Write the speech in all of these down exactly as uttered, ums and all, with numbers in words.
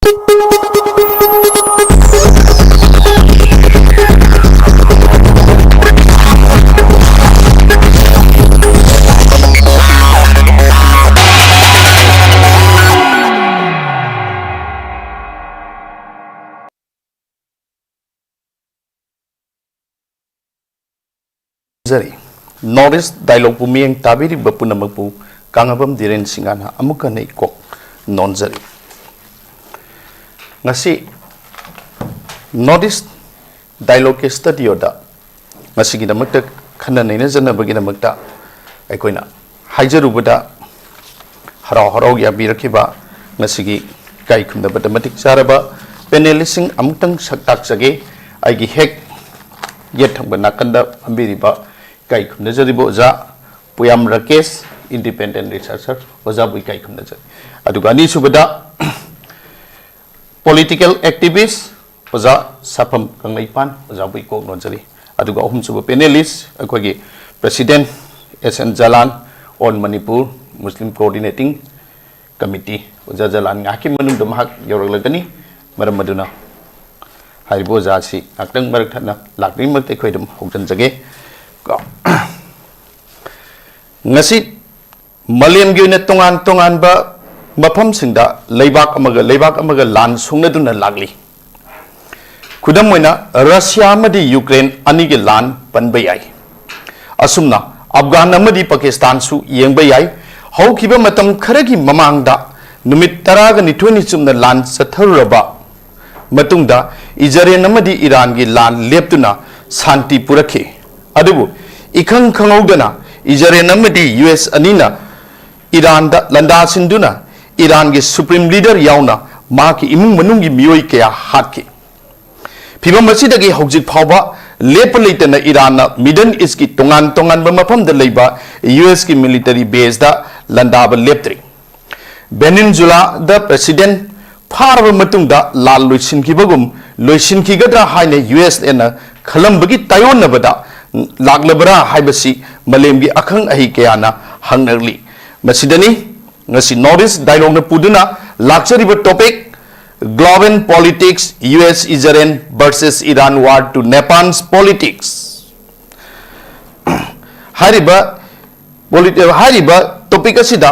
Zari. North East Dialogueꯄꯨ ꯃꯤꯠꯌꯦꯡ ꯇꯥꯕꯤꯔꯤꯕ ꯄꯨꯝꯅꯃꯛꯄꯨ ꯀꯥꯡꯉꯕꯝ ꯙꯤꯔꯦꯟ ꯁꯤꯡꯍꯅ ꯑꯃꯨꯛ ꯍꯟꯅ ꯏꯀꯣꯛ ꯅꯣꯟꯖꯔꯤ꯫ ꯉꯁꯤ North East Dialogueꯀꯤ studioꯗ ꯉꯁꯤꯒꯤꯗꯃꯛꯇ ꯈꯟꯅ ꯅꯩꯅꯖꯅꯕꯒꯤꯗꯃꯛꯇ ꯑꯩꯈꯣꯏꯅ ꯍꯥꯏꯖꯔꯨꯕꯗ ꯍꯔꯥꯎ ꯍꯔꯥꯎ ꯌꯥꯕꯤꯔꯛꯈꯤꯕ ꯉꯁꯤꯒꯤ ꯏꯀꯥꯏ ꯈꯨꯝꯅꯕꯗ ꯃꯇꯤꯛ ꯆꯥꯔꯕ panelistꯁꯤꯡ ꯑꯃꯨꯛꯇꯪ ꯁꯛ ꯇꯥꯛꯆꯒꯦ꯫ ꯑꯩꯒꯤ ꯍꯦꯛ ꯌꯦꯠ ꯊꯪꯕ ꯅꯥꯀꯟꯗ ꯐꯝꯕꯤꯔꯤꯕ ꯏꯀꯥꯏ ꯈꯨꯝꯅꯖꯔꯤꯕ ꯑꯣꯖꯥ ꯄꯨꯌꯥꯝ ꯔꯥꯀꯦꯁ, independent researcher, ꯑꯣꯖꯥꯕꯨ ꯏꯀꯥꯏ ꯈꯨꯝꯅꯖꯔꯤ꯫ ꯑꯗꯨꯒ ꯑꯅꯤꯁꯨꯕꯗ political activist ꯑꯣꯖꯥ ꯁꯥꯐꯝ ꯀꯪꯂꯩꯄꯥꯟ, ꯑꯣꯖꯥꯕꯨ ꯏꯀꯣꯛ ꯅꯣꯟꯖꯔꯤ꯫ ꯑꯗꯨꯒ ꯑꯍꯨꯝꯁꯨꯕ panelist ꯑꯩꯈꯣꯏꯒꯤ president S N Jalan, on Manipur Muslim Coordinating Committee, ꯑꯣꯖꯥ ꯖꯂꯥꯟ ꯉꯥꯏꯍꯥꯛꯀꯤ ꯃꯅꯨꯡꯗ ꯃꯍꯥꯛ ꯌꯧꯔꯛꯂꯒꯅꯤ꯫ ꯃꯔꯝ ꯑꯗꯨꯅ ꯍꯥꯏꯔꯤꯕ ꯑꯣꯖꯥ ꯑꯁꯤ ꯉꯥꯛꯇꯪ ꯃꯔꯛ ꯊꯠꯅ ꯂꯥꯛꯄꯒꯤꯗꯃꯛꯇ ꯑꯩꯈꯣꯏ ꯑꯗꯨꯝ ꯍꯧꯖꯤꯟꯖꯒꯦ꯫ ꯀꯣ꯫ ꯉꯁꯤ ꯃꯥꯂꯦꯝꯒꯤ ꯑꯣꯏꯅ ꯇꯣꯉꯥꯟ ꯇꯣꯉꯥꯟꯕ ꯃꯐꯝꯁꯤꯡꯗ ꯂꯩꯕꯥꯛ ꯑꯃꯒ ꯂꯩꯕꯥꯛ ꯑꯃꯒ ꯂꯥꯟ ꯁꯣꯛꯅꯗꯨꯅ ꯂꯥꯛꯂꯤ꯫ ꯈꯨꯗꯝ ꯑꯣꯏꯅ, ꯔꯁꯤꯌꯥ ꯑꯃꯗꯤ ꯌꯨꯀ꯭ꯔꯦꯟ ꯑꯅꯤꯒꯤ ꯂꯥꯟ ꯄꯟꯕ ꯌꯥꯏ꯫ ꯑꯁꯨꯝꯅ ꯑꯐꯒꯥꯟ ꯑꯃꯗꯤ ꯄꯥꯀꯤꯁꯇꯥꯟꯁꯨ ꯌꯦꯡꯕ ꯌꯥꯏ꯫ ꯍꯧꯈꯤꯕ ꯃꯇꯝ ꯈꯔꯒꯤ ꯃꯃꯥꯡꯗ ꯅꯨꯃꯤꯠ ꯇꯔꯥꯒ ꯅꯤꯊꯣꯏꯅꯤ ꯆꯨꯞꯅ ꯂꯥꯟ ꯆꯠꯊꯔꯨꯔꯕ ꯃꯇꯨꯡꯗ ꯏꯖꯔꯦꯟ ꯑꯃꯗꯤ ꯏꯔꯥꯟꯒꯤ ꯂꯥꯟ ꯂꯦꯞꯇꯨꯅ ꯁꯥꯟꯇꯤ ꯄꯨꯔꯛꯈꯤ꯫ ꯑꯗꯨꯕꯨ ꯏꯈꯪ ꯈꯪꯍꯧꯗꯅ ꯏꯖꯔꯦꯟ ꯑꯃꯗꯤ ꯌꯨ ꯑꯦꯁ ꯑꯅꯤꯅ ꯏꯔꯥꯟꯗ ꯂꯥꯟꯗꯥꯁꯤꯟꯗꯨꯅ ꯏꯔꯥꯟꯒꯤ supreme leader ꯌꯥꯎꯅ ꯃꯍꯥꯛꯀꯤ ꯏꯃꯨꯡ ꯃꯅꯨꯡꯒꯤ ꯃꯤꯑꯣꯏ ꯀꯌꯥ ꯍꯥꯠꯈꯤ꯫ ꯐꯤꯚꯝ ꯑꯁꯤꯗꯒꯤ ꯍꯧꯖꯤꯛ ꯐꯥꯎꯕ ꯂꯦꯞꯄ ꯂꯩꯇꯅ ꯏꯔꯥꯟꯅ Middle Eastꯀꯤ ꯇꯣꯉꯥꯟ ꯇꯣꯉꯥꯟꯕ ꯃꯐꯝꯗ ꯂꯩꯕ ꯌꯨ ꯑꯦꯁꯀꯤ military baseꯇ ꯂꯥꯟꯗꯥꯕ ꯂꯦꯞꯇ꯭ꯔꯤ꯫ ꯚꯦꯅꯤꯟꯖꯨꯂꯥꯗ president ꯐꯥꯔꯕ ꯃꯇꯨꯡꯗ ꯂꯥꯟ ꯂꯣꯏꯁꯤꯟꯈꯤꯕꯒꯨꯝ ꯂꯣꯏꯁꯤꯟꯈꯤꯒꯗ꯭ꯔꯥ ꯍꯥꯏꯅ ꯌꯨ ꯑꯦꯁ ꯑꯦꯅ ꯈꯜꯂꯝꯕꯒꯤ ꯇꯥꯏꯑꯣꯟꯅꯕꯗ ꯂꯥꯛꯂꯕ꯭ꯔꯥ ꯍꯥꯏꯕꯁꯤ ꯃꯥꯂꯦꯝꯒꯤ ꯑꯈꯪ ꯑꯍꯩ ꯀꯌꯥꯅ ꯍꯪꯅꯔꯤ꯫ ꯃꯁꯤꯗꯅꯤ ꯉꯁꯤ North East Dialogueꯅ ꯄꯨꯗꯨꯅ ꯂꯥꯛꯆꯔꯤꯕ topic, Global Politics, U S Israel versus Iran War to Nepal's Politics ꯍꯥꯏꯔꯤꯕ ꯄꯣꯂꯤ- ꯍꯥꯏꯔꯤꯕ ꯇꯣꯄꯤꯛ ꯑꯁꯤꯗ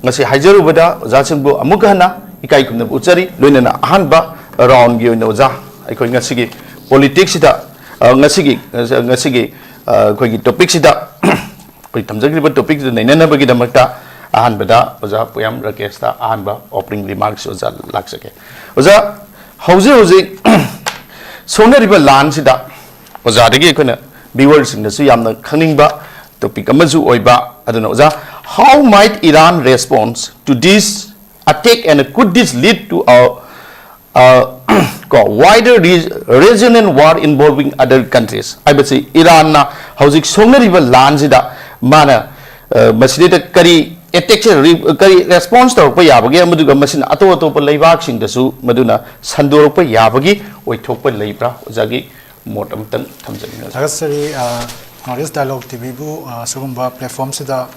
ꯉꯁꯤ ꯍꯥꯏꯖꯔꯨꯕꯗ ꯑꯣꯖꯥꯁꯤꯡꯕꯨ ꯑꯃꯨꯛ ꯍꯟꯅ ꯏꯀꯥꯏ ꯈꯨꯝꯅꯕ ꯎꯠꯆꯔꯤ꯫ ꯂꯣꯏꯅꯅ ꯑꯍꯥꯟꯕ ꯔꯥꯎꯟꯒꯤ ꯑꯣꯏꯅ ꯑꯣꯖꯥ, ꯑꯩꯈꯣꯏ ꯉꯁꯤꯒꯤ ꯄꯣꯂꯤꯇꯤꯛꯁꯁꯤꯗ, ꯑ, ꯉꯁꯤꯒꯤ ꯉꯁꯤꯒꯤ ꯑ, ꯑꯩꯈꯣꯏꯒꯤ ꯇꯣꯄꯤꯛꯁꯤꯗ ꯑꯩꯈꯣꯏ ꯊꯝꯖꯈ꯭ꯔꯤꯕ ꯇꯣꯄꯤꯛꯁꯤꯗ ꯅꯩꯅꯅꯕꯒꯤꯗꯃꯛꯇ ꯑꯍꯥꯟꯕꯗ ꯑꯣꯖꯥ ꯄꯨꯌꯥꯝ ꯔꯥꯀꯦꯁꯇ ꯑꯍꯥꯟꯕ ꯑꯣꯄꯅꯤꯡ ꯔꯤꯃꯥꯔꯛꯁ ꯑꯣꯖꯥ ꯂꯥꯛꯆꯒꯦ꯫ ꯑꯣꯖꯥ, ꯍꯧꯖꯤꯛ ꯍꯧꯖꯤꯛ ꯁꯣꯛꯅꯔꯤꯕ ꯂꯥꯟꯁꯤꯗ ꯑꯣꯖꯥꯗꯒꯤ ꯑꯩꯈꯣꯏꯅ ꯚꯤꯌꯨꯋꯔꯁꯤꯡꯗꯁꯨ ꯌꯥꯝꯅ ꯈꯪꯅꯤꯡꯕ ꯇꯣꯄꯤꯛ ꯑꯃꯁꯨ ꯑꯣꯏꯕ, ꯑꯗꯨꯅ ꯑꯣꯖꯥ, how might Iran response to this attack and could this lead to a, a ꯀꯣ, wider re- regional war involving other countries ꯍꯥꯏꯕꯁꯤ ꯏꯔꯥꯟꯅ ꯍꯧꯖꯤꯛ ꯁꯣꯛꯅꯔꯤꯕ ꯂꯥꯟꯁꯤꯗ ꯃꯥꯅ ꯑ, ꯃꯁꯤꯗꯩꯗ ꯀꯔꯤ ꯑꯦꯇꯦꯛꯁꯦ ꯀꯔꯤ ꯔꯦꯁꯄꯣꯟꯁ ꯇꯧꯔꯛꯄ ꯌꯥꯕꯒꯦ, ꯑꯃꯗꯨꯒ ꯃꯁꯤꯅ ꯑꯇꯣꯞ ꯑꯇꯣꯞꯄ ꯂꯩꯕꯥꯛꯁꯤꯡꯗꯁꯨ ꯃꯗꯨꯅ ꯁꯟꯗꯣꯔꯛꯄ ꯌꯥꯕꯒꯤ ꯑꯣꯏꯊꯣꯛꯄ ꯂꯩꯕ꯭ꯔꯥ? ꯑꯣꯖꯥꯒꯤ ꯃꯣꯠ ꯑꯃꯇꯪ ꯊꯝꯖꯅꯤꯡꯉꯤ꯫ ꯊꯥꯒꯠꯆꯔꯤ꯫ ꯅꯣꯔꯠ ꯏꯁ ꯗꯥꯏꯂꯣꯛ ꯇꯤꯚꯤꯕꯨ ꯁꯤꯒꯨꯝꯕ ꯄ꯭ꯂꯦꯠꯐꯣꯝꯁꯤꯗ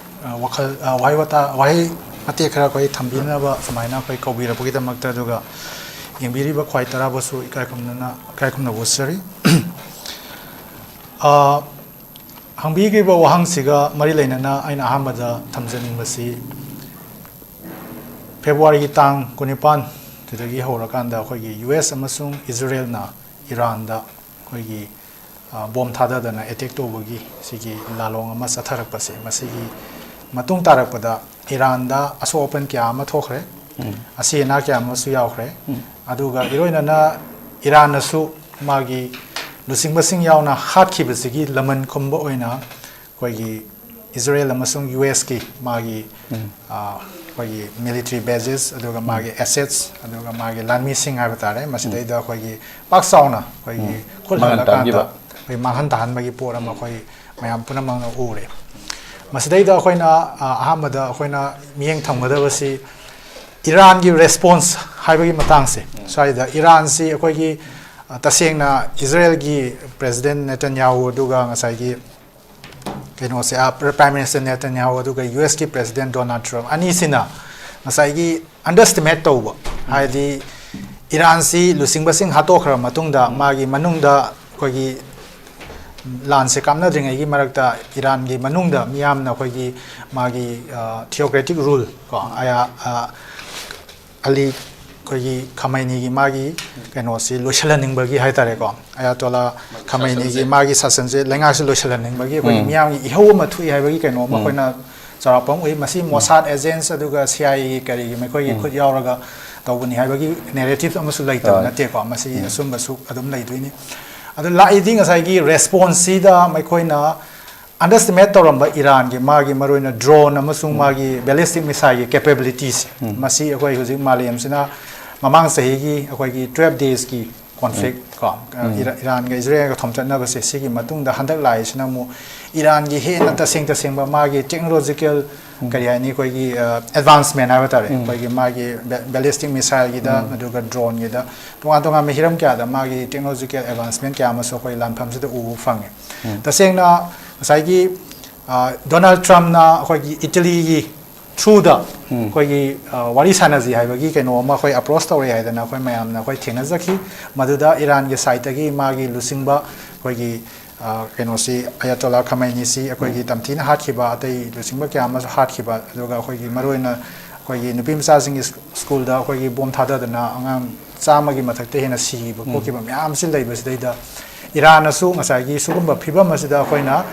ꯋꯥꯈꯜ, ꯋꯥꯍꯩ ꯋꯥꯇꯥ, ꯋꯥꯍꯩ ꯃꯇꯦꯛ ꯈꯔ ꯑꯩꯈꯣꯏ ꯊꯝꯕꯤꯅꯕ ꯁꯨꯃꯥꯏꯅ ꯑꯩꯈꯣꯏ ꯀꯧꯕꯤꯔꯛꯄꯒꯤꯗꯃꯛꯇ, ꯑꯗꯨꯒ ꯌꯦꯡꯕꯤꯔꯤꯕ ꯈ꯭ꯋꯥꯏ ꯇꯔꯥꯕꯨꯁꯨ ꯏꯀꯥꯏ ꯈꯨꯝꯅꯅ, ꯏꯀꯥꯏ ꯈꯨꯝꯅꯕ ꯎꯠꯆꯔꯤ꯫ ꯑ, ꯍꯪꯕꯤꯈ꯭ꯔꯤꯕ ꯋꯥꯍꯪꯁꯤꯒ ꯃꯔꯤ ꯂꯩꯅꯅ ꯑꯩꯅ ꯑꯍꯥꯟꯕꯗ ꯊꯝꯖꯅꯤꯡꯕꯁꯤ, ꯐꯦꯕ꯭ꯔꯨꯋꯥꯔꯤꯒꯤ ꯇꯥꯡ ꯀꯨꯟꯅꯤꯄꯥꯟ ꯁꯤꯗꯒꯤ ꯍꯧꯔꯀꯥꯟꯗ ꯑꯩꯈꯣꯏꯒꯤ ꯌꯨ ꯑꯦꯁ ꯑꯃꯁꯨꯡ ꯏꯖꯔꯦꯜꯅ ꯏꯔꯥꯟꯗ ꯑꯩꯈꯣꯏꯒꯤ, ꯑ, ꯕꯣꯝ ꯊꯥꯗꯗꯅ ꯑꯦꯇꯦꯛ ꯇꯧꯕꯒꯤ ꯁꯤꯒꯤ ꯂꯥꯂꯣꯡ ꯑꯃ ꯆꯠꯊꯔꯛꯄꯁꯦ, ꯃꯁꯤꯒꯤ ꯃꯇꯨꯡ ꯇꯥꯔꯛꯄꯗ ꯏꯔꯥꯟꯗ ꯑꯁꯣꯛ ꯑꯄꯟ ꯀꯌꯥ ꯑꯃ ꯊꯣꯛꯈ꯭ꯔꯦ, ꯑꯁꯤ ꯑꯅꯥ ꯀꯌꯥ ꯑꯃꯁꯨ ꯌꯥꯎꯈ꯭ꯔꯦ꯫ ꯑꯗꯨꯒ ꯏꯔꯣꯏꯅꯅ ꯏꯔꯥꯟꯅꯁꯨ ꯃꯥꯒꯤ ꯂꯨꯆꯤꯡꯕꯁꯤꯡ ꯌꯥꯎꯅ ꯍꯥꯠꯈꯤꯕꯁꯤꯒꯤ ꯂꯃꯟ ꯈꯨꯝꯕ ꯑꯣꯏꯅ ꯑꯩꯈꯣꯏꯒꯤ ꯏꯖꯔꯦꯜ ꯑꯃꯁꯨꯡ ꯌꯨ ꯑꯦꯁꯀꯤ ꯃꯥꯒꯤ, ꯑ, ꯑꯩꯈꯣꯏꯒꯤ ꯃꯤꯂꯤꯇꯔꯤ ꯕꯦꯖꯦꯁ, ꯑꯗꯨꯒ ꯃꯥꯒꯤ ꯑꯦꯁꯦꯠꯁ, ꯑꯗꯨꯒ ꯃꯥꯒꯤ ꯂꯥꯟꯃꯤꯁꯤꯡ ꯍꯥꯏꯕ ꯇꯥꯔꯦ, ꯃꯁꯤꯗꯩꯗ ꯑꯩꯈꯣꯏꯒꯤ ꯄꯥꯛ ꯆꯥꯎꯅ ꯑꯩꯈꯣꯏꯒꯤ ꯃꯥꯡꯍꯟ ꯈꯨꯠꯍꯜꯂꯀꯥꯟꯗ ꯇꯥꯍꯟꯈꯤꯕ꯫ ꯑꯩꯈꯣꯏ ꯃꯥꯡꯍꯟ ꯇꯥꯍꯟꯕꯒꯤ ꯄꯣꯠ ꯑꯃ ꯑꯩꯈꯣꯏ ꯃꯌꯥꯝ ꯄꯨꯝꯅꯃꯛꯅ ꯎꯔꯦ꯫ ꯃꯁꯤꯗꯩꯗ ꯑꯩꯈꯣꯏꯅ, ꯑ, ꯑꯍꯥꯟꯕꯗ ꯑꯩꯈꯣꯏꯅ ꯃꯤꯠꯌꯦꯡ ꯊꯝꯒꯗꯕꯁꯤ ꯏꯔꯥꯟꯒꯤ ꯔꯦꯁꯄꯣꯟꯁ ꯍꯥꯏꯕꯒꯤ ꯃꯇꯥꯡꯁꯦ꯫ ꯁ꯭ꯋꯥꯏꯗ ꯏꯔꯥꯟꯁꯤ ꯑꯩꯈꯣꯏꯒꯤ, ꯑ, ꯇꯁꯦꯡꯅ ꯏꯖꯔꯦꯜꯒꯤ ꯄ꯭ꯔꯦꯁꯤꯗꯦꯟ ꯅꯦꯇꯟꯌꯥꯍꯨ ꯑꯗꯨꯒ ꯉꯁꯥꯏꯒꯤ ꯀꯩꯅꯣꯁꯦ, ꯑ, ꯄ꯭ꯔꯥꯏꯝ ꯃꯤꯅꯤꯁꯇꯔ ꯅꯦꯇꯟꯌꯥꯍꯨ ꯑꯗꯨꯒ ꯌꯨ ꯑꯦꯁꯀꯤ ꯄ꯭ꯔꯦꯁꯤꯗꯦꯟ ꯗꯣꯅꯥꯜꯗ ꯇ꯭ꯔꯝꯞ ꯑꯅꯤꯁꯤꯅ ꯉꯁꯥꯏꯒꯤ ꯑꯟꯗꯔꯁꯇꯤꯃꯦꯠ ꯇꯧꯕ, ꯍꯥꯏꯗꯤ ꯏꯔꯥꯟꯁꯤ ꯂꯨꯆꯤꯡꯕꯁꯤꯡ ꯍꯥꯠꯇꯣꯛꯈ꯭ꯔꯕ ꯃꯇꯨꯡꯗ ꯃꯥꯒꯤ ꯃꯅꯨꯡꯗ ꯑꯩꯈꯣꯏꯒꯤ ꯂꯥꯟꯁꯦ ꯀꯥꯞꯅꯗ꯭ꯔꯤꯉꯩꯒꯤ ꯃꯔꯛꯇ ꯏꯔꯥꯟꯒꯤ ꯃꯅꯨꯡꯗ ꯃꯤꯌꯥꯝꯅ ꯑꯩꯈꯣꯏꯒꯤ ꯃꯥꯒꯤ theocratic rule ꯀꯣ ꯑꯌꯥ ꯑ, ꯑꯂꯤ ꯑꯩꯈꯣꯏꯒꯤ ꯈꯃꯩꯅꯤꯒꯤ ꯃꯥꯒꯤ ꯀꯩꯅꯣꯁꯤ ꯂꯣꯏꯁꯤꯜꯍꯟꯅꯤꯡꯕꯒꯤ ꯍꯥꯏꯇꯥꯔꯦꯀꯣ, ꯑꯌꯥꯇꯣꯂꯥ ꯈꯃꯩꯅꯤꯒꯤ ꯃꯥꯒꯤ ꯁꯥꯁꯟꯁꯦ ꯂꯩꯉꯥꯛꯁꯦ ꯂꯣꯏꯁꯤꯜꯍꯟꯅꯤꯡꯕꯒꯤ ꯑꯩꯈꯣꯏꯒꯤ ꯎꯝ꯫ ꯃꯤꯌꯥꯝꯒꯤ ꯏꯍꯧ ꯑꯃ ꯊꯣꯛꯏ ꯍꯥꯏꯕꯒꯤ ꯀꯩꯅꯣ ꯑꯃ ꯎꯝ꯫ ꯑꯩꯈꯣꯏꯅ ꯆꯥꯎꯔꯥꯛꯄ ꯑꯃ ꯎꯏ꯫ ꯃꯁꯤ ꯃꯣꯁꯥꯗ ꯑꯦꯖꯦꯟꯁ ꯑꯗꯨꯒ ꯁꯤ ꯑꯥꯏ ꯑꯦꯒꯤ ꯀꯔꯤꯒꯤ ꯃꯈꯣꯏꯒꯤ ꯎꯝ꯫ ꯈꯨꯠ ꯌꯥꯎꯔꯒ ꯇꯧꯕꯅꯤ ꯍꯥꯏꯕꯒꯤ ꯅꯦꯔꯦꯇꯤꯞ ꯑꯃꯁꯨ ꯂꯩꯇꯕ ꯍꯣꯏ꯫ ꯅꯠꯇꯦꯀꯣ꯫ ꯃꯁꯤ ꯎꯝ꯫ ꯑꯆꯨꯝꯕꯁꯨ ꯑꯗꯨꯝ ꯂꯩꯗꯣꯏꯅꯤ꯫ ꯑꯗꯨ ꯂꯥꯛꯏꯗꯤ ꯉꯁꯥꯏꯒꯤ ꯔꯦꯁꯄꯣꯟꯁꯁꯤꯗ ꯃꯈꯣꯏꯅ ꯑꯟꯗꯔꯁꯇꯤꯃꯦꯠ ꯇꯧꯔꯝꯕ ꯏꯔꯥꯟꯒꯤ ꯃꯥꯒꯤ ꯃꯔꯨꯑꯣꯏꯅ ꯗ꯭ꯔꯣꯟ ꯑꯃꯁꯨꯡ ꯎꯝ꯫ ꯃꯥꯒꯤ ꯕꯦꯂꯤꯁꯇꯤꯛ ꯃꯤꯁꯥꯏꯜꯒꯤ ꯀꯦꯄꯦꯕꯤꯂꯤꯇꯤꯁꯦ ꯎꯝ꯫ ꯃꯁꯤ ꯑꯩꯈꯣꯏ ꯍꯧꯖꯤꯛ ꯃꯥꯂꯦꯝꯁꯤꯅ ꯃꯃꯥꯡ ꯆꯍꯤꯒꯤ ꯑꯩꯈꯣꯏꯒꯤ ꯇꯨꯋꯦꯜꯐ ꯗꯦꯖꯀꯤ ꯀꯣꯟꯐ꯭ꯂꯤꯛ ꯎꯝ꯫ ꯀꯣ ꯎꯝ꯫ ꯏꯔꯥ- ꯏꯔꯥꯟꯒ ꯏꯖꯔꯦꯜꯒ ꯊꯣꯝꯆꯠꯅꯕꯁꯦ ꯁꯤꯒꯤ ꯃꯇꯨꯡꯗ ꯍꯟꯗꯛ ꯂꯥꯛꯏꯁꯤꯅ ꯑꯃꯨꯛ ꯏꯔꯥꯟꯒꯤ ꯍꯦꯟꯅ ꯇꯁꯦꯡ ꯇꯁꯦꯡꯕ ꯃꯥꯒꯤ ꯇꯦꯛꯅꯣꯂꯣꯖꯤꯀꯦꯜ ꯎꯝ꯫ ꯀꯔꯤ ꯍꯥꯏꯅꯤ ꯑꯩꯈꯣꯏꯒꯤ ꯑꯦꯗꯚꯥꯟꯁꯃꯦꯟ ꯍꯥꯏꯕ ꯇꯥꯔꯦ ꯎꯝ꯫ ꯑꯩꯈꯣꯏꯒꯤ ꯃꯥꯒꯤ ꯕꯦꯂꯤꯁꯇꯤꯛ ꯃꯤꯁꯥꯏꯜꯒꯤꯗ ꯎꯝ꯫ ꯑꯗꯨꯒ ꯗ꯭ꯔꯣꯟꯒꯤꯗ ꯇꯣꯉꯥꯟ ꯇꯣꯉꯥꯟꯕ ꯍꯤꯔꯝ ꯀꯌꯥꯗ ꯃꯥꯒꯤ ꯇꯦꯛꯅꯣꯂꯣꯖꯤꯀꯦꯜ ꯑꯦꯗꯚꯥꯟꯁꯃꯦꯟ ꯀꯌꯥ ꯑꯃꯁꯨ ꯑꯩꯈꯣꯏ ꯂꯥꯟꯐꯝꯁꯤꯗ ꯎꯕ ꯐꯪꯉꯦ꯫ ꯎꯝ꯫ ꯇꯁꯦꯡꯅ ꯉꯁꯥꯏꯒꯤ ꯗꯣꯅꯥꯜꯗ ꯇ꯭ꯔꯝꯞꯅ ꯑꯩꯈꯣꯏꯒꯤ ꯏꯇꯂꯤꯒꯤ ꯊ꯭ꯔꯨꯗ ꯎꯝ꯫ ꯑꯩꯈꯣꯏꯒꯤ ꯋꯥꯔꯤ ꯁꯥꯟꯅꯁꯤ ꯍꯥꯏꯕꯒꯤ ꯀꯩꯅꯣ ꯑꯃ ꯑꯩꯈꯣꯏ ꯑꯦꯄ꯭ꯔꯣꯁ ꯇꯧꯔꯛꯑꯦ ꯍꯥꯏꯗꯅ ꯑꯩꯈꯣꯏ ꯃꯌꯥꯝꯅ ꯑꯩꯈꯣꯏ ꯊꯦꯡꯅꯖꯈꯤ꯫ ꯃꯗꯨꯗ ꯏꯔꯥꯟꯒꯤ ꯁꯥꯏꯠꯇꯒꯤ ꯃꯥꯒꯤ ꯂꯨꯆꯤꯡꯕ ꯑꯩꯈꯣꯏꯒꯤ ꯀꯩꯅꯣꯁꯤ ꯑꯌꯥꯇꯣꯂꯥ ꯈꯃꯩꯅꯤꯁꯤ ꯑꯩꯈꯣꯏꯒꯤ ꯎꯝ꯫ ꯇꯝꯊꯤꯅ ꯍꯥꯠꯈꯤꯕ, ꯑꯇꯩ ꯂꯨꯆꯤꯡꯕ ꯀꯌꯥ ꯑꯃꯁꯨ ꯍꯥꯠꯈꯤꯕ, ꯑꯗꯨꯒ ꯑꯩꯈꯣꯏꯒꯤ ꯃꯔꯨꯑꯣꯏꯅ ꯑꯩꯈꯣꯏꯒꯤ ꯅꯨꯄꯤ ꯃꯆꯥꯁꯤꯡꯒꯤ ꯁ꯭ꯀꯨꯜꯗ ꯑꯩꯈꯣꯏꯒꯤ ꯕꯣꯝ ꯊꯥꯗꯗꯅ ꯑꯉꯥꯡ ꯆꯥꯝꯃꯒꯤ ꯃꯊꯛꯇ ꯍꯦꯟꯅ ꯁꯤꯈꯤꯕ ꯎꯝ꯫ ꯈꯣꯠꯈꯤꯕ ꯃꯌꯥꯝ ꯑꯁꯤ ꯂꯩꯕꯁꯤꯗꯩꯗ ꯏꯔꯥꯟꯅꯁꯨ ꯉꯁꯥꯏꯒꯤ ꯁꯤꯒꯨꯝꯕ ꯐꯤꯕꯝ ꯑꯁꯤꯗ ꯑꯩꯈꯣꯏꯅ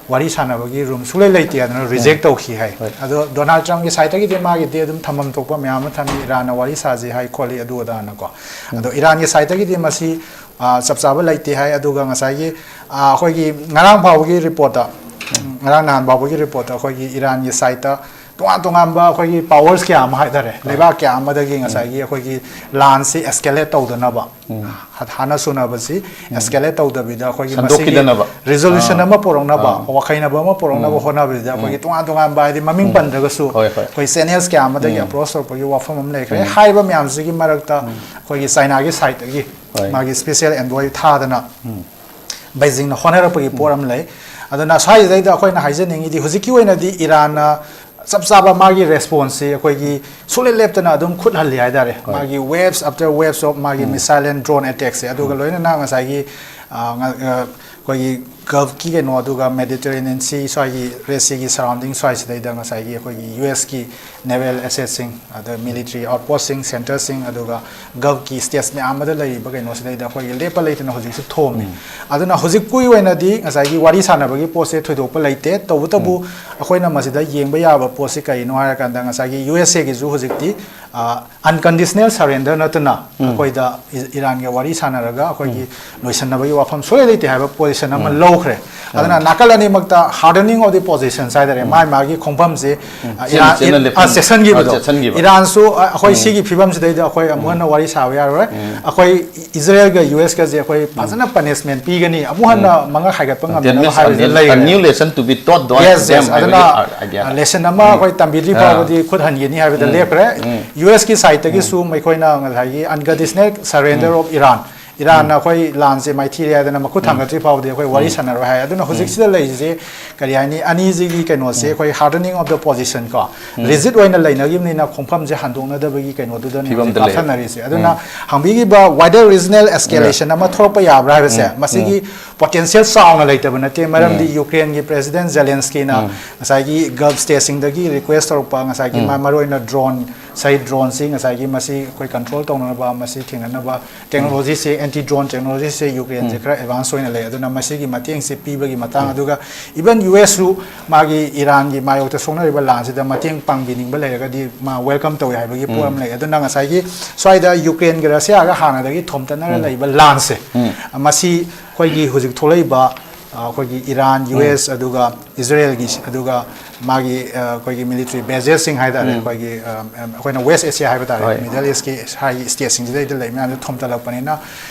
ꯋꯥꯔꯤ ꯁꯥꯟꯅꯕꯒꯤ ꯔꯨꯝ ꯁꯨꯡꯂꯩ ꯂꯩꯇꯦ ꯍꯥꯏꯗꯅ ꯔꯤꯖꯦꯛ ꯎꯝ꯫ ꯇꯧꯈꯤ ꯍꯥꯏ꯫ ꯍꯣꯏ꯫ ꯑꯗꯣ ꯗꯣꯅꯥꯜꯗ ꯇ꯭ꯔꯝꯞꯀꯤ ꯁꯥꯏꯠꯇꯒꯤꯗꯤ ꯃꯥꯒꯤꯗꯤ ꯑꯗꯨꯝ ꯊꯝꯐꯝ ꯊꯣꯛꯄ ꯃꯌꯥꯝ ꯑꯃ ꯊꯝꯃꯤ, ꯏꯔꯥꯟꯅ ꯋꯥꯔꯤ ꯁꯥꯁꯤ ꯍꯥꯏ ꯈꯣꯠꯂꯤ ꯑꯗꯨ ꯑꯗꯥꯅꯀꯣ꯫ ꯎꯝ꯫ ꯑꯗꯣ ꯏꯔꯥꯟꯒꯤ ꯁꯥꯏꯠꯇꯒꯤꯗꯤ ꯃꯁꯤ ꯆꯞ ꯆꯥꯕ ꯂꯩꯇꯦ ꯍꯥꯏ꯫ ꯑꯗꯨꯒ ꯉꯁꯥꯏꯒꯤ ꯑꯩꯈꯣꯏꯒꯤ ꯉꯔꯥꯡ ꯐꯥꯎꯕꯒꯤ ꯔꯤꯄꯣꯔꯠꯇ, ꯉꯔꯥꯡ ꯅꯍꯥꯟ ꯐꯥꯎꯕꯒꯤ ꯔꯤꯄꯣꯔꯠꯇ ꯑꯩꯈꯣꯏꯒꯤ ꯏꯔꯥꯟꯒꯤ ꯁꯥꯏꯠꯇ ꯇꯣꯉꯥꯟ ꯇꯣꯉꯥꯟꯕ ꯑꯩꯈꯣꯏꯒꯤ ꯄꯥꯋꯔꯁ ꯀꯌꯥ ꯑꯃ ꯍꯥꯏꯇꯥꯔꯦ, ꯂꯩꯕꯥꯛ ꯀꯌꯥ ꯑꯃꯗꯒꯤ ꯉꯁꯥꯏꯒꯤ ꯑꯩꯈꯣꯏꯒꯤ ꯂꯥꯟꯁꯤ ꯑꯦꯁꯀꯦꯂꯦꯠ ꯇꯧꯗꯅꯕ, ꯎꯝ꯫ ꯍꯥꯠ- ꯍꯥꯠꯅ ꯁꯨꯅꯕꯁꯤ ꯎꯝ꯫ ꯑꯦꯁꯀꯦꯂꯦꯠ ꯇꯧꯗꯕꯤꯗ ꯑꯩꯈꯣꯏꯒꯤ ꯃꯁꯤꯒꯤ ꯁꯟꯗꯣꯛꯈꯤꯗꯅꯕ꯫ ꯔꯤꯖꯣꯂꯨꯁꯟ ꯑꯥ꯫ ꯑꯃ ꯄꯨꯔꯛꯅꯕ, ꯑꯥ꯫ ꯋꯥꯈꯩꯅꯕ ꯑꯃ ꯄꯨꯔꯛꯅꯕ ꯎꯝ꯫ ꯍꯣꯠꯅꯕꯁꯤꯗ ꯑꯩꯈꯣꯏꯒꯤ ꯎꯝ꯫ ꯇꯣꯉꯥꯟ ꯇꯣꯉꯥꯟꯕ ꯍꯥꯏꯗꯤ ꯃꯃꯤꯡ ꯎꯝ꯫ ꯄꯟꯗ꯭ꯔꯒꯁꯨ ꯍꯣꯏ, ꯍꯣꯏ꯫ ꯑꯩꯈꯣꯏ ꯆꯦꯅꯦꯜꯁ ꯀꯌꯥ ꯑꯃꯗꯒꯤ ꯎꯝ꯫ ꯑꯦꯄ꯭ꯔꯣꯁ ꯇꯧꯔꯛꯄꯒꯤ ꯋꯥꯐꯝ ꯑꯃ ꯂꯩꯈ꯭ꯔꯦ꯫ ꯎꯝ꯫ ꯍꯥꯏꯔꯤꯕ ꯃꯌꯥꯝꯁꯤꯒꯤ ꯃꯔꯛꯇ ꯎꯝ꯫ ꯑꯩꯈꯣꯏꯒꯤ ꯆꯥꯏꯅꯥꯒꯤ ꯁꯥꯏꯠꯇꯒꯤ ꯍꯣꯏ꯫ ꯃꯥꯒꯤ ꯏꯁꯄꯤꯁꯦꯜ ꯑꯦꯟꯚꯣꯏ ꯊꯥꯗꯅ ꯎꯝ꯫ ꯕꯩꯖꯤꯡꯅ ꯍꯣꯠꯅꯔꯛꯄꯒꯤ ꯄꯣꯠ ꯑꯃ ꯂꯩ꯫ ꯑꯗꯨꯅ ꯁ꯭ꯋꯥꯏꯁꯤꯗꯩꯗ ꯑꯩꯈꯣꯏꯅ ꯍꯥꯏꯖꯅꯤꯡꯉꯤꯗꯤ ꯍꯧꯖꯤꯛꯀꯤ ꯑꯣꯏꯅꯗꯤ ꯏꯔꯥꯟꯅ ꯆꯞ ꯆꯥꯕ ꯃꯥꯒꯤ ꯔꯦꯁꯄꯣꯟꯁꯁꯤ ꯑꯩꯈꯣꯏꯒꯤ ꯁꯨꯡꯂꯦꯞ ꯂꯦꯞꯇꯅ ꯑꯗꯨꯝ ꯈꯨꯠ ꯍꯜꯂꯤ ꯍꯥꯏꯇꯥꯔꯦ꯫ ꯍꯣꯏ꯫ ꯃꯥꯒꯤ waves after waves of ꯃꯥꯒꯤ ꯎꯝ꯫ Missile and drone attackꯁꯦ, ꯑꯗꯨꯒ ꯎꯝ꯫ ꯂꯣꯏꯅꯅ ꯉꯁꯥꯏꯒꯤ, ꯑ, ꯉ-, ꯑ, ꯑꯩꯈꯣꯏꯒꯤ Gulfꯀꯤ ꯀꯩꯅꯣ, ꯑꯗꯨꯒ Mediterranean Sea ꯁ꯭ꯋꯥꯏꯒꯤ Red Seaꯒꯤ surrounding ꯁ꯭ꯋꯥꯏꯁꯤꯗꯩꯗ ꯉꯁꯥꯏꯒꯤ ꯑꯩꯈꯣꯏꯒꯤ USꯀꯤ naval assetꯁꯤꯡ, ꯑꯗ military outpostꯁꯤꯡ, centreꯁꯤꯡ, ꯑꯗꯨꯒ Gulfꯀꯤ states ꯃꯌꯥꯝ ꯑꯃꯗ ꯂꯩꯔꯤꯕ ꯀꯩꯅꯣꯁꯤꯗꯩꯗ ꯑꯩꯈꯣꯏꯒꯤ ꯂꯦꯞꯄ ꯂꯩꯇꯅ ꯍꯧꯖꯤꯛꯁꯨ ꯊꯣꯝꯃꯤ꯫ ꯎꯝ꯫ ꯑꯗꯨꯅ ꯍꯧꯖꯤꯛꯀꯤ ꯑꯣꯏꯅꯗꯤ ꯉꯁꯥꯏꯒꯤ ꯋꯥꯔꯤ ꯁꯥꯟꯅꯕꯒꯤ ꯄꯣꯠꯁꯦ ꯊꯣꯏꯗꯣꯛꯄ ꯂꯩꯇꯦ꯫ ꯇꯧꯕꯇꯕꯨ ꯎꯝ꯫ ꯑꯩꯈꯣꯏꯅ ꯃꯁꯤꯗ ꯌꯦꯡꯕ ꯌꯥꯕ ꯄꯣꯠꯁꯤ ꯀꯔꯤꯅꯣ ꯍꯥꯏꯔꯀꯥꯟꯗ, ꯉꯁꯥꯏꯒꯤ USAꯒꯤꯁꯨ ꯍꯧꯖꯤꯛꯇꯤ, ꯑ, unconditional surrender ꯅꯠꯇꯅ ꯎꯝ꯫ ꯑꯩꯈꯣꯏꯗ ꯏ-, ꯏꯔꯥꯟꯒ ꯋꯥꯔꯤ ꯁꯥꯟꯅꯔꯒ ꯑꯩꯈꯣꯏꯒꯤ ꯎꯝ꯫ ꯂꯣꯏꯁꯟꯅꯕꯒꯤ ꯋꯥꯐꯝ ꯁꯨꯡꯂꯩ ꯂꯩꯇꯦ ꯍꯥꯏꯕ position ꯑꯃ ꯎꯝ꯫ ꯂꯧꯈ꯭ꯔꯦ꯫ ꯎꯝ꯫ ꯑꯗꯨꯅ ꯅꯥꯀꯜ ꯑꯅꯤꯃꯛꯇ hardening of the positions ꯍꯥꯏꯇꯥꯔꯦ, ꯎꯝ꯫ ꯃꯥꯏ ꯃꯥꯒꯤ ꯈꯣꯡꯐꯝꯁꯦ, ꯎꯝ꯫ ꯑ, ꯆꯦꯟ-, ꯏꯔꯥꯟ-, ꯆꯦꯟꯅ ꯏ-, ꯑ, ꯂꯦꯞꯁꯤꯟꯈꯤꯕ꯫ ꯆꯦꯟꯁꯤꯟꯈꯤꯕꯗꯣ꯫ ꯑ, ꯆꯦꯟꯁꯤꯟꯈꯤꯕ꯫ ꯏꯔꯥꯟꯁꯨ, ꯑ, ꯑꯩꯈꯣꯏ ꯎꯝ꯫ ꯁꯤꯒꯤ ꯐꯤꯕꯝꯁꯤꯗꯩꯗ ꯑꯩꯈꯣꯏ ꯑꯃꯨꯛ ꯎꯝ꯫ ꯍꯟꯅ ꯋꯥꯔꯤ ꯁꯥꯕ ꯌꯥꯔꯔꯣꯏ꯫ ꯎꯝ꯫ ꯑꯩꯈꯣꯏ ꯏꯖꯔꯦꯜꯒ USꯀꯁꯦ ꯑꯩꯈꯣꯏ ꯎꯝ꯫ ꯐꯖꯅ punishment ꯄꯤꯒꯅꯤ, ꯑꯃꯨꯛ ꯍꯟꯅ ꯎꯝ꯫ ꯃꯉꯛ ꯍꯥꯏꯒꯠꯄ That ꯉꯝꯗꯅꯕ means a ꯍꯥꯏꯕꯁꯤ new, a ꯂꯩꯔꯦ꯫ New lesson to be taught to Yes, them yes. ꯍꯥꯏꯕꯒꯤ ꯑꯗꯨꯅ, idea꯫ ꯑ, lesson ꯑꯃ ꯎꯝ꯫ ꯑꯩꯈꯣꯏ ꯇꯝꯕꯤꯗ꯭ꯔꯤ ꯑꯥ꯫ ꯐꯥꯎꯕꯗꯤ ꯈꯨꯠ ꯍꯟꯒꯅꯤ ꯍꯥꯏꯕꯗ ꯎꯝ꯫ ꯂꯦꯞꯈ꯭ꯔꯦ꯫ ꯎꯝ꯫ USꯀꯤ sideꯇꯒꯤꯁꯨ ꯎꯝ꯫ ꯃꯈꯣꯏꯅ ꯉꯁꯥꯏꯒꯤ unconditional surrender um. of Iran, ꯏꯔꯥꯟꯅ ꯎꯝ꯫ ꯑꯩꯈꯣꯏ ꯂꯥꯟꯁꯦ ꯃꯥꯏꯊꯤꯔꯦ ꯍꯥꯏꯗꯅ ꯃꯈꯨꯠ ꯎꯝ꯫ ꯊꯥꯡꯒꯠꯇ꯭ꯔꯤ ꯐꯥꯎꯕꯗꯤ ꯑꯩꯈꯣꯏ ꯋꯥꯔꯤ ꯎꯝ꯫ ꯁꯥꯟꯅꯔꯣꯏ ꯍꯥꯏ꯫ ꯑꯗꯨꯅ ꯎꯝ꯫ ꯍꯧꯖꯤꯛꯁꯤꯗ ꯂꯩꯔꯤꯁꯦ ꯀꯔꯤ ꯍꯥꯏꯅꯤ, ꯑꯅꯤꯁꯤꯒꯤ ꯀꯩꯅꯣꯁꯦ ꯎꯝ꯫ ꯑꯩꯈꯣꯏ hardening of the position ꯀꯣ, ꯎꯝ꯫ Rigid ꯑꯣꯏꯅ ꯂꯩꯅꯈꯤꯕꯅꯤꯅ ꯈꯣꯡꯐꯝꯁꯦ ꯍꯟꯗꯣꯛꯅꯗꯕꯒꯤ ꯀꯩꯅꯣꯗꯨꯗꯅꯦ ꯍꯧꯖꯤꯛ ꯐꯤꯕꯝꯗ ꯂꯩꯔꯦ꯫ ꯀꯥꯞꯊꯠꯅꯔꯤꯁꯦ꯫ ꯑꯗꯨꯅ ꯎꯝ꯫ ꯍꯪꯕꯤꯈꯤꯕ wider regional escalation ꯎꯝ꯫ ꯑꯃ ꯊꯣꯛꯂꯛꯄ ꯌꯥꯕ꯭ꯔꯥ ꯍꯥꯏꯕꯁꯦ, ꯎꯝ꯫ ꯃꯁꯤꯒꯤ ꯎꯝ꯫ Potential ꯆꯥꯎꯅ ꯂꯩꯇꯕ ꯅꯠꯇꯦ, ꯃꯔꯝꯗꯤ ꯎꯝ꯫ Ukraineꯒꯤ President Zelenskyꯅ ꯎꯝ꯫ ꯉꯁꯥꯏꯒꯤ Gulf stateꯁꯤꯡꯗꯒꯤ request ꯇꯧꯔꯛꯄ, ꯉꯁꯥꯏꯒꯤ ꯎꯝ꯫ ꯃꯥ-, ꯃꯔꯨꯑꯣꯏꯅ drone, ꯉꯁꯥꯏ droneꯁꯤ ꯉꯁꯥꯏꯒꯤ ꯃꯁꯤ ꯑꯩꯈꯣꯏ control ꯇꯧꯅꯅꯕ, ꯃꯁꯤ ꯊꯦꯡꯅꯅꯕ ꯎꯝ꯫ Technologyꯁꯦ, anti drone technologyꯁꯦ Ukraineꯁꯦ ꯎꯝ꯫ ꯈꯔ advance ꯑꯣꯏꯅ ꯂꯩ꯫ ꯑꯗꯨꯅ ꯃꯁꯤꯒꯤ ꯃꯇꯦꯡꯁꯦ ꯄꯤꯕꯒꯤ ꯃꯇꯥꯡ, ꯎꯝ꯫ ꯑꯗꯨꯒ even USꯁꯨ ꯃꯥꯒꯤ ꯏꯔꯥꯟꯒꯤ ꯃꯥꯌꯣꯛꯇ ꯁꯣꯛꯅꯔꯤꯕ ꯂꯥꯟꯁꯤꯗ ꯃꯇꯦꯡ ꯄꯥꯡꯕꯤꯅꯤꯡꯕ ꯂꯩꯔꯒꯗꯤ ꯃꯥ welcome ꯇꯧꯏ ꯍꯥꯏꯕꯒꯤ ꯄꯣꯠ ꯎꯝ꯫ ꯑꯃ ꯂꯩ꯫ ꯑꯗꯨꯅ ꯉꯁꯥꯏꯒꯤ ꯁ꯭ꯋꯥꯏꯗ Ukraineꯒ Russiaꯒ ꯍꯥꯟꯅꯗꯒꯤ ꯊꯣꯝꯇꯠꯅꯔ ꯎꯝ꯫ ꯂꯩꯕ ꯂꯥꯟꯁꯦ, ꯎꯝ꯫ ꯃꯁꯤ ꯑꯩꯈꯣꯏꯒꯤ ꯍꯧꯖꯤꯛ ꯊꯣꯛꯂꯛꯏꯕ, ꯑ, ꯑꯩꯈꯣꯏꯒꯤ ꯏꯔꯥꯟ, ꯎꯝ꯫ US, ꯑꯗꯨꯒ ꯏꯖꯔꯦꯜꯒꯤ, ꯑꯗꯨꯒ ꯃꯥꯒꯤ, ꯑ, ꯑꯩꯈꯣꯏꯒꯤ military basesꯁꯤꯡ ꯍꯥꯏ ꯇꯥꯔꯦ, ꯎꯝ꯫ ꯑꯩꯈꯣꯏꯒꯤ, ꯑ, ꯑꯩꯈꯣꯏꯅ West Asia ꯍꯥꯏꯕ ꯇꯥꯔꯦ, ꯍꯣꯏ꯫ Middle Eastꯀꯤ ꯁ꯭ꯋꯥꯏꯒꯤ stateꯁꯤꯡꯁꯤꯗꯩꯗ ꯂꯩ ꯃꯌꯥꯝꯁꯦ ꯊꯣꯝꯇꯠꯂꯛꯄꯅꯤꯅ,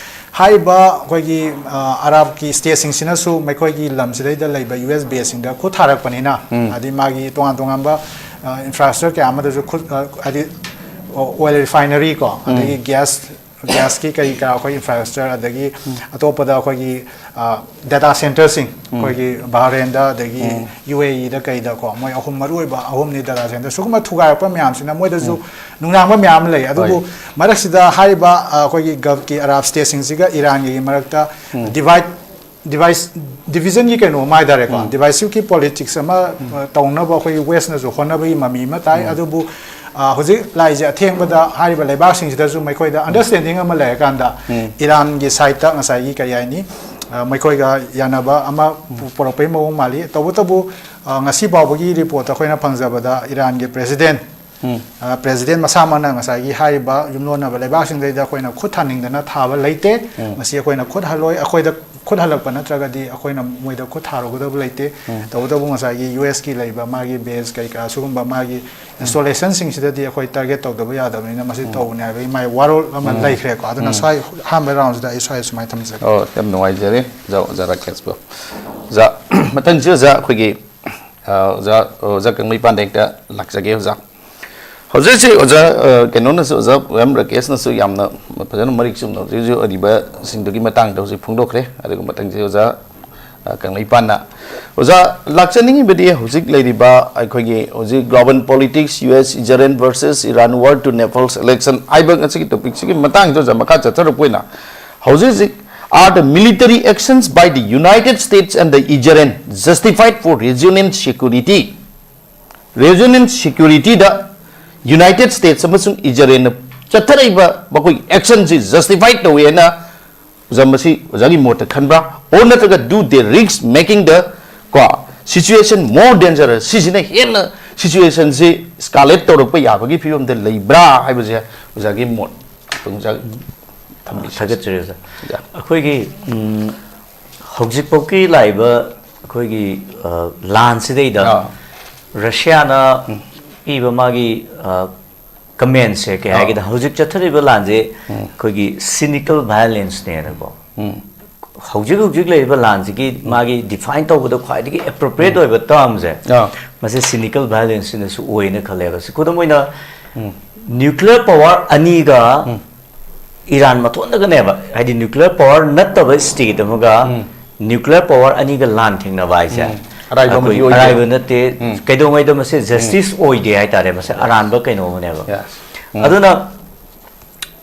ꯍꯥꯏꯔꯤꯕ ꯑꯩꯈꯣꯏꯒꯤ, ꯑ, Arabꯀꯤ stateꯁꯤꯡꯁꯤꯅꯁꯨ ꯃꯈꯣꯏꯒꯤ ꯂꯝꯁꯤꯗꯩꯗ ꯂꯩꯕ US baseꯁꯤꯡꯗ ꯈꯨꯠ ꯊꯥꯔꯛꯄꯅꯤꯅ, ꯎꯝ꯫ ꯍꯥꯏꯗꯤ ꯃꯥꯒꯤ ꯇꯣꯉꯥꯟ ꯇꯣꯉꯥꯟꯕ, ꯑ, infrastructure ꯀꯌꯥ ꯑꯃꯗꯁꯨ ꯈꯨꯠ, ꯑ, ꯍꯥꯏꯗꯤ oil refinery ꯀꯣ, ꯎꯝ꯫ ꯑꯗꯒꯤ gas ꯒ꯭ꯌꯥꯁꯀꯤ ꯀꯔꯤ ꯀꯔꯥ ꯑꯩꯈꯣꯏ ꯏꯟꯐ꯭ꯔꯥꯁ꯭ꯇ꯭ꯔꯛꯆꯔ, ꯑꯗꯒꯤ ꯑꯇꯣꯞꯄꯗ ꯑꯩꯈꯣꯏꯒꯤ ꯗꯥꯇꯥ ꯁꯦꯟꯇꯔꯁꯤꯡ, ꯑꯩꯈꯣꯏꯒꯤ ꯕꯍꯔꯦꯟꯗ, ꯑꯗꯒꯤ ꯌꯨ ꯑꯦ ꯏꯗ ꯀꯩꯗꯀꯣ, ꯃꯣꯏ ꯑꯍꯨꯝ, ꯃꯔꯨ ꯑꯣꯏꯕ ꯑꯍꯨꯝꯅꯤ ꯗꯥꯇꯥ ꯁꯦꯟꯇꯔ꯫ ꯁꯤꯒꯨꯝꯕ ꯊꯨꯒꯥꯏꯔꯛꯄ ꯃꯌꯥꯝꯁꯤꯅ ꯃꯣꯏꯗꯁꯨ ꯅꯨꯡꯅꯥꯡꯕ ꯃꯌꯥꯝ ꯑꯃ ꯂꯩ꯫ ꯑꯗꯨꯕꯨ ꯃꯔꯛꯁꯤꯗ ꯍꯥꯏꯔꯤꯕ ꯑ, ꯑꯩꯈꯣꯏꯒꯤ ꯒꯜꯐꯀꯤ ꯑꯔꯥꯕ ꯁ꯭ꯇꯦꯠꯁꯤꯡꯁꯤꯒ ꯏꯔꯥꯟꯒꯤ ꯃꯔꯛꯇ ꯗꯤꯚꯥꯏꯠ ꯗꯤꯚꯥꯏꯁ ꯗꯤꯚꯤꯖꯟꯒꯤ ꯀꯩꯅꯣ ꯑꯃ ꯍꯥꯏꯇꯥꯔꯦꯀꯣ, ꯗꯤꯚꯥꯏꯁꯤꯚꯀꯤ ꯄꯣꯂꯤꯇꯤꯛꯁ ꯑꯃ ꯑ, ꯇꯧꯅꯕ ꯑꯩꯈꯣꯏꯒꯤ ꯋꯦꯁꯅꯁꯨ ꯍꯣꯠꯅꯕꯒꯤ ꯃꯃꯤ ꯑꯃ ꯇꯥꯏ꯫ ꯑꯗꯨꯕꯨ ꯑ, ꯍꯧꯖꯤꯛ ꯂꯥꯛꯏꯁꯦ ꯑꯊꯦꯡꯕꯗ ꯍꯥꯏꯔꯤꯕ ꯂꯩꯕꯥꯛꯁꯤꯡꯁꯤꯗꯁꯨ ꯃꯈꯣꯏꯗ ꯑꯟꯗꯔꯁ꯭ꯇꯦꯟꯗꯤꯡ ꯑꯃ ꯂꯩꯔꯀꯥꯟꯗ ꯏꯔꯥꯟꯒꯤ ꯁꯥꯏꯠꯇ ꯉꯁꯥꯏꯒꯤ ꯀꯔꯤ ꯍꯥꯏꯅꯤ, ꯑ, ꯃꯈꯣꯏꯒ ꯌꯥꯅꯕ ꯑꯃ ꯄꯨꯔꯛꯄꯒꯤ ꯃꯑꯣꯡ ꯃꯥꯜꯂꯤ꯫ ꯇꯧꯕꯇꯕꯨ ꯑ, ꯉꯁꯤ ꯐꯥꯎꯕꯒꯤ ꯔꯤꯄꯣꯔꯠꯇ ꯑꯩꯈꯣꯏꯅ ꯐꯪꯖꯕꯗ ꯏꯔꯥꯟꯒꯤ ꯄ꯭ꯔꯦꯁꯤꯗꯦꯟ ꯄ꯭ꯔꯦꯁꯤꯗꯦꯟ ꯃꯁꯥꯃꯛꯅ ꯉꯁꯥꯏꯒꯤ ꯍꯥꯏꯔꯤꯕ ꯌꯨꯝꯂꯣꯟꯅꯕ ꯂꯩꯕꯥꯛꯁꯤꯡꯗꯩꯗ ꯑꯩꯈꯣꯏꯅ ꯈꯨꯠ ꯊꯥꯅꯤꯡꯗꯅ ꯊꯥꯕ ꯂꯩꯇꯦ꯫ ꯃꯁꯤ ꯑꯩꯈꯣꯏꯅ ꯈꯨꯠ ꯍꯜꯂꯣꯏ꯫ ꯑꯩꯈꯣꯏꯗ ꯈꯨꯠ ꯍꯜꯂꯛꯄ ꯅꯠꯇ꯭ꯔꯒꯗꯤ ꯑꯩꯈꯣꯏꯅ ꯃꯣꯏꯗ ꯈꯨꯠ ꯊꯥꯔꯨꯒꯗꯕ ꯂꯩꯇꯦ꯫ ꯇꯧꯕꯇꯕꯨ ꯉꯁꯥꯏꯒꯤ ꯌꯨ ꯑꯦꯁꯀꯤ ꯂꯩꯕ ꯃꯥꯒꯤ ꯕꯦꯖ ꯀꯩꯀꯥ ꯁꯤꯒꯨꯝꯕ ꯃꯥꯒꯤ ꯏꯟꯁꯇꯣꯂꯦꯁꯟꯁꯤꯡꯁꯤꯗꯗꯤ ꯑꯩꯈꯣꯏ ꯇꯥꯔꯒꯦꯠ ꯇꯧꯗꯕ ꯌꯥꯗꯕꯅꯤꯅ ꯃꯁꯤ ꯇꯧꯕꯅꯤ ꯍꯥꯏꯕꯒꯤ ꯃꯥꯒꯤ ꯋꯥꯔꯣꯜ ꯑꯃ ꯂꯩꯈ꯭ꯔꯦꯀꯣ꯫ ꯑꯗꯨꯅ ꯁ꯭ꯋꯥꯏ ꯑꯍꯥꯟꯕ ꯔꯥꯎꯟꯁꯤꯗ ꯑꯩ ꯁ꯭ꯋꯥꯏ ꯁꯨꯃꯥꯏꯅ ꯊꯝꯖꯒꯦ꯫ ꯑꯣ, ꯌꯥꯝ ꯅꯨꯡꯉꯥꯏꯖꯔꯦ ꯑꯣꯖꯥ, ꯑꯣꯖꯥ ꯔꯥꯀꯦꯁꯄꯨ꯫ ꯑꯣꯖꯥ, ꯃꯊꯪꯁꯤ ꯑꯣꯖꯥ ꯑꯩꯈꯣꯏꯒꯤ ꯑ, ꯑꯣꯖꯥ, ꯑꯣꯖꯥ ꯀꯪꯂꯩꯄꯥꯟꯗ ꯍꯦꯛꯇ ꯂꯥꯛꯆꯒꯦ ꯑꯣꯖꯥ꯫ ꯍꯧꯖꯤꯛ ꯍꯧꯖꯤꯛ ꯑꯣꯖꯥ, ꯑ, ꯀꯩꯅꯣꯅꯁꯨ, ꯑꯣꯖꯥ ꯋꯥꯌꯦꯜ ꯔꯥꯀꯦꯁꯅꯁꯨ ꯌꯥꯝꯅ ꯐꯖꯅ ꯃꯔꯤꯛ ꯆꯨꯝꯅ ꯍꯧꯖꯤꯛ ꯍꯧꯖꯤꯛ ꯑꯣꯏꯔꯤꯕꯁꯤꯡꯗꯨꯒꯤ ꯃꯇꯥꯡꯗ ꯍꯧꯖꯤꯛ ꯐꯣꯡꯗꯣꯛꯈ꯭ꯔꯦ꯫ ꯑꯗꯨꯒ ꯃꯊꯪꯁꯤ ꯑꯣꯖꯥ, ꯑ, ꯀꯪꯂꯩꯄꯥꯟꯅ꯫ ꯑꯣꯖꯥ, ꯂꯥꯛꯆꯅꯤꯡꯉꯤꯕꯗꯤ ꯍꯧꯖꯤꯛ ꯂꯩꯔꯤꯕ ꯑꯩꯈꯣꯏꯒꯤ ꯍꯧꯖꯤꯛ global politics, U S Israel versus Iran war to Naples election ꯍꯥꯏꯕ ꯉꯁꯤꯒꯤ ꯇꯣꯄꯤꯛꯁꯤꯒꯤ ꯃꯇꯥꯡꯗ ꯑꯣꯖꯥ ꯃꯈꯥ ꯆꯠꯊꯔꯛꯄ ꯑꯣꯏꯅ ꯍꯧꯖꯤꯛ ꯍꯧꯖꯤꯛ, are the military actions by the United States and the Israel justified for regional security? Regional security the United States ꯑꯃꯁꯨꯡ ꯏꯖꯔꯦꯜꯅ ꯆꯠꯊꯔꯛꯏꯕ ꯃꯈꯣꯏꯒꯤ ꯑꯦꯛꯁꯟꯁꯤ ꯖꯁꯇꯤꯐꯥꯏ ꯇꯧꯋꯦ ꯍꯥꯏꯅ ꯑꯣꯖꯥ, ꯃꯁꯤ ꯑꯣꯖꯥꯒꯤ ꯃꯣꯠꯇ ꯈꯟꯕ꯭ꯔꯥ? Or ꯅꯠꯇ꯭ꯔꯒ do they risk making the, ꯀꯣ, situation more dangerous? ꯁꯤꯁꯤꯅ ꯍꯦꯟꯅ ꯁꯤꯆꯨꯋꯦꯁꯟꯁꯤ ꯏꯁꯀꯥꯂꯦꯠ ꯇꯧꯔꯛꯄ ꯌꯥꯕꯒꯤ ꯐꯤꯕꯝꯗ ꯂꯩꯕ꯭ꯔꯥ ꯍꯥꯏꯕꯁꯦ ꯑꯣꯖꯥꯒꯤ ꯃꯣꯠ ꯑꯗꯨꯝ ꯑꯣꯖꯥ ꯊꯝꯕꯤꯁꯤ꯫ ꯊꯥꯒꯠꯆꯔꯤ ꯑꯣꯖꯥ꯫ ꯑꯣꯖꯥ꯫ ꯑꯩꯈꯣꯏꯒꯤ, ꯎꯝ, ꯍꯧꯖꯤꯛꯐꯥꯎꯒꯤ ꯂꯥꯛꯏꯕ ꯑꯩꯈꯣꯏꯒꯤ, ꯑ, ꯂꯥꯟꯁꯤꯗꯩꯗ ꯑꯥ꯫ ꯔꯁꯤꯌꯥꯅ ꯄꯤꯕ ꯃꯥꯒꯤ, ꯑ, ꯀꯃꯦꯟꯁꯦ ꯀꯩ ꯑꯥ꯫ ꯍꯥꯏꯒꯦꯗ, ꯍꯧꯖꯤꯛ ꯆꯠꯊꯔꯤꯕ ꯂꯥꯟꯁꯦ ꯎꯝ꯫ ꯑꯩꯈꯣꯏꯒꯤ ꯁꯤꯅꯤꯀꯦꯜ ꯚꯥꯏꯑꯣꯂꯦꯟꯁꯅꯦꯅꯀꯣ꯫ ꯎꯝ꯫ ꯍꯧꯖꯤꯛ ꯍꯧꯖꯤꯛ ꯂꯩꯔꯤꯕ ꯂꯥꯟꯁꯤꯒꯤ ꯃꯥꯒꯤ ꯗꯤꯐꯥꯏꯟ ꯇꯧꯕꯗ ꯈ꯭ꯋꯥꯏꯗꯒꯤ ꯑꯦꯄ꯭ꯔꯣꯄ꯭ꯔꯤꯌꯦꯠ ꯎꯝ꯫ ꯑꯣꯏꯕ ꯇꯔꯝꯁꯦ ꯑꯥ꯫ ꯃꯁꯤ ꯁꯤꯅꯤꯀꯦꯜ ꯚꯥꯏꯑꯣꯂꯦꯟꯁꯁꯤꯅꯁꯨ ꯑꯣꯏꯅ ꯈꯜꯂꯦꯕ꯫ ꯁꯤ ꯈꯨꯗꯝ ꯑꯣꯏꯅ ꯎꯝ꯫ ꯅ꯭ꯌꯨꯀ꯭ꯂꯤꯌꯔ ꯄꯋꯥꯔ ꯑꯅꯤꯒ ꯎꯝ꯫ ꯏꯔꯥꯟ ꯃꯊꯣꯟꯗꯒꯅꯦꯕ, ꯍꯥꯏꯗꯤ nuclear power ꯅꯠꯇꯕ state ꯑꯃꯒ nuclear power ꯑꯅꯤꯒ ꯂꯥꯟ ꯊꯦꯡꯅꯕ ꯍꯥꯏꯁꯦ ꯑꯔꯥꯏꯕ ꯑꯃꯗꯤ ꯑꯩꯈꯣꯏ ꯑꯣꯏꯗꯦ꯫ ꯑꯔꯥꯏꯕ ꯅꯠꯇꯦ꯫ ꯀꯩꯗꯧꯉꯩꯗ ꯃꯁꯤ justice ꯑꯣꯏꯗꯦ ꯍꯥꯏꯇꯥꯔꯦ꯫ ꯃꯁꯤ ꯑꯔꯥꯟꯕ ꯀꯩꯅꯣ ꯑꯃꯅꯦꯕ꯫ Yes. ꯑꯗꯨꯅ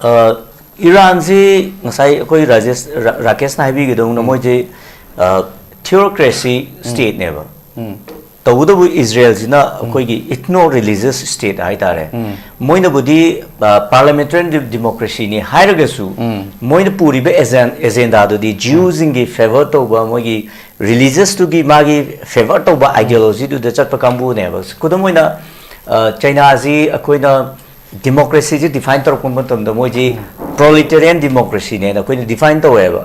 ꯑ, ꯏꯔꯥꯟꯁꯤ ꯉꯁꯥꯏ ꯑꯩꯈꯣꯏ ꯔꯥꯖꯦꯁ ꯔꯥ- ꯔꯥꯀꯦꯁꯅ ꯍꯥꯏꯕꯤꯒꯗꯧꯅ ꯃꯣꯏꯁꯤ theocracy stateꯅꯦꯕ꯫ ꯇꯧꯕꯇꯕꯨ ꯏꯖꯔꯦꯜꯁꯤꯅ ꯑꯩꯈꯣꯏꯒꯤ ethno religious state ꯍꯥꯏꯇꯥꯔꯦ꯫ ꯃꯣꯏꯅꯕꯨꯗꯤ parliamentary democracyꯅꯤ ꯍꯥꯏꯔꯒꯁꯨ ꯃꯣꯏꯅ ꯄꯨꯔꯤꯕ agenda ꯑꯗꯨꯗꯤ Jewꯁꯤꯡꯒꯤ favour ꯇꯧꯕ, ꯃꯣꯏꯒꯤ religiousꯇꯨꯒꯤ ꯃꯥꯒꯤ favour ꯇꯧꯕ ideologyꯗꯨꯗ ꯆꯠꯄ ꯀꯥꯡꯕꯨꯅꯦꯕ꯫ ꯈꯨꯗꯝ ꯑꯣꯏꯅ ꯆꯩꯅꯥꯁꯤ ꯑꯩꯈꯣꯏꯅ democracyꯁꯤ define ꯇꯧꯔꯛꯄ ꯃꯇꯝꯗ ꯃꯣꯏꯁꯤ proletarian democracyꯅꯦꯅ ꯑꯩꯈꯣꯏꯅ define ꯇꯧꯋꯦꯕ꯫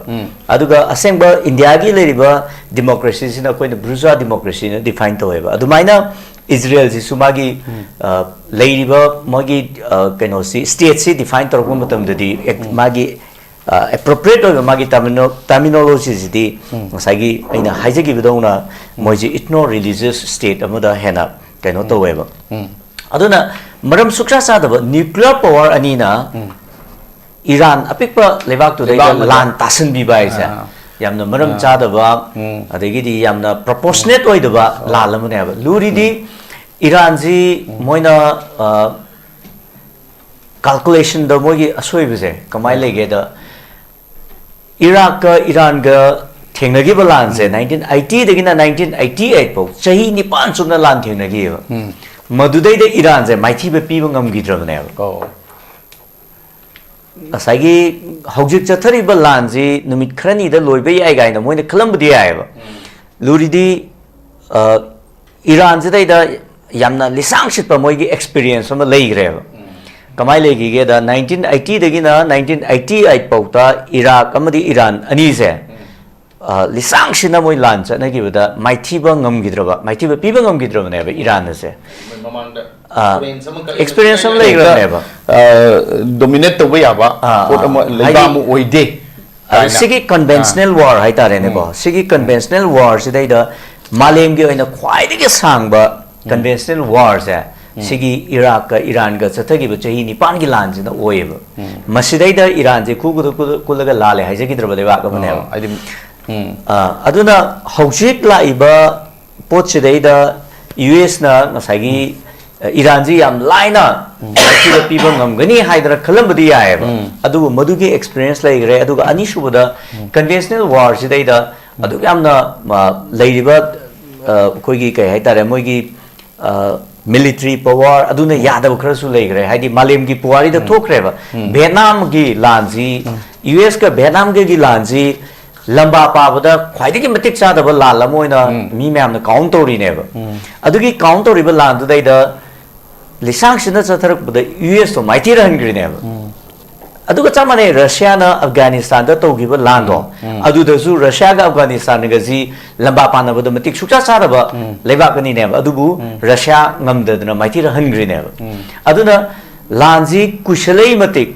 ꯑꯗꯨꯒ ꯑꯁꯦꯡꯕ ꯏꯟꯗꯤꯌꯥꯒꯤ ꯂꯩꯔꯤꯕ democracyꯁꯤꯅ ꯑꯩꯈꯣꯏꯅ bourgeois democracyꯅ define ꯇꯧꯋꯦꯕ꯫ ꯑꯗꯨꯃꯥꯏꯅ ꯏꯖꯔꯦꯜꯁꯤꯁꯨ ꯃꯥꯒꯤ ꯂꯩꯔꯤꯕ ꯃꯣꯏꯒꯤ ꯀꯩꯅꯣꯁꯤ stateꯁꯤ define ꯇꯧꯔꯛꯄ ꯃꯇꯝꯗꯗꯤ ꯃꯥꯒꯤ appropriate ꯑꯣꯏꯕ ꯃꯥꯒꯤ terminologyꯁꯤꯗꯤ ꯉꯁꯥꯏꯒꯤ ꯑꯩꯅ ꯍꯥꯏꯖꯈꯤꯕꯗꯧꯅ ꯃꯣꯏꯁꯤ ethno religious state ꯑꯃꯗ ꯍꯦꯟꯅ ꯀꯩꯅꯣ ꯇꯧꯋꯦꯕ꯫ ꯑꯗꯨꯅ ꯃꯔꯝ ꯁꯨꯛꯆꯥ ꯆꯥꯗꯕ nuclear power ꯑꯅꯤꯅ ꯏꯔꯥꯟ ꯑꯄꯤꯛꯄ ꯂꯩꯕꯥꯛꯇꯨꯗꯩꯗ ꯂꯩꯕꯥꯛ ꯑꯃꯗ꯫ ꯂꯥꯟ ꯇꯥꯁꯟꯕꯤꯕ ꯍꯥꯏꯁꯦ ꯌꯥꯝꯅ ꯃꯔꯝ ꯆꯥꯗꯕ, ꯑꯗꯒꯤꯗꯤ ꯌꯥꯝꯅ proportionate ꯑꯣꯏꯗꯕ ꯂꯥꯟ ꯑꯃꯅꯦꯕ꯫ ꯂꯨꯔꯤꯗꯤ ꯏꯔꯥꯟꯁꯤ ꯃꯣꯏꯅ calculationꯗ ꯃꯣꯏꯒꯤ ꯑꯁꯣꯏꯕꯁꯦ ꯀꯃꯥꯏꯅ ꯂꯩꯒꯦꯗ, ꯏꯔꯥꯛꯀ ꯏꯔꯥꯟꯒ ꯊꯦꯡꯅꯈꯤꯕ ꯂꯥꯟꯁꯦ nineteen eightyꯗꯒꯤꯅ nineteen eighty eight ꯐꯥꯎ ꯆꯍꯤ ꯅꯤꯄꯥꯟ ꯆꯨꯞꯅ ꯂꯥꯟ ꯊꯦꯡꯅꯈꯤꯑꯕ꯫ ꯃꯗꯨꯗꯩꯗ ꯏꯔꯥꯟꯁꯦ ꯃꯥꯏꯊꯤꯕ ꯄꯤꯕ ꯉꯝꯈꯤꯗ꯭ꯔꯕꯅꯦꯕ꯫ ꯑꯣ꯫ ꯉꯁꯥꯏꯒꯤ ꯍꯧꯖꯤꯛ ꯆꯠꯊꯔꯤꯕ ꯂꯥꯟꯁꯤ ꯅꯨꯃꯤꯠ ꯈꯔꯅꯤꯗ ꯂꯣꯏꯕ ꯌꯥꯏ ꯀꯥꯏꯅ ꯃꯣꯏꯅ ꯈꯜꯂꯝꯕꯗꯤ ꯌꯥꯏꯑꯕ꯫ ꯂꯨꯔꯤꯗꯤ ꯏꯔꯥꯟꯁꯤꯗꯩꯗ ꯌꯥꯝꯅ ꯂꯤꯁꯥꯡ ꯁꯤꯠꯄ ꯃꯣꯏꯒꯤ experience ꯑꯃ ꯂꯩꯈ꯭ꯔꯦꯕ꯫ ꯀꯃꯥꯏꯅ ꯂꯩꯈꯤꯒꯦꯗ, nineteen eightyꯗꯒꯤꯅ nineteen eighty eight ꯐꯥꯎꯗ ꯏꯔꯥꯛ ꯑꯃꯗꯤ ꯏꯔꯥꯟ ꯑꯅꯤꯁꯦ ꯂꯤꯁꯥꯡ ꯁꯤꯠꯅ ꯃꯣꯏ ꯂꯥꯟ ꯆꯠꯅꯈꯤꯕꯗ ꯃꯥꯏꯊꯤꯕ ꯉꯝꯈꯤꯗ꯭ꯔꯕ, ꯃꯥꯏꯊꯤꯕ ꯄꯤꯕ ꯉꯝꯈꯤꯗ꯭ꯔꯕꯅꯦꯕ ꯏꯔꯥꯟ ꯑꯁꯦ꯫ ꯃꯃꯥꯡꯗ ꯑꯥ, experience ꯑꯃ ꯀꯔꯤ experience ꯑꯃ ꯑꯃ ꯂꯩꯈ꯭ꯔꯕꯅꯦꯕ꯫ dominate ꯇꯧꯕ ꯌꯥꯕ ꯑꯥ, ꯄꯣꯠ ꯑꯥ, ꯑꯃ ꯂꯩꯕ ꯍꯥꯏꯗꯤ, ꯑꯃ ꯑꯣꯏꯗꯦ ꯑꯗ ꯍꯥꯏꯅ꯫ ꯁꯤꯒꯤ conventional war ꯍꯥꯏꯇꯥꯔꯦꯅꯦꯀꯣ꯫ ꯁꯤꯒꯤ conventional warꯁꯤꯗꯩꯗ ꯃꯥꯂꯦꯝꯒꯤ ꯑꯣꯏꯅ ꯈ꯭ꯋꯥꯏꯗꯒꯤ ꯁꯥꯡꯕ conventional warꯁꯦ ꯁꯤꯒꯤ ꯏꯔꯥꯛꯀ ꯏꯔꯥꯟꯒ ꯆꯠꯊꯈꯤꯕ ꯆꯍꯤ ꯅꯤꯄꯥꯟꯒꯤ ꯂꯥꯟꯁꯤꯅ ꯑꯣꯏꯌꯦꯕ꯫ ꯃꯁꯤꯗꯩꯗ ꯏꯔꯥꯟꯁꯦ ꯈꯨ ꯈꯨꯗ- ꯈꯨꯗ- ꯀꯨꯜꯂꯒ ꯂꯥꯜꯂꯦ ꯍꯥꯏꯖꯈꯤꯗ꯭ꯔꯕ ꯂꯩꯕꯥꯛ ꯑꯃꯅꯦꯕ꯫ ꯑꯣ, ꯍꯥꯏꯗꯤ ꯎꯝ, ꯑ, ꯑꯗꯨꯅ ꯍꯧꯖꯤꯛ ꯂꯥꯛꯏꯕ ꯄꯣꯠꯁꯤꯗꯩꯗ ꯌꯨ ꯑꯦꯁꯅ ꯉꯁꯥꯏꯒꯤ ꯑ, ꯏꯔꯥꯟꯁꯤ ꯌꯥꯝ ꯂꯥꯏꯅ ꯃꯥꯏꯊꯤꯕ ꯄꯤꯕ ꯉꯝꯒꯅꯤ ꯍꯥꯏꯗꯅ ꯈꯜꯂꯝꯕꯗꯤ ꯌꯥꯏꯑꯕ꯫ ꯑꯗꯨꯕꯨ ꯃꯗꯨꯒꯤ ꯑꯦꯛꯁꯄꯤꯔꯤꯌꯦꯟꯁ ꯂꯩꯈ꯭ꯔꯦ꯫ ꯑꯗꯨꯒ ꯑꯅꯤꯁꯨꯕꯗ, ꯀꯟꯚꯦꯟꯁꯅꯦꯜ ꯋꯥꯔꯁꯤꯗꯩꯗ ꯑꯗꯨꯛ ꯌꯥꯝꯅ, ꯑ, ꯂꯩꯔꯤꯕ, ꯑ, ꯑꯩꯈꯣꯏꯒꯤ ꯀꯩ ꯍꯥꯏꯇꯥꯔꯦ, ꯃꯣꯏꯒꯤ ꯃꯤꯂꯤꯇ꯭ꯔꯤ ꯄꯋꯥꯔ ꯑꯗꯨꯅ ꯌꯥꯗꯕ ꯈꯔꯁꯨ ꯂꯩꯈ꯭ꯔꯦ꯫ ꯍꯥꯏꯗꯤ ꯃꯥꯂꯦꯝꯒꯤ ꯄꯨꯋꯥꯔꯤꯗ ꯊꯣꯛꯈ꯭ꯔꯦꯕ꯫ ꯚꯦꯠꯅꯥꯝꯒꯤ ꯂꯥꯟꯁꯤ, ꯌꯨ ꯑꯦꯁꯀ ꯚꯦꯠꯅꯥꯝꯒꯤ ꯂꯥꯟꯁꯤ ꯂꯝꯕꯥ ꯄꯥꯕꯗ ꯈ꯭ꯋꯥꯏꯗꯒꯤ ꯃꯇꯤꯛ ꯆꯥꯗꯕ ꯂꯥꯟ ꯑꯃ ꯑꯣꯏꯅ ꯃꯤ ꯃꯌꯥꯝꯅ ꯀꯥꯎꯟ ꯇꯧꯔꯤꯅꯦꯕ꯫ ꯑꯗꯨꯒꯤ ꯀꯥꯎꯟ ꯇꯧꯔꯤꯕ ꯂꯥꯟꯗꯨꯗꯩꯗ ꯂꯤꯁꯥꯡꯁꯤꯟꯅ ꯆꯠꯊꯔꯛꯄꯗ ꯌꯨ ꯑꯦꯁꯇꯣ ꯃꯥꯏꯊꯤꯔ ꯍꯟꯈ꯭ꯔꯤꯅꯦꯕ꯫ ꯑꯗꯨꯒ ꯆꯞ ꯃꯥꯟꯅꯩ, ꯔꯁꯤꯌꯥꯅ ꯑꯐꯒꯥꯅꯤꯁꯇꯥꯟꯗ ꯇꯧꯈꯤꯕ ꯂꯥꯟꯗꯣ, ꯑꯗꯨꯗꯁꯨ ꯔꯁꯤꯌꯥꯒ ꯑꯐꯒꯥꯅꯤꯁꯇꯥꯟꯒꯁꯤ ꯂꯝꯕꯥ ꯄꯥꯅꯕꯗ ꯃꯇꯤꯛ ꯁꯨꯛꯆꯥ ꯆꯥꯗꯕ ꯂꯩꯕꯥꯛ ꯑꯅꯤꯅꯦꯕ꯫ ꯑꯗꯨꯕꯨ ꯔꯁꯤꯌꯥ ꯉꯝꯗꯗꯅ ꯃꯥꯏꯊꯤꯔ ꯍꯟꯈ꯭ꯔꯤꯅꯦꯕ꯫ ꯑꯗꯨꯅ ꯂꯥꯟꯁꯤ ꯀꯨꯏꯁꯜꯂꯛꯏ ꯃꯇꯤꯛ,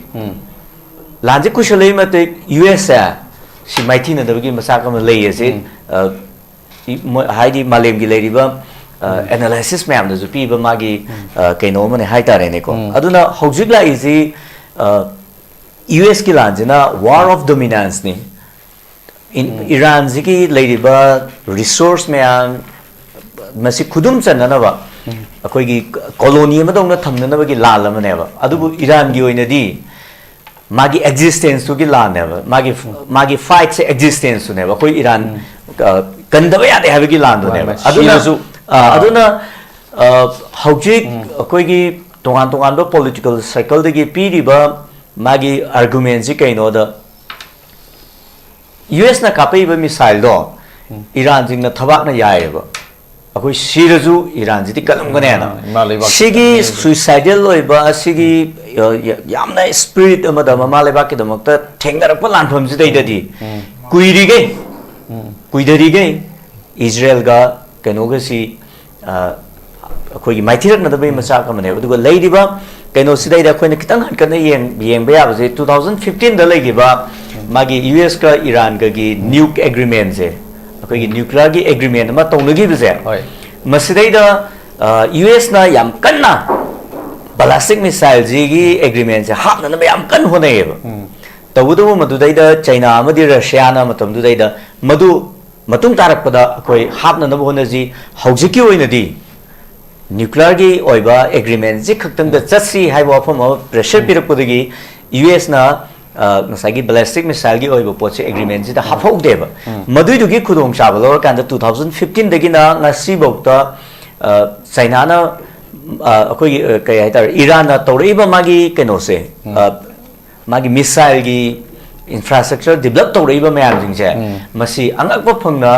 ꯂꯥꯟꯁꯤ ꯀꯨꯏꯁꯜꯂꯛꯏ ꯃꯇꯤꯛ ꯌꯨ ꯑꯦꯁꯁꯦ ꯁꯤ ꯃꯥꯏꯊꯤꯅꯗꯕꯒꯤ ꯃꯆꯥꯛ ꯑꯃ ꯂꯩ ꯑꯁꯤ, ꯑ, ꯏ- ꯃꯣꯏ- ꯍꯥꯏꯗꯤ ꯃꯥꯂꯦꯝꯒꯤ ꯂꯩꯔꯤꯕ, ꯑ, ꯑꯦꯅꯥꯂꯥꯏꯁꯤꯁ ꯃꯌꯥꯝꯗꯁꯨ ꯄꯤꯕ ꯃꯥꯒꯤ, ꯑ, ꯀꯩꯅꯣ ꯑꯃꯅꯦ ꯍꯥꯏꯇꯥꯔꯦꯅꯦꯀꯣ꯫ ꯑꯗꯨꯅ ꯍꯧꯖꯤꯛ ꯂꯥꯛꯏꯁꯤ, ꯑ, ꯌꯨ ꯑꯦꯁꯀꯤ ꯂꯥꯟꯁꯤꯅ ꯋꯥꯔ ꯑꯣꯐ ꯗꯣꯃꯤꯅꯥꯟꯁꯅꯤ꯫ ꯏꯟ- ꯏꯔꯥꯟꯁꯤꯒꯤ ꯂꯩꯔꯤꯕ ꯔꯤꯁꯣꯔꯁ ꯃꯌꯥꯝ ꯃꯁꯤ ꯈꯨꯗꯨꯝ ꯆꯟꯅꯅꯕ ꯑꯩꯈꯣꯏꯒꯤ ꯀꯣꯂꯣꯅꯤ ꯑꯃꯗꯧꯅ ꯊꯝꯅꯅꯕꯒꯤ ꯂꯥꯟ ꯑꯃꯅꯦꯕ꯫ ꯑꯗꯨꯕꯨ ꯏꯔꯥꯟꯒꯤ ꯑꯣꯏꯅꯗꯤ ꯃꯥꯒꯤ ꯑꯦꯛꯖꯤꯁꯇꯦꯟꯁꯇꯨꯒꯤ ꯂꯥꯟꯅꯦꯕ꯫ ꯃꯥꯒꯤ ꯃꯥꯒꯤ ꯐꯥꯏꯠꯁꯦ ꯑꯦꯛꯖꯤꯁꯇꯦꯟꯁꯇꯨꯅꯦꯕ꯫ ꯑꯩꯈꯣꯏ ꯏꯔꯥꯟ, ꯑ, ꯀꯟꯗꯕ ꯌꯥꯗꯦ ꯍꯥꯏꯕꯒꯤ ꯂꯥꯟꯗꯨꯅꯦꯕ꯫ ꯃꯥꯅꯦ, ꯑꯗꯨꯅ ꯁꯤꯔꯁꯨ꯫ ꯑ, ꯑꯗꯨꯅ, ꯑ, ꯍꯧꯖꯤꯛ ꯑꯩꯈꯣꯏꯒꯤ ꯇꯣꯉꯥꯟ ꯇꯣꯉꯥꯟꯕ ꯄꯣꯂꯤꯇꯤꯀꯦꯜ ꯁꯥꯏꯀꯜꯗꯒꯤ ꯄꯤꯔꯤꯕ ꯃꯥꯒꯤ ꯑꯥꯔꯒꯨꯃꯦꯟꯁꯤ ꯀꯩꯅꯣꯗ, ꯌꯨ ꯑꯦꯁꯅ ꯀꯥꯞꯄꯛꯏꯕ ꯃꯤꯁꯥꯏꯜꯗꯣ ꯏꯔꯥꯟꯁꯤꯡꯅ ꯊꯕꯥꯛꯅ ꯌꯥꯏꯌꯦꯕ꯫ ꯑꯩꯈꯣꯏ ꯁꯤꯔꯁꯨ ꯏꯔꯥꯟꯁꯤꯗꯤ ꯀꯜꯂꯝꯒꯅꯦꯅ꯫ ꯎꯝ, ꯏꯃꯥ ꯂꯩꯕꯥꯛ ꯁꯤꯒꯤ ꯈꯛꯇꯅꯦ꯫ ꯁꯨꯏꯁꯥꯏꯗꯦꯜ ꯑꯣꯏꯕ, ꯑꯁꯤꯒꯤ, ꯑ, ꯌ- ꯌꯥꯝꯅ ꯁ꯭ꯄꯤꯔꯤꯠ ꯑꯃꯗ ꯃꯃꯥ ꯂꯩꯕꯥꯛꯀꯤꯗꯃꯛꯇ ꯊꯦꯡꯅꯔꯛꯄ ꯂꯥꯟꯐꯝꯁꯤꯗꯩꯗꯗꯤ ꯀꯨꯏꯔꯤꯈꯩ, ꯀꯨꯏꯗꯔꯤꯈꯩ ꯏꯖꯔꯦꯜꯒ ꯀꯩꯅꯣꯒꯁꯤ, ꯑ, ꯑꯩꯈꯣꯏꯒꯤ ꯃꯥꯏꯊꯤꯔꯛꯅꯗꯕꯒꯤ ꯃꯆꯥꯛ ꯑꯃꯅꯦꯕ꯫ ꯑꯗꯨꯒ ꯂꯩꯔꯤꯕ ꯀꯩꯅꯣꯁꯤꯗꯩꯗ ꯑꯩꯈꯣꯏꯅ ꯈꯤꯇꯪ ꯍꯟꯀꯠꯅ ꯌꯦꯡ- ꯌꯦꯡꯕ ꯌꯥꯕꯁꯦ, ꯇꯨ ꯊꯥꯎꯖꯟ ꯐꯤꯐꯇꯤꯟꯗ ꯂꯩꯈꯤꯕ ꯃꯥꯒꯤ ꯌꯨ ꯑꯦꯁꯀ ꯏꯔꯥꯟꯒꯒꯤ ꯅ꯭ꯌꯨꯛ ꯑꯦꯒ꯭ꯔꯤꯃꯦꯟꯁꯦ, ꯑꯩꯈꯣꯏꯒꯤ ꯅ꯭ꯌꯨꯀ꯭ꯂꯤꯌꯔꯒꯤ ꯑꯦꯒ꯭ꯔꯤꯃꯦꯟ ꯑꯃ ꯇꯧꯅꯈꯤꯕꯁꯦ, ꯍꯣꯏ꯫ ꯃꯁꯤꯗꯩꯗ ꯌꯨ ꯑꯦꯁꯅ ꯌꯥꯝ ꯀꯟꯅ ꯕꯦꯂꯤꯁꯇꯤꯛ ꯃꯤꯁꯥꯏꯜꯁꯤꯒꯤ ꯑꯦꯒ꯭ꯔꯤꯃꯦꯟꯁꯦ ꯍꯥꯞꯅꯅꯕ ꯌꯥꯝ ꯀꯟꯅ ꯍꯣꯠꯅꯩꯌꯦꯕ꯫ ꯇꯧꯕꯇꯕꯨ ꯃꯗꯨꯗꯩꯗ ꯆꯩꯅꯥ ꯑꯃꯗꯤ ꯔꯁꯤꯌꯥꯅ ꯃꯇꯝꯗꯨꯗꯩꯗ ꯃꯗꯨ ꯃꯇꯨꯡ ꯇꯥꯔꯛꯄꯗ ꯑꯩꯈꯣꯏ ꯍꯥꯞꯅꯅꯕ ꯍꯣꯠꯅꯁꯤ, ꯍꯧꯖꯤꯛꯀꯤ ꯑꯣꯏꯅꯗꯤ ꯅ꯭ꯌꯨꯀ꯭ꯂꯤꯌꯔꯒꯤ ꯑꯣꯏꯕ ꯑꯦꯒ꯭ꯔꯤꯃꯦꯟꯁꯤ ꯈꯛꯇꯪꯗ ꯆꯠꯁꯤ ꯍꯥꯏꯕ ꯋꯥꯐꯝ ꯑꯃ ꯄ꯭ꯔꯦꯁꯔ ꯄꯤꯔꯛꯄꯗꯒꯤ ꯌꯨ ꯑꯦꯁꯅ ꯉꯁꯥꯏꯒꯤ ꯕꯦꯂꯤꯁꯇꯤꯛ ꯃꯤꯁꯥꯏꯜꯒꯤ ꯑꯣꯏꯕ ꯄꯣꯠꯁꯦ ꯑꯦꯒ꯭ꯔꯤꯃꯦꯟꯁꯤꯗ ꯍꯥꯞꯍꯧꯗꯦꯕ꯫ ꯃꯗꯨꯏꯗꯨꯒꯤ ꯈꯨꯗꯣꯡꯆꯥꯕ ꯂꯧꯔꯀꯥꯟꯗ ꯇꯨ ꯊꯥꯎꯖꯟ ꯐꯤꯐꯇꯤꯟꯗꯒꯤꯅ ꯉꯁꯤꯐꯥꯎꯗ ꯆꯩꯅꯥꯅ ꯑꯩꯈꯣꯏꯒꯤ ꯀꯩ ꯍꯥꯏꯇꯥꯔꯦ, ꯏꯔꯥꯟꯅ ꯇꯧꯔꯛꯏꯕ ꯃꯥꯒꯤ ꯀꯩꯅꯣꯁꯦ, ꯃꯥꯒꯤ ꯃꯤꯁꯥꯏꯜꯒꯤ ꯏꯟꯐ꯭ꯔꯥꯁ꯭ꯇ꯭ꯔꯛꯆꯔ ꯗꯤꯕꯂꯞ ꯇꯧꯔꯛꯏꯕ ꯃꯌꯥꯝꯁꯤꯡꯁꯦ, ꯃꯁꯤ ꯑꯉꯛꯄ ꯐꯪꯅ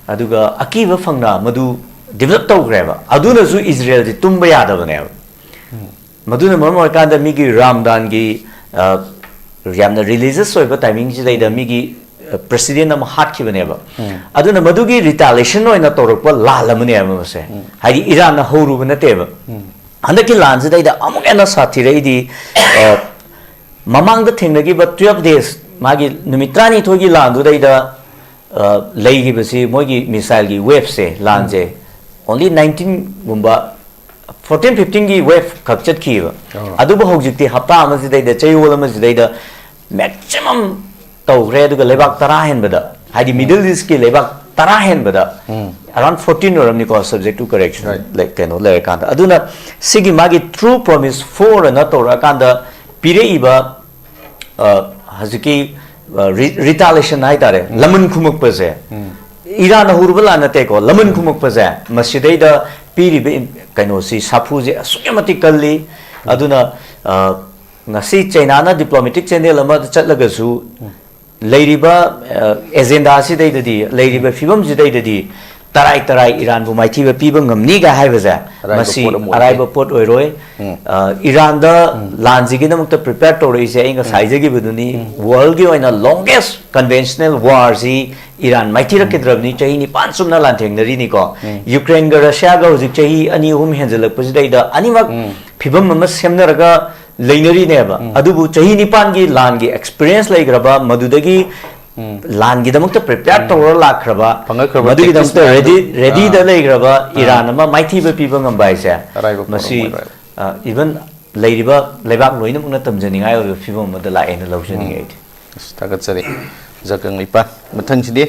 ꯑꯗꯨꯒ ꯑꯀꯤꯕ ꯐꯪꯅ ꯃꯗꯨ ꯗꯤꯕꯂꯞ ꯇꯧꯈ꯭ꯔꯦꯕ꯫ ꯑꯗꯨꯅꯁꯨ ꯏꯖꯔꯦꯜꯁꯤ ꯇꯨꯝꯕ ꯌꯥꯗꯕꯅꯦꯕ꯫ ꯃꯗꯨꯅ ꯃꯔꯝ ꯑꯣꯏꯔꯀꯥꯟꯗ ꯃꯤꯒꯤ ꯔꯥꯝꯗꯥꯟꯒꯤ, ꯑ, ꯌꯥꯝꯅ ꯔꯤꯂꯤꯖꯁ ꯑꯣꯏꯕ ꯇꯥꯏꯃꯤꯡꯁꯤꯗꯩꯗ ꯃꯤꯒꯤ ꯄ꯭ꯔꯦꯁꯤꯗꯦꯟ ꯑꯃ ꯍꯥꯠꯈꯤꯕꯅꯦꯕ꯫ ꯑꯗꯨꯅ ꯃꯗꯨꯒꯤ ꯔꯤꯇꯥꯂꯤꯌꯦꯁꯟ ꯑꯣꯏꯅ ꯇꯧꯔꯛꯄ ꯂꯥꯜ ꯑꯃꯅꯦꯕ ꯃꯁꯦ꯫ ꯍꯥꯏꯗꯤ ꯏꯔꯥꯟꯅ ꯍꯧꯔꯨꯕ ꯅꯠꯇꯦꯕ꯫ ꯍꯟꯗꯛꯀꯤ ꯂꯥꯟꯁꯤꯗꯩꯗ ꯑꯃꯨꯛ ꯍꯦꯟꯅ ꯁꯥꯊꯤꯔꯛꯏꯗꯤ, ꯑ, ꯃꯃꯥꯡꯗ ꯊꯦꯡꯅꯈꯤꯕ ꯇꯨꯌꯦꯜꯐ ꯗꯦꯖ, ꯃꯥꯒꯤ ꯅꯨꯃꯤꯠ ꯇꯔꯥꯅꯤꯊꯣꯏꯒꯤ ꯂꯥꯟꯗꯨꯗꯩꯗ, ꯑ, ꯂꯩꯈꯤꯕꯁꯤ ꯃꯣꯏꯒꯤ ꯃꯤꯁꯥꯏꯜꯒꯤ ꯋꯦꯞꯁꯦ, ꯂꯥꯟꯁꯦ ꯑꯣꯟꯂꯤ ꯅꯥꯏꯟꯇꯤꯟꯒꯨꯝꯕ, ꯐꯣꯔꯇꯤꯟ ꯐꯤꯐꯇꯤꯟꯒꯤ ꯋꯦꯞ ꯈꯛ ꯆꯠꯈꯤꯕ꯫ ꯑꯗꯨꯕꯨ ꯍꯧꯖꯤꯛꯇꯤ ꯍꯞꯇꯥ ꯑꯃꯁꯤꯗꯩꯗ, ꯆꯌꯣꯜ ꯑꯃꯁꯤꯗꯩꯗ ꯃꯦꯛꯁꯤꯃꯝ ꯇꯧꯈ꯭ꯔꯦ꯫ ꯑꯗꯨꯒ ꯂꯩꯕꯥꯛ ꯇꯔꯥ ꯍꯦꯟꯕꯗ, ꯍꯥꯏꯗꯤ ꯃꯤꯗꯜ ꯏꯁꯀꯤ ꯂꯩꯕꯥꯛ ꯇꯔꯥ ꯍꯦꯟꯕꯗ, ꯑꯔꯥꯎꯟ ꯐꯣꯔꯇꯤꯟ ꯑꯣꯏꯔꯝꯅꯤꯀꯣ, ꯁꯕꯖꯦꯛ ꯇꯨ ꯀꯔꯦꯛꯁꯟ, ꯀꯩꯅꯣ ꯂꯩꯔꯀꯥꯟꯗ꯫ ꯑꯗꯨꯅ ꯁꯤꯒꯤ ꯃꯥꯒꯤ ꯇ꯭ꯔꯨ ꯄ꯭ꯔꯣꯃꯤꯁ ꯐꯣꯔ ꯑꯅ ꯇꯧꯔꯛꯑꯀꯥꯟꯗ ꯄꯤꯔꯛꯏꯕ, ꯑ, ꯍꯧꯖꯤꯛꯀꯤ, ꯑ, ꯔꯤ-, ꯔꯤꯇꯥꯂꯤꯌꯦꯁꯟ ꯍꯥꯏꯇꯥꯔꯦ, ꯂꯃꯟ ꯈꯨꯝꯃꯛꯄꯁꯦ, ꯏꯔꯥꯟꯅ ꯍꯧꯔꯨꯕ ꯂꯥꯟ ꯅꯠꯇꯦꯀꯣ, ꯂꯃꯟ ꯈꯨꯝꯃꯛꯄꯁꯦ, ꯃꯁꯤꯗꯩꯗ ꯄꯤꯔꯤꯕ ꯏꯝ-, ꯀꯩꯅꯣꯁꯤ, ꯁꯥꯐꯨꯁꯦ ꯑꯁꯨꯛꯀꯤ ꯃꯇꯤꯛ ꯀꯜꯂꯤ꯫ ꯑꯗꯨꯅ, ꯑ, ꯉꯁꯤ ꯆꯩꯅꯥꯅ ꯗꯤꯄ꯭ꯂꯣꯃꯦꯇꯤꯛ ꯆꯦꯅꯦꯜ ꯑꯃꯗ ꯆꯠꯂꯒꯁꯨ, ꯂꯩꯔꯤꯕ, ꯑ, ꯑꯦꯖꯦꯟꯗꯥꯁꯤꯗꯩꯗꯗꯤ, ꯂꯩꯔꯤꯕ ꯐꯤꯕꯝꯁꯤꯗꯩꯗꯗꯤ ꯇꯔꯥꯏ ꯇꯔꯥꯏ ꯏꯔꯥꯟꯕꯨ ꯃꯥꯏꯊꯤꯕ ꯄꯤꯕ ꯉꯝꯅꯤꯒ ꯍꯥꯏꯕꯁꯦ, ꯑꯔꯥꯏꯕ ꯃꯁꯤ ꯄꯣꯠ ꯑꯃ ꯑꯣꯏꯗꯦ꯫ ꯑꯔꯥꯏꯕ ꯄꯣꯠ ꯑꯣꯏꯔꯣꯏ꯫ ꯑ, ꯏꯔꯥꯟꯗ ꯂꯥꯟꯁꯤꯒꯤꯗꯃꯛꯇ ꯄ꯭ꯔꯤꯄꯦꯌꯔ ꯇꯧꯔꯛꯏꯁꯦ, ꯑꯩ ꯉꯁꯥꯏ ꯍꯥꯏꯖꯈꯤꯕꯗꯨꯅꯤ, ꯋꯥꯔꯜꯒꯤ ꯑꯣꯏꯅ ꯂꯣꯡꯒꯦꯁ ꯀꯟꯚꯦꯟꯁꯅꯦꯜ ꯋꯥꯔꯁꯤ ꯏꯔꯥꯟ ꯃꯥꯏꯊꯤꯔꯛꯀꯗ꯭ꯔꯕꯅꯤ꯫ ꯆꯍꯤ ꯅꯤꯄꯥꯟ ꯆꯨꯝꯅ ꯂꯥꯟꯊꯦꯡꯅꯔꯤꯅꯤꯀꯣ꯫ ꯌꯨꯀ꯭ꯔꯦꯟꯒ ꯔꯁꯤꯌꯥꯒ ꯍꯧꯖꯤꯛ ꯆꯍꯤ ꯑꯅꯤ ꯑꯍꯨꯝ ꯍꯦꯟꯖꯜꯂꯛꯄꯁꯤꯗꯩꯗ ꯑꯅꯤꯃꯛ ꯐꯤꯕꯝ ꯑꯃ ꯁꯦꯝꯅꯔꯒ ꯂꯩꯅꯔꯤꯅꯦꯕ꯫ ꯑꯗꯨꯕꯨ ꯆꯍꯤ ꯅꯤꯄꯥꯟꯒꯤ ꯂꯥꯟꯒꯤ ꯑꯦꯛꯁꯄꯤꯔꯤꯌꯦꯟꯁ ꯂꯩꯈ꯭ꯔꯕ, ꯃꯗꯨꯗꯒꯤ ꯂꯥꯟꯒꯤꯗꯃꯛꯇ ꯄ꯭ꯔꯤꯄꯦꯌꯔ ꯇꯧꯔ ꯂꯥꯛꯈ꯭ꯔꯕ, ꯐꯪꯉꯛꯈ꯭ꯔꯕ ꯃꯗꯨꯒꯤꯗꯃꯛꯇ ꯇꯦꯛꯇꯤꯛꯁ ꯃꯌꯥꯝꯗꯨ, ꯔꯦꯗꯤ ꯔꯦꯗꯤꯗ ꯑꯥ, ꯂꯩꯈ꯭ꯔꯕ ꯑꯥ, ꯏꯔꯥꯟ ꯑꯃ ꯃꯥꯏꯊꯤꯕ ꯄꯤꯕ ꯉꯝꯕ ꯍꯥꯏꯁꯦ, ꯑꯔꯥꯏꯕ ꯄꯣꯠ ꯃꯁꯤ ꯑꯃ ꯑꯣꯏꯔꯣꯏ꯫ ꯏꯚꯟ ꯂꯩꯔꯤꯕ ꯂꯩꯕꯥꯛ ꯂꯣꯏꯅꯃꯛꯅ ꯇꯝꯖꯅꯤꯡꯉꯥꯏ ꯑꯣꯏꯕ ꯐꯤꯕꯝ ꯑꯃꯗ ꯂꯥꯛꯑꯦꯅ ꯂꯧꯖꯅꯤꯡꯉꯤ꯫ ꯎꯝ꯫ ꯑꯩꯗꯤ ꯑꯁ, ꯊꯥꯒꯠꯆꯔꯤ꯫ ꯖꯀꯪ ꯏꯄꯥ, ꯃꯊꯪꯁꯤꯗꯤ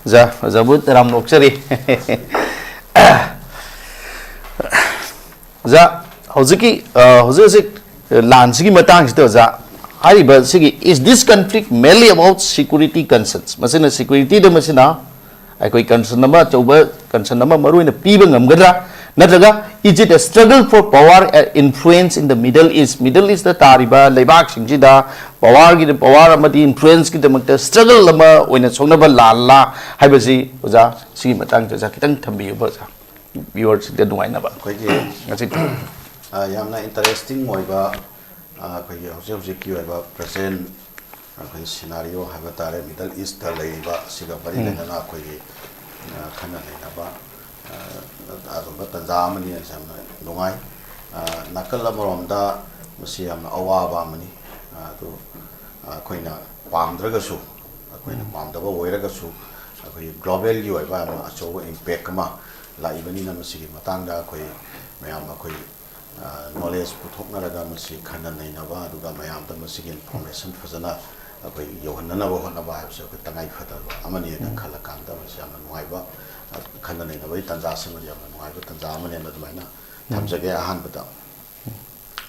ꯖ ꯑꯣꯖꯥꯕꯨ ꯇꯔꯥꯝꯅ ꯑꯣꯛꯆꯔꯤ꯫ ꯑꯣꯖꯥ, ꯍꯧꯖꯤꯛꯀꯤ, ꯑ, ꯍꯧꯖꯤꯛ ꯍꯧꯖꯤꯛ, ꯑ, ꯂꯥꯟꯁꯤꯒꯤ ꯃꯇꯥꯡꯁꯤꯗ, ꯑꯣꯖꯥ, ꯍꯥꯏꯔꯤꯕ ꯁꯤꯒꯤ, is this conflict merely about security concerns? ꯃꯁꯤꯅ ꯁꯦꯀ꯭ꯌꯨꯔꯤꯇꯤꯗ, ꯃꯁꯤꯅ ꯑꯩꯈꯣꯏ ꯀꯟꯁꯔꯟ ꯑꯃ ꯑꯆꯧꯕ, ꯀꯟꯁꯔꯟ ꯑꯃ ꯃꯔꯨ ꯑꯣꯏꯅ ꯄꯤꯕ ꯉꯝꯒꯗ꯭ꯔꯥ? ꯅꯠꯇ꯭ꯔꯒ, is it a struggle for power and influence in the Middle East?ꯃꯤꯗꯜ ꯏꯁꯇ ꯇꯥꯔꯤꯕ ꯂꯩꯕꯥꯛꯁꯤꯡꯁꯤꯗ ꯄꯋꯥꯔꯒꯤ, ꯄꯋꯥꯔ ꯑꯃꯗꯤ ꯏꯟꯐ꯭ꯂꯨꯌꯦꯟꯁꯀꯤꯗꯃꯛꯇ ꯁ꯭ꯇ꯭ꯔꯒꯜ ꯑꯃ ꯑꯣꯏꯅ ꯁꯣꯛꯅꯕ ꯂꯥꯜꯂꯥ ꯍꯥꯏꯕꯁꯤ, ꯑꯣꯖꯥ, ꯁꯤꯒꯤ ꯃꯇꯥꯡꯗ, ꯑꯣꯖꯥ, ꯈꯤꯇꯪ ꯊꯝꯕꯤꯌꯨꯕ, ꯑꯣꯖꯥ, ꯚ꯭ꯌꯨꯋꯔꯁꯤꯡꯗ ꯅꯨꯡꯉꯥꯏꯅꯕ꯫ ꯑꯩꯈꯣꯏꯒꯤ, ꯉꯁꯤ ꯑ, ꯌꯥꯝꯅ ꯏꯟꯇꯔꯦꯁꯇꯤꯡ ꯑꯣꯏꯕ, ꯑ, ꯑꯩꯈꯣꯏꯒꯤ ꯍꯧꯖꯤꯛ ꯍꯧꯖꯤꯛꯀꯤ ꯑꯣꯏꯕ ꯄ꯭ꯔꯖꯦꯟ ꯑꯩꯈꯣꯏꯒꯤ ꯁꯤꯅꯥꯔꯤꯑꯣ ꯍꯥꯏꯕ ꯇꯥꯔꯦ, ꯃꯤꯗꯜ ꯏꯁꯇ ꯂꯩꯔꯤꯕ ꯑꯁꯤꯒ ꯃꯔꯤ ꯎꯝ꯫ ꯂꯩꯅꯅ ꯑꯩꯈꯣꯏꯒꯤ, ꯑ, ꯈꯟꯅ ꯅꯩꯅꯕ, ꯑ, ꯑꯗꯨꯝꯕ ꯇꯥꯟꯖꯥ ꯑꯃꯅꯤ ꯍꯥꯏꯁꯦ ꯌꯥꯝꯅ ꯅꯨꯡꯉꯥꯏ꯫ ꯑ, ꯅꯥꯀꯜ ꯑꯃꯔꯣꯝꯗ ꯃꯁꯤ ꯌꯥꯝꯅ ꯑꯋꯥꯕ ꯑꯃꯅꯤ꯫ ꯑ, ꯑꯗꯨ, ꯑ, ꯑꯩꯈꯣꯏꯅ ꯄꯥꯝꯗ꯭ꯔꯒꯁꯨ, ꯑꯩꯈꯣꯏꯅ ꯎꯝ꯫ ꯄꯥꯝꯗꯕ ꯑꯣꯏꯔꯒꯁꯨ, ꯑꯩꯈꯣꯏꯒꯤ ꯒ꯭ꯂꯣꯕꯦꯜꯒꯤ ꯑꯣꯏꯕ ꯌꯥꯝꯅ ꯑꯆꯧꯕ ꯏꯝꯄꯦꯛ ꯑꯃ ꯂꯥꯛꯏꯕꯅꯤꯅ, ꯃꯁꯤꯒꯤ ꯃꯇꯥꯡꯗ ꯑꯩꯈꯣꯏ ꯃꯌꯥꯝ, ꯑꯩꯈꯣꯏ ꯑ, ꯅꯣꯂꯦꯖ ꯄꯨꯊꯣꯛꯅꯔꯒ ꯃꯁꯤ ꯈꯟꯅ ꯅꯩꯅꯕ, ꯑꯗꯨꯒ ꯃꯌꯥꯝꯗ ꯃꯁꯤꯒꯤ ꯏꯟꯐꯣꯔꯃꯦꯁꯟ ꯐꯖꯅ ꯑꯩꯈꯣꯏ ꯌꯧꯍꯟꯅꯅꯕ ꯍꯣꯠꯅꯕ ꯍꯥꯏꯕꯁꯦ ꯑꯩꯈꯣꯏ ꯇꯉꯥꯏ ꯐꯗꯕ ꯑꯃꯅꯤꯅ ꯎꯝ꯫ ꯈꯜꯂꯀꯥꯟꯗ, ꯃꯁꯤ ꯌꯥꯝꯅ ꯅꯨꯡꯉꯥꯏꯕ, ꯑ, ꯈꯟꯅ ꯅꯩꯅꯕꯒꯤ ꯇꯥꯟꯖꯥꯁꯤꯃꯗꯤ ꯌꯥꯝꯅ ꯅꯨꯡꯉꯥꯏꯕ ꯇꯥꯟꯖꯥ ꯑꯃꯅꯦꯅ ꯑꯗꯨꯃꯥꯏꯅ ꯎꯝ꯫ ꯊꯝꯖꯒꯦ꯫ ꯑꯍꯥꯟꯕꯗ,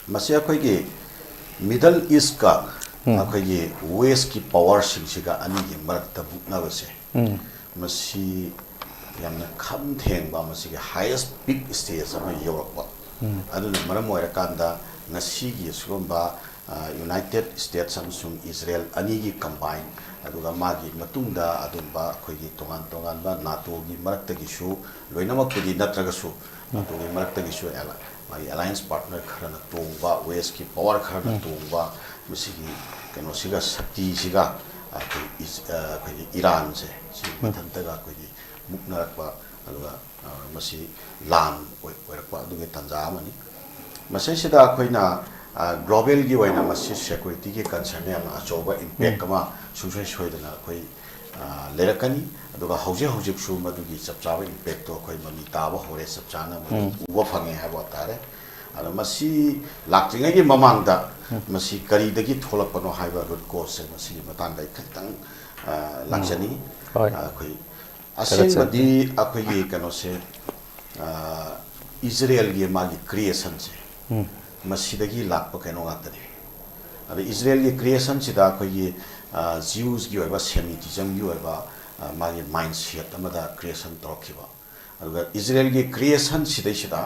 ꯃꯁꯤ ꯑꯩꯈꯣꯏꯒꯤ ꯃꯤꯗꯜ ꯏꯁꯀ ꯎꯝ꯫ ꯑꯩꯈꯣꯏꯒꯤ ꯋꯦꯁꯀꯤ ꯄꯋꯥꯔꯁꯤꯡꯁꯤꯒ ꯑꯅꯤꯒꯤ ꯃꯔꯛꯇ ꯃꯨꯛꯅꯕꯁꯦ, ꯎꯝ꯫ ꯃꯁꯤ ꯌꯥꯝꯅ ꯈꯝ ꯊꯦꯡꯕ, ꯃꯁꯤꯒꯤ ꯍꯥꯏꯌꯦꯁ ꯄꯤꯛ ꯁ꯭ꯇꯦꯖ ꯑꯃ ꯌꯧꯔꯛꯄ꯫ ꯎꯝ꯫ ꯑꯗꯨꯅ ꯃꯔꯝ ꯑꯣꯏꯔꯀꯥꯟꯗ ꯉꯁꯤꯒꯤ ꯑꯁꯤꯒꯨꯝꯕ, ꯑ, ꯌꯨꯅꯥꯏꯇꯦꯠ ꯁ꯭ꯇꯦꯠꯁ ꯑꯃꯁꯨꯡ ꯏꯖꯔꯦꯜ ꯑꯅꯤꯒꯤ ꯀꯝꯕꯥꯏꯟ, ꯑꯗꯨꯒ ꯃꯥꯒꯤ ꯃꯇꯨꯡꯗ ꯑꯗꯨꯝꯕ ꯑꯩꯈꯣꯏꯒꯤ ꯇꯣꯉꯥꯟ ꯇꯣꯉꯥꯟꯕ ꯅꯥꯇꯣꯒꯤ ꯃꯔꯛꯇꯒꯤꯁꯨ, ꯂꯣꯏꯅꯃꯛꯄꯨꯗꯤ ꯅꯠꯇ꯭ꯔꯒꯁꯨ, ꯎꯝ꯫ ꯅꯥꯇꯣꯒꯤ ꯃꯔꯛꯇꯒꯤꯁꯨ ꯑꯦꯂꯥ-, ꯃꯥꯒꯤ ꯑꯦꯂꯥꯏꯟꯁ ꯄꯥꯔꯠꯅꯔ ꯈꯔꯅ ꯇꯣꯡꯕ, ꯋꯦꯁꯀꯤ ꯄꯋꯥꯔ ꯈꯔꯅ ꯎꯝ꯫ ꯇꯣꯡꯕ, ꯃꯁꯤꯒꯤ ꯀꯩꯅꯣꯁꯤꯒ, ꯁꯛꯇꯤꯁꯤꯒ, ꯑꯩꯈꯣꯏ ꯏꯖ-, ꯑ, ꯑꯩꯈꯣꯏꯒꯤ ꯏꯔꯥꯟꯁꯦ, ꯁꯤ ꯎꯝ꯫ ꯃꯊꯟꯇꯒ ꯑꯩꯈꯣꯏꯒꯤ ꯃꯨꯛꯅꯔꯛꯄ, ꯑꯗꯨꯒ, ꯑ, ꯃꯁꯤ ꯂꯥꯟ ꯑꯣꯏ-, ꯑꯣꯏꯔꯛꯄ ꯑꯗꯨꯒꯤ ꯇꯥꯟꯖꯥ ꯑꯃꯅꯤ꯫ ꯃꯁꯤꯁꯤꯗ ꯑꯩꯈꯣꯏꯅ, ꯒ꯭ꯂꯣꯕꯦꯜꯒꯤ ꯑꯣꯏꯅ ꯃꯁꯤ ꯁꯦꯀ꯭ꯌꯨꯔꯤꯇꯤꯒꯤ ꯀꯟꯁꯔꯟ ꯌꯥꯝꯅ ꯑꯆꯧꯕ ꯏꯝꯄꯦꯛ ꯑꯃ ꯁꯨꯡꯁꯣꯏ ꯁꯣꯏꯗꯅ ꯑꯩꯈꯣꯏ ꯂꯩꯔꯛꯀꯅꯤ꯫ ꯑꯗꯨꯒ ꯍꯧꯖꯤꯛ ꯍꯧꯖꯤꯛꯁꯨ ꯃꯗꯨꯒꯤ ꯆꯞ ꯆꯥꯕ ꯏꯝꯄꯦꯛꯇꯣ ꯑꯩꯈꯣꯏ ꯃꯃꯤ ꯇꯥꯕ ꯍꯧꯔꯦ, ꯆꯞ ꯆꯥꯅ ꯃꯗꯨ ꯎꯕ ꯐꯪꯉꯦ ꯍꯥꯏꯕ ꯇꯥꯔꯦ꯫ ꯑꯗꯣ ꯃꯁꯤ ꯂꯥꯛꯇ꯭ꯔꯤꯉꯩꯒꯤ ꯃꯃꯥꯡꯗ ꯃꯁꯤ ꯀꯔꯤꯗꯒꯤ ꯊꯣꯛꯂꯛꯄꯅꯣ ꯍꯥꯏꯕ ꯔꯨꯠ ꯀꯣꯁꯁꯦ ꯃꯁꯤꯒꯤ ꯃꯇꯥꯡꯗ ꯑꯩ ꯈꯤꯇꯪ ꯂꯥꯛꯆꯅꯤꯡꯏ꯫ ꯑꯩꯈꯣꯏ ꯑꯁꯦꯡꯕꯗꯤ ꯑꯩꯈꯣꯏꯒꯤ ꯀꯩꯅꯣꯁꯦ, ꯏꯖꯔꯦꯜꯒꯤ ꯃꯥꯒꯤ ꯀ꯭ꯔꯤꯌꯦꯁꯟꯁꯦ ꯃꯁꯤꯗꯒꯤ ꯂꯥꯛꯄ ꯀꯩꯅꯣ ꯉꯥꯛꯇꯅꯤ꯫ ꯑꯗ ꯏꯖꯔꯦꯜꯒꯤ ꯀ꯭ꯔꯤꯌꯦꯁꯟꯁꯤꯗ ꯑꯩꯈꯣꯏꯒꯤ ꯖꯤꯎꯁꯀꯤ ꯑꯣꯏꯕ, ꯁꯦꯃꯤꯇꯤꯖꯝꯒꯤ ꯑꯣꯏꯕ ꯃꯥꯒꯤ ꯃꯥꯏꯟ ꯁꯦꯠ ꯑꯃꯗ ꯀ꯭ꯔꯤꯌꯦꯁꯟ ꯇꯧꯔꯛꯈꯤꯕ꯫ ꯑꯗꯨꯒ ꯏꯖꯔꯦꯜꯒꯤ ꯀ꯭ꯔꯤꯌꯦꯁꯟ ꯁꯤꯗꯩꯁꯤꯗ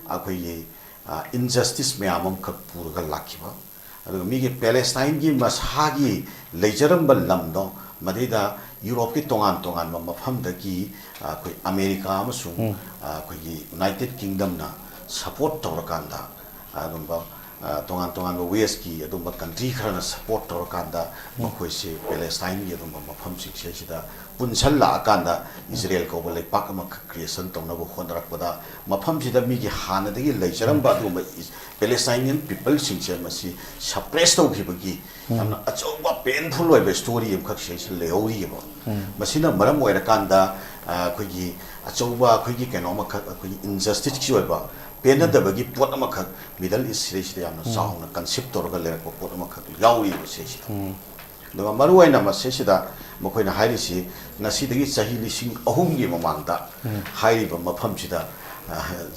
ꯑꯩꯈꯣꯏꯒꯤ ꯏꯟꯖꯁꯇꯤꯁ ꯃꯌꯥꯝ ꯑꯃꯈꯛ ꯄꯨꯔꯒ ꯂꯥꯛꯈꯤꯕ꯫ ꯑꯗꯨꯒ ꯃꯤꯒꯤ ꯄꯦꯂꯦꯁꯇꯥꯏꯟꯒꯤ ꯃꯁꯥꯒꯤ ꯂꯩꯖꯔꯝꯕ ꯂꯝꯗꯣ ꯃꯗꯩꯗ ꯌꯨꯔꯣꯞꯀꯤ ꯇꯣꯉꯥꯟ ꯇꯣꯉꯥꯟꯕ ꯃꯐꯝꯗꯒꯤ ꯑꯩꯈꯣꯏ ꯑꯃꯦꯔꯤꯀꯥ ꯑꯃꯁꯨꯡ ꯑꯩꯈꯣꯏꯒꯤ ꯌꯨꯅꯥꯏꯇꯦꯠ ꯀꯤꯡꯗꯝꯅ ꯁꯄꯣꯔꯠ ꯇꯧꯔꯀꯥꯟꯗ ꯑꯗꯨꯝꯕ ꯇꯣꯉꯥꯟ ꯇꯣꯉꯥꯟꯕ ꯋꯦꯁꯀꯤ ꯑꯗꯨꯝꯕ ꯀꯟꯇ꯭ꯔꯤ ꯈꯔꯅ ꯁꯄꯣꯔꯠ ꯇꯧꯔꯀꯥꯟꯗ ꯃꯈꯣꯏꯁꯦ ꯄꯦꯂꯦꯁꯇꯥꯏꯟꯒꯤ ꯑꯗꯨꯝꯕ ꯃꯐꯝꯁꯤꯡꯁꯤꯗꯩꯁꯤꯗ ꯄꯨꯟꯁꯜꯂꯛꯑꯀꯥꯟꯗ ꯏꯖꯔꯦꯜ ꯀꯧꯕ ꯂꯩꯄꯥꯛ ꯑꯃꯈꯛ ꯀ꯭ꯔꯤꯌꯦꯁꯟ ꯇꯧꯅꯕ ꯍꯣꯠꯅꯔꯛꯄꯗ ꯃꯐꯝꯁꯤꯗ ꯃꯤꯒꯤ ꯍꯥꯟꯅꯗꯒꯤ ꯂꯩꯖꯔꯝꯕ ꯑꯗꯨꯒꯨꯝꯕ ꯄꯦꯂꯦꯁꯇꯥꯏꯅꯤꯌꯟ ꯄꯤꯄꯜꯁꯤꯡꯁꯦ ꯃꯁꯤ ꯁꯄ꯭ꯔꯦꯁ ꯇꯧꯈꯤꯕꯒꯤ ꯌꯥꯝꯅ ꯑꯆꯧꯕ ꯄꯦꯟꯐꯨꯜ ꯑꯣꯏꯕ ꯁ꯭ꯇꯣꯔꯤ ꯑꯃꯈꯛ ꯁꯤꯗꯩꯁꯤꯗ ꯂꯩꯍꯧꯔꯤꯑꯕ꯫ ꯃꯁꯤꯅ ꯃꯔꯝ ꯑꯣꯏꯔꯀꯥꯟꯗ ꯑꯩꯈꯣꯏꯒꯤ ꯑꯆꯧꯕ ꯑꯩꯈꯣꯏꯒꯤ ꯀꯩꯅꯣ ꯑꯃꯈꯛ, ꯑꯩꯈꯣꯏꯒꯤ ꯏꯟꯖꯁꯇꯤꯁꯀꯤ ꯑꯣꯏꯕ ꯄꯦꯟꯅꯗꯕꯒꯤ ꯄꯣꯠ ꯑꯃꯈꯛ ꯃꯤꯗꯜ ꯏꯁ ꯁꯤꯗꯩꯁꯤꯗ ꯌꯥꯝꯅ ꯆꯥꯎꯅ ꯀꯟꯁꯤꯞ ꯇꯧꯔꯒ ꯂꯩꯔꯛꯄ ꯄꯣꯠ ꯑꯃꯈꯛ ꯌꯥꯎꯔꯤꯕ ꯁꯤꯁꯤꯗ꯫ ꯑꯗꯨꯒ ꯃꯔꯨꯑꯣꯏꯅ ꯃꯁꯤꯁꯤꯗ ꯃꯈꯣꯏꯅ ꯍꯥꯏꯔꯤꯁꯤ ꯉꯁꯤꯗꯒꯤ ꯆꯍꯤ ꯂꯤꯁꯤꯡ ꯑꯍꯨꯝꯒꯤ ꯃꯃꯥꯡꯗ ꯍꯥꯏꯔꯤꯕ ꯃꯐꯝꯁꯤꯗ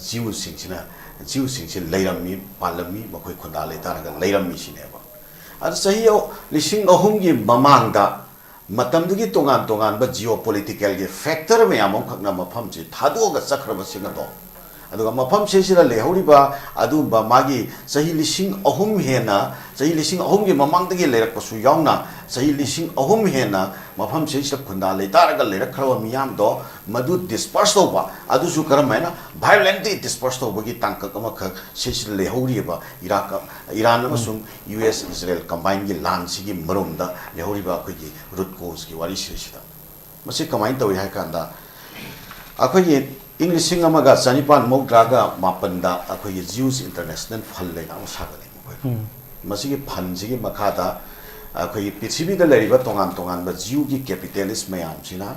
ꯖꯤꯎꯁꯤꯡꯁꯤꯅ, ꯖꯤꯎꯁꯤꯡꯁꯤ ꯂꯩꯔꯝꯃꯤ, ꯄꯥꯜꯂꯝꯃꯤ, ꯃꯈꯣꯏ ꯈꯨꯟꯗꯥ ꯂꯩꯇꯥꯔꯒ ꯂꯩꯔꯝꯃꯤ ꯁꯤꯅꯦꯕ꯫ ꯑꯗꯨ ꯆꯍꯤ ꯂꯤꯁꯤꯡ ꯑꯍꯨꯝꯒꯤ ꯃꯃꯥꯡꯗ ꯃꯇꯝꯗꯨꯒꯤ ꯇꯣꯉꯥꯟ ꯇꯣꯉꯥꯟꯕ ꯖꯤꯑꯣ ꯄꯣꯂꯤꯇꯤꯀꯦꯜꯒꯤ ꯐꯦꯛꯇꯔ ꯃꯌꯥꯝ ꯑꯃꯈꯛꯅ ꯃꯐꯝꯁꯤ ꯊꯥꯗꯣꯛꯑꯒ ꯆꯠꯈ꯭ꯔꯕꯁꯤꯡ ꯑꯗꯣ, ꯑꯗꯨꯒ ꯃꯐꯝꯁꯤꯁꯤꯗ ꯂꯩꯍꯧꯔꯤꯕ ꯑꯗꯨꯒꯨꯝꯕ ꯃꯥꯒꯤ ꯆꯍꯤ ꯂꯤꯁꯤꯡ ꯑꯍꯨꯝ ꯍꯦꯟꯅ, ꯆꯍꯤ ꯂꯤꯁꯤꯡ ꯑꯍꯨꯝꯒꯤ ꯃꯃꯥꯡꯗꯒꯤ ꯂꯩꯔꯛꯄꯁꯨ ꯌꯥꯎꯅ ꯆꯍꯤ ꯂꯤꯁꯤꯡ ꯑꯍꯨꯝ ꯍꯦꯟꯅ ꯃꯐꯝꯁꯤꯁꯤꯗ ꯈꯨꯟꯗꯥ ꯂꯩꯇꯥꯔꯒ ꯂꯩꯔꯛꯈ꯭ꯔꯕ ꯃꯤꯌꯥꯝꯗꯣ ꯃꯗꯨ ꯗꯤꯁꯄꯔꯁ ꯇꯧꯕ, ꯑꯗꯨꯁꯨ ꯀꯔꯝ ꯍꯥꯏꯅ ꯚꯥꯏꯑꯣꯂꯦꯟꯠꯂꯤ ꯗꯤꯁꯄꯔꯁ ꯇꯧꯕꯒꯤ ꯇꯥꯡꯀꯛ ꯑꯃꯈꯛ ꯁꯤꯁꯤꯗ ꯂꯩꯍꯧꯔꯤꯕ ꯏꯔꯥꯛ, ꯏꯔꯥꯟ ꯑꯃꯁꯨꯡ ꯌꯨ ꯑꯦꯁ ꯏꯖꯔꯦꯜ ꯀꯝꯕꯥꯏꯟꯒꯤ ꯂꯥꯟꯁꯤꯒꯤ ꯃꯔꯨꯝꯗ ꯂꯩꯍꯧꯔꯤꯕ ꯑꯩꯈꯣꯏꯒꯤ ꯔꯨꯠ ꯀꯣꯁꯀꯤ ꯋꯥꯔꯤꯁꯤꯗꯩꯁꯤꯗ꯫ ꯃꯁꯤ ꯀꯃꯥꯏꯅ ꯇꯧꯏ ꯍꯥꯏ ꯀꯥꯟꯗ, ꯑꯩꯈꯣꯏꯒꯤ ꯏꯪ ꯂꯤꯁꯤꯡ ꯑꯃꯒ ꯆꯅꯤꯄꯥꯟ ꯃꯧꯗ꯭ꯔꯥꯒ ꯃꯥꯄꯟꯗ ꯑꯩꯈꯣꯏꯒꯤ ꯖꯤꯎꯁ ꯏꯟꯇꯔꯅꯦꯁꯅꯦꯜ ꯐꯟ ꯂꯩꯅ ꯑꯃ ꯁꯥꯒꯠꯂꯛꯏ꯫ ꯃꯁꯤꯒꯤ ꯐꯟꯁꯤꯒꯤ ꯃꯈꯥꯗ ꯑꯩꯈꯣꯏꯒꯤ ꯄ꯭ꯔꯤꯊꯤꯕꯤꯗ ꯂꯩꯔꯤꯕ ꯇꯣꯉꯥꯟ ꯇꯣꯉꯥꯟꯕ ꯖ꯭ꯌꯨꯒꯤ ꯀꯦꯄꯤꯇꯦꯂꯤꯁ ꯃꯌꯥꯝꯁꯤꯅ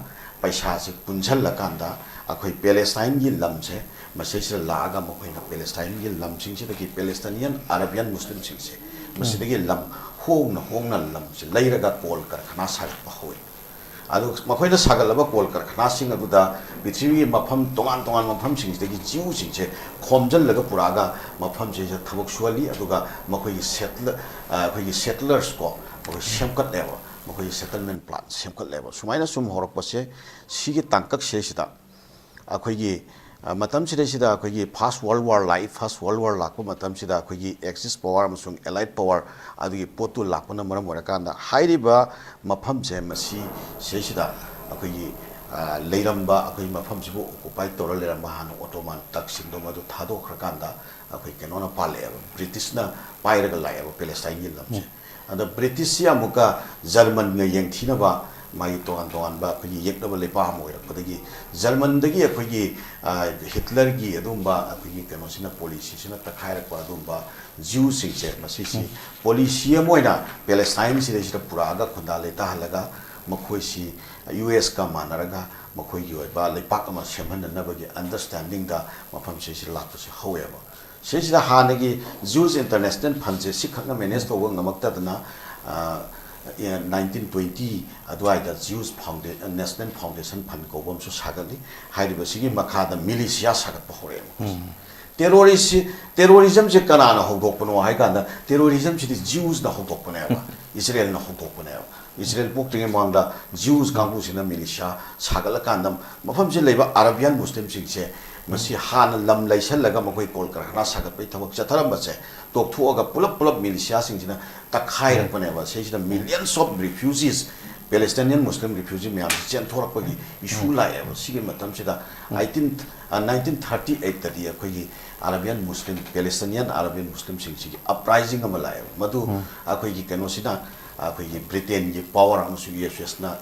ꯄꯩꯁꯥꯁꯤ ꯄꯨꯟꯁꯤꯜꯂꯀꯥꯟꯗ ꯑꯩꯈꯣꯏ ꯄꯦꯂꯦꯁꯇꯥꯏꯟꯒꯤ ꯂꯝꯁꯦ ꯃꯁꯤꯁꯤꯗ ꯂꯥꯛꯑꯒ ꯃꯈꯣꯏꯅ ꯄꯦꯂꯦꯁꯇꯥꯏꯟꯒꯤ ꯂꯝꯁꯤꯡꯁꯤꯗꯒꯤ ꯄꯦꯂꯦꯁꯇꯥꯏꯅꯤꯌꯟ ꯑꯔꯥꯕꯤꯌꯟ ꯃꯨꯁꯂꯤꯝꯁꯤꯡꯁꯦ ꯃꯁꯤꯗꯒꯤ ꯂꯝ ꯍꯣꯡꯅ ꯍꯣꯡꯅ ꯂꯝꯁꯦ ꯂꯩꯔꯒ ꯀꯣꯜ ꯀꯔꯈꯅꯥ ꯁꯥꯒꯠꯄ ꯍꯧꯋꯤ꯫ ꯑꯗꯨ ꯃꯈꯣꯏꯅ ꯁꯥꯒꯠꯂꯕ ꯀꯣꯜ ꯀꯔꯈꯅꯥꯁꯤꯡ ꯑꯗꯨꯗ ꯄ꯭ꯔꯤꯊꯤꯕꯤꯒꯤ ꯃꯐꯝ ꯇꯣꯉꯥꯟ ꯇꯣꯉꯥꯟꯕ ꯃꯐꯝꯁꯤꯡꯁꯤꯗꯒꯤ ꯖ꯭ꯌꯨꯁꯤꯡꯁꯦ ꯈꯣꯝꯖꯤꯜꯂꯒ ꯄꯨꯔꯛꯑꯒ ꯃꯐꯝꯁꯤꯗ ꯊꯕꯛ ꯁꯨꯍꯜꯂꯤ꯫ ꯑꯗꯨꯒ ꯃꯈꯣꯏꯒꯤ ꯁꯦꯠꯂ ꯑꯩꯈꯣꯏꯒꯤ ꯁꯦꯇꯂꯔꯁ ꯀꯣ ꯃꯈꯣꯏ ꯁꯦꯝꯒꯠꯂꯦꯕ꯫ ꯃꯈꯣꯏꯒꯤ ꯁꯦꯇꯜꯃꯦꯟ ꯄ꯭ꯂꯥꯟ ꯁꯦꯝꯒꯠꯂꯦꯕ꯫ ꯁꯨꯃꯥꯏꯅ ꯁꯨꯝ ꯍꯧꯔꯛꯄꯁꯦ ꯁꯤꯒꯤ ꯇꯥꯡꯀꯛꯁꯤꯗꯩꯁꯤꯗ ꯑꯩꯈꯣꯏꯒꯤ ꯃꯇꯝꯁꯤꯗꯩꯁꯤꯗ ꯑꯩꯈꯣꯏꯒꯤ ꯐꯥꯔꯁ ꯋꯥꯔꯜ ꯋꯥꯔ ꯂꯥꯛꯏ꯫ ꯐꯥꯔꯁ ꯋꯥꯔꯜ ꯋꯥꯔ ꯂꯥꯛꯄ ꯃꯇꯝꯁꯤꯗ ꯑꯩꯈꯣꯏꯒꯤ ꯑꯦꯛꯁꯤꯁ ꯄꯋꯥꯔ ꯑꯃꯁꯨꯡ ꯑꯦꯂꯥꯏꯠ ꯄꯋꯥꯔ ꯑꯗꯨꯒꯤ ꯄꯣꯠꯇꯨ ꯂꯥꯛꯄꯅ ꯃꯔꯝ ꯑꯣꯏꯔꯀꯥꯟꯗ ꯍꯥꯏꯔꯤꯕ ꯃꯐꯝꯁꯦ ꯃꯁꯤ ꯁꯤꯗꯩꯁꯤꯗ ꯑꯩꯈꯣꯏꯒꯤ ꯂꯩꯔꯝꯕ ꯑꯩꯈꯣꯏ ꯃꯐꯝꯁꯤꯕꯨ ꯑꯣꯀꯨꯄꯥꯏ ꯇꯧꯔ ꯂꯩꯔꯝꯕ ꯍꯥꯟꯅ ꯑꯣꯇꯣꯃꯥꯟ ꯇꯛꯁꯤꯡꯗꯣ ꯃꯗꯨ ꯊꯥꯗꯣꯛꯈ꯭ꯔꯀꯥꯟꯗ ꯑꯩꯈꯣꯏ ꯀꯩꯅꯣꯅ ꯄꯥꯜꯂꯛꯑꯦꯕ, ꯕ꯭ꯔꯤꯇꯤꯁꯅ ꯄꯥꯏꯔꯒ ꯂꯥꯛꯑꯦꯕ ꯄꯦꯂꯦꯁꯇꯥꯏꯟꯒꯤ ꯂꯝꯁꯦ꯫ ꯑꯗ ꯕ꯭ꯔꯤꯇꯤꯁꯁꯤ ꯑꯃꯨꯛꯀ ꯖꯔꯃꯟꯒ ꯌꯦꯡꯊꯤꯅꯕ ꯃꯥꯒꯤ ꯇꯣꯉꯥꯟ ꯇꯣꯉꯥꯟꯕ ꯑꯩꯈꯣꯏꯒꯤ ꯌꯦꯛꯅꯕ ꯂꯩꯄꯥꯛ ꯑꯃ ꯑꯣꯏꯔꯛꯄꯗꯒꯤ ꯖꯔꯃꯟꯗꯒꯤ ꯑꯩꯈꯣꯏꯒꯤ ꯍꯤꯠꯂꯔꯒꯤ ꯑꯗꯨꯒꯨꯝꯕ ꯑꯩꯈꯣꯏꯒꯤ ꯀꯩꯅꯣꯁꯤꯅ ꯄꯣꯂꯤꯁꯤꯁꯤꯅ ꯇꯛꯈꯥꯏꯔꯛꯄ ꯑꯗꯨꯒꯨꯝꯕ ꯖ꯭ꯌꯨꯁꯤꯡꯁꯦ ꯃꯁꯤꯁꯤ ꯄꯣꯂꯤꯁꯤ ꯑꯃ ꯑꯣꯏꯅ ꯄꯦꯂꯦꯁꯇꯥꯏꯟꯁꯤꯗꯩꯁꯤꯗ ꯄꯨꯔꯛꯑꯒ ꯈꯨꯟꯗꯥ ꯂꯩꯇꯥꯍꯜꯂꯒ ꯃꯈꯣꯏꯁꯤ ꯌꯨ ꯑꯦꯁꯀ ꯃꯥꯟꯅꯔꯒ ꯃꯈꯣꯏꯒꯤ ꯑꯣꯏꯕ ꯂꯩꯄꯥꯛ ꯑꯃ ꯁꯦꯝꯍꯟꯅꯅꯕꯒꯤ ꯑꯟꯗꯔꯁꯇꯦꯟꯗꯤꯡꯗ ꯃꯐꯝꯁꯤꯁꯤ ꯂꯥꯛꯄꯁꯤ ꯍꯧꯋꯦꯕ꯫ ꯁꯤꯁꯤꯗ ꯍꯥꯟꯅꯒꯤ ꯖ꯭ꯌꯨꯁ ꯏꯟꯇꯔꯅꯦꯁꯅꯦꯜ ꯐꯟꯁꯦ ꯁꯤꯈꯛꯅ ꯃꯦꯅꯦꯖ ꯇꯧꯕ ꯉꯝꯃꯛꯇꯗꯅ ꯅꯥꯏꯟꯇꯤꯟ ꯇ꯭ꯋꯦꯟꯇꯤ ꯑꯗꯨꯋꯥꯏꯗ ꯖ꯭ꯌꯨꯁ ꯐꯥꯎꯟꯗꯦ ꯅꯦꯁꯅꯦꯜ ꯐꯥꯎꯟꯗꯦꯁꯟ ꯐꯟ ꯀꯧꯕ ꯑꯃꯁꯨ ꯁꯥꯒꯠꯂꯤ꯫ ꯍꯥꯏꯔꯤꯕꯁꯤꯒꯤ ꯃꯈꯥꯗ ꯃꯤꯂꯤꯁꯤꯌꯥ ꯁꯥꯒꯠꯄ ꯍꯧꯔꯛꯑꯦꯕ꯫ ꯇꯦꯔꯣꯔꯤꯁꯁꯤ ꯇꯦꯔꯣꯔꯤꯖꯝꯁꯦ ꯀꯅꯥꯅ ꯍꯧꯗꯣꯛꯄꯅꯣ ꯍꯥꯏ ꯀꯥꯟꯗ ꯇꯦꯔꯣꯔꯤꯖꯝꯁꯤꯗꯤ ꯖ꯭ꯌꯨꯁꯅ ꯍꯧꯗꯣꯛꯄꯅꯦꯕ, ꯏꯁꯔꯦꯜꯅ ꯍꯧꯗꯣꯛꯄꯅꯦꯕ꯫ ꯏꯁꯔꯦꯜ ꯄꯣꯛꯇ꯭ꯔꯤꯉꯩ ꯃꯃꯥꯡꯗ ꯖ꯭ꯌꯨꯁ ꯀꯥꯡꯕꯨꯁꯤꯅ ꯃꯤꯂꯤꯁꯤꯌꯥ ꯁꯥꯒꯠꯂꯀꯥꯟꯗ ꯃꯐꯝꯁꯤ ꯂꯩꯕ ꯑꯔꯥꯕꯤꯌꯥꯟ ꯃꯨꯁꯂꯤꯝꯁꯤꯡꯁꯦ ꯃꯁꯤ ꯍꯥꯟꯅ ꯂꯝ ꯂꯩꯁꯜꯂꯒ ꯃꯈꯣꯏ ꯀꯣꯜ ꯀꯔꯈꯅꯥ ꯁꯥꯒꯠꯄꯒꯤ ꯊꯕꯛ ꯆꯠꯊꯔꯝꯕꯁꯦ ꯇꯣꯛꯊꯣꯛꯑꯒ ꯄꯨꯂꯞ ꯄꯨꯂꯞ ꯃꯤꯂꯤꯁꯤꯌꯥꯁꯤꯡꯁꯤꯅ ꯇꯛꯈꯥꯏꯔꯛꯄꯅꯦꯕ꯫ ꯁꯤꯁꯤꯗ millions of refugees, Palestinian Muslim refugee ꯃꯌꯥꯝꯁꯤ ꯆꯦꯟꯊꯣꯔꯛꯄꯒꯤ ꯏꯁꯨ ꯂꯥꯛꯑꯦꯕ꯫ ꯁꯤꯒꯤ ꯃꯇꯝꯁꯤꯗ ꯑꯩꯇꯤꯟ ꯅꯥꯏꯟꯇꯤꯟ ꯊꯥꯔꯇꯤ ꯑꯩꯠꯇꯗꯤ ꯑꯩꯈꯣꯏꯒꯤ ꯑꯔꯥꯕꯤꯌꯥꯟ ꯃꯨꯁꯂꯤꯝ, ꯄꯦꯂꯦꯁꯇꯥꯏꯅꯤꯌꯥꯟ ꯑꯔꯥꯕꯤꯌꯥꯟ ꯃꯨꯁꯂꯤꯝꯁꯤꯡꯁꯤꯒꯤ ꯑꯞꯔꯥꯏꯖꯤꯡ ꯑꯃ ꯂꯥꯛꯑꯦꯕ꯫ ꯃꯗꯨ ꯑꯩꯈꯣꯏꯒꯤ ꯀꯩꯅꯣꯁꯤꯅ ꯑꯩꯈꯣꯏꯒꯤ ꯕ꯭ꯔꯤꯇꯦꯟꯒꯤ ꯄꯋꯥꯔ ꯑꯃꯁꯨꯡ ꯌꯨ ꯑꯦꯁ ꯑꯦꯁꯅ,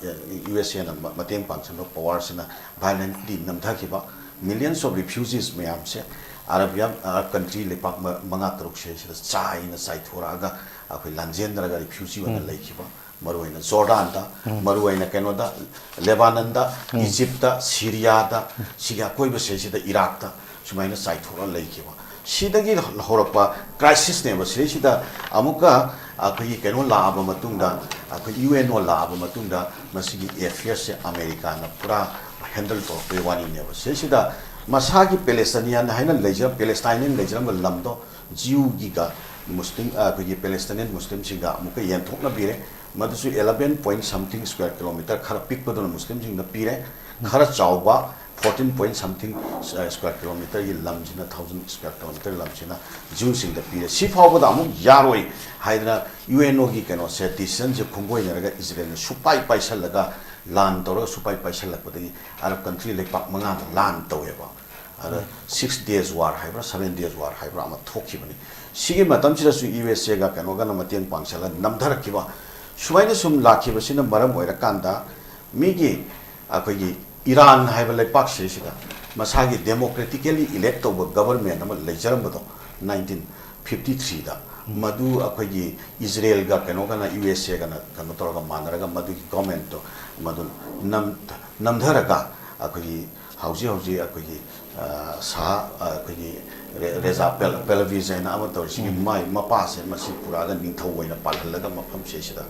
ꯌꯨ ꯑꯦꯁ ꯑꯦꯅ ꯃꯇꯦꯡ ꯄꯥꯡꯁꯤꯟꯕ ꯄꯋꯥꯔꯁꯤꯅ ꯚꯥꯏꯂꯦꯟꯂꯤ ꯅꯝꯊꯈꯤꯕ꯫ Millions of refugees ꯃꯌꯥꯝꯁꯦ ꯑꯔꯕꯤꯌꯥꯟ, ꯑꯔꯕ ꯀꯟꯇ꯭ꯔꯤ ꯂꯩꯄꯥꯛ ꯃ-, ꯃꯉꯥ ꯇꯔꯨꯛꯁꯦ ꯁꯤꯗ ꯆꯥꯏꯅ ꯆꯥꯏꯊꯣꯔꯛꯑꯒ ꯑꯩꯈꯣꯏ ꯂꯥꯟꯖꯦꯟꯅꯔꯒ ꯔꯤꯐ꯭ꯌꯨꯖꯤ ꯑꯣꯏꯅ ꯎꯝ꯫ ꯂꯩꯈꯤꯕ, ꯃꯔꯨꯑꯣꯏꯅ ꯖꯣꯔꯗꯥꯟꯗ, ꯎꯝ꯫ ꯃꯔꯨꯑꯣꯏꯅ ꯀꯩꯅꯣꯗ, ꯂꯦꯕꯥꯅꯟꯗ, ꯎꯝ꯫ ꯏꯖꯤꯞꯇ, ꯁꯤꯔꯤꯌꯥꯗ, ꯁꯤꯒꯤ ꯑꯀꯣꯏꯕꯁꯤꯗꯩꯁꯤꯗ, ꯏꯔꯥꯛꯇ ꯁꯨꯃꯥꯏꯅ ꯆꯥꯏꯊꯣꯛꯑ ꯂꯩꯈꯤꯕ꯫ ꯁꯤꯗꯒꯤ ꯍꯧꯔꯛꯄ ꯀ꯭ꯔꯥꯏꯁꯤꯁꯅꯦꯕ꯫ ꯁꯤꯗꯩꯁꯤꯗ ꯑꯃꯨꯛꯀ ꯑꯩꯈꯣꯏꯒꯤ ꯀꯩꯅꯣ ꯂꯥꯛꯑꯕ ꯃꯇꯨꯡꯗ, ꯑꯩꯈꯣꯏ ꯌꯨ ꯑꯦꯟ ꯑꯣ ꯂꯥꯛꯑꯕ ꯃꯇꯨꯡꯗ, ꯃꯁꯤꯒꯤ ꯑꯦꯐꯤꯌꯔꯁꯁꯦ ꯑꯃꯦꯔꯤꯀꯥꯅ ꯄꯨꯔꯥ ꯍꯦꯟꯗꯜ ꯇꯧꯔꯛꯄꯒꯤ ꯋꯥꯔꯤꯅꯦꯕ꯫ ꯁꯤꯗꯩꯁꯤꯗ ꯃꯁꯥꯒꯤ ꯄꯦꯂꯦꯁꯇꯥꯏꯅꯤꯌꯥꯟ ꯍꯥꯏꯅ ꯂꯩꯖꯔ-, ꯄꯦꯂꯦꯁꯇꯥꯏꯟꯅ ꯂꯩꯖꯔꯝꯕ ꯂꯝꯗꯣ ꯖꯤꯌꯨꯒꯤꯒ ꯃꯨꯁꯂꯤꯝ, ꯑ, ꯑꯩꯈꯣꯏꯒꯤ ꯄꯦꯂꯦꯁꯇꯥꯏꯅꯤꯌꯟ ꯃꯨꯁꯂꯤꯝꯁꯤꯡꯒ ꯑꯃꯨꯛꯀ ꯌꯦꯟꯊꯣꯛꯅꯕꯤꯔꯦ꯫ ꯃꯗꯨꯁꯨ eleven point something square kilometre, ꯈꯔ ꯄꯤꯛꯄꯗꯨꯅ ꯃꯨꯁꯂꯤꯝꯁꯤꯡꯗ ꯄꯤꯔꯦ, ꯈꯔ ꯆꯥꯎꯕ fourteen point something square kilometre ꯒꯤ ꯂꯝꯁꯤꯅ, thousand square kilometre ꯂꯝꯁꯤꯅ ꯖꯤꯌꯨꯁꯤꯡꯗ ꯄꯤꯔꯦ꯫ ꯁꯤ ꯐꯥꯎꯕꯗ ꯑꯃꯨꯛ ꯌꯥꯔꯣꯏ ꯍꯥꯏꯗꯅ ꯌꯨ ꯑꯦꯟ ꯑꯣꯒꯤ ꯀꯩꯅꯣꯁꯦ, ꯗꯤꯁꯤꯖꯟꯁꯦ ꯈꯣꯡꯒꯣꯏꯅꯔꯒ ꯏꯖꯔꯦꯜꯅ ꯁꯨꯄꯥꯏ ꯄꯥꯏꯁꯜꯂꯒ, ꯂꯥꯟ ꯇꯧꯔꯒ ꯁꯨꯄꯥꯏ ꯄꯥꯏꯁꯜꯂꯛꯄꯗꯒꯤ ꯑꯔꯕ ꯀꯟꯇ꯭ꯔꯤ ꯂꯩꯄꯥꯛ ꯃꯉꯥꯗ ꯂꯥꯟ ꯇꯧꯋꯦꯕ꯫ ꯑꯗ Six Days War ꯍꯥꯏꯕ꯭ꯔꯥ, Seven Days War ꯍꯥꯏꯕ꯭ꯔꯥ ꯑꯃ ꯊꯣꯛꯈꯤꯕꯅꯤ꯫ ꯁꯤꯒꯤ ꯃꯇꯝꯁꯤꯗꯁꯨ ꯌꯨ ꯑꯦꯁ ꯑꯦꯒ ꯀꯩꯅꯣꯒꯅ ꯃꯇꯦꯡ ꯄꯥꯡꯁꯜꯂꯒ ꯅꯝꯊꯔꯛꯈꯤꯕ꯫ ꯁꯨꯃꯥꯏꯅ ꯁꯨꯝ ꯂꯥꯛꯈꯤꯕꯁꯤꯅ ꯃꯔꯝ ꯑꯣꯏꯔꯀꯥꯟꯗ ꯃꯤꯒꯤ, ꯑꯩꯈꯣꯏꯒꯤ ꯏꯔꯥꯟ ꯍꯥꯏꯕ ꯂꯩꯄꯥꯛꯁꯤꯗꯩꯁꯤꯗ ꯃꯁꯥꯒꯤ democratically elect ꯇꯧꯕ government ꯑꯃ ꯂꯩꯖꯔꯝꯕꯗꯣ, nineteen fifty three ꯗ, ꯃꯗꯨ ꯑꯩꯈꯣꯏꯒꯤ ꯏꯖꯔꯦꯜꯒ ꯀꯩꯅꯣꯒꯅ, ꯌꯨ ꯑꯦꯁ ꯑꯦꯒꯅ ꯀꯩꯅꯣ ꯇꯧꯔꯒ ꯃꯥꯟꯅꯔꯒ ꯃꯗꯨꯒꯤ government ꯇꯣ ꯃꯗꯨ ꯅꯝ-, ꯅꯝꯊꯔꯒ ꯑꯩꯈꯣꯏꯒꯤ ꯍꯧꯖꯤꯛ ꯍꯧꯖꯤꯛ ꯑꯩꯈꯣꯏꯒꯤ, ꯑ, ꯁꯍꯥ-, ꯑ, ꯑꯩꯈꯣꯏꯒꯤ ꯔꯦ-, ꯔꯦꯖꯥ ꯄꯦꯜ-, ꯄꯦꯂꯚꯤꯁ ꯍꯥꯏꯅ ꯑꯃ ꯇꯧꯔꯤ꯫ ꯁꯤꯒꯤ ꯎꯝ꯫ ꯃꯥꯏ ꯃꯄꯥꯁꯦ ꯃꯁꯤ ꯄꯨꯔꯛꯑꯒ ꯅꯤꯡꯊꯧ ꯑꯣꯏꯅ ꯄꯥꯜꯍꯜꯂꯒ ꯃꯐꯝꯁꯦ ꯁꯤꯗ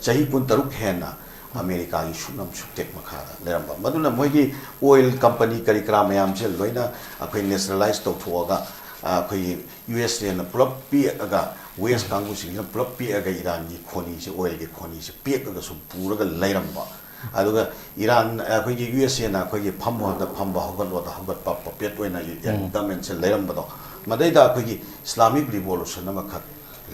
ꯆꯍꯤ ꯀꯨꯟꯇꯔꯨꯛ ꯍꯦꯟꯅ ꯑꯃꯦꯔꯤꯀꯥꯒꯤ ꯁꯨꯞꯅꯝ ꯁꯨꯞꯇꯦꯛ ꯃꯈꯥꯗ ꯂꯩꯔꯝꯕ꯫ ꯃꯗꯨꯅ ꯃꯣꯏꯒꯤ oil company ꯀꯔꯤ ꯀꯔꯥ ꯃꯌꯥꯝꯁꯦ ꯂꯣꯏꯅ ꯑꯩꯈꯣꯏ nationalize ꯇꯧꯊꯣꯛꯑꯒ, ꯑ, ꯑꯩꯈꯣꯏꯒꯤ ꯌꯨ ꯑꯦꯁ ꯑꯦꯅ ꯄꯨꯂꯞ ꯄꯤꯛꯑꯒ, West ꯀꯥꯡꯕꯨꯁꯤꯡꯁꯤꯅ ꯄꯨꯂꯞ ꯄꯤꯛꯑꯒ ꯏꯔꯥꯟꯒꯤ ꯈꯣꯅꯤꯁꯦ, oil ꯒꯤ ꯈꯣꯅꯤꯁꯦ ꯄꯤꯛꯑꯒ ꯁꯨꯝ ꯄꯨꯔꯒ ꯂꯩꯔꯝꯕ꯫ ꯑꯗꯨꯒ ꯏꯔꯥꯟ, ꯑꯩꯈꯣꯏꯒꯤ ꯌꯨ ꯑꯦꯁ ꯑꯦꯅ ꯑꯩꯈꯣꯏꯒꯤ ꯐꯝꯕꯗ ꯐꯝꯕ, ꯍꯧꯒꯠꯂꯣꯗ ꯍꯧꯒꯠꯄ, puppet ꯑꯣꯏꯅ ꯎꯝ꯫ government ꯁꯦ ꯂꯩꯔꯝꯕꯗꯣ, ꯃꯗꯩꯗ ꯑꯩꯈꯣꯏꯒꯤ Islamic Revolution ꯑꯃꯈꯛ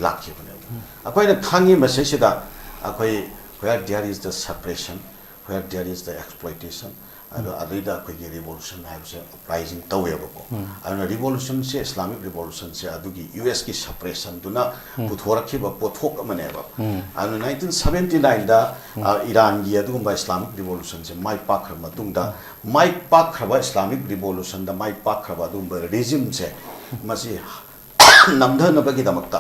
ꯂꯥꯛꯈꯤꯕꯅꯦꯕ꯫ ꯎꯝ꯫ ꯑꯩꯈꯣꯏꯅ ꯈꯪꯉꯤ ꯃꯁꯤꯁꯤꯗ ꯑꯩꯈꯣꯏ, where there is the suppression, where there is the exploitation, ꯑꯗꯣ ꯑꯗꯨꯏꯗ ꯑꯩꯈꯣꯏꯒꯤ ꯔꯤꯚꯣꯂꯨꯁꯟ ꯍꯥꯏꯕꯁꯦ ꯑꯞꯔꯥꯏꯖꯤꯡ ꯇꯧꯋꯦꯕꯀꯣ꯫ ꯑꯗꯨꯅ ꯔꯤꯚꯣꯂꯨꯁꯟꯁꯦ, ꯏꯁꯂꯥꯃꯤꯛ ꯔꯤꯚꯣꯂꯨꯁꯟꯁꯦ ꯑꯗꯨꯒꯤ ꯌꯨ ꯑꯦꯁꯀꯤ ꯁꯄ꯭ꯔꯦꯁꯟꯗꯨꯅ ꯄꯨꯊꯣꯔꯛꯈꯤꯕ ꯄꯣꯠꯊꯣꯛ ꯑꯃꯅꯦꯕ꯫ ꯑꯗꯨꯅ ꯅꯥꯏꯟꯇꯤꯟ ꯁꯕꯦꯟꯇꯤ ꯅꯥꯏꯟꯗ ꯏꯔꯥꯟꯒꯤ ꯑꯗꯨꯒꯨꯝꯕ ꯏꯁꯂꯥꯃꯤꯛ ꯔꯤꯚꯣꯂꯨꯁꯟꯁꯦ ꯃꯥꯏ ꯄꯥꯛꯈ꯭ꯔ ꯃꯇꯨꯡꯗ, ꯃꯥꯏ ꯄꯥꯛꯈ꯭ꯔꯕ ꯏꯁꯂꯥꯃꯤꯛ ꯔꯤꯚꯣꯂꯨꯁꯟꯗ ꯃꯥꯏ ꯄꯥꯛꯈ꯭ꯔꯕ ꯑꯗꯨꯒꯨꯝꯕ ꯔꯤꯖꯤꯝꯁꯦ, ꯃꯁꯤ ꯅꯝꯊꯅꯕꯒꯤꯗꯃꯛꯇ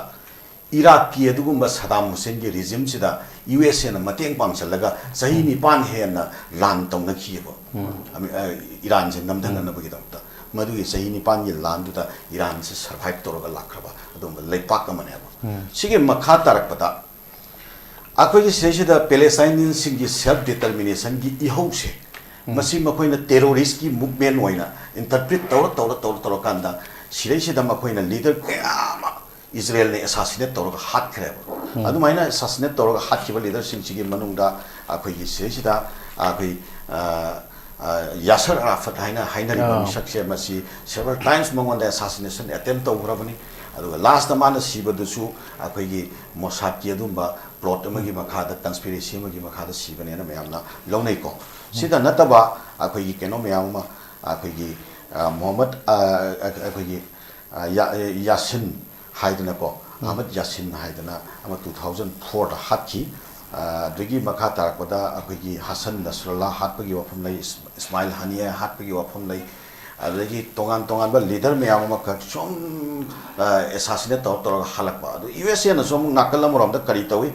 ꯏꯔꯥꯛꯀꯤ ꯑꯗꯨꯒꯨꯝꯕ ꯁꯗꯥꯝ ꯍꯨꯁꯦꯟꯒꯤ ꯔꯤꯖꯤꯝꯁꯤꯗ ꯌꯨ ꯑꯦꯁ ꯑꯦꯅ ꯃꯇꯦꯡ ꯄꯥꯡꯁꯤꯜꯂꯒ ꯆꯍꯤ ꯅꯤꯄꯥꯟ ꯍꯦꯟꯅ ꯂꯥꯟ ꯇꯧꯅꯈꯤꯑꯕ꯫ ꯑꯃꯦ-, ꯑ, ꯏꯔꯥꯟꯁꯦ ꯅꯝꯊꯅꯅꯕꯒꯤꯗꯃꯛꯇ꯫ ꯃꯗꯨꯒꯤ ꯆꯍꯤ ꯅꯤꯄꯥꯟꯒꯤ ꯂꯥꯟꯗꯨꯗ ꯏꯔꯥꯟꯁꯦ ꯁꯔꯚꯥꯏꯚ ꯇꯧꯔꯒ ꯂꯥꯛꯈ꯭ꯔꯕ ꯑꯗꯨꯒꯨꯝꯕ ꯂꯩꯄꯥꯛ ꯑꯃꯅꯦꯕ꯫ ꯁꯤꯒꯤ ꯃꯈꯥ ꯇꯥꯔꯛꯄꯗ ꯑꯩꯈꯣꯏꯒꯤ ꯁꯤꯗꯩꯁꯤꯗ ꯄꯦꯂꯦꯁꯇꯥꯏꯅꯤꯌꯟꯁꯤꯡꯒꯤ ꯁꯦꯜꯐ ꯗꯤꯇꯔꯃꯤꯅꯦꯁꯟꯒꯤ ꯏꯍꯧꯁꯦ, ꯃꯁꯤ ꯃꯈꯣꯏꯅ ꯇꯦꯔꯣꯔꯤꯁꯀꯤ ꯃꯨꯚꯃꯦꯟ ꯑꯣꯏꯅ ꯏꯟꯇꯔꯄ꯭ꯔꯤꯠ ꯇꯧꯔ, ꯇꯧꯔ, ꯇꯧꯔ, ꯇꯧꯔꯀꯥꯟꯗ ꯁꯤꯗꯩꯁꯤꯗ ꯃꯈꯣꯏꯅ ꯂꯤꯗꯔ ꯀꯌꯥ ꯑꯃ ꯏꯖꯔꯦꯜꯅ ꯑꯦꯁꯥꯁꯤꯅꯦꯠ ꯇꯧꯔꯒ ꯍꯥꯠꯈ꯭ꯔꯦꯕ꯫ ꯑꯗꯨꯃꯥꯏꯅ ꯑꯦꯁꯥꯁꯤꯅꯦꯠ ꯇꯧꯔꯒ ꯍꯥꯠꯈꯤꯕ ꯂꯤꯗꯔꯁꯤꯡꯁꯤꯒꯤ ꯃꯅꯨꯡꯗ ꯑꯩꯈꯣꯏꯒꯤ ꯁꯤꯗꯩꯁꯤꯗ ꯑꯩꯈꯣꯏ, ꯑ, ꯑ, ꯌꯥꯁꯔ ꯑꯔꯥꯐꯠ ꯍꯥꯏꯅ ꯍꯥꯏꯅꯔꯤꯕ ꯑꯥ꯫ ꯃꯤꯁꯛꯁꯦ, ꯃꯁꯤ several times ꯃꯉꯣꯟꯗ ꯑꯦꯁꯥꯁꯤꯅꯦꯁꯟ ꯑꯦꯇꯦꯝꯞ ꯇꯧꯈ꯭ꯔꯕꯅꯤ꯫ ꯑꯗꯨꯒ ꯂꯥꯁꯇ ꯃꯥꯅ ꯁꯤꯕꯗꯨꯁꯨ ꯑꯩꯈꯣꯏꯒꯤ ꯃꯣꯁꯥꯗꯀꯤ ꯑꯗꯨꯝꯕ ꯄ꯭ꯂꯣꯠ ꯑꯃꯒꯤ ꯃꯈꯥꯗ, ꯀꯟꯁꯄꯤꯔꯦꯁꯤ ꯑꯃꯒꯤ ꯃꯈꯥꯗ ꯁꯤꯕꯅꯦꯅ ꯃꯌꯥꯝꯅ ꯂꯧꯅꯩꯀꯣ꯫ ꯁꯤꯗ ꯅꯠꯇꯕ ꯑꯩꯈꯣꯏꯒꯤ ꯀꯩꯅꯣ ꯃꯌꯥꯝ ꯑꯃ, ꯑꯩꯈꯣꯏꯒꯤ, ꯑ, ꯃꯣꯍꯝꯃꯗ, ꯑ, ꯑꯩꯈꯣꯏꯒꯤ, ꯑ, ꯌꯥ-, ꯌꯥꯁꯤꯟ ꯍꯥꯏꯗꯅꯀꯣ, ꯑꯍꯃꯗ ꯌꯥꯁꯤꯟ ꯍꯥꯏꯗꯅ ꯑꯃ ꯇꯨ ꯊꯥꯎꯖꯟ ꯐꯣꯔꯗ ꯍꯥꯠꯈꯤ꯫ ꯑ, ꯑꯗꯨꯗꯒꯤ ꯃꯈꯥ ꯇꯥꯔꯛꯄꯗ ꯑꯩꯈꯣꯏꯒꯤ ꯍꯁꯟ ꯅꯁꯔꯜꯂꯥ ꯍꯥꯠꯄꯒꯤ ꯋꯥꯐꯝ ꯂꯩ, ꯏꯁ-, ꯏꯁꯃꯥꯏꯜ ꯍꯥꯅꯤꯌꯥ ꯍꯥꯠꯄꯒꯤ ꯋꯥꯐꯝ ꯂꯩ, ꯑꯗꯨꯗꯒꯤ ꯇꯣꯉꯥꯟ ꯇꯣꯉꯥꯟꯕ ꯂꯤꯗꯔ ꯃꯌꯥꯝ ꯑꯃꯈꯛ ꯁꯨꯝ, ꯑ, ꯑꯦꯁꯥꯁꯤꯅꯦꯠ ꯇꯧꯔ ꯇꯧꯔꯒ ꯍꯜꯂꯛꯄ꯫ ꯑꯗꯨ ꯌꯨ ꯑꯦꯁ ꯑꯦꯅꯁꯨ ꯑꯃꯨꯛ ꯅꯥꯀꯜ ꯑꯃꯔꯣꯝꯗ ꯀꯔꯤ ꯇꯧꯏ?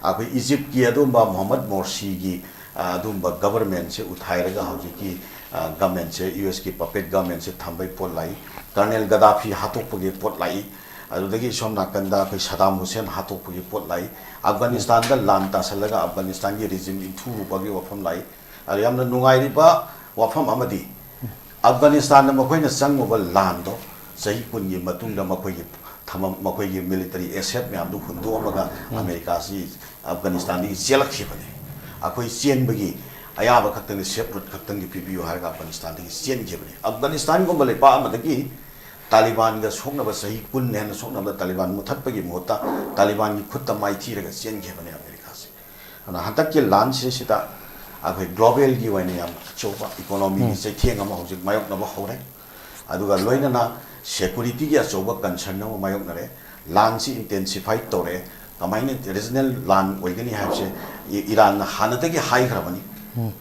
ꯑꯩꯈꯣꯏ ꯏꯖꯤꯞꯀꯤ ꯑꯗꯨꯝꯕ ꯃꯣꯍꯝꯃꯗ ꯃꯣꯔꯁꯤꯒꯤ, ꯑ, ꯑꯗꯨꯝꯕ ꯒꯕꯔꯃꯦꯟꯁꯦ ꯎꯊꯥꯏꯔꯒ ꯍꯧꯖꯤꯛꯀꯤ, ꯑ, ꯒꯃꯦꯟꯁꯦ, ꯌꯨ ꯑꯦꯁꯀꯤ ꯄꯄꯦꯠ ꯒꯃꯦꯟꯁꯦ ꯊꯝꯕꯩ ꯄꯣꯠ ꯂꯥꯛꯏ꯫ ꯀꯔꯅꯦꯜ ꯒꯗꯥꯐꯤ ꯍꯥꯠꯇꯣꯛꯄꯒꯤ ꯄꯣꯠ ꯂꯥꯛꯏ꯫ ꯑꯗꯨꯗꯒꯤ ꯁꯣꯝ ꯅꯥꯀꯟꯗ ꯑꯩꯈꯣꯏ ꯁꯗꯥꯝ ꯍꯨꯁꯦꯟ ꯍꯥꯠꯇꯣꯛꯄꯒꯤ ꯄꯣꯠ ꯂꯥꯛꯏ꯫ ꯑꯐꯒꯥꯅꯤꯁꯇꯥꯟꯗ ꯂꯥꯟ ꯇꯥꯁꯜꯂꯒ ꯑꯐꯒꯥꯅꯤꯁꯇꯥꯟꯒꯤ ꯔꯤꯖꯤꯝ ꯏꯟꯊꯨꯔꯨꯕꯒꯤ ꯋꯥꯐꯝ ꯂꯥꯛꯏ꯫ ꯑꯗꯣ ꯌꯥꯝꯅ ꯅꯨꯡꯉꯥꯏꯔꯤꯕ ꯋꯥꯐꯝ ꯑꯃꯗꯤ, ꯑꯐꯒꯥꯅꯤꯁꯇꯥꯟꯗ ꯃꯈꯣꯏꯅ ꯆꯪꯉꯨꯕ ꯂꯥꯟꯗꯣ ꯆꯍꯤ ꯀꯨꯟꯒꯤ ꯃꯇꯨꯡꯗ ꯃꯈꯣꯏꯒꯤ ꯊꯃꯝ-, ꯃꯈꯣꯏꯒꯤ ꯃꯤꯂꯤꯇꯔꯤ ꯑꯦꯁꯦꯠ ꯃꯌꯥꯝꯗꯨ ꯍꯨꯟꯗꯣꯛꯑꯝꯃꯒ ꯑꯃꯦꯔꯤꯀꯥꯁꯤ ꯑꯐꯒꯥꯅꯤꯁꯇꯥꯟꯗꯒꯤ ꯆꯦꯜꯂꯛꯈꯤꯕꯅꯤ꯫ ꯑꯩꯈꯣꯏ ꯆꯦꯟꯕꯒꯤ ꯑꯌꯥꯕ ꯈꯛꯇꯪꯒꯤ, ꯁꯦꯐ ꯔꯨꯠ ꯈꯛꯇꯪꯒꯤ ꯄꯤꯕꯤꯌꯨ ꯍꯥꯏꯔꯒ ꯑꯐꯒꯥꯅꯤꯁꯇꯥꯟꯗꯒꯤ ꯆꯦꯟꯈꯤꯕꯅꯤ꯫ ꯑꯐꯒꯥꯅꯤꯁꯇꯥꯟꯒꯨꯝꯕ ꯂꯩꯄꯥꯛ ꯑꯃꯗꯒꯤ ꯇꯥꯂꯤꯕꯥꯟꯒ ꯁꯣꯛꯅꯕ, ꯆꯍꯤ ꯀꯨꯟ ꯍꯦꯟꯅ ꯁꯣꯛꯅꯕ ꯇꯥꯂꯤꯕꯥꯟ ꯃꯨꯊꯠꯄꯒꯤ ꯃꯍꯨꯠꯇ ꯇꯥꯂꯤꯕꯥꯟꯒꯤ ꯈꯨꯠꯇ ꯃꯥꯏꯊꯤꯔꯒ ꯆꯦꯟꯈꯤꯕꯅꯤ ꯑꯃꯦꯔꯤꯀꯥꯁꯤ꯫ ꯑꯗꯨꯅ ꯍꯟꯗꯛꯀꯤ ꯂꯥꯟꯁꯤꯁꯤꯗ ꯑꯩꯈꯣꯏ ꯒ꯭ꯂꯣꯕꯦꯜꯒꯤ ꯑꯣꯏꯅ ꯌꯥꯝ ꯑꯆꯧꯕ ꯏꯀꯣꯅꯣꯃꯤꯒꯤ ꯆꯩꯊꯦꯡ ꯑꯃ ꯍꯧꯖꯤꯛ ꯃꯥꯌꯣꯛꯅꯕ ꯍꯧꯔꯦ꯫ ꯑꯗꯨꯒ ꯂꯣꯏꯅꯅ ꯁꯦꯀꯨꯔꯤꯇꯤꯒꯤ ꯑꯆꯧꯕ ꯀꯟꯁꯔꯟ ꯑꯃ ꯃꯥꯌꯣꯛꯅꯔꯦ꯫ ꯂꯥꯟꯁꯤ ꯏꯟꯇꯦꯟꯁꯤꯐꯥꯏ ꯇꯧꯔꯦ꯫ ꯀꯃꯥꯏꯅ ꯔꯤꯖꯅꯦꯜ ꯂꯥꯟ ꯑꯣꯏꯒꯅꯤ ꯍꯥꯏꯕꯁꯦ ꯏ- ꯏꯔꯥꯟꯅ ꯍꯥꯟꯅꯗꯒꯤ ꯍꯥꯏꯈ꯭ꯔꯕꯅꯤ꯫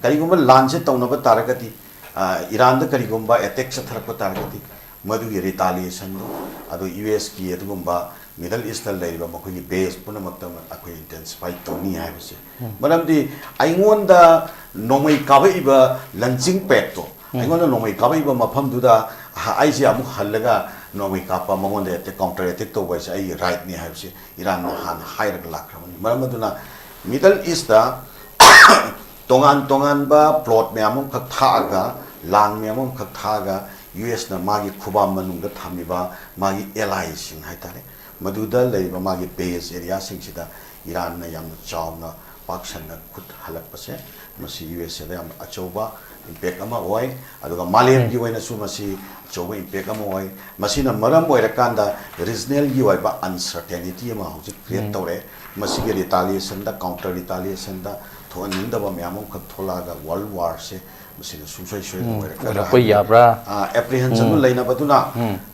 ꯀꯔꯤꯒꯨꯝꯕ ꯂꯥꯟꯁꯦ ꯇꯧꯅꯕ ꯇꯥꯔꯒꯗꯤ, ꯑ, ꯏꯔꯥꯟꯗ ꯀꯔꯤꯒꯨꯝꯕ ꯑꯦꯇꯦꯛ ꯆꯠꯊꯔꯛꯄ ꯇꯥꯔꯒꯗꯤ, ꯃꯗꯨꯒꯤ ꯔꯤꯇꯥꯂꯤꯌꯦꯁꯟꯗꯣ, ꯑꯗꯨ ꯌꯨ ꯑꯦꯁꯀꯤ ꯑꯗꯨꯒꯨꯝꯕ ꯃꯤꯗꯜ ꯏꯁꯇ ꯂꯩꯔꯤꯕ ꯃꯈꯣꯏꯒꯤ ꯕꯦꯁ ꯄꯨꯝꯅꯃꯛꯇ ꯑꯩꯈꯣꯏ ꯏꯟꯇꯦꯟꯁꯤꯐꯥꯏ ꯇꯧꯅꯤ ꯍꯥꯏꯕꯁꯦ꯫ ꯃꯔꯝꯗꯤ ꯑꯩꯉꯣꯟꯗ ꯅꯣꯡꯃꯩ ꯀꯥꯞꯂꯛꯏꯕ ꯂꯟꯆꯤꯡ ꯄꯦꯠꯇꯣ, ꯑꯩꯉꯣꯟꯗ ꯅꯣꯡꯃꯩ ꯀꯥꯞꯂꯛꯏꯕ ꯃꯐꯝꯗꯨꯗ ꯑꯩꯁꯦ ꯑꯃꯨꯛ ꯍꯜꯂꯒ ꯅꯣꯡꯃꯩ ꯀꯥꯞꯄ, ꯃꯉꯣꯟꯗ ꯑꯦꯇꯦꯛ, ꯀꯥꯎꯟꯇꯔ ꯑꯦꯇꯦꯛ ꯇꯧꯕ ꯍꯥꯏꯁꯦ ꯑꯩꯒꯤ ꯔꯥꯏꯠꯅꯤ ꯍꯥꯏꯕꯁꯦ ꯏꯔꯥꯟꯅ ꯍꯥꯟꯅ ꯍꯥꯏꯔꯒ ꯂꯥꯛꯈ꯭ꯔꯕꯅꯤ꯫ ꯃꯔꯝ ꯑꯗꯨꯅ ꯃꯤꯗꯜ ꯏꯁꯇ ꯇꯣꯉꯥꯟ ꯇꯣꯉꯥꯟꯕ ꯄ꯭ꯂꯣꯠ ꯃꯌꯥꯝ ꯑꯃꯈꯛ ꯊꯥꯛꯑꯒ, ꯂꯥꯡ ꯃꯌꯥꯝ ꯑꯃꯈꯛ ꯊꯥꯛꯑꯒ, ꯌꯨ ꯑꯦꯁꯅ ꯃꯥꯒꯤ ꯈꯨꯕꯥꯝ ꯃꯅꯨꯡꯗ ꯊꯝꯃꯤꯕ ꯃꯥꯒꯤ ꯑꯦꯂꯥꯏꯁꯤꯡ ꯍꯥꯏꯇꯥꯔꯦ, ꯃꯗꯨꯗ ꯂꯩꯔꯤꯕ ꯃꯥꯒꯤ ꯕꯦꯁ ꯑꯦꯔꯤꯌꯥꯁꯤꯡꯁꯤꯗ ꯏꯔꯥꯟꯅ ꯌꯥꯝꯅ ꯆꯥꯎꯅ ꯄꯥꯛ ꯁꯟꯅ ꯈꯨꯠ ꯍꯜꯂꯛꯄꯁꯦ, ꯃꯁꯤ ꯌꯨ ꯑꯦꯁ ꯑꯦꯗ ꯌꯥꯝꯅ ꯑꯆꯧꯕ ꯏꯝꯄꯦꯛ ꯑꯃ ꯑꯣꯏ꯫ ꯑꯗꯨꯒ ꯃꯥꯂꯦꯝꯒꯤ ꯑꯣꯏꯅꯁꯨ ꯃꯁꯤ ꯑꯆꯧꯕ ꯏꯝꯄꯦꯛ ꯑꯃ ꯑꯣꯏ꯫ ꯃꯁꯤꯅ ꯃꯔꯝ ꯑꯣꯏꯔꯀꯥꯟꯗ ꯔꯤꯖꯅꯦꯜꯒꯤ ꯑꯣꯏꯕ ꯑꯟꯁꯔꯇꯦꯅꯤꯇꯤ ꯑꯃ ꯍꯧꯖꯤꯛ ꯀ꯭ꯔꯤꯌꯦꯠ ꯇꯧꯔꯦ꯫ ꯃꯁꯤꯒꯤ ꯔꯤꯇꯥꯂꯤꯌꯦꯁꯟꯗ, ꯀꯥꯎꯟꯇꯔ ꯔꯤꯇꯥꯂꯤꯌꯦꯁꯟꯗ ꯊꯣꯛꯍꯟꯅꯤꯡꯗꯕ ꯃꯌꯥꯝ ꯑꯃꯈꯛ ꯊꯣꯛꯂꯛꯑꯒ ꯋꯥꯔꯜ ꯋꯥꯔꯁꯦ ꯃꯁꯤꯅ ꯁꯨꯡꯁꯣꯏ ꯁꯣꯏꯗꯅ ꯑꯣꯏꯔꯛꯀꯗ꯭ꯔꯥ ꯑꯣꯏꯔꯛꯄ ꯍꯥꯏꯕꯒꯤ, ꯌꯥꯕ꯭ꯔꯥ? ꯑ, ꯑꯦꯄ꯭ꯔꯤꯍꯦꯟꯁꯟꯗꯨ ꯂꯩꯅꯕꯗꯨꯅ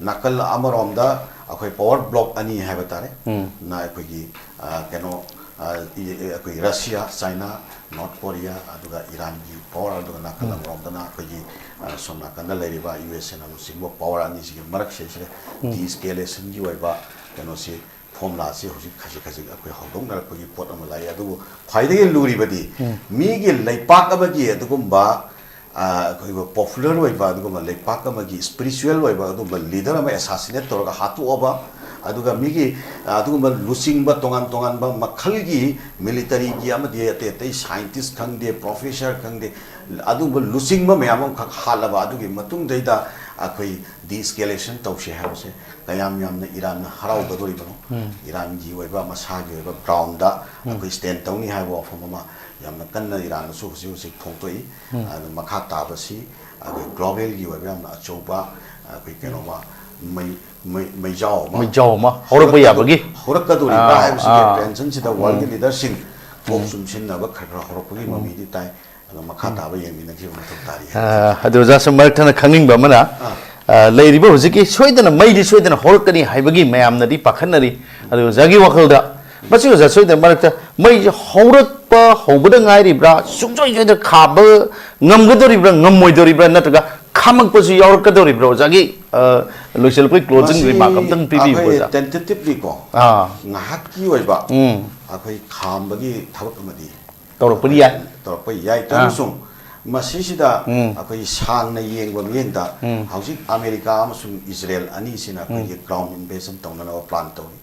ꯅꯥꯀꯜ ꯑꯃꯔꯣꯝꯗ ꯑꯩꯈꯣꯏ ꯄꯋꯥꯔ ꯕ꯭ꯂꯣꯛ ꯑꯅꯤ ꯍꯥꯏꯕ ꯇꯥꯔꯦ, ꯅ ꯑꯩꯈꯣꯏꯒꯤ, ꯑ, ꯀꯩꯅꯣ, ꯑ, ꯏ- ꯑꯩꯈꯣꯏ ꯔꯁꯤꯌꯥ, ꯆꯥꯏꯅꯥ, ꯅꯣꯔꯠ ꯀꯣꯔꯤꯌꯥ, ꯑꯗꯨꯒ ꯏꯔꯥꯟꯒꯤ ꯄꯋꯥꯔ, ꯑꯗꯨꯒ ꯅꯥꯀꯜ ꯑꯃꯔꯣꯝꯗꯅ ꯑꯩꯈꯣꯏꯒꯤ, ꯑ, ꯁꯣꯝ ꯅꯥꯀꯟꯗ ꯂꯩꯔꯤꯕ ꯌꯨ ꯑꯦꯁ ꯑꯦꯅ ꯂꯨꯆꯤꯡꯕ ꯄꯋꯥꯔ ꯑꯅꯤꯁꯤꯒꯤ ꯃꯔꯛꯁꯤꯗꯩꯁꯤꯗ ꯗꯤꯁꯀꯦꯂꯦꯁꯟꯒꯤ ꯑꯣꯏꯕ ꯀꯩꯅꯣꯁꯤ, ꯐꯣꯔꯃꯨꯂꯥꯁꯤ ꯍꯧꯖꯤꯛ ꯈꯖꯤꯛ ꯈꯖꯤꯛ ꯑꯩꯈꯣꯏ ꯍꯧꯗꯣꯛꯅꯔꯛꯄꯒꯤ ꯄꯣꯠ ꯑꯃ ꯂꯥꯛꯏ꯫ ꯑꯗꯨꯕꯨ ꯈ꯭ꯋꯥꯏꯗꯒꯤ ꯂꯨꯔꯤꯕꯗꯤ ꯃꯤꯒꯤ ꯂꯩꯄꯥꯛ ꯑꯃꯒꯤ ꯑꯗꯨꯒꯨꯝꯕ, ꯑ, ꯑꯩꯈꯣꯏ ꯄꯣꯄꯨꯂꯔ ꯑꯣꯏꯕ ꯑꯗꯨꯒꯨꯝꯕ ꯂꯩꯄꯥꯛ ꯑꯃꯒꯤ ꯏꯁꯄꯤꯔꯤꯆꯨꯋꯦꯜ ꯑꯣꯏꯕ ꯑꯗꯨꯒꯨꯝꯕ ꯂꯤꯗꯔ ꯑꯃ ꯑꯦꯁꯥꯁꯤꯅꯦꯠ ꯇꯧꯔꯒ ꯍꯥꯠꯇꯣꯛꯑꯕ, ꯑꯗꯨꯒ ꯃꯤꯒꯤ, ꯑ, ꯑꯗꯨꯒꯨꯝꯕ ꯂꯨꯆꯤꯡꯕ ꯇꯣꯉꯥꯟ ꯇꯣꯉꯥꯟꯕ ꯃꯈꯜꯒꯤ ꯃꯤꯂꯤꯇꯔꯤꯒꯤ ꯑꯃꯗꯤ ꯑꯇꯩ ꯑꯇꯩ ꯁꯥꯏꯟꯇꯤꯁ ꯈꯪꯗꯦ, ꯄ꯭ꯔꯣꯐꯦꯁꯔ ꯈꯪꯗꯦ, ꯑꯗꯨꯒꯨꯝꯕ ꯂꯨꯆꯤꯡꯕ ꯃꯌꯥꯝ ꯑꯃꯈꯛ ꯍꯥꯠꯂꯕ ꯑꯗꯨꯒꯤ ꯃꯇꯨꯡꯗꯩꯗ ꯑꯩꯈꯣꯏ ꯗꯤꯁꯀꯦꯂꯦꯁꯟ ꯇꯧꯁꯦ ꯍꯥꯏꯕꯁꯦ ꯀꯌꯥꯝ ꯌꯥꯝꯅ ꯏꯔꯥꯟꯅ ꯍꯔꯥꯎꯒꯗꯧꯔꯤꯕꯅꯣ? ꯏꯔꯥꯟꯒꯤ ꯑꯣꯏꯕ ꯃꯁꯥꯒꯤ ꯑꯣꯏꯕ ꯒ꯭ꯔꯥꯎꯟꯗ ꯑꯩꯈꯣꯏ ꯁ꯭ꯇꯦꯟ ꯇꯧꯅꯤ ꯍꯥꯏꯕ ꯋꯥꯐꯝ ꯑꯃ ꯌꯥꯝꯅ ꯀꯟꯅ ꯏꯔꯥꯟꯅꯁꯨ ꯍꯧꯖꯤꯛ ꯍꯧꯖꯤꯛ ꯐꯣꯡꯗꯣꯛꯏ꯫ ꯑꯗꯨ ꯃꯈꯥ ꯇꯥꯕꯁꯤ ꯑꯩꯈꯣꯏ ꯒ꯭ꯂꯣꯕꯦꯜꯒꯤ ꯑꯣꯏꯕ ꯌꯥꯝꯅ ꯑꯆꯧꯕ ꯑꯩꯈꯣꯏ ꯀꯩꯅꯣꯃ ꯃꯩ, ꯃꯩ, ꯃꯩꯖꯥꯎ ꯑꯃ ꯃꯩꯖꯥꯎ ꯑꯃ ꯍꯧꯔꯛꯄ ꯍꯧꯔꯛꯀꯗꯧ-, ꯌꯥꯕꯒꯤ꯫ ꯍꯧꯔꯛꯀꯗꯧꯔꯤꯕ꯭ꯔꯥ ꯑꯥ, ꯍꯥꯏꯕꯁꯤꯒꯤ ꯑꯥ꯫ ꯇꯦꯟꯁꯟꯁꯤꯗ ꯋꯥꯔꯜꯒꯤ ꯂꯤꯗꯔꯁꯤꯡ ꯀꯣꯛ ꯆꯨꯝꯁꯤꯟꯅꯕ ꯈꯔ ꯈꯔ ꯍꯧꯔꯛꯄꯒꯤ ꯃꯃꯤꯗꯤ ꯇꯥꯏ꯫ ꯑꯗꯣ ꯃꯈꯥ ꯇꯥꯕ ꯌꯦꯡꯃꯤꯟꯅꯈꯤꯕ ꯃꯊꯧ ꯇꯥꯔꯤ꯫ ꯑꯗꯨ ꯑꯣꯖꯥ ꯁꯨꯝ ꯃꯔꯛ ꯊꯠꯅ ꯈꯪꯅꯤꯡꯕ ꯑꯃꯅ, ꯂꯩꯔꯤꯕ ꯍꯧꯖꯤꯛꯀꯤ ꯁꯣꯏꯗꯅ ꯃꯩꯗꯤ ꯁꯣꯏꯗꯅ ꯍꯧꯔꯛꯀꯅꯤ ꯍꯥꯏꯕꯒꯤ ꯃꯌꯥꯝꯅꯗꯤ ꯄꯥꯈꯠꯅꯔꯤ꯫ ꯑꯗꯨ ꯑꯣꯖꯥꯒꯤ ꯋꯥꯈꯜꯗ ꯃꯁꯤ ꯑꯣꯖꯥ ꯁꯣꯏꯗꯅ ꯃꯔꯛꯇ ꯃꯩꯁꯦ ꯍꯧꯔꯛꯄ ꯍꯧꯕꯗ ꯉꯥꯏꯔꯤꯕ꯭ꯔꯥ, ꯁꯨꯡꯁꯣꯏ ꯁꯣꯏꯗꯅ ꯈꯥꯝꯕ ꯉꯝꯒꯗꯧꯔꯤꯕ꯭ꯔꯥ, ꯉꯝꯃꯣꯏꯗꯧꯔꯤꯕ꯭ꯔꯥ, ꯅꯠꯇ꯭ꯔꯒ ꯈꯥꯝꯃꯛꯄꯁꯨ ꯌꯥꯎꯔꯛꯀꯗꯧꯔꯤꯕ꯭ꯔꯥ ꯑꯣꯖꯥꯒꯤ? ꯂꯣꯏꯁꯤꯜꯂꯛꯄꯒꯤ closing remark ꯑꯝꯇꯪ ꯄꯤꯕꯤꯌꯨ ꯑꯣꯖꯥ꯫ Tentatively ꯀꯣ, ꯉꯥꯏꯍꯥꯛꯀꯤ ꯑꯣꯏꯕ ꯑꯩꯈꯣꯏ ꯈꯥꯝꯕꯒꯤ ꯊꯕꯛ ꯑꯃꯗꯤ ꯇꯧꯔꯛꯄꯗꯤ ꯌꯥꯏ꯫ ꯇꯧꯔꯛꯄ ꯌꯥꯏ꯫ ꯑꯃꯁꯨꯡ ꯃꯁꯤꯁꯤꯗ ꯑꯩꯈꯣꯏ ꯁꯥꯡꯅ ꯌꯦꯡꯕ ꯃꯤꯠꯌꯦꯡꯗ ꯍꯧꯖꯤꯛ ꯑꯃꯦꯔꯤꯀꯥ ꯑꯃꯁꯨꯡ ꯏꯖꯔꯦꯜ ꯑꯅꯤꯁꯤꯅ ꯑꯩꯈꯣꯏꯒꯤ ground invasion ꯇꯧꯅꯅꯕ plan ꯇꯧꯔꯤ꯫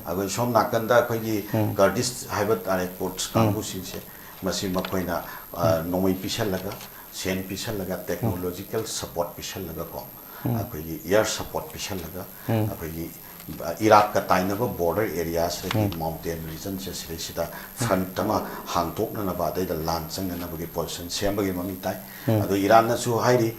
ꯑꯩꯈꯣꯏ ꯁꯣꯝ ꯅꯥꯀꯟꯗ ꯑꯩꯈꯣꯏꯒꯤ Kurdish ꯍꯥꯏꯕ ꯇꯥꯔꯦ, Kurds ꯀꯥꯡꯕꯨꯁꯤꯡꯁꯦ, ꯃꯁꯤ ꯃꯈꯣꯏꯅ ꯅꯣꯡꯃꯩ ꯄꯤꯁꯜꯂꯒ, ꯁꯦꯟ ꯄꯤꯁꯜꯂꯒ, technological support ꯄꯤꯁꯜꯂꯒꯀꯣ, ꯑꯩꯈꯣꯏꯒꯤ air support ꯄꯤꯁꯜꯂꯒ, ꯑꯩꯈꯣꯏꯒꯤ ꯏꯔꯥꯛꯀ ꯇꯥꯏꯅꯕ border areaꯁꯤꯗꯒꯤ mountain regionꯁꯦ ꯁꯤꯗꯩꯁꯤꯗ front ꯑꯃ ꯍꯥꯡꯗꯣꯛꯅꯅꯕ, ꯑꯗꯩꯗ ꯂꯥꯟ ꯆꯪꯅꯅꯕꯒꯤ position ꯁꯦꯝꯕꯒꯤ ꯃꯃꯤ ꯇꯥꯏ꯫ ꯑꯗꯣ ꯏꯔꯥꯟꯅꯁꯨ ꯍꯥꯏꯔꯤ,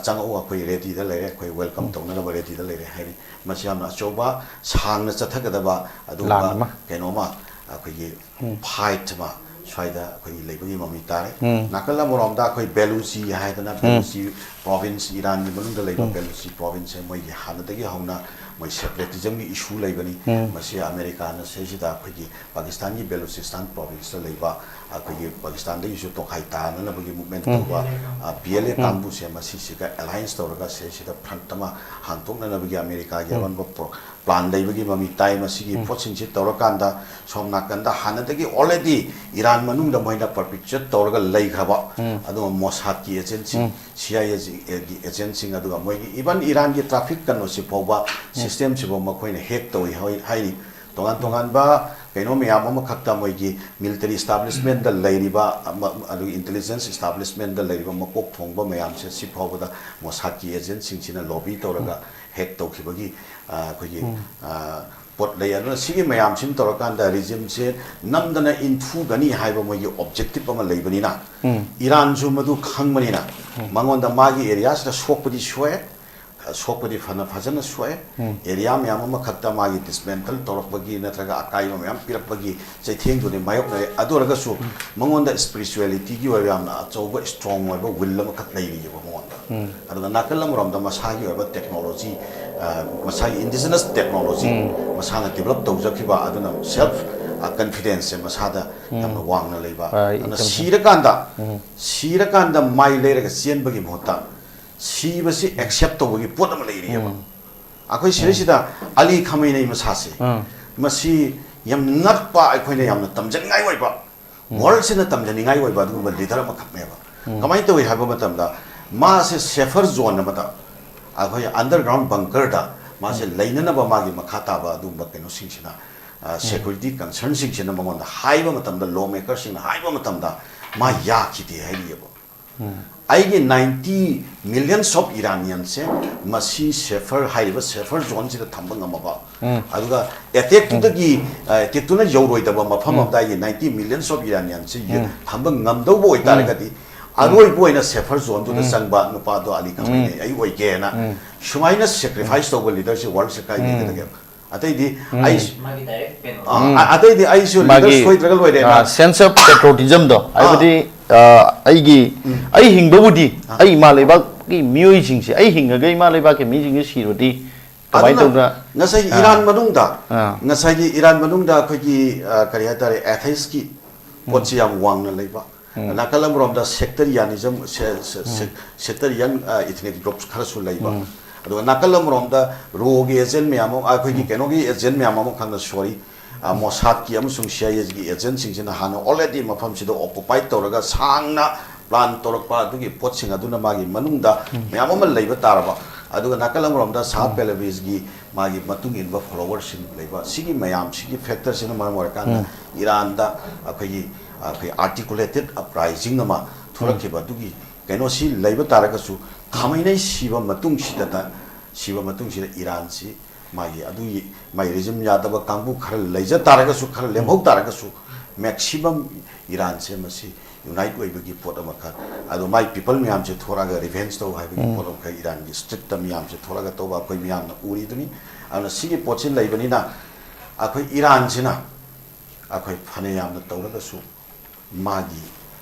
"ꯆꯪꯉꯛꯎ, ꯑꯩꯈꯣꯏ readyꯗ ꯂꯩꯔꯦ, ꯑꯩꯈꯣꯏ welcome ꯇꯧꯅꯅꯕ readyꯗ ꯂꯩꯔꯦ" ꯍꯥꯏꯔꯤ꯫ ꯃꯁꯤ ꯌꯥꯝꯅ ꯑꯆꯧꯕ, ꯁꯥꯡꯅ ꯆꯠꯊꯒꯗꯕ ꯑꯗꯨꯒꯨꯝꯕ ꯀꯩꯅꯣꯃ, ꯑꯩꯈꯣꯏꯒꯤ fight ꯑꯃ ꯁ꯭ꯋꯥꯏꯗ ꯑꯩꯈꯣꯏꯒꯤ ꯂꯩꯕꯒꯤ ꯃꯃꯤ ꯇꯥꯔꯦ꯫ ꯅꯥꯀꯜ ꯑꯃꯔꯣꯝꯗ ꯑꯩꯈꯣꯏ ꯕꯦꯂꯨꯆꯤ ꯍꯥꯏꯗꯅ, ꯕꯦꯂꯨꯆꯤ province, ꯏꯔꯥꯟꯒꯤ ꯃꯅꯨꯡꯗ ꯂꯩꯕ ꯕꯦꯂꯨꯆꯤ provinceꯁꯦ ꯃꯣꯏꯒꯤ ꯍꯥꯟꯅꯗꯒꯤ ꯍꯧꯅ ꯃꯣꯏ separatismꯒꯤ issue ꯂꯩꯕꯅꯤ꯫ ꯃꯁꯤ ꯑꯃꯦꯔꯤꯀꯥꯅ ꯁꯤꯁꯤꯗ ꯑꯩꯈꯣꯏꯒꯤ ꯄꯥꯀꯤꯁꯇꯥꯟꯒꯤ ꯕꯦꯂꯨꯆꯤꯁꯇꯥꯟ provinceꯇ ꯂꯩꯕ ꯑꯩꯈꯣꯏꯒꯤ ꯄꯥꯀꯤꯁꯇꯥꯟꯗꯒꯤꯁꯨ ꯇꯣꯈꯥꯏ ꯇꯥꯅꯅꯕꯒꯤ movement ꯇꯧꯕ, PLA ꯀꯥꯡꯕꯨꯁꯦ ꯃꯁꯤꯁꯤꯒ alliance ꯇꯧꯔꯒ ꯁꯤꯁꯤꯗ front ꯑꯃ ꯍꯥꯡꯗꯣꯛꯅꯅꯕꯒꯤ ꯑꯃꯦꯔꯤꯀꯥꯒꯤ ꯑꯔꯣꯟꯕ plan ꯂꯩꯕꯒꯤ ꯃꯃꯤ ꯇꯥꯏ꯫ ꯃꯁꯤꯒꯤ ꯄꯣꯠꯁꯤꯡꯁꯤ ꯇꯧꯔꯀꯥꯟꯗ ꯁꯣꯝ ꯅꯥꯀꯟꯗ ꯍꯥꯟꯅꯗꯒꯤ already ꯏꯔꯥꯟ ꯃꯅꯨꯡꯗ ꯃꯣꯏꯅ perpetrate ꯇꯧꯔꯒ ꯂꯩꯈ꯭ꯔꯕ, ꯑꯗꯨꯒ ꯃꯣꯁꯥꯗꯀꯤ agentꯁꯤꯡ, CIAꯒꯤ agentꯁꯤꯡ, ꯑꯗꯨꯒ ꯃꯣꯏꯒꯤ even ꯏꯔꯥꯟꯒꯤ traffic ꯀꯩꯅꯣꯁꯤ ꯐꯥꯎꯕ, systemꯁꯤꯐꯥꯎ ꯃꯈꯣꯏꯅ hack ꯇꯧꯏ ꯍꯥꯏ-, ꯍꯥꯏꯔꯤ꯫ ꯇꯣꯉꯥꯟ ꯇꯣꯉꯥꯟꯕ ꯀꯩꯅꯣ ꯃꯌꯥꯝ ꯑꯃꯈꯛꯇ ꯃꯣꯏꯒꯤ military establishmentꯗ ꯂꯩꯔꯤꯕ ꯑꯃ-, ꯑꯗꯨꯒ intelligence establishmentꯗ ꯂꯩꯔꯤꯕ ꯃꯀꯣꯛ ꯊꯣꯡꯕ ꯃꯌꯥꯝꯁꯦ ꯁꯤ ꯐꯥꯎꯕꯗ ꯃꯣꯁꯥꯗꯀꯤ agentꯁꯤꯡꯁꯤꯅ lobby ꯇꯧꯔꯒ hack ꯇꯧꯈꯤꯕꯒꯤ, ꯑ, ꯑꯩꯈꯣꯏꯒꯤ, ꯑ, ꯄꯣꯠ ꯂꯩ꯫ ꯑꯗꯨꯅ ꯁꯤꯒꯤ ꯃꯌꯥꯝꯁꯤꯅ ꯇꯧꯔꯀꯥꯟꯗ regimeꯁꯦ ꯅꯝꯗꯅ ꯏꯟꯊꯨꯒꯅꯤ ꯍꯥꯏꯕ ꯃꯣꯏꯒꯤ objective ꯑꯃ ꯂꯩꯕꯅꯤꯅ, ꯏꯔꯥꯟꯁꯨ ꯃꯗꯨ ꯈꯪꯕꯅꯤꯅ, ꯃꯉꯣꯟꯗ ꯃꯥꯒꯤ areaꯁꯤꯗ ꯁꯣꯛꯄꯗꯤ ꯁꯣꯛꯑꯦ, ꯁꯣꯛꯄꯗꯤ ꯐꯅ ꯐꯖꯅ ꯁꯣꯛꯑꯦ꯫ ꯑꯦꯔꯤꯌꯥ ꯃꯌꯥꯝ ꯑꯃꯈꯛꯇ ꯃꯥꯒꯤ ꯗꯤꯁꯃꯦꯟꯇꯜ ꯇꯧꯔꯛꯄꯒꯤ ꯅꯠꯇ꯭ꯔꯒ ꯑꯀꯥꯏꯕ ꯃꯌꯥꯝ ꯄꯤꯔꯛꯄꯒꯤ ꯆꯩꯊꯦꯡꯗꯨꯗꯤ ꯃꯥꯌꯣꯛꯅꯔꯦ꯫ ꯑꯗꯨ ꯑꯣꯏꯔꯒꯁꯨ ꯃꯉꯣꯟꯗ ꯏꯁꯄꯤꯔꯤꯆꯨꯋꯦꯂꯤꯇꯤꯒꯤ ꯑꯣꯏꯕ ꯌꯥꯝꯅ ꯑꯆꯧꯕ ꯏꯁꯇ꯭ꯔꯣꯡ ꯑꯣꯏꯕ ꯋꯤꯜ ꯑꯃꯈꯛ ꯂꯩꯔꯤꯑꯕ ꯃꯉꯣꯟꯗ꯫ ꯑꯗꯨꯒ ꯅꯥꯀꯜ ꯑꯃꯔꯣꯝꯗ ꯃꯁꯥꯒꯤ ꯑꯣꯏꯕ ꯇꯦꯛꯅꯣꯂꯣꯖꯤ, ꯃꯁꯥꯒꯤ ꯏꯟꯗꯤꯖꯤꯅꯁ ꯇꯦꯛꯅꯣꯂꯣꯖꯤ ꯃꯁꯥꯅ ꯗꯤꯕꯂꯞ ꯇꯧꯖꯈꯤꯕ, ꯑꯗꯨꯅ ꯁꯦꯜꯐ ꯀꯟꯐꯤꯗꯦꯟꯁꯁꯦ ꯃꯁꯥꯗ ꯌꯥꯝꯅ ꯋꯥꯡꯅ ꯂꯩꯕ꯫ ꯑꯗꯨꯅ ꯁꯤꯔꯀꯥꯟꯗ ꯁꯤꯔꯀꯥꯟꯗ ꯃꯥꯏ ꯂꯩꯔꯒ ꯆꯦꯟꯕꯒꯤ ꯃꯍꯨꯠꯇ ꯁꯤꯕꯁꯤ ꯑꯦꯛꯁꯦꯞ ꯇꯧꯕꯒꯤ ꯄꯣꯠ ꯑꯃ ꯂꯩꯔꯤꯑꯕ꯫ ꯑꯩꯈꯣꯏ ꯁꯤꯔꯤꯁꯤꯗ ꯑꯂꯤ ꯈꯥꯃꯩꯅꯩ ꯃꯁꯥꯁꯦ, ꯃꯁꯤ ꯌꯥꯝ ꯉꯛꯄ, ꯑꯩꯈꯣꯏꯅ ꯌꯥꯝꯅ ꯇꯝꯖꯅꯤꯡꯉꯥꯏ ꯑꯣꯏꯕ, ꯋꯥꯔꯜꯁꯤꯅ ꯇꯝꯖꯅꯤꯡꯉꯥꯏ ꯑꯣꯏꯕ ꯑꯗꯨꯒꯨꯝꯕ ꯂꯤꯗꯔ ꯑꯃꯈꯛꯅꯦꯕ꯫ ꯀꯃꯥꯏꯅ ꯇꯧꯏ ꯍꯥꯏꯕ ꯃꯇꯝꯗ, ꯃꯥꯁꯦ ꯁꯦꯐꯔ ꯖꯣꯟ ꯑꯃꯗ, ꯑꯩꯈꯣꯏ ꯑꯟꯗꯔꯒ꯭ꯔꯥꯎꯟ ꯕꯪꯀꯔꯗ ꯃꯥꯁꯦ ꯂꯩꯅꯅꯕ ꯃꯥꯒꯤ ꯃꯈꯥ ꯇꯥꯕ ꯑꯗꯨꯒꯨꯝꯕ ꯀꯩꯅꯣꯁꯤꯡꯁꯤꯅ, ꯁꯦꯀ꯭ꯌꯨꯔꯤꯇꯤ ꯀꯟꯁꯔꯟꯁꯤꯡꯁꯤꯅ ꯃꯉꯣꯟꯗ ꯍꯥꯏꯕ ꯃꯇꯝꯗ, ꯂꯣ ꯃꯦꯀꯔꯁꯤꯡꯅ ꯍꯥꯏꯕ ꯃꯇꯝꯗ ꯃꯥ ꯌꯥꯈꯤꯗꯦ ꯍꯥꯏꯔꯤꯑꯕ꯫ ꯑꯩꯒꯤ ꯅꯥꯏꯟꯇꯤ ꯃꯤꯂꯤꯌꯟꯁ ꯑꯣꯐ ꯏꯔꯥꯅꯤꯌꯟꯁꯦ ꯃꯁꯤ ꯁꯦꯐꯔ ꯍꯥꯏꯔꯤꯕ ꯁꯦꯐꯔ ꯖꯣꯟꯁꯤꯗ ꯊꯝꯕ ꯉꯝꯃꯕ, ꯑꯗꯨꯒ ꯑꯦꯇꯦꯛꯇꯨꯗꯒꯤ, ꯑꯦꯇꯦꯛꯇꯨꯅ ꯌꯧꯔꯣꯏꯗꯕ ꯃꯐꯝ ꯑꯃꯗ ꯑꯩꯒꯤ ꯅꯥꯏꯟꯇꯤ ꯃꯤꯂꯤꯌꯟꯁ ꯑꯣꯐ ꯏꯔꯥꯅꯤꯌꯟꯁꯦ ꯊꯝꯕ ꯉꯝꯗꯧꯕ ꯑꯣꯏꯇꯥꯔꯒꯗꯤ, ꯑꯔꯣꯏꯕ ꯑꯣꯏꯅ ꯁꯦꯐꯔ ꯖꯣꯟꯗꯨꯗ ꯆꯪꯕ ꯅꯨꯄꯥꯗꯣ ꯑꯂꯤ ꯈꯥꯃꯩꯅꯩ ꯑꯩ ꯑꯣꯏꯒꯦꯅ ꯁꯨꯃꯥꯏꯅ ꯁꯦꯀ꯭ꯔꯤꯐꯥꯏꯁ ꯇꯧꯕ ꯂꯤꯗꯔꯁꯤ ꯋꯥꯔꯜꯁꯦ ꯀꯥꯏ ꯂꯩꯒꯗꯒꯦꯕ? ꯑꯇꯩꯗꯤ ꯑꯩ, ꯃꯥꯒꯤ ꯗꯥꯏꯔꯦꯛ ꯀꯩꯅꯣ ꯑ, ꯑ, ꯑꯇꯩꯗꯤ ꯑꯩꯁꯨ ꯂꯤꯗꯔ ꯃꯥꯒꯤ, ꯁꯣꯏꯗ꯭ꯔꯒ ꯂꯣꯏꯔꯦꯅ꯫ ꯑ, sense of patriotism ꯗꯣ, ꯍꯥꯏꯕꯗꯤ, ꯑ, ꯑꯩꯒꯤ, ꯑꯩ ꯍꯤꯡꯕꯕꯨꯗꯤ ꯑꯩ ꯏꯃꯥ ꯂꯩꯕꯥꯛꯀꯤ ꯃꯤꯑꯣꯏꯁꯤꯡꯁꯦ, ꯑꯩ ꯍꯤꯡꯉꯒ ꯏꯃꯥ ꯂꯩꯕꯥꯛꯀꯤ ꯃꯤꯁꯤꯡꯁꯦ ꯁꯤꯔꯗꯤ ꯀꯃꯥꯏꯅ ꯑꯗꯨꯅ ꯇꯧꯗꯅ? ꯉꯁꯥꯏꯒꯤ ꯑ, ꯏꯔꯥꯟ ꯃꯅꯨꯡꯗ, ꯑ, ꯉꯁꯥꯏꯒꯤ ꯏꯔꯥꯟ ꯃꯅꯨꯡꯗ ꯑꯩꯈꯣꯏꯒꯤ, ꯑ, ꯀꯔꯤ ꯍꯥꯏꯇꯥꯔꯦ, ꯑꯦꯊꯤꯛꯁꯀꯤ ꯄꯣꯠꯁꯤ ꯌꯥꯝ ꯋꯥꯡꯅ ꯂꯩꯕ꯫ ꯅꯥꯀꯜ ꯑꯃꯔꯣꯝꯗ ꯁꯦꯛꯇꯔꯤꯌꯥꯅꯤꯖꯝ, ꯁꯦ-, ꯁꯦ-, ꯁꯦ-, ꯁꯦꯛꯇꯔꯤꯌꯟ, ꯑ, ꯏꯊꯅꯤꯛ ꯒ꯭ꯔꯨꯞꯁ ꯈꯔꯁꯨ ꯂꯩꯕ꯫ ꯑꯗꯨꯒ ꯅꯥꯀꯜ ꯑꯃꯔꯣꯝꯗ ꯔꯣꯒꯤ ꯑꯦꯖꯦꯟ ꯃꯌꯥꯝ ꯑꯃ, ꯑꯩꯈꯣꯏꯒꯤ ꯀꯩꯅꯣꯒꯤ ꯑꯦꯖꯦꯟ ꯃꯌꯥꯝ ꯑꯃꯈꯛꯅ, ꯁꯣꯔꯤ, ꯑ, ꯃꯣꯁꯥꯗꯀꯤ ꯑꯃꯁꯨꯡ ꯁꯤ ꯑꯥꯏ ꯑꯦꯒꯤ ꯑꯦꯖꯦꯟꯁꯤꯡꯁꯤꯅ ꯍꯥꯟꯅ ꯑꯣꯜꯔꯦꯗꯤ ꯃꯐꯝꯁꯤꯗ ꯑꯣꯀꯨꯄꯥꯏ ꯇꯧꯔꯒ ꯁꯥꯡꯅ ꯄ꯭ꯂꯥꯟ ꯇꯧꯔꯛꯄ ꯑꯗꯨꯒꯤ ꯄꯣꯠꯁꯤꯡ ꯑꯗꯨꯅ ꯃꯥꯒꯤ ꯃꯅꯨꯡꯗ ꯃꯌꯥꯝ ꯑꯃ ꯂꯩꯕ ꯇꯥꯔꯕ꯫ ꯑꯗꯨꯒ ꯅꯥꯀꯜ ꯑꯃꯔꯣꯝꯗ ꯁꯥꯍ ꯄꯦꯂꯕꯤꯁꯒꯤ ꯃꯥꯒꯤ ꯃꯇꯨꯡ ꯏꯟꯕ ꯐꯣꯂꯣꯋꯔꯁꯤꯡ ꯂꯩꯕ, ꯁꯤꯒꯤ ꯃꯌꯥꯝꯁꯤꯒꯤ ꯐꯦꯛꯇꯔꯁꯤꯅ ꯃꯔꯝ ꯑꯣꯏꯔꯀꯥꯟꯗ ꯏꯔꯥꯟꯗ ꯑꯩꯈꯣꯏꯒꯤ, ꯑꯩꯈꯣꯏ ꯑꯥꯔꯇꯤꯀꯨꯂꯦꯇꯦꯠ ꯑꯞꯔꯥꯏꯖꯤꯡ ꯑꯃ ꯊꯣꯛꯂꯛꯈꯤꯕ ꯑꯗꯨꯒꯤ ꯀꯩꯅꯣꯁꯤ ꯂꯩꯕ ꯇꯥꯔꯒꯁꯨ, ꯈꯥꯃꯩꯅꯩ ꯁꯤꯕ ꯃꯇꯨꯡꯁꯤꯗ, ꯁꯤꯕ ꯃꯇꯨꯡꯁꯤꯗ ꯏꯔꯥꯟꯁꯤ ꯃꯥꯒꯤ ꯑꯗꯨꯒꯤ ꯃꯥꯒꯤ ꯔꯤꯖꯤꯝ ꯌꯥꯗꯕ ꯀꯥꯡꯕꯨ ꯈꯔ ꯂꯩꯖ ꯇꯥꯔꯒꯁꯨ, ꯈꯔ ꯂꯦꯝꯍꯧ ꯇꯥꯔꯒꯁꯨ, ꯃꯦꯛꯁꯤꯃꯝ ꯏꯔꯥꯟꯁꯦ ꯃꯁꯤ ꯌꯨꯅꯥꯏꯠ ꯑꯣꯏꯕꯒꯤ ꯄꯣꯠ ꯑꯃꯈꯛ, ꯑꯗꯣ ꯃꯥꯏ ꯄꯤꯄꯜ ꯃꯌꯥꯝꯁꯦ ꯊꯣꯔꯛꯑꯒ ꯔꯤꯚꯦꯟꯖ ꯇꯧ ꯍꯥꯏꯕꯒꯤ ꯄꯣꯠ ꯑꯃꯈꯛ ꯏꯔꯥꯟꯒꯤ ꯁ꯭ꯇ꯭ꯔꯤꯠꯇ ꯃꯤꯌꯥꯝꯁꯦ ꯊꯣꯔꯛꯑꯒ ꯇꯧꯕ ꯑꯩꯈꯣꯏ ꯃꯌꯥꯝꯅ ꯎꯔꯤꯗꯨꯅꯤ꯫ ꯑꯗꯨꯅ ꯁꯤꯒꯤ ꯄꯣꯠꯁꯤ ꯂꯩꯕꯅꯤꯅ ꯑꯩꯈꯣꯏ ꯏꯔꯥꯟꯁꯤꯅ ꯑꯩꯈꯣꯏ ꯐꯅ ꯌꯥꯝꯅ ꯇꯧꯔꯒꯁꯨ ꯃꯥꯒꯤ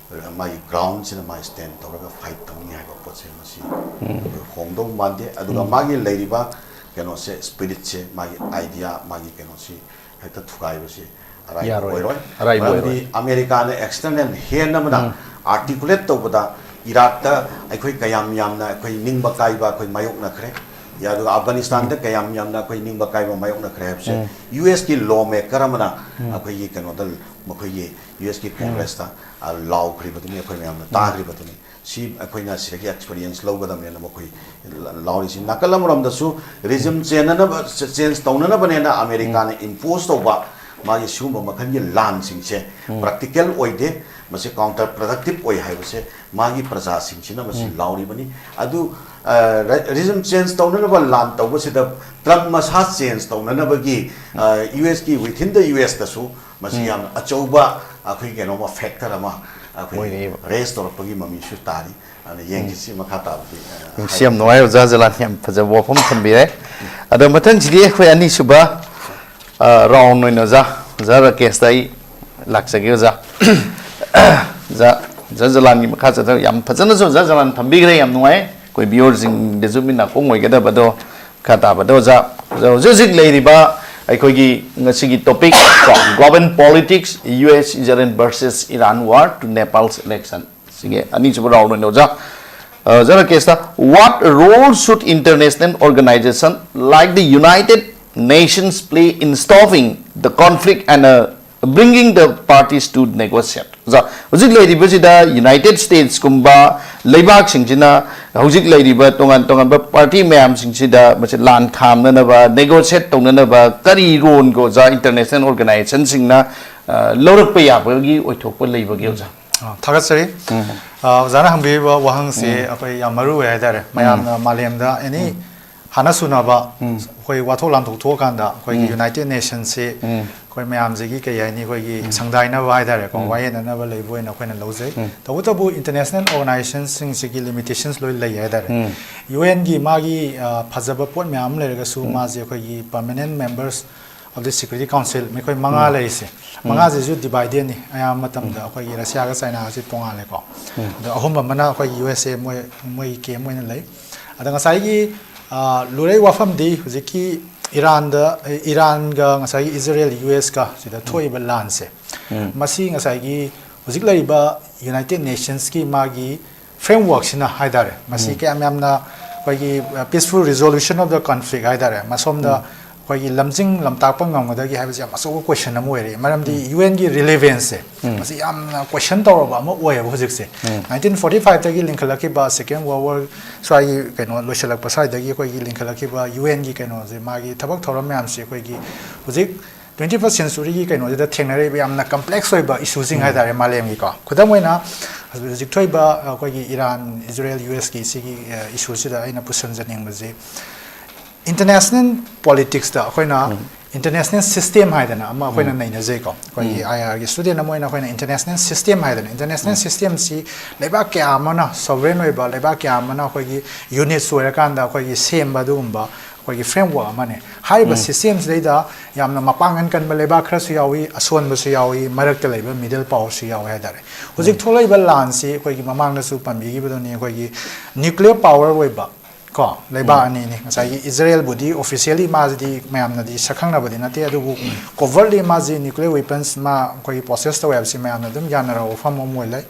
ꯃꯥꯒꯤ ꯒ꯭ꯔꯥꯎꯟꯁꯤꯅ ꯃꯥ ꯁ꯭ꯇꯦꯟ ꯇꯧꯔꯒ ꯐꯥꯏꯠ ꯇꯧꯅꯤ ꯍꯥꯏꯕ ꯄꯣꯠꯁꯦ ꯃꯁꯤ ꯑꯩꯈꯣꯏ ꯍꯣꯡꯗꯧ ꯃꯥꯟꯗꯦ꯫ ꯑꯗꯨꯒ ꯃꯥꯒꯤ ꯂꯩꯔꯤꯕ ꯀꯩꯅꯣꯁꯦ, ꯁ꯭ꯄꯤꯔꯤꯠꯁꯦ, ꯃꯥꯒꯤ ꯑꯥꯏꯗꯤꯌꯥ, ꯃꯥꯒꯤ ꯀꯩꯅꯣꯁꯤ ꯍꯦꯛꯇ ꯊꯨꯒꯥꯏꯕꯁꯤ ꯑꯔꯥꯏꯕ ꯌꯥꯔꯣꯏ꯫ ꯑꯣꯏꯔꯣꯏ꯫ ꯑꯔꯥꯏꯕ ꯃꯔꯝꯗꯤ ꯑꯣꯏꯔꯣꯏ꯫ ꯑꯃꯦꯔꯤꯀꯥꯅ ꯑꯦꯛꯁꯇꯔꯅꯦꯜ ꯍꯦꯟ ꯑꯃꯅ ꯑꯥꯔꯇꯤꯀꯨꯂꯦꯠ ꯇꯧꯕꯗ ꯏꯔꯥꯛꯇ ꯑꯩꯈꯣꯏ ꯀꯌꯥꯝ ꯌꯥꯝꯅ ꯑꯩꯈꯣꯏ ꯅꯤꯡꯕ ꯀꯥꯏꯕ ꯑꯩꯈꯣꯏ ꯃꯥꯌꯣꯛꯅꯈ꯭ꯔꯦ, ꯑꯗꯨꯒ ꯑꯐꯒꯥꯅꯤꯁꯇꯥꯟꯗ ꯀꯌꯥꯝ ꯌꯥꯝꯅ ꯑꯩꯈꯣꯏ ꯅꯤꯡꯕ ꯀꯥꯏꯕ ꯃꯥꯌꯣꯛꯅꯈ꯭ꯔꯦ ꯍꯥꯏꯕꯁꯦ ꯌꯨ ꯑꯦꯁꯀꯤ ꯂꯣ ꯃꯦꯀꯔ ꯑꯃꯅ ꯑꯩꯈꯣꯏꯒꯤ ꯀꯩꯅꯣꯗ, ꯃꯈꯣꯏꯒꯤ ꯌꯨ ꯑꯦꯁꯀꯤ ꯀꯣꯡꯒ꯭ꯔꯦꯁꯇ, ꯑ, ꯂꯥꯎꯈ꯭ꯔꯤꯕꯗꯨꯅꯤ, ꯑꯩꯈꯣꯏ ꯃꯌꯥꯝꯅ ꯇꯥꯈ꯭ꯔꯤꯕꯗꯨꯅꯤ꯫ ꯁꯤ ꯑꯩꯈꯣꯏꯅ ꯁꯤꯗꯒꯤ ꯑꯦꯛꯁꯄꯤꯔꯤꯌꯦꯟꯁ ꯂꯧꯒꯗꯕꯅꯦꯅ ꯃꯈꯣꯏ ꯂ-, ꯂꯥꯎꯔꯤꯁꯤ꯫ ꯅꯥꯀꯜ ꯑꯃꯔꯣꯝꯗꯁꯨ ꯔꯤꯖꯤꯝ ꯆꯦꯟꯅꯅꯕ, ꯆꯦꯟꯖ ꯇꯧꯅꯅꯕꯅꯦꯅ ꯑꯃꯦꯔꯤꯀꯥꯅ ꯏꯝꯄꯣꯁ ꯇꯧꯕ ꯃꯥꯒꯤ ꯁꯤꯒꯨꯝꯕ ꯃꯈꯜꯒꯤ ꯂꯥꯟꯁꯤꯡꯁꯦ ꯄ꯭ꯔꯦꯛꯇꯤꯀꯦꯜ ꯑꯣꯏꯗꯦ, ꯃꯁꯤ ꯀꯥꯎꯟꯇꯔ ꯄ꯭ꯔꯗꯛꯇꯤꯞ ꯑꯣꯏ ꯍꯥꯏꯕꯁꯦ ꯃꯥꯒꯤ ꯄ꯭ꯔꯖꯥꯁꯤꯡꯁꯤꯅ ꯃꯁꯤ ꯂꯥꯎꯔꯤꯕꯅꯤ꯫ ꯑꯗꯨ, ꯑ, ꯔ-, ꯔꯤꯖꯤꯝ ꯆꯦꯟꯖ ꯇꯧꯅꯅꯕ ꯂꯥꯟ ꯇꯧꯕꯁꯤꯗ ꯇ꯭ꯔꯝꯞ ꯃꯁꯥ ꯆꯦꯟꯖ ꯇꯧꯅꯅꯕꯒꯤ, ꯑ, ꯌꯨ ꯑꯦꯁꯀꯤ, within the ꯌꯨ ꯑꯦꯁꯇꯁꯨ ꯃꯁꯤ ꯌꯥꯝꯅ ꯑꯆꯧꯕ ꯑꯩꯈꯣꯏ ꯀꯩꯅꯣꯃ, ꯐꯦꯛꯇꯔ ꯑꯃ ꯑꯩꯈꯣꯏ ꯑꯣꯏꯔꯛꯑꯦꯕ꯫ ꯔꯦꯁ ꯇꯧꯔꯛꯄꯒꯤ ꯃꯃꯤꯁꯨ ꯇꯥꯔꯤ꯫ ꯑꯗꯨꯅ ꯌꯦꯡꯈꯤꯁꯤ ꯃꯈꯥ ꯇꯥꯕꯗꯤ, ꯑ, ꯅꯨꯡꯁꯤ ꯌꯥꯝ ꯅꯨꯡꯉꯥꯏ ꯑꯣꯖꯥ ꯖꯂꯥꯟ, ꯌꯥꯝ ꯐꯖꯕ ꯋꯥꯐꯝ ꯊꯝꯕꯤꯔꯦ꯫ ꯑꯗꯣ ꯃꯊꯪꯁꯤꯗꯤ ꯑꯩꯈꯣꯏ ꯑꯅꯤꯁꯨꯕ, ꯑ, ꯔꯥꯎꯟ ꯑꯣꯏꯅ ꯑꯣꯖꯥ, ꯑꯣꯖꯥ ꯔꯥꯀꯦꯁꯇ ꯑꯩ ꯂꯥꯛꯆꯒꯦ ꯑꯣꯖꯥ꯫ ꯑꯣꯖꯥ, ꯑꯣꯖꯥ ꯖꯂꯥꯟꯒꯤ ꯃꯈꯥ ꯆꯠꯊ-, ꯌꯥꯝ ꯐꯖꯅꯁꯨ ꯑꯣꯖꯥ ꯖꯂꯥꯟ ꯊꯝꯕꯤꯈ꯭ꯔꯦ, ꯌꯥꯝ ꯅꯨꯡꯉꯥꯏ꯫ ꯑꯩꯈꯣꯏ ꯚꯤꯌꯣꯔꯁꯤꯡꯗꯁꯨ ꯃꯤ ꯅꯥꯀꯣꯡ ꯑꯣꯏꯒꯗꯕꯗꯣ ꯃꯈꯥ ꯇꯥꯕꯗ ꯑꯣꯖꯥ, ꯑꯣꯖꯥ ꯍꯧꯖꯤꯛ ꯍꯧꯖꯤꯛ ꯂꯩꯔꯤꯕ ꯑꯩꯈꯣꯏꯒꯤ ꯉꯁꯤꯒꯤ ꯇꯣꯄꯤꯛ ꯀꯣ, global politics, U S Israel versus Iran war to Nepal's election꯫ ꯁꯤꯒꯤ ꯑꯅꯤꯁꯨꯕ ꯔꯥꯎꯟ ꯑꯣꯏꯅ ꯑꯣꯖꯥ, ꯑ, ꯑꯣꯖꯥ ꯔꯥꯀꯦꯁꯇ, what role should international organization like the United Nations play in stopping the conflict and, uh, bringing the parties to negotiate? ꯑꯣꯖꯥ, ꯍꯧꯖꯤꯛ ꯂꯩꯔꯤꯕꯁꯤꯗ United ꯁ꯭ꯇꯦꯠꯁꯀꯨꯝꯕ ꯂꯩꯕꯥꯛꯁꯤꯡꯁꯤꯅ ꯍꯧꯖꯤꯛ ꯂꯩꯔꯤꯕ ꯇꯣꯉꯥꯟ ꯇꯣꯉꯥꯟꯕ ꯄꯥꯔꯇꯤ ꯃꯌꯥꯝꯁꯤꯡꯁꯤꯗ ꯃꯁꯤ ꯂꯥꯟ ꯈꯥꯝꯅꯅꯕ, ꯅꯦꯒꯣꯁꯤꯌꯦꯠ ꯇꯧꯅꯅꯕ ꯀꯔꯤ ꯔꯣꯜꯒ ꯑꯣꯖꯥ ꯏꯟꯇꯔꯅꯦꯁꯅꯦꯜ ꯑꯣꯔꯒꯅꯥꯏꯖꯦꯁꯟꯁꯤꯡꯅ, ꯑ, ꯂꯧꯔꯛꯄ ꯌꯥꯕꯒꯤ ꯑꯣꯏꯊꯣꯛꯄ ꯂꯩꯕꯒꯦ ꯑꯣꯖꯥ? ꯑ, ꯊꯥꯒꯠꯆꯔꯤ꯫ ꯑ, ꯑꯣꯖꯥꯅ ꯍꯪꯕꯤꯔꯤꯕ ꯋꯥꯍꯪꯁꯤ ꯑꯩꯈꯣꯏ ꯌꯥꯝ ꯃꯔꯨ ꯑꯣꯏ ꯍꯥꯏꯇꯥꯔꯦ꯫ ꯃꯌꯥꯝꯅ ꯃꯥꯂꯦꯝꯗ ꯑꯦꯅꯤ ꯍꯥꯟꯅ ꯁꯨꯅꯕ ꯑꯩꯈꯣꯏ ꯋꯥꯊꯣꯛ ꯂꯥꯟꯊꯣꯛ ꯊꯣꯛꯑꯀꯥꯟꯗ ꯑꯩꯈꯣꯏꯒꯤ ꯌꯨꯅꯥꯏꯇꯦꯗ ꯅꯦꯁꯟꯁꯤ ꯑꯩꯈꯣꯏ ꯃꯌꯥꯝꯁꯤꯒꯤ ꯀꯩ ꯍꯥꯏꯅꯤ, ꯑꯩꯈꯣꯏꯒꯤ ꯁꯪꯗꯥꯏꯅꯕ ꯍꯥꯏꯇꯥꯔꯦꯀꯣ, ꯋꯥꯌꯦꯟꯅꯅꯕ ꯂꯩꯕ ꯑꯣꯏꯅ ꯑꯩꯈꯣꯏꯅ ꯂꯧꯖꯩ꯫ ꯇꯧꯕꯇꯕꯨ ꯏꯟꯇꯔꯅꯦꯁꯅꯦꯜ ꯑꯣꯔꯒꯅꯥꯏꯖꯦꯁꯟꯁꯤꯡꯁꯤꯒꯤ ꯂꯤꯃꯤꯇꯦꯁꯟꯁ ꯂꯣꯏ ꯂꯩ ꯍꯥꯏꯇꯥꯔꯦ꯫ ꯌꯨ ꯑꯦꯟꯒꯤ ꯃꯥꯒꯤ ꯑ, ꯐꯖꯕ ꯄꯣꯠ ꯃꯌꯥꯝ ꯑꯃ ꯂꯩꯔꯒꯁꯨ, ꯃꯥꯁꯦ ꯑꯩꯈꯣꯏꯒꯤ permanent members of the Security Council, ꯃꯈꯣꯏ ꯃꯉꯥ ꯂꯩꯔꯤꯁꯦ, ꯃꯉꯥꯁꯤꯁꯨ ꯗꯤꯚꯥꯏꯗꯦꯠꯅꯤ꯫ ꯑꯌꯥꯝꯕ ꯃꯇꯝꯗ ꯑꯩꯈꯣꯏꯒꯤ ꯔꯁꯤꯌꯥꯒ ꯆꯥꯏꯅꯥꯒꯁꯤ ꯇꯣꯉꯥꯜꯂꯦꯀꯣ꯫ ꯑꯗꯣ ꯑꯍꯨꯝ ꯑꯃꯅ ꯑꯩꯈꯣꯏꯒꯤ ꯌꯨ ꯑꯦꯁ ꯑꯦ, ꯃꯣꯏ, ꯃꯣꯏꯒꯤ ꯀꯦꯝ ꯑꯣꯏꯅ ꯂꯩ꯫ ꯑꯗ ꯉꯁꯥꯏꯒꯤ ꯑ, ꯂꯨꯔꯩ ꯋꯥꯐꯝꯗꯤ ꯍꯧꯖꯤꯛꯀꯤ ꯏꯔꯥꯟꯗ, ꯏꯔꯥꯟꯒ ꯉꯁꯥꯏꯒꯤ ꯏꯖꯔꯦꯜ, ꯌꯨ ꯑꯦꯁꯀ ꯁꯤꯗ ꯊꯣꯛꯏꯕ ꯂꯥꯟꯁꯦ, ꯃꯁꯤ ꯉꯁꯥꯏꯒꯤ ꯍꯧꯖꯤꯛ ꯂꯩꯔꯤꯕ ꯌꯨꯅꯥꯏꯇꯦꯠ ꯅꯦꯁꯟꯁꯀꯤ ꯃꯥꯒꯤ ꯐ꯭ꯔꯦꯝꯋꯔꯛꯁꯤꯅ ꯍꯥꯏꯇꯥꯔꯦ, ꯃꯁꯤ ꯀꯌꯥꯝ ꯌꯥꯝꯅ ꯑꯩꯈꯣꯏꯒꯤ peaceful resolution of the conflict ꯍꯥꯏꯇꯥꯔꯦ, ꯃꯁꯣꯝꯗ ꯑꯩꯈꯣꯏꯒꯤ ꯂꯝꯖꯤꯡ ꯂꯝꯇꯥꯛꯄ ꯉꯝꯒꯗꯒꯦ ꯍꯥꯏꯕꯁꯤ ꯌꯥꯝ ꯑꯆꯧꯕ ꯀꯣꯏꯁꯟ ꯑꯃ ꯑꯣꯏꯔꯛꯏ꯫ ꯃꯔꯝꯗꯤ ꯌꯨ ꯑꯦꯟꯒꯤ ꯔꯤꯂꯦꯚꯦꯟꯁꯁꯦ ꯃꯁꯤ ꯌꯥꯝꯅ ꯀꯣꯏꯁꯟ ꯇꯧꯔꯕ ꯑꯃ ꯑꯣꯏꯌꯦꯕ ꯍꯧꯖꯤꯛꯁꯦ꯫ ꯅꯥꯏꯟꯇꯤꯟ ꯐꯣꯔꯇꯤ ꯐꯥꯏꯚꯇꯒꯤ ꯂꯤꯡꯈꯠꯂꯛꯈꯤꯕ ꯁꯦꯀꯦꯟ ꯋꯥꯔꯜ ꯋꯥꯔ ꯁ꯭ꯋꯥꯏꯒꯤ ꯀꯩꯅꯣ ꯂꯣꯏꯁꯤꯜꯂꯛꯄ ꯁ꯭ꯋꯥꯏꯗꯒꯤ ꯑꯩꯈꯣꯏꯒꯤ ꯂꯤꯡꯈꯠꯂꯛꯈꯤꯕ ꯌꯨ ꯑꯦꯟꯒꯤ ꯀꯩꯅꯣꯁꯦ, ꯃꯥꯒꯤ ꯊꯕꯛ ꯊꯧꯔꯝ ꯃꯌꯥꯝꯁꯦ ꯑꯩꯈꯣꯏꯒꯤ ꯍꯧꯖꯤꯛ ꯇ꯭ꯋꯦꯟꯇꯤ ꯐꯥꯔꯁ ꯁꯦꯟꯆꯨꯔꯤꯒꯤ ꯀꯩꯅꯣꯁꯤꯗ ꯊꯦꯡꯅꯔꯛꯏꯕ ꯌꯥꯝꯅ ꯀꯝꯄ꯭ꯂꯦꯛꯁ ꯑꯣꯏꯕ ꯏꯁꯨꯁꯤꯡ ꯍꯥꯏꯇꯥꯔꯦ ꯃꯥꯂꯦꯝꯒꯤꯀꯣ꯫ ꯈꯨꯗꯝ ꯑꯣꯏꯅ ꯍꯧꯖꯤꯛ ꯊꯣꯛꯏꯕ ꯑꯩꯈꯣꯏꯒꯤ ꯏꯔꯥꯟ, ꯏꯖꯔꯦꯜ, ꯌꯨ ꯑꯦꯁꯀꯤ ꯁꯤꯒꯤ ꯏꯁꯨꯁꯤꯗ ꯑꯩꯅ ꯄꯨꯁꯤꯟꯖꯅꯤꯡꯕꯁꯤ, ꯏꯟꯇꯔꯅꯦꯁꯅꯦꯜ ꯄꯣꯂꯤꯇꯤꯛꯁꯇ ꯑꯩꯈꯣꯏꯅ ꯏꯟꯇꯔꯅꯦꯁꯅꯦꯜ ꯁꯤꯁꯇꯦꯝ ꯍꯥꯏꯗꯅ ꯑꯃ ꯑꯩꯈꯣꯏꯅ ꯅꯩꯅꯖꯩꯀꯣ꯫ ꯑꯩꯈꯣꯏꯒꯤ ꯑꯥꯏ ꯑꯥꯔꯒꯤ ꯁ꯭ꯇꯨꯗꯦꯟ ꯑꯃ ꯑꯣꯏꯅ ꯑꯩꯈꯣꯏꯅ ꯏꯟꯇꯔꯅꯦꯁꯅꯦꯜ ꯁꯤꯁꯇꯦꯝ ꯍꯥꯏꯗꯅ, ꯏꯟꯇꯔꯅꯦꯁꯅꯦꯜ ꯁꯤꯁꯇꯦꯝꯁꯤ ꯂꯩꯕꯥꯛ ꯀꯌꯥ ꯑꯃꯅ, ꯁꯣꯚꯔꯦꯟ ꯑꯣꯏꯕ ꯂꯩꯕꯥꯛ ꯀꯌꯥ ꯑꯃꯅ ꯑꯩꯈꯣꯏꯒꯤ ꯌꯨꯅꯤꯠꯁ ꯑꯣꯏꯔꯀꯥꯟꯗ ꯑꯩꯈꯣꯏꯒꯤ ꯁꯦꯝꯕ ꯑꯗꯨꯒꯨꯝꯕ ꯑꯩꯈꯣꯏꯒꯤ ꯐ꯭ꯔꯦꯝꯋꯔꯛ ꯑꯃꯅꯦ꯫ ꯍꯥꯏꯔꯤꯕ ꯁꯤꯁꯇꯦꯝꯁꯤꯗꯩꯗ ꯌꯥꯝꯅ ꯃꯄꯥꯡꯒꯜ ꯀꯟꯕ ꯂꯩꯕꯥꯛ ꯈꯔꯁꯨ ꯌꯥꯎꯏ, ꯑꯁꯣꯟꯕꯁꯨ ꯌꯥꯎꯏ, ꯃꯔꯛꯇ ꯂꯩꯕ ꯃꯤꯗꯜ ꯄꯥꯋꯔꯁꯨ ꯌꯥꯎꯏ ꯍꯥꯏꯇꯥꯔꯦ꯫ ꯍꯧꯖꯤꯛ ꯊꯣꯛꯂꯛꯏꯕ ꯂꯥꯟꯁꯤ ꯑꯩꯈꯣꯏꯒꯤ ꯃꯃꯥꯡꯗꯁꯨ ꯄꯟꯕꯤꯈꯤꯕꯗꯨꯅꯤ, ꯑꯩꯈꯣꯏꯒꯤ ꯅ꯭ꯌꯨꯀ꯭ꯂꯤꯌꯔ ꯄꯥꯋꯔ ꯑꯣꯏꯕ ꯀꯣ, ꯂꯩꯕꯥꯛ ꯑꯅꯤꯅꯤ꯫ ꯉꯁꯥꯏꯒꯤ ꯏꯖꯔꯦꯜꯕꯨꯗꯤ ꯑꯣꯐꯤꯁꯤꯌꯦꯜꯂꯤ ꯃꯥꯁꯤꯗꯤ ꯃꯌꯥꯝꯅꯗꯤ ꯁꯛꯈꯪꯅꯕꯗꯤ ꯅꯠꯇꯦ, ꯑꯗꯨꯕꯨ ꯀꯣꯚꯔꯠꯂꯤ ꯃꯥꯁꯤ ꯅ꯭ꯌꯨꯀ꯭ꯂꯤꯌꯔ ꯋꯦꯄꯟꯁ ꯃꯥ ꯑꯩꯈꯣꯏꯒꯤ ꯄꯣꯁꯦꯁ ꯇꯧꯋꯦ ꯍꯥꯏꯕꯁꯤ ꯃꯌꯥꯝꯅ ꯑꯗꯨꯝ ꯌꯥꯅꯔꯕ ꯋꯥꯐꯝ ꯑꯃ ꯑꯣꯏ ꯂꯩ꯫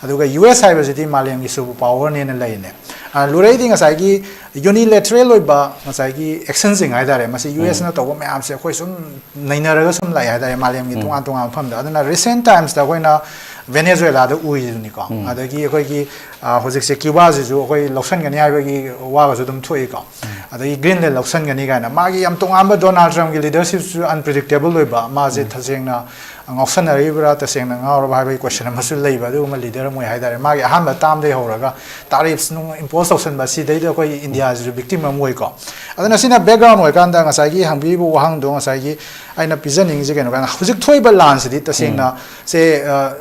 ꯑꯗꯨꯒ ꯌꯨ ꯑꯦꯁ ꯍꯥꯏꯕꯁꯤꯗꯤ ꯃꯥꯂꯦꯝꯒꯤ ꯁꯨꯄꯔ ꯄꯥꯋꯔꯅꯦꯅ ꯂꯩꯔꯤꯅꯦ꯫ ꯑ, ꯂꯨꯔꯩꯗꯤ ꯉꯁꯥꯏꯒꯤ ꯌꯨꯅꯤꯂꯦꯇꯔꯦꯜ ꯑꯣꯏꯕ ꯉꯁꯥꯏꯒꯤ ꯑꯦꯛꯁꯟꯁꯤꯡ ꯍꯥꯏꯇꯥꯔꯦ, ꯃꯁꯤ ꯌꯨ ꯑꯦꯁꯅ ꯇꯧꯕ ꯃꯌꯥꯝꯁꯦ ꯑꯩꯈꯣꯏ ꯁꯨꯝ ꯅꯩꯅꯔꯒ ꯁꯨꯝ ꯂꯥꯛꯑꯦ ꯍꯥꯏꯇꯥꯔꯦ, ꯃꯥꯂꯦꯝꯒꯤ ꯇꯣꯉꯥꯟ ꯇꯣꯉꯥꯟꯕ ꯃꯐꯝꯗ꯫ ꯑꯗꯨꯅ ꯔꯤꯁꯦꯟ ꯇꯥꯏꯝꯁꯇ ꯑꯩꯈꯣꯏꯅ ꯚꯦꯅꯦꯖꯨꯋꯦꯂꯥꯗ ꯎꯏꯗꯨꯅꯤꯀꯣ꯫ ꯑꯗꯒꯤ ꯑꯩꯈꯣꯏꯒꯤ, ꯑ, ꯍꯧꯖꯤꯛꯁꯦ ꯀ꯭ꯌꯨꯕꯥꯁꯤꯁꯨ ꯑꯩꯈꯣꯏ ꯂꯧꯁꯟꯒꯅꯤ ꯍꯥꯏꯕꯒꯤ ꯋꯥꯒꯁꯨ ꯑꯗꯨꯝ ꯊꯣꯛꯏꯀꯣ꯫ ꯑꯗꯒꯤ ꯒ꯭ꯔꯤꯟꯂꯦꯟ ꯂꯧꯁꯟꯒꯅꯤ ꯀꯥꯏꯅ ꯃꯥꯒꯤ ꯌꯥꯝ ꯇꯣꯉꯥꯟꯕ ꯗꯣꯅꯥꯜꯗ ꯇ꯭ꯔꯝꯞꯀꯤ ꯂꯤꯗꯔꯁꯤꯞꯁꯨ ꯑꯟꯄ꯭ꯔꯤꯗꯤꯛꯇꯦꯕꯜ ꯑꯣꯏꯕ, ꯃꯥꯁꯦ ꯇꯁꯦꯡꯅ ꯉꯥꯎꯁꯟꯅꯔꯤꯕ꯭ꯔꯥ, ꯇꯁꯦꯡꯅ ꯉꯥꯎꯔꯕ ꯍꯥꯏꯕꯒꯤ ꯀꯣꯏꯁꯟ ꯑꯃꯁꯨ ꯂꯩꯕ ꯑꯗꯨꯒꯨꯝꯕ ꯂꯤꯗꯔ ꯑꯃ ꯑꯣꯏ ꯍꯥꯏꯇꯥꯔꯦ꯫ ꯃꯥꯒꯤ ꯑꯍꯥꯟꯕ ꯇꯥꯝꯗꯒꯤ ꯍꯧꯔꯒ ꯇꯥꯔꯤꯐꯁ ꯅꯨꯡ ꯏꯝꯄꯣꯁ ꯇꯧꯁꯟꯕ, ꯁꯤꯗꯩꯗ ꯑꯩꯈꯣꯏ ꯏꯟꯗꯤꯌꯥꯁꯤꯁꯨ ꯚꯤꯛꯇꯤꯝ ꯑꯃ ꯑꯣꯏꯀꯣ꯫ ꯑꯗꯨꯅ ꯁꯤꯅ ꯕꯦꯛꯒ꯭ꯔꯥꯎꯟ ꯑꯣꯏꯔꯀꯥꯟꯗ ꯉꯁꯥꯏꯒꯤ ꯍꯪꯕꯤꯔꯤꯕ ꯋꯥꯍꯪꯗꯣ, ꯉꯁꯥꯏꯒꯤ ꯑꯩꯅ ꯄꯤꯖꯅꯤꯡꯉꯤꯁꯦ ꯀꯩꯅꯣ ꯀꯥꯟꯗ, ꯍꯧꯖꯤꯛ ꯊꯣꯛꯏꯕ ꯂꯥꯟꯁꯤꯗꯤ ꯇꯁꯦꯡꯅ ꯁꯦ, ꯑ,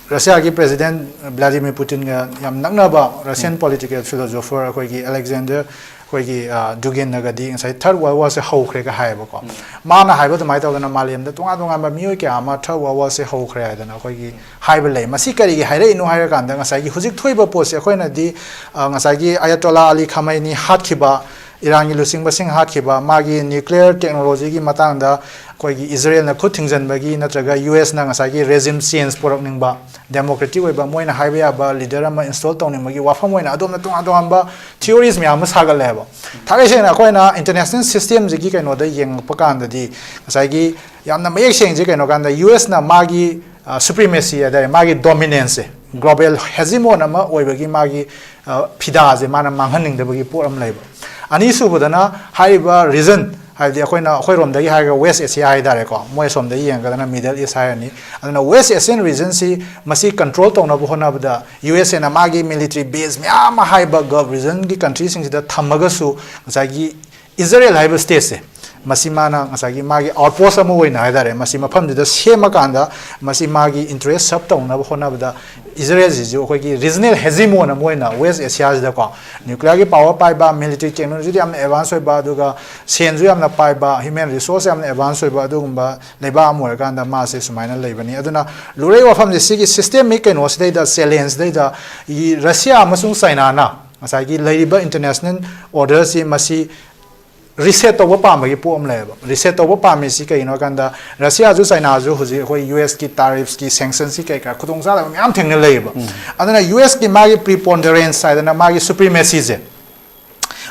ꯔꯁꯤꯌꯥꯒꯤ ꯄ꯭ꯔꯦꯁꯤꯗꯦꯟ ꯕ꯭ꯂꯥꯗꯤꯃꯤꯔ ꯄꯨꯇꯤꯟꯒ ꯌꯥꯝ ꯅꯛꯅꯕ ꯔꯁꯤꯌꯟ ꯄꯣꯂꯤꯇꯤꯀꯦꯜ ꯐꯤꯂꯣꯁꯣꯐꯔ ꯑꯩꯈꯣꯏꯒꯤ ꯑꯂꯦꯛꯖꯦꯟꯗꯔ, ꯑꯩꯈꯣꯏꯒꯤ, ꯑ, ꯗꯨꯒꯤꯟꯅꯒꯗꯤ ꯉꯁꯥꯏ ꯊꯔꯠ ꯋꯥꯔꯜ ꯋꯥꯔꯁꯦ ꯍꯧꯈ꯭ꯔꯦꯒ ꯍꯥꯏꯌꯦꯕꯀꯣ꯫ ꯃꯥꯅ ꯍꯥꯏꯕ ꯑꯗꯨꯃꯥꯏꯅ ꯇꯧꯗꯅ ꯃꯥꯂꯦꯝꯗ ꯇꯣꯉꯥꯟ ꯇꯣꯉꯥꯟꯕ ꯃꯤꯑꯣꯏ ꯀꯌꯥ ꯑꯃ ꯊꯔꯠ ꯋꯥꯔꯜ ꯋꯥꯔꯁꯦ ꯍꯧꯈ꯭ꯔꯦ ꯍꯥꯏꯗꯅ ꯑꯩꯈꯣꯏꯒꯤ ꯍꯥꯏꯕ ꯂꯩ꯫ ꯃꯁꯤ ꯀꯔꯤꯒꯤ ꯍꯥꯏꯔꯛꯏꯅꯣ ꯍꯥꯏꯔꯀꯥꯟꯗ, ꯉꯁꯥꯏꯒꯤ ꯍꯧꯖꯤꯛ ꯊꯣꯛꯏꯕ ꯄꯣꯠꯁꯦ ꯑꯩꯈꯣꯏꯅꯗꯤ, ꯑ, ꯉꯁꯥꯏꯒꯤ ꯑꯌꯥꯇꯣꯂꯥ ꯑꯂꯤ ꯈꯥꯃꯩꯅꯤ ꯍꯥꯠꯈꯤꯕ, ꯏꯔꯥꯟꯒꯤ ꯂꯨꯆꯤꯡꯕꯁꯤꯡ ꯍꯥꯠꯈꯤꯕ, ꯃꯥꯒꯤ ꯅ꯭ꯌꯨꯀ꯭ꯂꯤꯌꯔ ꯇꯦꯛꯅꯣꯂꯣꯖꯤꯒꯤ ꯃꯇꯥꯡꯗ ꯑꯩꯈꯣꯏꯒꯤ ꯏꯖꯔꯦꯜꯅ ꯈꯨꯠ ꯊꯤꯡꯖꯤꯟꯕꯒꯤ ꯅꯠꯇ꯭ꯔꯒ ꯌꯨ ꯑꯦꯁꯅ ꯉꯁꯥꯏꯒꯤ ꯔꯦꯖꯤꯝ ꯆꯦꯟꯖ ꯄꯨꯔꯛꯅꯤꯡꯕ, ꯗꯦꯃꯣꯀ꯭ꯔꯦꯇꯤꯛ ꯑꯣꯏꯕ, ꯃꯣꯏꯅ ꯍꯥꯏꯕ ꯌꯥꯕ ꯂꯤꯗꯔ ꯑꯃ ꯏꯟꯁꯇꯣꯜ ꯇꯧꯅꯤꯡꯕꯒꯤ ꯋꯥꯐꯝ ꯑꯣꯏꯅ ꯑꯗꯣꯝꯅ ꯇꯣꯉꯥꯟ ꯇꯣꯉꯥꯟꯕ ꯊꯤꯑꯣꯔꯤꯁ ꯃꯌꯥꯝ ꯑꯃ ꯁꯥꯒꯠꯂꯦꯕ꯫ ꯊꯥꯡꯒꯩ ꯁꯦꯡꯅ ꯑꯩꯈꯣꯏꯅ ꯏꯟꯇꯔꯅꯦꯁꯅꯦꯜ ꯁꯤꯁꯇꯦꯝꯁꯤꯒꯤ ꯀꯩꯅꯣꯗ ꯌꯦꯡꯉꯛꯄ ꯀꯥꯟꯗꯗꯤ, ꯉꯁꯥꯏꯒꯤ ꯌꯥꯝꯅ ꯃꯌꯦꯛ ꯁꯦꯡꯉꯤꯁꯦ ꯀꯩꯅꯣ ꯀꯥꯟꯗ, ꯌꯨ ꯑꯦꯁꯅ ꯃꯥꯒꯤ, ꯑ, ꯁꯨꯄ꯭ꯔꯤꯃꯦꯁꯤ ꯍꯥꯏꯇꯥꯔꯦ, ꯃꯥꯒꯤ ꯗꯣꯃꯤꯅꯦꯟꯁꯁꯦ, ꯒ꯭ꯂꯣꯕꯦꯜ ꯍꯦꯖꯤꯃꯣꯟ ꯑꯃ ꯑꯣꯏꯕꯒꯤ ꯃꯥꯒꯤ, ꯑ, ꯐꯤꯗꯥꯁꯦ ꯃꯥꯅ ꯃꯥꯡꯍꯟꯅꯤꯡꯗꯕꯒꯤ ꯄꯣꯠ ꯑꯃ ꯂꯩꯕ꯫ ꯑꯅꯤꯁꯨꯕꯗꯅ ꯍꯥꯏꯔꯤꯕ ꯔꯤꯖꯟ, ꯍꯥꯏꯕꯗꯤ ꯑꯩꯈꯣꯏꯅ ꯑꯩꯈꯣꯏꯔꯣꯝꯗꯒꯤ ꯍꯥꯏꯔꯒ ꯋꯦꯁ ꯑꯦꯁꯤꯌꯥ ꯍꯥꯏꯇꯥꯔꯦꯀꯣ, ꯃꯣꯏ ꯑꯁꯣꯝꯗꯒꯤ ꯌꯦꯡꯉꯒꯅ ꯃꯤꯗꯜ ꯏꯁ ꯍꯥꯏꯔꯅꯤ꯫ ꯑꯗꯨꯅ ꯋꯦꯁ ꯑꯦꯁꯤꯌꯥꯟ ꯔꯤꯖꯟꯁꯤ ꯃꯁꯤ ꯀꯟꯇ꯭ꯔꯣꯜ ꯇꯧꯅꯕ ꯍꯣꯠꯅꯕꯗ ꯌꯨ ꯑꯦꯁ ꯑꯦꯅ ꯃꯥꯒꯤ ꯃꯤꯂꯤꯇꯔꯤ ꯕꯦꯖ ꯃꯌꯥꯝ ꯑꯃ ꯍꯥꯏꯔꯤꯕ ꯒꯜꯐ ꯔꯤꯖꯟꯒꯤ ꯀꯟꯇ꯭ꯔꯤꯁꯤꯡꯁꯤꯗ ꯊꯝꯃꯒꯁꯨ, ꯉꯁꯥꯏꯒꯤ ꯏꯖꯔꯦꯜ ꯍꯥꯏꯕ ꯁ꯭ꯇꯦꯠꯁꯦ, ꯃꯁꯤ ꯃꯥꯅ ꯉꯁꯥꯏꯒꯤ ꯃꯥꯒꯤ ꯑꯥꯎꯠꯄꯣꯁ ꯑꯃ ꯑꯣꯏꯅ ꯍꯥꯏꯇꯥꯔꯦ, ꯃꯁꯤ ꯃꯐꯝꯗꯨꯗ ꯁꯦꯝꯃꯀꯥꯟꯗ ꯃꯁꯤ ꯃꯥꯒꯤ ꯏꯟꯇꯔꯦꯁ ꯁꯔꯞ ꯇꯧꯅꯕ ꯍꯣꯠꯅꯕꯗ ꯏꯖꯔꯦꯜꯁꯤꯁꯨ ꯑꯩꯈꯣꯏꯒꯤ ꯔꯤꯖꯅꯦꯜ ꯍꯦꯖꯤꯃꯣꯟ ꯑꯃ ꯑꯣꯏꯅ ꯋꯦꯁ ꯑꯦꯁꯤꯌꯥꯁꯤꯗꯀꯣ ꯅ꯭ꯌꯨꯀ꯭ꯂꯤꯌꯔꯒꯤ ꯄꯥꯋꯔ ꯄꯥꯏꯕ, ꯃꯤꯂꯤꯇꯔꯤ ꯇꯦꯛꯅꯣꯂꯣꯖꯤꯗ ꯌꯥꯝꯅ ꯑꯦꯗꯚꯥꯟꯁ ꯑꯣꯏꯕ, ꯑꯗꯨꯒ ꯁꯦꯟꯁꯨ ꯌꯥꯝꯅ ꯄꯥꯏꯕ, ꯍ꯭ꯌꯨꯃꯦꯟ ꯔꯤꯁꯣꯔꯁ ꯌꯥꯝꯅ ꯑꯦꯗꯚꯥꯟꯁ ꯑꯣꯏꯕ ꯑꯗꯨꯒꯨꯝꯕ ꯂꯩꯕꯥꯛ ꯑꯃ ꯑꯣꯏꯔꯀꯥꯟꯗ ꯃꯥꯁꯦ ꯁꯨꯃꯥꯏꯅ ꯂꯩꯕꯅꯤ꯫ ꯑꯗꯨꯅ ꯂꯨꯔꯩ ꯋꯥꯐꯝꯁꯦ ꯁꯤꯒꯤ ꯁꯤꯁꯇꯦꯝꯒꯤ ꯀꯩꯅꯣꯁꯤꯗꯩꯗ, ꯆꯦꯂꯦꯟꯖꯁꯤꯗꯩꯗ ꯔꯁꯤꯌꯥ ꯑꯃꯁꯨꯡ ꯆꯥꯏꯅꯥꯅ ꯉꯁꯥꯏꯒꯤ ꯂꯩꯔꯤꯕ ꯏꯟꯇꯔꯅꯦꯁꯅꯦꯜ ꯑꯣꯔꯗꯔꯁꯤ ꯃꯁꯤ ꯔꯤꯁꯦꯠ ꯇꯧꯕ ꯄꯥꯝꯕꯒꯤ ꯄꯣꯠ ꯑꯃ ꯂꯩꯌꯦꯕ꯫ ꯔꯤꯁꯦꯠ ꯇꯧꯕ ꯄꯥꯝꯃꯤꯁꯤ ꯀꯩꯒꯤꯅꯣ ꯍꯥꯏ ꯀꯥꯟꯗ, ꯔꯁꯤꯌꯥꯁꯨ ꯆꯥꯏꯅꯥꯁꯨ ꯍꯧꯖꯤꯛ ꯑꯩꯈꯣꯏ ꯌꯨ ꯑꯦꯁꯀꯤ ꯇꯥꯔꯤꯐꯁꯀꯤ, ꯁꯦꯡꯁꯟꯁꯀꯤ ꯀꯩꯀꯥ ꯈꯨꯗꯣꯡꯆꯥꯗꯕ ꯃꯌꯥꯝ ꯊꯦꯡꯅ ꯂꯩꯌꯦꯕ꯫ ꯑꯗꯨꯅ ꯌꯨ ꯑꯦꯁꯀꯤ ꯃꯥꯒꯤ ꯄ꯭ꯔꯤꯄꯣꯟꯗꯔꯦꯟꯁ ꯍꯥꯏꯗꯅ ꯃꯥꯒꯤ ꯁꯨꯄ꯭ꯔꯤꯃꯦꯁꯤꯁꯦ,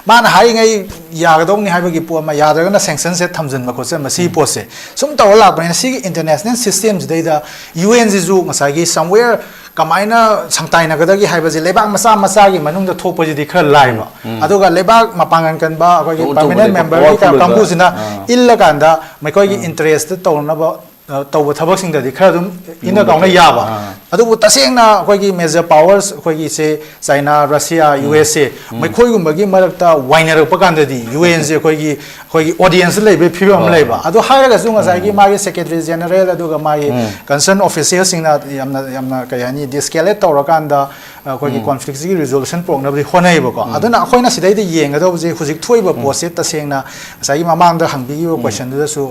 ꯃꯥꯅ ꯍꯥꯏꯔꯤꯉꯩ ꯌꯥꯒꯗꯧꯅꯤ ꯍꯥꯏꯕꯒꯤ ꯄꯣꯠ ꯑꯃ, ꯌꯥꯗ꯭ꯔꯒꯅ sanctionꯁꯦ ꯊꯝꯖꯤꯟꯕ ꯈꯣꯠꯆꯟꯕ, ꯁꯤꯒꯤ ꯄꯣꯠꯁꯦ ꯁꯨꯝ ꯇꯧꯔ ꯂꯥꯛꯄꯅꯤꯅ, ꯁꯤꯒꯤ international systemꯁꯤꯗꯩꯗ UNꯁꯤꯁꯨ ꯉꯁꯥꯏꯒꯤ somewhere ꯀꯃꯥꯏꯅ ꯁꯪꯇꯥꯏꯅꯒꯗꯒꯦ ꯍꯥꯏꯕꯁꯦ ꯂꯩꯕꯥꯛ ꯃꯆꯥ ꯃꯆꯥꯒꯤ ꯃꯅꯨꯡꯗ ꯊꯣꯛꯄꯁꯤꯗꯤ ꯈꯔ ꯂꯥꯏꯕ꯫ ꯑꯗꯨꯒ ꯂꯩꯕꯥꯛ ꯃꯄꯥꯡꯒꯜ ꯀꯟꯕ ꯑꯩꯈꯣꯏꯒꯤ ꯑꯆꯧ ꯑꯆꯧꯕ permanent ꯂꯩꯕ, memberꯒꯤ powerful ꯑꯣꯏꯕ꯫ ꯀꯥꯡꯕꯨꯁꯤꯅ ꯑꯥ꯫ ꯏꯜꯂꯀꯥꯟꯗ ꯃꯈꯣꯏꯒꯤ interest ꯇꯧꯅꯕ, ꯑ, ꯇꯧꯕ ꯊꯕꯛꯁꯤꯡꯗꯗꯤ ꯈꯔ ꯑꯗꯨꯝ ꯏꯟꯅ ꯀꯥꯎꯅ ꯌꯥꯕ꯫ ꯑꯥ꯫ ꯑꯗꯨꯕꯨ ꯇꯁꯦꯡꯅ ꯑꯩꯈꯣꯏꯒꯤ major powers, ꯑꯩꯈꯣꯏꯒꯤꯁꯦ China, Russia, USꯁꯦ, ꯃꯈꯣꯏꯒꯨꯝꯕꯒꯤ ꯃꯔꯛꯇ ꯋꯥꯏꯅꯔꯛꯄ ꯀꯥꯟꯗꯗꯤ UNꯁꯦ ꯑꯩꯈꯣꯏꯒꯤ, ꯑꯩꯈꯣꯏꯒꯤ audience ꯂꯩꯕꯒꯤ ꯐꯤꯕꯝ ꯑꯃ ꯂꯩꯕ꯫ ꯑꯗꯨ ꯍꯥꯏꯔꯒꯁꯨ ꯉꯁꯥꯏꯒꯤ ꯃꯥꯒꯤ secretary general ꯑꯗꯨꯒ ꯃꯥꯒꯤ concern officialꯁꯤꯡꯅ ꯌꯥꯝꯅ, ꯌꯥꯝꯅ ꯀꯩ ꯍꯥꯏꯅꯤ, de-escalate ꯇꯧꯔꯀꯥꯟꯗ ꯑꯩꯈꯣꯏꯒꯤ conflictꯁꯤꯒꯤ resolution ꯄꯨꯔꯛꯅꯕꯗꯤ ꯍꯣꯠꯅꯩꯕꯀꯣ꯫ ꯑꯗꯨꯅ ꯑꯩꯈꯣꯏꯅ ꯁꯤꯗꯩꯗ ꯌꯦꯡꯒꯗꯧꯕꯁꯦ, ꯍꯧꯖꯤꯛ ꯊꯣꯛꯏꯕ ꯄꯣꯠꯁꯦ ꯇꯁꯦꯡꯅ ꯉꯁꯥꯏꯒꯤ ꯃꯃꯥꯡꯗ ꯍꯪꯕꯤꯈꯤꯕ questionꯗꯨꯗꯁꯨ,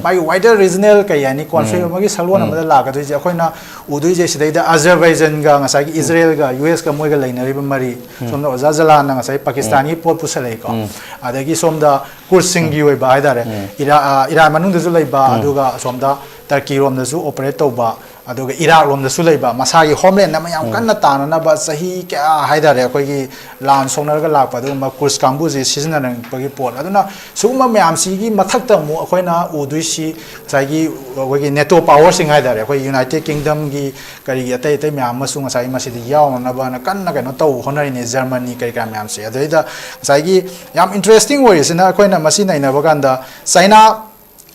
ꯃꯥꯒꯤ wider regional ꯀꯩ ꯍꯥꯏꯅꯤ, conflict ꯑꯃꯒꯤ ꯁꯛꯂꯣꯟ ꯑꯃꯗ ꯂꯥꯛꯀꯗꯣꯏꯁꯦ, ꯑꯩꯈꯣꯏꯅ ꯎꯗꯣꯏꯁꯦ ꯁꯤꯗꯩꯗ Azerbaijanꯒ ꯉꯁꯥꯏꯒꯤ Israelꯒ USꯀ ꯃꯣꯏꯒ ꯂꯩꯅꯔꯤꯕ ꯃꯔꯤ, ꯁꯣꯝꯗ ꯑꯣꯖꯥ ꯖꯂꯥꯟꯅ ꯉꯁꯥꯏ ꯄꯥꯀꯤꯁꯇꯥꯟꯒꯤ ꯄꯣꯠ ꯄꯨꯁꯜꯂꯛꯏꯀꯣ꯫ ꯑꯗꯒꯤ ꯁꯣꯝꯗ ꯀꯨꯔꯁꯁꯤꯡꯒꯤ ꯑꯣꯏꯕ ꯍꯥꯏꯇꯥꯔꯦ, ꯏꯔꯥ-, ꯑ, ꯏꯔꯥꯟ ꯃꯅꯨꯡꯗꯁꯨ ꯂꯩꯕ, ꯑꯗꯨꯒ ꯑꯁꯣꯝꯗ ꯇꯔꯀꯤ ꯔꯣꯝꯗꯁꯨ operate ꯇꯧꯕ, ꯑꯗꯨꯒ ꯏꯔꯥꯛ ꯂꯣꯝꯗꯁꯨ ꯂꯩꯕ, ꯃꯁꯥꯒꯤ homeland ꯑꯃ ꯌꯥꯝ ꯀꯟꯅ ꯇꯥꯟꯅꯅꯕ ꯆꯍꯤ ꯀꯌꯥ ꯍꯥꯏꯇꯥꯔꯦ, ꯑꯩꯈꯣꯏꯒꯤ ꯂꯥꯟ ꯁꯣꯛꯅꯔꯒ ꯂꯥꯛꯄ ꯑꯗꯨꯒꯨꯝꯕ ꯀꯨꯔꯁ ꯀꯥꯡꯕꯨꯁꯤ ꯁꯤꯖꯤꯟꯅꯔꯛꯄꯒꯤ ꯄꯣꯠ꯫ ꯑꯗꯨꯅ ꯁꯤꯒꯨꯝꯕ ꯃꯌꯥꯝꯁꯤꯒꯤ ꯃꯊꯛꯇ ꯑꯃꯨꯛ ꯑꯩꯈꯣꯏꯅ ꯎꯗꯣꯏꯁꯤ ꯉꯁꯥꯏꯒꯤ ꯑꯩꯈꯣꯏꯒꯤ NATO powerꯁꯤꯡ ꯍꯥꯏꯇꯥꯔꯦ, ꯑꯩꯈꯣꯏ United Kingdomꯒꯤ ꯀꯔꯤꯒꯤ ꯑꯇꯩ ꯑꯇꯩ ꯃꯌꯥꯝ ꯑꯃꯁꯨ ꯉꯁꯥꯏ ꯃꯁꯤꯗ ꯌꯥꯎꯅꯅꯕꯅ ꯀꯟꯅ ꯀꯩꯅꯣ ꯇꯧꯕ ꯍꯣꯠꯅꯔꯤꯅꯦ, Germany ꯀꯔꯤ ꯀꯔꯥ ꯃꯌꯥꯝꯁꯦ꯫ ꯑꯗꯨꯗꯩꯗ ꯉꯁꯥꯏꯒꯤ ꯌꯥꯝ interesting ꯑꯣꯏꯔꯤꯁꯤꯅ, ꯑꯩꯈꯣꯏꯅ ꯃꯁꯤ ꯅꯩꯅꯕ ꯀꯥꯟꯗ China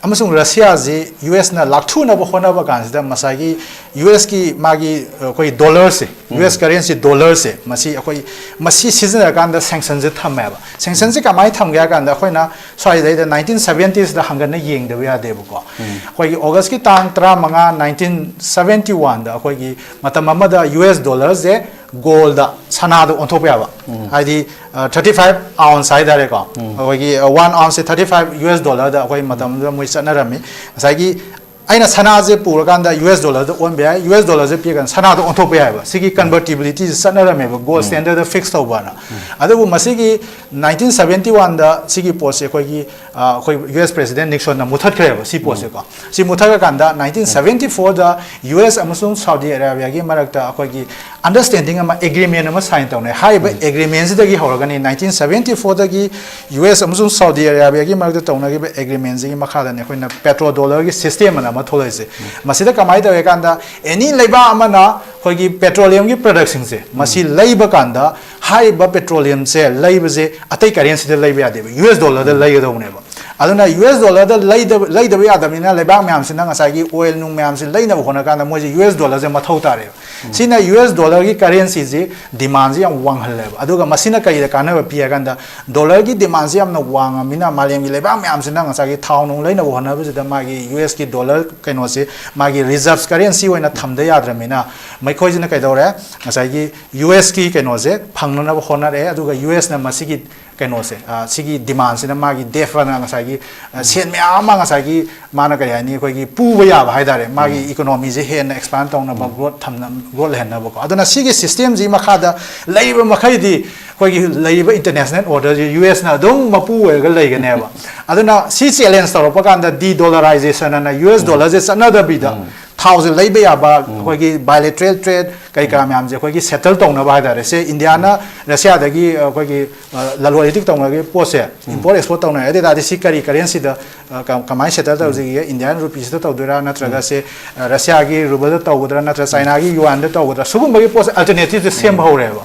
ꯑꯃꯁꯨꯡ Russiaꯁꯤ USꯅ ꯂꯥꯛꯊꯨꯅꯕ ꯍꯣꯠꯅꯕ ꯀꯥꯟꯁꯤꯗ ꯉꯁꯥꯏꯒꯤ USꯀꯤ ꯃꯥꯒꯤ, ꯑ, ꯑꯩꯈꯣꯏ dollarꯁꯦ, US currency dollarꯁꯦ, ꯃꯁꯤ ꯑꯩꯈꯣꯏ ꯃꯁꯤ ꯁꯤꯖꯤꯟꯅꯔꯀꯥꯟꯗ sanctionꯁꯦ ꯊꯝꯃꯦꯕ꯫ Sanctionꯁꯦ ꯀꯃꯥꯏꯅ ꯊꯝꯒꯦ ꯍꯥꯏ ꯀꯥꯟꯗ, ꯑꯩꯈꯣꯏꯅ ꯁ꯭ꯋꯥꯏꯗꯩꯗ nineteen seventiesꯗ ꯍꯪꯒꯠꯅ ꯌꯦꯡꯗꯕ ꯌꯥꯗꯦꯕꯀꯣ꯫ ꯑꯩꯈꯣꯏꯒꯤ Augustꯀꯤ ꯇꯥꯡ ꯇꯔꯥꯃꯉꯥ, nineteen seventy oneꯗ ꯑꯩꯈꯣꯏꯒꯤ ꯃꯇꯝ ꯑꯃꯗ US dollarꯁꯦ goldꯗ, ꯁꯅꯥꯗ ꯑꯣꯟꯊꯣꯛꯄ ꯌꯥꯕ꯫ ꯍꯥꯏꯗꯤ, ꯑ, thirty five ounce ꯍꯥꯏꯇꯥꯔꯦꯀꯣ꯫ ꯑꯩꯈꯣꯏꯒꯤ, ꯑ, one ounceꯁꯦ thirty five US dollarꯗ ꯑꯩꯈꯣꯏ ꯃꯇꯝꯗꯨꯗ ꯃꯣꯏ ꯆꯠꯅꯔꯝꯃꯤ꯫ ꯉꯁꯥꯏꯒꯤ ꯑꯩꯅ ꯁꯅꯥꯁꯦ ꯄꯨꯔꯀꯥꯟꯗ ꯌꯨ ꯑꯦꯁ ꯗꯣꯂꯔꯗ ꯑꯣꯟꯕ ꯌꯥꯏ, ꯌꯨ ꯑꯦꯁ ꯗꯣꯂꯔꯁꯦ ꯄꯤꯔꯀꯥꯟꯗ ꯁꯅꯥꯗ ꯑꯣꯟꯊꯣꯛꯄ ꯌꯥꯏꯕ꯫ ꯁꯤꯒꯤ ꯀꯟꯚꯔꯇꯤꯕꯤꯂꯤꯇꯤꯁꯦ ꯆꯠꯅꯔꯝꯃꯦꯕ ꯒꯣꯜ ꯁ꯭ꯇꯦꯟꯗꯔꯗ ꯐꯤꯛꯁ ꯇꯧꯕꯅ꯫ ꯑꯗꯨꯕꯨ ꯃꯁꯤꯒꯤ ꯅꯥꯏꯟꯇꯤꯟ ꯁꯕꯦꯟꯇꯤ ꯋꯥꯟꯗ ꯁꯤꯒꯤ ꯄꯣꯠꯁꯦ ꯑꯩꯈꯣꯏꯒꯤ ꯑꯩꯈꯣꯏ ꯌꯨ ꯑꯦꯁ ꯄ꯭ꯔꯦꯁꯤꯗꯦꯟ ꯅꯤꯛꯁꯣꯟꯅ ꯃꯨꯊꯠꯈ꯭ꯔꯦꯕ ꯁꯤ ꯄꯣꯠꯁꯦꯀꯣ꯫ ꯁꯤ ꯃꯨꯊꯠꯈ꯭ꯔꯀꯥꯟꯗ ꯅꯥꯏꯟꯇꯤꯟ ꯁꯕꯦꯟꯇꯤ ꯐꯣꯔꯗ ꯌꯨ ꯑꯦꯁ ꯑꯃꯁꯨꯡ ꯁꯥꯎꯗꯤ ꯑꯔꯥꯕꯤꯌꯥꯒꯤ ꯃꯔꯛꯇ ꯑꯩꯈꯣꯏꯒꯤ ꯑꯟꯗꯔꯁ꯭ꯇꯦꯟꯗꯤꯡ ꯑꯃ, ꯑꯦꯒ꯭ꯔꯤꯃꯦꯟ ꯑꯃ ꯁꯥꯏꯟ ꯇꯧꯅꯩ꯫ ꯍꯥꯏꯔꯤꯕ ꯑꯦꯒ꯭ꯔꯤꯃꯦꯟꯁꯤꯗꯒꯤ ꯍꯧꯔꯒꯅꯤ ꯅꯥꯏꯟꯇꯤꯟ ꯁꯕꯦꯟꯇꯤ ꯐꯣꯔꯗꯒꯤ ꯌꯨ ꯑꯦꯁ ꯑꯃꯁꯨꯡ ꯁꯥꯎꯗꯤ ꯑꯔꯥꯕꯤꯌꯥꯒꯤ ꯃꯔꯛꯇ ꯇꯧꯅꯈꯤꯕ ꯑꯦꯒ꯭ꯔꯤꯃꯦꯟꯁꯤꯒꯤ ꯃꯈꯥꯗꯅꯤ ꯑꯩꯈꯣꯏꯅ ꯄꯦꯇ꯭ꯔꯣ ꯗꯣꯂꯔꯒꯤ ꯁꯤꯁꯇꯦꯝ ꯑꯅ ꯑꯃ ꯊꯣꯛꯂꯛꯏꯁꯦ꯫ ꯃꯁꯤꯗ ꯀꯃꯥꯏꯅ ꯇꯧꯏ ꯀꯥꯟꯗ ꯑꯦꯅꯤ ꯂꯩꯕꯥꯛ ꯑꯃꯅ ꯑꯩꯈꯣꯏꯒꯤ ꯄꯦꯇ꯭ꯔꯣꯂꯤꯌꯝꯒꯤ ꯄ꯭ꯔꯗꯛꯁꯤꯡꯁꯦ ꯃꯁꯤ ꯂꯩꯕ ꯀꯥꯟꯗ ꯍꯥꯏꯔꯤꯕ ꯄꯦꯇ꯭ꯔꯣꯂꯤꯌꯝꯁꯦ ꯂꯩꯕꯁꯦ ꯑꯇꯩ ꯀꯔꯦꯟꯁꯤꯗ ꯂꯩꯕ ꯌꯥꯗꯦꯕ, ꯌꯨ ꯑꯦꯁ ꯗꯣꯂꯔꯗ ꯂꯩꯒꯗꯧꯕꯅꯦꯕ꯫ ꯑꯗꯨꯅ ꯌꯨ ꯑꯦꯁ ꯗꯣꯂꯔꯗ ꯂꯩꯗꯕ ꯂꯩꯗꯕ ꯌꯥꯗꯕꯅꯤꯅ ꯂꯩꯕꯥꯛ ꯃꯌꯥꯝꯁꯤꯅ ꯉꯁꯥꯏꯒꯤ ꯑꯣꯏꯜ ꯅꯨꯡ ꯃꯌꯥꯝꯁꯤ ꯂꯩꯅꯕ ꯍꯣꯠꯅ ꯀꯥꯟꯗ ꯃꯣꯏꯁꯦ ꯌꯨ ꯑꯦꯁ ꯗꯣꯂꯔꯁꯦ ꯃꯊꯧ ꯇꯥꯔꯦꯕ꯫ ꯁꯤꯅ ꯌꯨ ꯑꯦꯁ ꯗꯣꯂꯔꯒꯤ ꯀꯔꯦꯟꯁꯤꯁꯤ ꯗꯤꯃꯥꯟꯁꯤ ꯌꯥꯝ ꯋꯥꯡꯍꯜꯂꯦꯕ꯫ ꯑꯗꯨꯒ ꯃꯁꯤꯅ ꯀꯩꯗ ꯀꯥꯟꯅꯕ ꯄꯤ ꯍꯥꯏ ꯀꯥꯟꯗ ꯗꯣꯂꯔꯒꯤ ꯗꯤꯃꯥꯟꯁꯤ ꯌꯥꯝꯅ ꯋꯥꯡꯉꯕꯅꯤꯅ ꯃꯥꯂꯦꯝꯒꯤ ꯂꯩꯕꯥꯛ ꯃꯌꯥꯝꯁꯤꯅ ꯉꯁꯥꯏꯒꯤ ꯊꯥꯎ ꯅꯨꯡ ꯂꯩꯅꯕ ꯍꯣꯠꯅꯕꯁꯤꯗ ꯃꯥꯒꯤ ꯌꯨ ꯑꯦꯁꯀꯤ ꯗꯣꯂꯔ ꯀꯩꯅꯣꯁꯤ ꯃꯥꯒꯤ ꯔꯤꯖꯔꯞꯁ ꯀꯔꯦꯟꯁꯤ ꯑꯣꯏꯅ ꯊꯝꯗ ꯌꯥꯗ꯭ꯔꯕꯅꯤꯅ ꯃꯈꯣꯏꯁꯤꯅ ꯀꯩꯗꯧꯔꯦ, ꯉꯁꯥꯏꯒꯤ ꯌꯨ ꯑꯦꯁꯀꯤ ꯀꯩꯅꯣꯁꯦ ꯐꯪꯅꯅꯕ ꯍꯣꯠꯅꯔꯛꯑꯦ꯫ ꯑꯗꯨꯒ ꯌꯨ ꯑꯦꯁꯅ ꯃꯁꯤꯒꯤ ꯀꯩꯅꯣꯁꯦ, ꯑ, ꯁꯤꯒꯤ ꯗꯤꯃꯥꯟꯁꯤꯅ ꯃꯥꯒꯤ ꯗꯦꯐ ꯑꯅ ꯉꯁꯥꯏꯒꯤ, ꯑ, ꯁꯦꯟ ꯃꯌꯥꯝ ꯑꯃ ꯉꯁꯥꯏꯒꯤ ꯃꯥꯅ ꯀꯔꯤ ꯍꯥꯏꯅꯤ, ꯑꯩꯈꯣꯏꯒꯤ ꯄꯨꯕ ꯌꯥꯕ ꯍꯥꯏꯇꯥꯔꯦ, ꯃꯥꯒꯤ ꯏꯀꯣꯅꯣꯃꯤꯁꯦ ꯍꯦꯟꯅ ꯑꯦꯛꯁꯄꯥꯟ ꯇꯧꯅꯕ, ꯒ꯭ꯔꯣꯠ ꯊꯝꯅ ꯒ꯭ꯔꯣꯠ ꯂꯩꯍꯟꯅꯕꯀꯣ꯫ ꯑꯗꯨꯅ ꯁꯤꯒꯤ ꯁꯤꯁꯇꯦꯝꯁꯤ ꯃꯈꯥꯗ ꯂꯩꯔꯤꯕ ꯃꯈꯩꯗꯤ ꯑꯩꯈꯣꯏꯒꯤ ꯂꯩꯔꯤꯕ ꯏꯟꯇꯔꯅꯦꯁꯅꯦꯜ ꯑꯣꯔꯗꯔꯁꯤ ꯌꯨ ꯑꯦꯁꯅ ꯑꯗꯨꯝ ꯃꯄꯨ ꯑꯣꯏꯔꯒ ꯂꯩꯒꯅꯦꯕ꯫ ꯑꯗꯨꯅ ꯁꯤ ꯆꯦꯂꯦꯟꯖ ꯇꯧꯔꯛꯄ ꯀꯥꯟꯗ ꯗꯤ ꯗꯣꯂꯔꯥꯏꯖꯦꯁꯟ ꯑꯅ ꯌꯨ ꯑꯦꯁ ꯗꯣꯂꯔꯁꯦ ꯆꯠꯅꯗꯕꯤꯗ ꯊꯥꯎꯁꯦ ꯂꯩꯕ ꯌꯥꯕ ꯑꯩꯈꯣꯏꯒꯤ ꯕꯥꯏꯂꯦꯇ꯭ꯔꯦꯜ ꯇ꯭ꯔꯦꯗ ꯀꯩ ꯀꯔꯥ ꯃꯌꯥꯝꯁꯦ ꯑꯩꯈꯣꯏꯒꯤ ꯁꯦꯇꯜ ꯇꯧꯅꯕ ꯍꯥꯏꯇꯥꯔꯦ꯫ ꯁꯦ ꯏꯟꯗꯤꯌꯥꯅ ꯔꯁꯤꯌꯥꯗꯒꯤ ꯑꯩꯈꯣꯏꯒꯤ, ꯑ, ꯂꯂꯣꯟ ꯏꯇꯤꯛ ꯇꯧꯅꯕꯒꯤ ꯄꯣꯠꯁꯦ, ꯏꯝꯄꯣꯔꯠ ꯑꯦꯛꯁꯄꯣꯔꯠ ꯇꯧꯅꯔꯦ꯫ ꯑꯗꯨ ꯑꯣꯏ ꯇꯥꯔꯗꯤ ꯁꯤ ꯀꯔꯤ ꯀꯔꯦꯟꯁꯤꯗ, ꯑ, ꯀ-, ꯀꯃꯥꯏꯅ ꯁꯦꯇꯜ ꯇꯧꯁꯤꯒꯦ? ꯏꯟꯗꯤꯌꯥꯟ ꯔꯨꯄꯤꯁꯤꯗ ꯇꯧꯗꯣꯏꯔꯥ, ꯅꯠꯇ꯭ꯔꯒ ꯁꯦ, ꯑ, ꯔꯁꯤꯌꯥꯒꯤ ꯔꯨꯕꯜꯗ ꯇꯧꯒꯗ꯭ꯔꯥ, ꯅꯠꯇ꯭ꯔꯒ ꯆꯥꯏꯅꯥꯒꯤ ꯌꯨꯑꯥꯟꯗ ꯇꯧꯒꯗ꯭ꯔꯥ? ꯁꯤꯒꯨꯝꯕꯒꯤ ꯄꯣꯠꯁꯦ ꯑꯜꯇꯔꯅꯦꯇꯤꯞꯁꯦ ꯁꯦꯝꯕ ꯍꯧꯔꯦꯕ꯫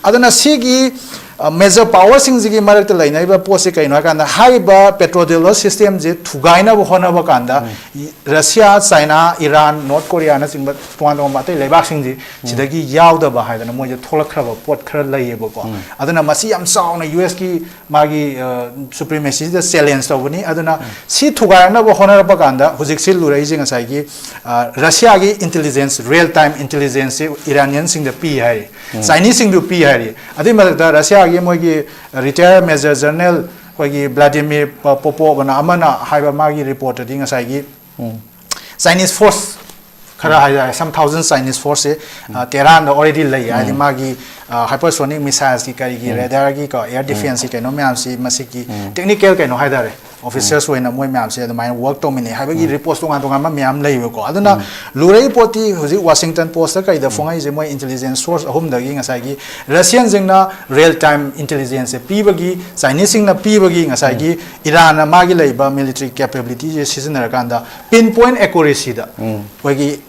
ꯑꯗꯨꯅ ꯁꯤꯒꯤ, ꯑ, ꯃꯦꯖꯔ ꯄꯥꯋꯔꯁꯤꯡꯁꯤꯒꯤ ꯃꯔꯛꯇ ꯂꯩꯅꯔꯤꯕ ꯄꯣꯠꯁꯤ ꯀꯩꯅꯣ ꯍꯥꯏ ꯀꯥꯟꯗ ꯍꯥꯏꯔꯤꯕ ꯄꯦꯇ꯭ꯔꯣ ꯗꯣꯂꯔ ꯁꯤꯁꯇꯦꯝꯁꯦ ꯊꯨꯒꯥꯏꯅꯕ ꯍꯣꯠꯅꯕ ꯀꯥꯟꯗ ꯔꯁꯤꯌꯥ, ꯆꯥꯏꯅꯥ, ꯏꯔꯥꯟ, ꯅꯣꯔꯠ ꯀꯣꯔꯤꯌꯥꯅꯆꯤꯡꯕ ꯇꯣꯉꯥꯟ ꯇꯣꯉꯥꯟꯕ ꯑꯇꯩ ꯂꯩꯕꯥꯛꯁꯤꯡꯁꯤ ꯁꯤꯗꯒꯤ ꯌꯥꯎꯗꯕ ꯍꯥꯏꯗꯅ ꯃꯣꯏꯁꯦ ꯊꯣꯛꯂꯛꯈ꯭ꯔꯕ ꯄꯣꯠ ꯈꯔ ꯂꯩꯌꯦꯕꯀꯣ꯫ ꯑꯗꯨꯅ ꯃꯁꯤ ꯌꯥꯝ ꯆꯥꯎꯅ ꯌꯨ ꯑꯦꯁꯀꯤ ꯃꯥꯒꯤ, ꯑ, ꯁꯨꯄ꯭ꯔꯤꯃꯦꯁꯤꯁꯤꯗ ꯆꯦꯂꯦꯟꯖ ꯇꯧꯕꯅꯤ꯫ ꯑꯗꯨꯅ ꯁꯤ ꯊꯨꯒꯥꯏꯔꯛꯅꯕ ꯍꯣꯠꯅꯔꯛꯄ ꯀꯥꯟꯗ ꯍꯧꯖꯤꯛꯁꯤ ꯂꯨꯔꯛꯏꯁꯦ ꯉꯁꯥꯏꯒꯤ, ꯑ, ꯔꯁꯤꯌꯥꯒꯤ ꯏꯟꯇꯦꯂꯤꯖꯦꯟꯁ, ꯔꯤꯌꯦꯜ ꯇꯥꯏꯝ ꯏꯟꯇꯦꯂꯤꯖꯦꯟꯁꯁꯤ ꯏꯔꯥꯅꯤꯌꯟꯁꯤꯡꯗ ꯄꯤ ꯍꯥꯏꯔꯤ, ꯆꯥꯏꯅꯤꯁꯁꯤꯡꯗꯨ ꯄꯤ ꯍꯥꯏꯔꯤ꯫ ꯑꯗꯨꯏ ꯃꯊꯛꯇ ꯔꯁꯤꯌꯥꯒꯤ ꯃꯣꯏꯒꯤ ꯔꯤꯇꯥꯌꯔ ꯃꯦꯖꯔ ꯖꯦꯅꯔꯦꯜ ꯑꯩꯈꯣꯏꯒꯤ ꯕ꯭ꯂꯥꯗꯤꯃꯤꯔ ꯄ-, ꯄꯣꯄꯣꯚꯅ ꯑꯃꯅ ꯍꯥꯏꯕ ꯃꯥꯒꯤ ꯔꯤꯄꯣꯔꯠꯇꯗꯤ ꯉꯁꯥꯏꯒꯤ Chinese force ꯈꯔ ꯍꯥꯏꯇꯥꯔꯦ, some thousand Chinese force ꯁꯦ ꯇꯦꯍꯔꯥꯟꯗ already ꯂꯩ꯫ ꯍꯥꯏꯗꯤ ꯃꯥꯒꯤ hypersonic missile ꯀꯤ, ꯀꯔꯤꯒꯤ, radar ꯒꯤ ꯀꯣ, air defense ꯀꯤ ꯀꯩꯅꯣ ꯃꯌꯥꯝꯁꯤ, ꯃꯁꯤꯒꯤ technical ꯀꯩꯅꯣ ꯍꯥꯏꯇꯥꯔꯦ, officers ꯑꯣꯏꯅ ꯃꯣꯏ ꯃꯌꯥꯝꯁꯦ ꯑꯗꯨꯃꯥꯏꯅ work ꯇꯧꯃꯤꯟꯅꯩ ꯍꯥꯏꯕꯒꯤ reports ꯇꯣꯉꯥꯟ ꯇꯣꯉꯥꯟꯕ ꯃꯌꯥꯝ ꯂꯩꯕꯀꯣ꯫ ꯑꯗꯨꯅ ꯂꯨꯔꯛꯏ ꯄꯣꯠꯇꯤ ꯍꯧꯖꯤꯛ Washington Post ꯇ ꯀꯩꯗ ꯐꯣꯡꯉꯛꯏꯁꯦ, ꯃꯣꯏ intelligence source ꯑꯍꯨꯝꯗꯒꯤ ꯉꯁꯥꯏꯒꯤ Russian ꯁꯤꯡꯅ real time intelligence ꯁꯦ ꯄꯤꯕꯒꯤ, Chinese ꯁꯤꯡꯅ ꯄꯤꯕꯒꯤ, ꯉꯁꯥꯏꯒꯤ ꯏꯔꯥꯟꯅ ꯃꯥꯒꯤ ꯂꯩꯕ military capability ꯁꯦ ꯁꯤꯖꯤꯟꯅꯔꯀꯥꯟꯗ pinpoint accuracy ꯗ ꯑꯩꯈꯣꯏꯒꯤ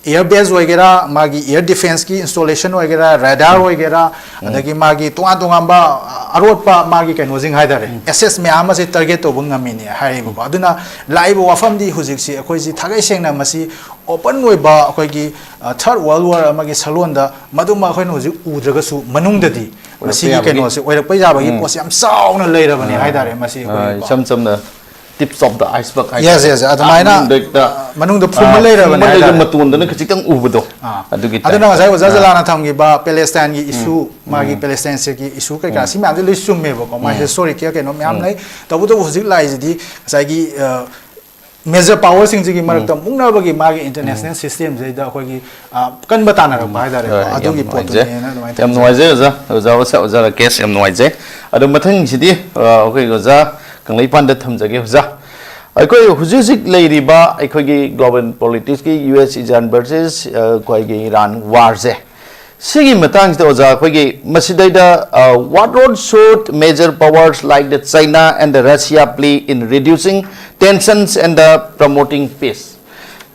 air base ꯑꯣꯏꯒꯦꯔꯥ, ꯃꯥꯒꯤ air defense ꯀꯤ installation ꯑꯣꯏꯒꯦꯔꯥ, radar ꯑꯣꯏꯒꯦꯔꯥ, ꯑꯗꯒꯤ ꯃꯥꯒꯤ ꯇꯣꯉꯥꯟ ꯇꯣꯉꯥꯟꯕ ꯑꯔꯣꯠꯄ ꯃꯥꯒꯤ ꯀꯩꯅꯣꯁꯤꯡ ꯍꯥꯏꯇꯥꯔꯦ, assets ꯃꯌꯥꯝ ꯑꯃꯁꯦ target ꯇꯧꯕ ꯉꯝꯃꯤꯅꯦ ꯍꯥꯏꯔꯤꯕꯀꯣ꯫ ꯑꯗꯨꯅ ꯂꯥꯛꯏꯕ ꯋꯥꯐꯝꯗꯤ ꯍꯧꯖꯤꯛꯁꯤ ꯑꯩꯈꯣꯏꯁꯤ ꯊꯥꯒꯩ ꯁꯦꯡꯅ ꯃꯁꯤ open ꯑꯣꯏꯕ ꯑꯩꯈꯣꯏꯒꯤ, ꯑ, third world war ꯑꯃꯒꯤ ꯁꯛꯂꯣꯟꯗ ꯃꯗꯨꯃ ꯑꯩꯈꯣꯏꯅ ꯍꯧꯖꯤꯛ ꯎꯗ꯭ꯔꯒꯁꯨ ꯃꯅꯨꯡꯗꯗꯤ ꯑꯣꯏꯔꯛꯄ ꯃꯁꯤꯒꯤ ꯌꯥꯕꯒꯤ ꯀꯩꯅꯣꯁꯦ ꯑꯣꯏꯔꯛꯄ ꯌꯥꯕꯒꯤ ꯎꯝ꯫ ꯄꯣꯠꯁꯦ ꯌꯥꯝ ꯆꯥꯎꯅ ꯂꯩꯔꯕꯅꯦ ꯑꯥ, ꯍꯥꯏꯇꯥꯔꯦ ꯃꯁꯤ ꯑꯥ, ꯑꯩꯈꯣꯏꯒꯤꯀꯣ꯫ ꯏꯆꯝ ꯆꯝꯅ tips of the iceberg ꯍꯥꯏꯇꯥꯔꯦ꯫ Yes, yes, ꯑꯗꯨꯃꯥꯏꯅ, ꯃꯅꯨꯡꯗ ꯍꯦꯛꯇ, ꯑ, ꯃꯅꯨꯡꯗ ꯐꯨꯝꯕ ꯑꯥ, ꯂꯩꯔꯕꯅꯦ ꯐꯨꯝꯕ ꯂꯩꯔꯒ ꯍꯥꯏꯇꯥꯔꯦ꯫ ꯃꯇꯣꯟꯗꯅ ꯈꯖꯤꯛꯇꯪ ꯎꯕꯗꯣ꯫ ꯑꯥ꯫ ꯑꯗꯨꯒꯤ ꯑꯗꯨꯅ type꯫ ꯉꯁꯥꯏ ꯑꯣꯖꯥ ꯑꯥ꯫ ꯖꯂꯥꯅ ꯊꯝꯈꯤꯕ Palestine ꯒꯤ issue, ꯎꯝ꯫ ꯃꯥꯒꯤ ꯎꯝ꯫ Palestine ꯁꯤꯒꯤ issue ꯀꯩꯀꯥ, ꯎꯝ꯫ ꯁꯤ ꯃꯌꯥꯝꯁꯦ ꯂꯣꯏ ꯆꯨꯝꯃꯦꯕꯀꯣ, ꯃꯥ ꯎꯝ꯫ Historic ꯀꯤ ꯀꯩꯅꯣ ꯃꯌꯥꯝ ꯎꯝ꯫ ꯂꯩ꯫ ꯇꯧꯕꯇꯕꯨ ꯍꯧꯖꯤꯛ ꯂꯥꯛꯏꯁꯤꯗꯤ ꯉꯁꯥꯏꯒꯤ, ꯑ, major power ꯁꯤꯡꯁꯤꯒꯤ ꯃꯔꯛꯇ ꯎꯝ꯫ ꯃꯨꯛꯅꯕꯒꯤ ꯃꯥꯒꯤ international ꯎꯝ꯫ System ꯁꯤꯗ ꯑꯩꯈꯣꯏꯒꯤ, ꯑ, ꯀꯟꯕ ꯇꯥꯟꯅꯔꯛꯄ ꯎꯝ꯫ ꯍꯥꯏꯇꯥꯔꯦꯀꯣ꯫ ꯍꯣꯏ, ꯌꯥꯝ ꯑꯗꯨꯒꯤ ꯅꯨꯡꯉꯥꯏꯖꯩ꯫ ꯄꯣꯠꯇꯨꯅꯦꯅ ꯑꯗꯨꯃꯥꯏꯅ ꯌꯥꯝ ꯊꯝꯖꯒꯦ꯫ ꯅꯨꯡꯉꯥꯏꯖꯩ ꯑꯣꯖꯥ, ꯑꯣꯖꯥ ꯋꯥꯁ-, ꯑꯣꯖꯥ ꯔꯥꯀꯦꯁ, ꯌꯥꯝ ꯅꯨꯡꯉꯥꯏꯖꯩ꯫ ꯑꯗꯣ ꯃꯊꯪꯒꯤꯁꯤꯗꯤ, ꯑ, ꯑꯩꯈꯣꯏꯒꯤ ꯑꯣꯖꯥ ꯀꯪꯂꯩꯄꯥꯟꯗ ꯊꯝꯖꯒꯦ꯫ ꯑꯣꯖꯥ, ꯑꯩꯈꯣꯏ ꯍꯧꯖꯤꯛ ꯍꯧꯖꯤꯛ ꯂꯩꯔꯤꯕ ꯑꯩꯈꯣꯏꯒꯤ global politics ꯀꯤ U S Iran versus, ꯑ, ꯑꯩꯈꯣꯏꯒꯤ Iran war ꯁꯦ, ꯁꯤꯒꯤ ꯃꯇꯥꯡꯁꯤꯗ ꯑꯣꯖꯥ ꯑꯩꯈꯣꯏꯒꯤ ꯃꯁꯤꯗꯩꯗ, ꯑ, what role should major powers like the China and the Russia play in reducing tensions and the promoting peace?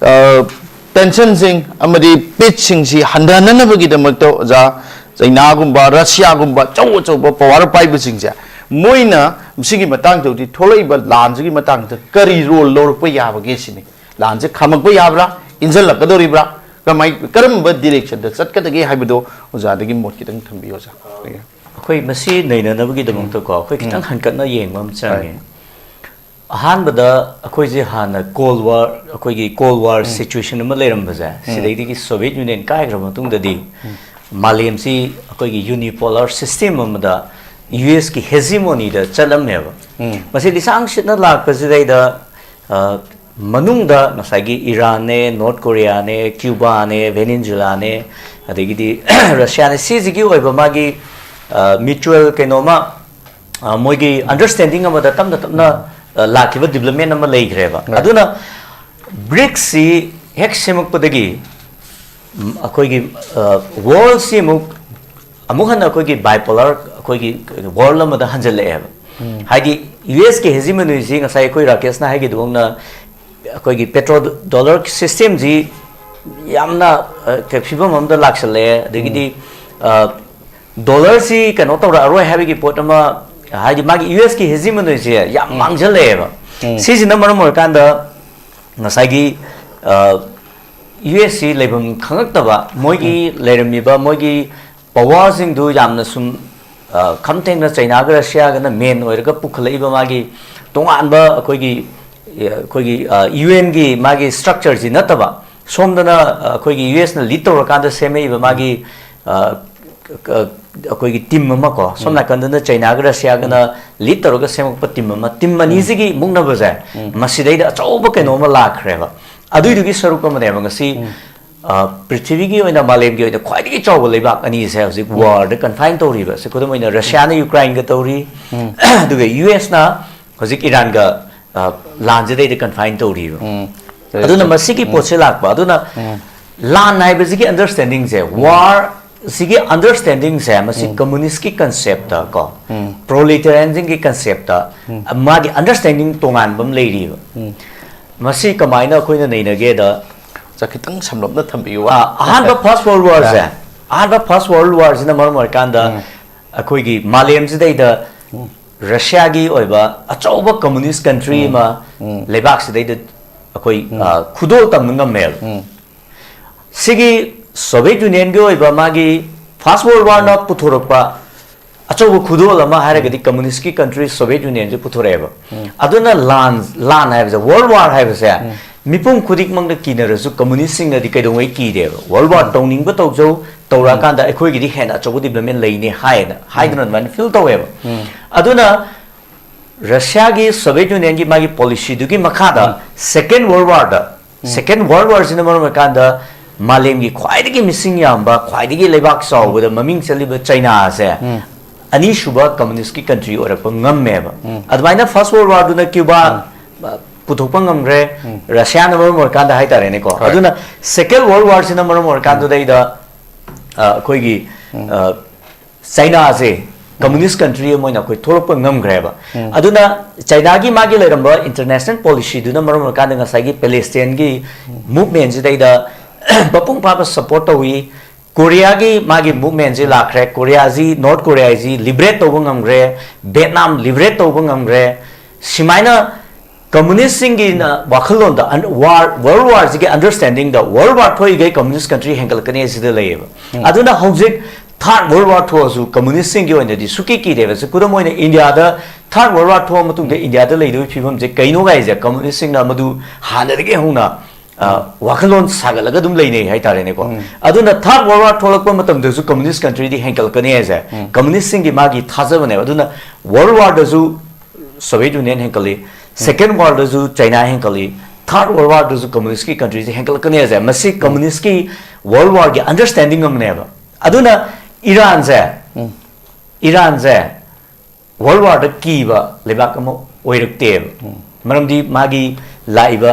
ꯑ, tension ꯁꯤꯡ ꯑꯃꯗꯤ peace ꯁꯤꯡꯁꯤ ꯍꯟꯊꯅꯅꯕꯒꯤꯗꯃꯛꯇ ꯑꯣꯖꯥ, ꯆꯩꯅꯥꯒꯨꯝꯕ, ꯔꯁꯤꯌꯥꯒꯨꯝꯕ ꯑꯆꯧ ꯑꯆꯧꯕ power ꯄꯥꯏꯕꯁꯤꯡꯁꯦ, ꯃꯣꯏꯅ ꯁꯤꯒꯤ ꯃꯇꯥꯡꯗ ꯍꯧꯖꯤꯛ ꯊꯣꯛꯂꯛꯏꯕ ꯂꯥꯟꯁꯤꯒꯤ ꯃꯇꯥꯡꯗ ꯀꯔꯤ role ꯂꯧꯔꯛꯄ ꯌꯥꯕꯒꯦ ꯁꯤꯅꯤ꯫ ꯂꯥꯟꯁꯦ ꯈꯥꯝꯃꯛꯄ ꯌꯥꯕ꯭ꯔꯥ, ꯏꯟꯁꯤꯜꯂꯛꯀꯗꯧꯔꯤꯕ꯭ꯔꯥ, ꯀꯃꯥꯏ-, ꯀꯔꯝꯕ direction ꯗ ꯆꯠꯀꯗꯒꯦ ꯍꯥꯏꯕꯗꯣ ꯑꯣꯖꯥꯗꯒꯤ ꯃꯣꯠ ꯈꯤꯇꯪ ꯊꯝꯕꯤꯌꯨ ꯑꯣꯖꯥ꯫ ꯑꯩꯈꯣꯏ ꯃꯁꯤ ꯅꯩꯅꯅꯕꯒꯤꯗꯃꯛꯇꯀꯣ, ꯑꯩꯈꯣꯏ ꯎꯝ꯫ ꯈꯤꯇꯪ ꯍꯟꯀꯠꯅ ꯌꯦꯡꯕ ꯑꯃ ꯆꯪꯉꯦ꯫ ꯍꯣꯏ꯫ ꯑꯍꯥꯟꯕꯗ ꯑꯩꯈꯣꯏꯁꯦ ꯍꯥꯟꯅ Cold War, ꯑꯩꯈꯣꯏꯒꯤ Cold War ꯎꯝ꯫ Situation ꯑꯃ ꯂꯩꯔꯝꯕꯁꯦ, ꯎꯝ꯫ ꯁꯤꯗꯩꯗꯒꯤ Soviet Union ꯀꯥꯏꯈ꯭ꯔꯕ ꯃꯇꯨꯡꯗꯗꯤ ꯎꯝ꯫ ꯃꯥꯂꯦꯝꯁꯤ ꯑꯩꯈꯣꯏꯒꯤ unipolar system ꯑꯃꯗ U S ꯀꯤ hegemony ꯗ ꯆꯠꯂꯝꯃꯦꯕ꯫ ꯎꯝ꯫ ꯃꯁꯤ ꯂꯤꯁꯥꯡ ꯁꯤꯠꯅ ꯂꯥꯛꯄꯁꯤꯗꯩꯗ, ꯑ, ꯃꯅꯨꯡꯗ ꯉꯁꯥꯏꯒꯤ ꯏꯔꯥꯟꯅꯦ, ꯅꯣꯔꯠ ꯀꯣꯔꯤꯌꯥꯅꯦ, ꯀ꯭ꯌꯨꯕꯥꯅꯦ, ꯚꯦꯅꯤꯟꯖꯨꯂꯥꯅꯦ, ꯑꯗꯒꯤꯗꯤ ꯔꯁꯤꯌꯥꯅꯦ, ꯁꯤꯁꯤꯒꯤ ꯑꯣꯏꯕ ꯃꯥꯒꯤ ꯃ꯭ꯌꯨꯆꯨꯋꯦꯜ ꯀꯩꯅꯣꯃ, ꯑ, ꯃꯣꯏꯒꯤ ꯑꯟꯗꯔꯁ꯭ꯇꯦꯟꯗꯤꯡ ꯑꯃꯗ ꯇꯞꯅ ꯇꯞꯅ, ꯑ, ꯂꯥꯛꯈꯤꯕ ꯗꯤꯕ꯭ꯂꯞꯃꯦꯟ ꯑꯃ ꯂꯩꯈ꯭ꯔꯦꯕ꯫ Right. ꯑꯗꯨꯅ ꯕ꯭ꯔꯤꯛꯁꯁꯤ ꯍꯦꯛ ꯁꯦꯝꯃꯛꯄꯗꯒꯤ, ꯎꯝ, ꯑꯩꯈꯣꯏꯒꯤ, ꯑ, ꯋꯥꯔꯜꯁꯤ ꯑꯃꯨꯛ, ꯑꯃꯨꯛ ꯍꯟꯅ ꯑꯩꯈꯣꯏꯒꯤ ꯕꯥꯏꯄꯣꯂꯔ, ꯑꯩꯈꯣꯏꯒꯤ ꯋꯥꯔꯜ ꯑꯃꯗ ꯍꯟꯖꯜꯂꯛꯑꯦꯕ꯫ ꯎꯝ. ꯍꯥꯏꯗꯤ ꯌꯨ ꯑꯦꯁꯀꯤ ꯍꯦꯖꯤꯃꯅꯤꯁꯤ ꯉꯁꯥꯏ ꯑꯩꯈꯣꯏ ꯔꯥꯀꯦꯁꯅ ꯍꯥꯏꯈꯤꯗꯧꯅ ꯑꯩꯈꯣꯏꯒꯤ ꯄꯦꯇ꯭ꯔꯣ ꯗꯣꯂꯔ ꯁꯤꯁꯇꯦꯝꯁꯤ ꯌꯥꯝꯅ, ꯑ, ꯀ-, ꯐꯤꯕꯝ ꯑꯃꯗ ꯂꯥꯛꯁꯜꯂꯛꯑꯦ꯫ ꯑꯗꯒꯤꯗꯤ, ꯎꯝ. ꯑ, ꯗꯣꯂꯔꯁꯤ ꯀꯩꯅꯣ ꯇꯧꯔꯛꯑꯔꯣꯏ ꯍꯥꯏꯕꯒꯤ ꯄꯣꯠ ꯑꯃ, ꯍꯥꯏꯗꯤ ꯃꯥꯒꯤ ꯌꯨ ꯑꯦꯁꯀꯤ ꯍꯦꯖꯤꯃꯅꯤꯁꯦ ꯌꯥꯝ ꯎꯝ. ꯃꯥꯡꯁꯤꯜꯂꯛꯑꯦꯕ꯫ ꯎꯝ. ꯁꯤꯁꯤꯅ ꯃꯔꯝ ꯑꯣꯏꯔꯀꯥꯟꯗ ꯉꯁꯥꯏꯒꯤ, ꯑ, ꯌꯨ ꯑꯦꯁꯁꯤ ꯂꯩꯐꯝ ꯈꯪꯉꯛꯇꯕ, ꯃꯣꯏꯒꯤ ꯎꯝ. ꯂꯩꯔꯝꯃꯤꯕ ꯃꯣꯏꯒꯤ ꯄꯋꯥꯔꯁꯤꯡꯗꯨ ꯌꯥꯝꯅ ꯁꯨꯝ, ꯑ, ꯈꯝ ꯊꯦꯡꯅ ꯆꯩꯅꯥꯒ ꯔꯁꯤꯌꯥꯒꯅ ꯃꯦꯟ ꯑꯣꯏꯔꯒ ꯄꯨꯈꯠꯂꯛꯏꯕ ꯃꯥꯒꯤ ꯇꯣꯉꯥꯟꯕ ꯑꯩꯈꯣꯏꯒꯤ, ꯑ, ꯑꯩꯈꯣꯏꯒꯤ, ꯑ, ꯌꯨ ꯑꯦꯟꯒꯤ ꯃꯥꯒꯤ ꯁ꯭ꯇ꯭ꯔꯛꯆꯔꯁꯤ ꯅꯠꯇꯕ, ꯁꯣꯝꯗꯅ, ꯑ, ꯑꯩꯈꯣꯏꯒꯤ ꯌꯨ ꯑꯦꯁꯅ ꯂꯤꯗ ꯇꯧꯔꯀꯥꯟꯗ ꯁꯦꯝꯃꯛꯏꯕ ꯃꯥꯒꯤ, ꯑ, ꯀ-, ꯑꯩꯈꯣꯏꯒꯤ ꯇꯤꯝ ꯑꯃ ꯀꯣ, ꯁꯣꯝ ꯎꯝ. ꯅꯥꯀꯟꯗꯅ ꯆꯩꯅꯥꯒ ꯔꯁꯤꯌꯥꯒꯅ ꯎꯝ. ꯂꯤꯗ ꯇꯧꯔꯒ ꯁꯦꯝꯃꯛꯄ ꯇꯤꯝ ꯑꯃ, ꯇꯤꯝ ꯎꯝ. ꯑꯅꯤꯁꯤꯒꯤ ꯃꯨꯛꯅꯕꯁꯦ, ꯎꯝ. ꯃꯁꯤꯗꯩꯗ ꯑꯆꯧꯕ ꯀꯩꯅꯣ ꯎꯝ. ꯑꯃ ꯂꯥꯛꯈ꯭ꯔꯦꯕ꯫ ꯑꯗꯨꯏꯗꯨꯒꯤ ꯁꯔꯨꯛ ꯑꯃꯅꯦꯕ ꯉꯁꯤ, ꯎꯝ. ꯑ, ꯄ꯭ꯔꯤꯊꯤꯕꯤꯒꯤ ꯑꯣꯏꯅ, ꯃꯥꯂꯦꯝꯒꯤ ꯑꯣꯏꯅ ꯈ꯭ꯋꯥꯏꯗꯒꯤ ꯆꯥꯎꯕ ꯂꯩꯕꯥꯛ ꯑꯅꯤꯁꯦ ꯍꯧꯖꯤꯛ ꯎꯝ. ꯋꯥꯔꯗ ꯀꯟꯐꯥꯏꯟ ꯇꯧꯔꯤꯕ꯫ ꯁꯤ ꯈꯨꯗꯝ ꯑꯣꯏꯅ ꯔꯁꯤꯌꯥꯅ ꯌꯨꯀ꯭ꯔꯥꯏꯟꯒ ꯇꯧꯔꯤ, ꯎꯝ. ꯑꯗꯨꯒ ꯌꯨ ꯑꯦꯁꯅ ꯍꯧꯖꯤꯛ ꯏꯔꯥꯟꯒ, ꯑ, ꯂꯥꯟꯁꯤꯗꯩꯗ ꯀꯟꯐꯥꯏꯟ ꯇꯧꯔꯤꯕ꯫ ꯎꯝ. ꯑꯗꯨꯅ ꯃꯁꯤꯒꯤ ꯎꯝ. ꯄꯣꯠꯁꯦ ꯂꯥꯛꯄ꯫ ꯑꯗꯨꯅ ꯎꯝ. ꯂꯥꯟ ꯍꯥꯏꯕꯁꯤꯒꯤ ꯑꯟꯗꯔꯁ꯭ꯇꯦꯟꯗꯤꯡꯁꯦ, ꯎꯝ. ꯋꯥꯔ ꯁꯤꯒꯤ ꯑꯟꯗꯔꯁ꯭ꯇꯦꯟꯗꯤꯡꯁꯦ, ꯃꯁꯤ ꯎꯝ. ꯀꯝꯃꯨꯅꯤꯁ꯭ꯠꯀꯤ ꯀꯟꯁꯦꯞꯇ ꯀꯣ, ꯎꯝ. ꯄ꯭ꯔꯣꯂꯦꯇꯥꯔꯤꯌꯥꯟꯁꯤꯡꯒꯤ ꯀꯟꯁꯦꯞꯇ, ꯎꯝ. ꯃꯥꯒꯤ ꯑꯟꯗꯔꯁ꯭ꯇꯦꯟꯗꯤꯡ ꯇꯣꯉꯥꯟꯕ ꯑꯃ ꯂꯩꯔꯤꯕ꯫ ꯎꯝ. ꯃꯁꯤ ꯀꯃꯥꯏꯅ ꯑꯩꯈꯣꯏꯅ ꯅꯩꯅꯒꯦꯗ, ꯁꯥꯔ, ꯈꯤꯇꯪ ꯁꯝꯂꯞꯅ ꯊꯝꯕꯤꯌꯨ꯫ ꯑ, ꯑꯍꯥꯟꯕ ꯐꯥꯔꯁ ꯋꯥꯔꯜ ꯋꯥꯔꯁꯦ, ꯑ. ꯑꯍꯥꯟꯕ ꯐꯥꯔꯁ ꯋꯥꯔꯜ ꯋꯥꯔꯁꯤꯅ ꯃꯔꯝ ꯑꯣꯏꯔꯀꯥꯟꯗ ꯎꯝ. ꯑꯩꯈꯣꯏꯒꯤ ꯃꯥꯂꯦꯝꯁꯤꯗꯩꯗ ꯎꯝ. ꯔꯁꯤꯌꯥꯒꯤ ꯑꯣꯏꯕ ꯑꯆꯧꯕ ꯀꯝꯃꯨꯅꯤꯁ꯭ꯠ ꯀꯟꯇ꯭ꯔꯤ ꯎꯝ. ꯑꯃ ꯎꯝ. ꯂꯩꯕꯥꯛꯁꯤꯗꯩꯗ ꯑꯩꯈꯣꯏ, ꯎꯝ. ꯑ, ꯈꯨꯗꯣꯜ ꯇꯝꯕ ꯉꯝꯃꯦꯕ꯫ ꯎꯝ. ꯁꯤꯒꯤ ꯁꯣꯚꯤꯌꯦꯠ ꯌꯨꯅꯤꯌꯟꯒꯤ ꯑꯣꯏꯕ ꯃꯥꯒꯤ ꯐꯥꯔꯁ ꯋꯥꯔꯜ ꯋꯥꯔꯅ ꯎꯝ. ꯄꯨꯊꯣꯔꯛꯄ ꯑꯆꯧꯕ ꯈꯨꯗꯣꯜ ꯑꯃ ꯍꯥꯏꯔꯒꯗꯤ ꯎꯝ. ꯀꯝꯃꯨꯅꯤꯁ꯭ꯠꯀꯤ ꯀꯟꯇ꯭ꯔꯤ ꯁꯣꯚꯤꯌꯦꯠ ꯌꯨꯅꯤꯌꯟꯁꯦ ꯄꯨꯊꯣꯔꯛꯑꯦꯕ꯫ ꯎꯝ. ꯑꯗꯨꯅ ꯂꯥꯟ, ꯂꯥꯟ ꯍꯥꯏꯕꯁꯦ, ꯋꯥꯔꯜ ꯋꯥꯔ ꯍꯥꯏꯕꯁꯦ, ꯎꯝ. ꯃꯤꯄꯨꯝ ꯈꯨꯗꯤꯡꯃꯛꯅ ꯀꯤꯅꯔꯁꯨ ꯀꯝꯃꯨꯅꯤꯁ꯭ꯠꯁꯤꯡꯅꯗꯤ ꯀꯩꯗꯧꯉꯩ ꯀꯤꯗꯦꯕ꯫ ꯋꯥꯔꯜ ꯋꯥꯔ ꯎꯝ. ꯇꯧꯅꯤꯡꯕ ꯇꯧꯖꯧ, ꯇꯧꯔꯛꯑꯀꯥꯟꯗ ꯎꯝ. ꯑꯩꯈꯣꯏꯒꯤꯗꯤ ꯍꯦꯟꯅ ꯑꯆꯧꯕ ꯗꯤꯕ꯭ꯂꯞꯃꯦꯟ ꯂꯩꯅꯤ ꯍꯥꯏꯅ, ꯍꯥꯏꯗꯅ ꯎꯝ. ꯑꯗꯨꯃꯥꯏꯅ ꯐꯤꯜ ꯇꯧꯋꯦꯕ꯫ ꯎꯝ. ꯑꯗꯨꯅ ꯔꯁꯤꯌꯥꯒꯤ, ꯁꯣꯚꯤꯌꯦꯠ ꯌꯨꯅꯤꯌꯟꯒꯤ ꯃꯥꯒꯤ ꯄꯣꯂꯤꯁꯤꯗꯨꯒꯤ ꯃꯈꯥꯗ, ꯁꯦꯀꯦꯟ ꯋꯥꯔꯜ ꯋꯥꯔꯗ, ꯁꯦꯀꯦꯟ ꯋꯥꯔꯜ ꯋꯥꯔꯁꯤꯅ ꯃꯔꯝ ꯑꯣꯏꯔꯀꯥꯟꯗ ꯃꯥꯂꯦꯝꯒꯤ ꯈ꯭ꯋꯥꯏꯗꯒꯤ ꯃꯤꯁꯤꯡ ꯌꯥꯝꯕ, ꯈ꯭ꯋꯥꯏꯗꯒꯤ ꯂꯩꯕꯥꯛ ꯆꯥꯎꯕꯗ ꯃꯃꯤꯡ ꯆꯠꯂꯤꯕ ꯆꯩꯅꯥꯁꯦ ꯑꯅꯤꯁꯨꯕ ꯀꯝꯃꯨꯅꯤꯁꯀꯤ ꯀꯟꯇ꯭ꯔꯤ ꯑꯣꯏꯔꯛꯄ ꯉꯝꯃꯦꯕ꯫ ꯑꯗꯨꯃꯥꯏꯅ ꯐꯥꯔꯁ ꯋꯥꯔꯜ ꯋꯥꯔꯗꯨꯅ ꯀ꯭ꯌꯨꯕꯥ, ꯑ, ꯄꯨꯊꯣꯛꯄ ꯉꯝꯈ꯭ꯔꯦ꯫ ꯔꯁꯤꯌꯥꯅ ꯃꯔꯝ ꯑꯣꯏꯔꯀꯥꯟꯗ ꯍꯥꯏꯇꯥꯔꯦꯅꯦꯀꯣ꯫ ꯍꯣꯏ꯫ ꯑꯗꯨꯅ ꯁꯦꯀꯦꯟ ꯋꯥꯔꯜ ꯋꯥꯔꯁꯤꯅ ꯃꯔꯝ ꯑꯣꯏꯔꯀꯥꯟꯗꯨꯗꯩꯗ, ꯑ, ꯑꯩꯈꯣꯏꯒꯤ, ꯑ, ꯆꯩꯅꯥꯁꯦ ꯀꯝꯃꯨꯅꯤꯁ ꯀꯟꯇ꯭ꯔꯤ ꯑꯃ ꯑꯣꯏꯅ ꯑꯩꯈꯣꯏ ꯊꯣꯛꯂꯛꯄ ꯉꯝꯈ꯭ꯔꯦꯕ꯫ ꯑꯗꯨꯅ ꯆꯩꯅꯥꯒꯤ ꯃꯥꯒꯤ ꯂꯩꯔꯝꯕ ꯏꯟꯇꯔꯅꯦꯁꯅꯦꯜ ꯄꯣꯂꯤꯁꯤꯗꯨꯅ ꯃꯔꯝ ꯑꯣꯏꯔꯀꯥꯟꯗ ꯉꯁꯥꯏꯒꯤ ꯄꯦꯂꯦꯁꯇꯤꯟꯒꯤ ꯃꯨꯚꯃꯦꯟꯁꯤꯗꯩꯗ ꯃꯄꯨꯡ ꯐꯥꯕ ꯁꯄꯣꯔꯠ ꯇꯧꯏ꯫ ꯀꯣꯔꯤꯌꯥꯒꯤ ꯃꯥꯒꯤ ꯃꯨꯚꯃꯦꯟꯁꯤ ꯂꯥꯛꯈ꯭ꯔꯦ꯫ ꯀꯣꯔꯤꯌꯥꯁꯤ, ꯅꯣꯔꯠ ꯀꯣꯔꯤꯌꯥꯁꯤ ꯂꯤꯕꯔꯦꯠ ꯇꯧꯕ ꯉꯝꯈ꯭ꯔꯦ, ꯚꯦꯠꯅꯥꯝ ꯂꯤꯕꯔꯦꯠ ꯇꯧꯕ ꯉꯝꯈ꯭ꯔꯦ꯫ ꯁꯨꯃꯥꯏꯅ ꯀꯝꯃꯨꯅꯤꯁꯁꯤꯡꯒꯤꯅ ꯋꯥꯈꯜꯂꯣꯟꯗ ꯑꯟ-, ꯋꯥꯔ, ꯋꯥꯔꯜ ꯋꯥꯔꯁꯤꯒꯤ ꯑꯟꯗꯔꯁꯇꯦꯟꯗꯤꯡꯗ ꯋꯥꯔꯜ ꯋꯥꯔ ꯊꯣꯛꯏꯈꯩ ꯀꯝꯃꯨꯅꯤꯁ ꯀꯟꯇ꯭ꯔꯤ ꯍꯦꯟꯒꯠꯂꯛꯀꯅꯤ ꯁꯤꯗ ꯂꯩꯌꯦꯕ꯫ ꯑꯗꯨꯅ ꯍꯧꯖꯤꯛ ꯊꯥꯔꯠ ꯋꯥꯔꯜ ꯋꯥꯔ ꯊꯣꯛꯑꯁꯨ ꯀꯝꯃꯨꯅꯤꯁꯁꯤꯡꯒꯤ ꯑꯣꯏꯅꯗꯤ ꯁꯨꯀꯤ ꯀꯤꯗꯦꯕ꯫ ꯈꯨꯗꯝ ꯑꯣꯏꯅ ꯏꯟꯗꯤꯌꯥꯗ ꯊꯥꯔꯠ ꯋꯥꯔꯜ ꯋꯥꯔ ꯊꯣꯛꯑ ꯃꯇꯨꯡꯗ ꯏꯟꯗꯤꯌꯥꯗ ꯂꯩꯗꯧꯔꯤꯕ ꯐꯤꯕꯝꯁꯦ ꯀꯩꯅꯣ ꯍꯥꯏꯁꯦ ꯀꯝꯃꯨꯅꯤꯁꯁꯤꯡꯅ ꯃꯗꯨ ꯍꯥꯟꯅꯗꯒꯤ ꯍꯧꯅ, ꯑ, ꯋꯥꯈꯜꯂꯣꯟ ꯁꯥꯒꯠꯂꯒ ꯑꯗꯨꯝ ꯂꯩꯅꯩ ꯍꯥꯏꯇꯥꯔꯦꯅꯦꯀꯣ꯫ ꯑꯗꯨꯅ ꯊꯥꯔꯠ ꯋꯥꯔꯜ ꯋꯥꯔ ꯊꯣꯛꯂꯛꯄ ꯃꯇꯝꯗꯁꯨ ꯀꯝꯃꯨꯅꯤꯁ ꯀꯟꯇ꯭ꯔꯤꯗꯤ ꯍꯦꯟꯒꯠꯂꯛꯀꯅꯤ ꯍꯥꯏꯁꯦ ꯀꯝꯃꯨꯅꯤꯁꯁꯤꯡꯒꯤ ꯃꯥꯒꯤ ꯊꯥꯖꯕꯅꯦꯕ꯫ ꯑꯗꯨꯅ ꯋꯥꯔꯜ ꯋꯥꯔꯗꯁꯨ ꯁꯣꯚꯤꯌꯦꯠ ꯌꯨꯅꯤꯌꯟ ꯍꯦꯟꯒꯠꯂꯤ, ꯁꯦꯀꯦꯟ ꯋꯥꯔꯗꯁꯨ ꯆꯩꯅꯥ ꯍꯦꯟꯒꯠꯂꯤ, ꯊꯥꯔꯠ ꯋꯥꯔꯜ ꯋꯥꯔꯗꯁꯨ ꯀꯝꯃꯨꯅꯤꯁꯀꯤ ꯀꯟꯇ꯭ꯔꯤꯁꯦ ꯍꯦꯟꯒꯠꯂꯛꯀꯅꯤ ꯍꯥꯏꯁꯦ꯫ ꯃꯁꯤ ꯀꯝꯃꯨꯅꯤꯁꯀꯤ ꯋꯥꯔꯜ ꯋꯥꯔꯒꯤ ꯑꯟꯗꯔꯁꯇꯦꯟꯗꯤꯡ ꯑꯃꯅꯦꯕ꯫ ꯑꯗꯨꯅ ꯏꯔꯥꯟꯁꯦ, ꯏꯔꯥꯟꯁꯦ ꯋꯥꯔꯜ ꯋꯥꯔꯗ ꯀꯤꯕ ꯂꯩꯕꯥꯛ ꯑꯃ ꯑꯣꯏꯔꯛꯇꯦꯕ꯫ ꯃꯔꯝꯗꯤ ꯃꯥꯒꯤ ꯂꯥꯛꯏꯕ,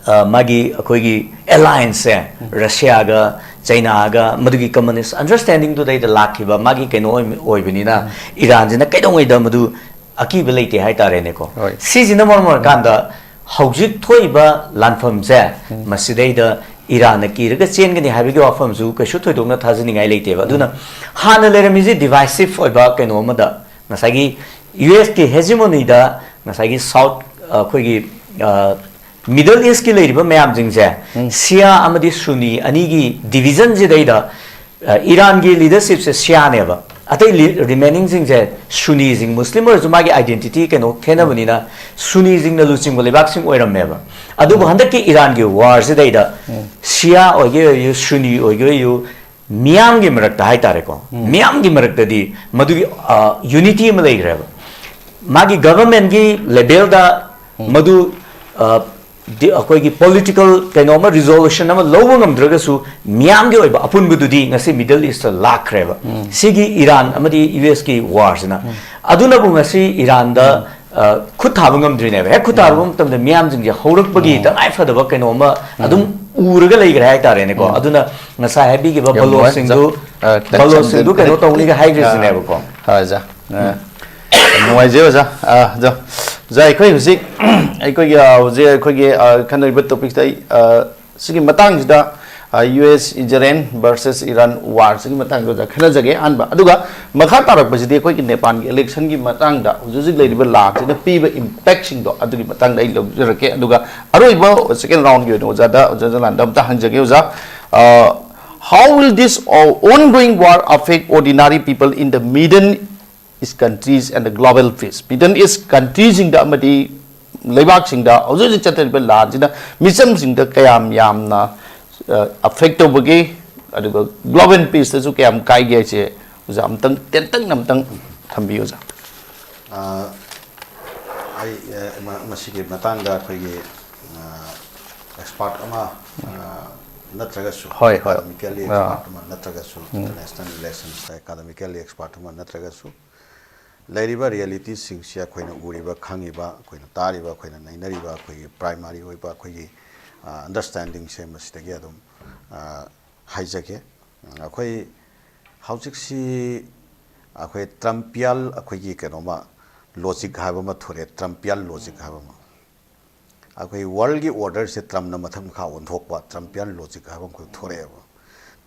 ꯑ, ꯃꯥꯒꯤ ꯑꯩꯈꯣꯏꯒꯤ ꯑꯦꯂꯥꯏꯟꯁꯁꯦ, ꯔꯁꯤꯌꯥꯒ ꯆꯩꯅꯥꯒ ꯃꯗꯨꯒꯤ ꯀꯝꯃꯨꯅꯤꯁ ꯑꯟꯗꯔꯁꯇꯦꯟꯗꯤꯡꯗꯨꯗꯩꯗ ꯂꯥꯛꯈꯤꯕ ꯃꯥꯒꯤ ꯀꯩꯅꯣ ꯑꯣꯏ-, ꯑꯣꯏꯕꯅꯤꯅ ꯏꯔꯥꯟꯁꯤꯅ ꯀꯩꯗꯧꯉꯩꯗ ꯃꯗꯨ ꯑꯀꯤꯕ ꯂꯩꯇꯦ ꯍꯥꯏꯇꯥꯔꯦꯅꯦꯀꯣ꯫ ꯍꯣꯏ꯫ ꯁꯤꯁꯤꯅ ꯃꯔꯝ ꯑꯣꯏꯔꯀꯥꯟꯗ ꯍꯧꯖꯤꯛ ꯊꯣꯛꯏꯕ ꯂꯥꯟꯐꯝꯁꯦ, ꯃꯁꯤꯗꯩꯗ ꯏꯔꯥꯟꯅ ꯀꯤꯔꯒ ꯆꯦꯟꯒꯅꯤ ꯍꯥꯏꯕꯒꯤ ꯋꯥꯐꯝꯁꯨ ꯀꯩꯁꯨ ꯊꯣꯏꯗꯣꯛꯅ ꯊꯥꯖꯅꯤꯡꯉꯥꯏ ꯂꯩꯇꯦꯕ꯫ ꯑꯗꯨꯅ ꯍꯥꯟꯅ ꯂꯩꯔꯝꯃꯤꯁꯦ ꯗꯤꯚꯥꯏꯁꯤꯞ ꯑꯣꯏꯕ ꯀꯩꯅꯣ ꯑꯃꯗ, ꯉꯁꯥꯏꯒꯤ ꯌꯨ ꯑꯦꯁꯀꯤ ꯍꯦꯖꯤꯃꯣꯅꯤꯗ ꯉꯁꯥꯏꯒꯤ ꯁꯥꯎꯠ, ꯑꯩꯈꯣꯏꯒꯤ, ꯑ, ꯃꯤꯗꯜ ꯏꯁꯀꯤ ꯂꯩꯔꯤꯕ ꯃꯌꯥꯝꯁꯤꯡꯁꯦ, ꯁꯤꯌꯥ ꯑꯃꯗꯤ ꯁꯨꯅꯤ ꯑꯅꯤꯒꯤ ꯗꯤꯚꯤꯖꯟꯁꯤꯗꯩꯗ, ꯑ, ꯏꯔꯥꯟꯒꯤ ꯂꯤꯗꯔꯁꯤꯞꯁꯦ ꯁꯤꯌꯥꯅꯦꯕ꯫ ꯑꯇꯩ ꯔꯤꯃꯦꯅꯤꯡꯁꯤꯡꯁꯦ ꯁꯨꯅꯤꯁꯤꯡ, ꯃꯨꯁꯂꯤꯝ ꯑꯁꯨ ꯃꯥꯒꯤ ꯑꯥꯏꯗꯦꯟꯇꯤꯇꯤ ꯀꯩꯅꯣ ꯈꯦꯠꯅꯕꯅꯤꯅ ꯁꯨꯅꯤꯁꯤꯡꯅ ꯂꯨꯆꯤꯡꯕ ꯂꯩꯕꯥꯛꯁꯤꯡ ꯑꯣꯏꯔꯝꯃꯦꯕ꯫ ꯑꯗꯨꯕꯨ ꯍꯟꯗꯛꯀꯤ ꯏꯔꯥꯟꯒꯤ ꯋꯥꯔꯁꯤꯗꯩꯗ ꯁꯤꯌꯥ ꯑꯣꯏꯒꯦ ꯑꯣꯏꯌꯨ, ꯁꯨꯅꯤ ꯑꯣꯏꯒꯦ ꯑꯣꯏꯌꯨ, ꯃꯤꯌꯥꯝꯒꯤ ꯃꯔꯛꯇ ꯍꯥꯏꯇꯥꯔꯦꯀꯣ, ꯃꯤꯌꯥꯝꯒꯤ ꯃꯔꯛꯇꯗꯤ ꯃꯗꯨꯒꯤ, ꯑ, ꯌꯨꯅꯤꯇꯤ ꯑꯃ ꯂꯩꯈ꯭ꯔꯦꯕ꯫ ꯃꯥꯒꯤ ꯒꯚꯔꯟꯃꯦꯟꯒꯤ ꯂꯦꯚꯦꯜꯗ ꯃꯗꯨ ꯑ, ꯗꯤ-, ꯑꯩꯈꯣꯏꯒꯤ ꯄꯣꯂꯤꯇꯤꯀꯦꯜ ꯀꯩꯅꯣ ꯑꯃ, ꯔꯤꯖꯣꯂꯨꯁꯟ ꯑꯃ ꯂꯧꯕ ꯉꯝꯗ꯭ꯔꯒꯁꯨ, ꯃꯤꯌꯥꯝꯒꯤ ꯑꯣꯏꯕ ꯑꯄꯨꯟꯕꯗꯨꯗꯤ ꯉꯁꯤ ꯃꯤꯗꯜ ꯏꯁꯇ ꯂꯥꯛꯈ꯭ꯔꯦꯕ꯫ ꯁꯤꯒꯤ ꯏꯔꯥꯟ ꯑꯃꯗꯤ ꯌꯨ ꯑꯦꯁꯀꯤ ꯋꯥꯔꯁꯤꯅ꯫ ꯑꯗꯨꯅꯕꯨ ꯉꯁꯤ ꯏꯔꯥꯟꯗ ꯑ, ꯈꯨꯠ ꯊꯥꯕ ꯉꯝꯗ꯭ꯔꯤꯅꯦꯕ꯫ ꯍꯦꯛ ꯈꯨꯠ ꯊꯥꯔꯨꯕ ꯃꯇꯝꯗ ꯃꯤꯌꯥꯝꯁꯤꯡꯁꯦ ꯍꯧꯔꯛꯄꯒꯤ ꯇꯉꯥꯏ ꯐꯗꯕ ꯀꯩꯅꯣ ꯑꯃ ꯑꯗꯨꯝ ꯎꯔꯒ ꯂꯩꯈ꯭ꯔꯦ ꯍꯥꯏꯇꯥꯔꯦꯅꯦꯀꯣ꯫ ꯑꯗꯨꯅ ꯉꯁꯥꯏ ꯍꯥꯏꯕꯤꯈꯤꯕ ꯌꯥꯝ ꯅꯨꯡꯉꯥꯏ, ꯕꯂꯣꯠꯁꯤꯡꯗꯨ, ꯑꯣꯖꯥ꯫ ꯑ, ꯈꯤꯇꯪ ꯕꯂꯣꯠꯁꯤꯡꯗꯨ ꯆꯝ-, ꯀꯩꯅꯣ ꯇꯧꯅꯤꯒ ꯑ, ꯍꯥꯏꯈ꯭ꯔꯤꯁꯤꯅꯦꯕꯀꯣ꯫ ꯑ, ꯑꯣꯖꯥ꯫ ꯑ, ꯌꯥꯝ ꯅꯨꯡꯉꯥꯏꯖꯩ, ꯑꯣꯖꯥ꯫ ꯑ, ꯑꯗꯣ, ꯑꯣꯖꯥ, ꯑꯩꯈꯣꯏ ꯍꯧꯖꯤꯛ, ꯑꯩꯈꯣꯏꯒꯤ, ꯑ, ꯍꯧꯖꯤꯛ ꯑꯩꯈꯣꯏꯒꯤ, ꯑ, ꯈꯟꯅꯔꯤꯕ ꯇꯣꯄꯤꯛꯁꯤꯗ ꯑꯩ, ꯑ, ꯁꯤꯒꯤ ꯃꯇꯥꯡꯁꯤꯗ, ꯑ, ꯌꯨ ꯑꯦꯁ ꯏꯖꯔꯦꯟ ꯚꯔꯁꯦꯁ ꯏꯔꯥꯟ ꯋꯥꯔꯁꯤꯒꯤ ꯃꯇꯥꯡꯗ ꯑꯣꯖꯥ ꯈꯟꯅꯖꯒꯦ ꯑꯍꯥꯟꯕ꯫ ꯑꯗꯨꯒ ꯃꯈꯥ ꯇꯥꯔꯛꯄꯁꯤꯗꯤ ꯑꯩꯈꯣꯏꯒꯤ ꯅꯦꯄꯥꯜꯒꯤ ꯏꯂꯦꯛꯁꯟꯒꯤ ꯃꯇꯥꯡꯗ ꯍꯧꯖꯤꯛ ꯍꯧꯖꯤꯛ ꯂꯩꯔꯤꯕ ꯂꯥꯟꯁꯤꯅ ꯄꯤꯕ ꯏꯝꯄꯦꯛꯁꯤꯡꯗꯣ ꯑꯗꯨꯒꯤ ꯃꯇꯥꯡꯗ ꯑꯩ ꯂꯧꯖꯔꯛꯀꯦ꯫ ꯑꯗꯨꯒ ꯑꯔꯣꯏꯕ ꯁꯦꯀꯦꯟ ꯔꯥꯎꯟꯒꯤ ꯑꯣꯏꯅ ꯑꯣꯖꯥꯗ, ꯑꯣꯖꯥ ꯖꯂꯥꯟꯗ ꯑꯝꯇ ꯍꯪꯖꯒꯦ, ꯑꯣꯖꯥ꯫ ꯑ, how will this, uh, ongoing war affect ordinary people in the Middle East countries and the global peace? Middle East countryꯁꯤꯡꯗ ꯑꯃꯗꯤ ꯂꯩꯕꯥꯛꯁꯤꯡꯗ ꯍꯧꯖꯤꯛ ꯍꯧꯖꯤꯛ ꯆꯠꯊꯔꯤꯕ ꯂꯥꯟꯁꯤꯅ ꯃꯤꯆꯝꯁꯤꯡꯗ ꯀꯌꯥꯝ ꯌꯥꯝꯅ, ꯑ, ꯑꯦꯐꯦꯛ ꯇꯧꯕꯒꯦ, ꯑꯗꯨꯒ ꯒ꯭ꯂꯣꯕꯦꯜ ꯄꯤꯁꯇꯁꯨ ꯀꯌꯥꯝ ꯀꯥꯏꯒꯦ ꯍꯥꯏꯁꯦ ꯑꯣꯖꯥ ꯑꯝꯇꯪ ꯇꯦꯟꯇꯛꯅ ꯑꯝꯇꯪ ꯊꯝꯕꯤꯌꯨ, ꯑꯣꯖꯥ꯫ ꯑ, ꯑꯩ, ꯑ, ꯃ-, ꯃꯁꯤꯒꯤ ꯃꯇꯥꯡꯗ ꯑꯩꯈꯣꯏꯒꯤ, ꯑ, ꯑꯦꯛꯁꯄꯥꯔꯠ ꯑꯃ, ꯑ, ꯅꯠꯇ꯭ꯔꯒꯁꯨ, ꯍꯣꯏ, ꯍꯣꯏ꯫ ꯑꯦꯀꯥꯗꯃꯤꯀꯦꯜꯂꯤ ꯑ꯫ ꯑꯦꯛꯁꯄꯥꯔꯠ ꯑꯃ ꯅꯠꯇ꯭ꯔꯒꯁꯨ, ꯎꯝ꯫ ꯏꯟꯇꯔꯅꯦꯁꯅꯦꯜ ꯔꯤꯂꯦꯁꯟꯁꯇ ꯑꯦꯀꯥꯗꯃꯤꯀꯦꯜꯂꯤ ꯑꯦꯛꯁꯄꯥꯔꯠ ꯑꯃ ꯅꯠꯇ꯭ꯔꯒꯁꯨ, ꯂꯩꯔꯤꯕ ꯔꯤꯌꯦꯂꯤꯇꯤꯁꯤꯡꯁꯤ ꯑꯩꯈꯣꯏꯅ ꯎꯔꯤꯕ, ꯈꯪꯉꯤꯕ, ꯑꯩꯈꯣꯏꯅ ꯇꯥꯔꯤꯕ, ꯑꯩꯈꯣꯏꯅ ꯅꯩꯅꯔꯤꯕ, ꯑꯩꯈꯣꯏꯒꯤ ꯄ꯭ꯔꯥꯏꯃꯥꯔꯤ ꯑꯣꯏꯕ ꯑꯩꯈꯣꯏꯒꯤ, ꯑ, ꯑꯟꯗꯔꯁ꯭ꯇꯦꯟꯗꯤꯡꯁꯦ ꯃꯁꯤꯗꯒꯤ ꯑꯗꯨꯝ, ꯑ, ꯍꯥꯏꯖꯒꯦ꯫ ꯑꯩꯈꯣꯏ ꯍꯧꯖꯤꯛꯁꯤ ꯑꯩꯈꯣꯏ ꯇ꯭ꯔꯝꯄꯤꯌꯥꯟ ꯑꯩꯈꯣꯏꯒꯤ ꯀꯩꯅꯣꯃ ꯂꯣꯖꯤꯛ ꯍꯥꯏꯕ ꯑꯃ ꯊꯣꯛꯑꯦ, ꯇ꯭ꯔꯝꯄꯤꯌꯥꯟ ꯂꯣꯖꯤꯛ ꯍꯥꯏꯕ ꯑꯃ꯫ ꯑꯩꯈꯣꯏ ꯋꯥꯔꯜꯒꯤ ꯑꯣꯔꯗꯔꯁꯦ ꯇ꯭ꯔꯝꯅ ꯃꯊꯛ ꯃꯈꯥ ꯑꯣꯟꯊꯣꯛꯄ ꯇ꯭ꯔꯝꯄꯤꯌꯥꯟ ꯂꯣꯖꯤꯛ ꯍꯥꯏꯕ ꯑꯃꯈꯛ ꯊꯣꯔꯛꯑꯦꯕ꯫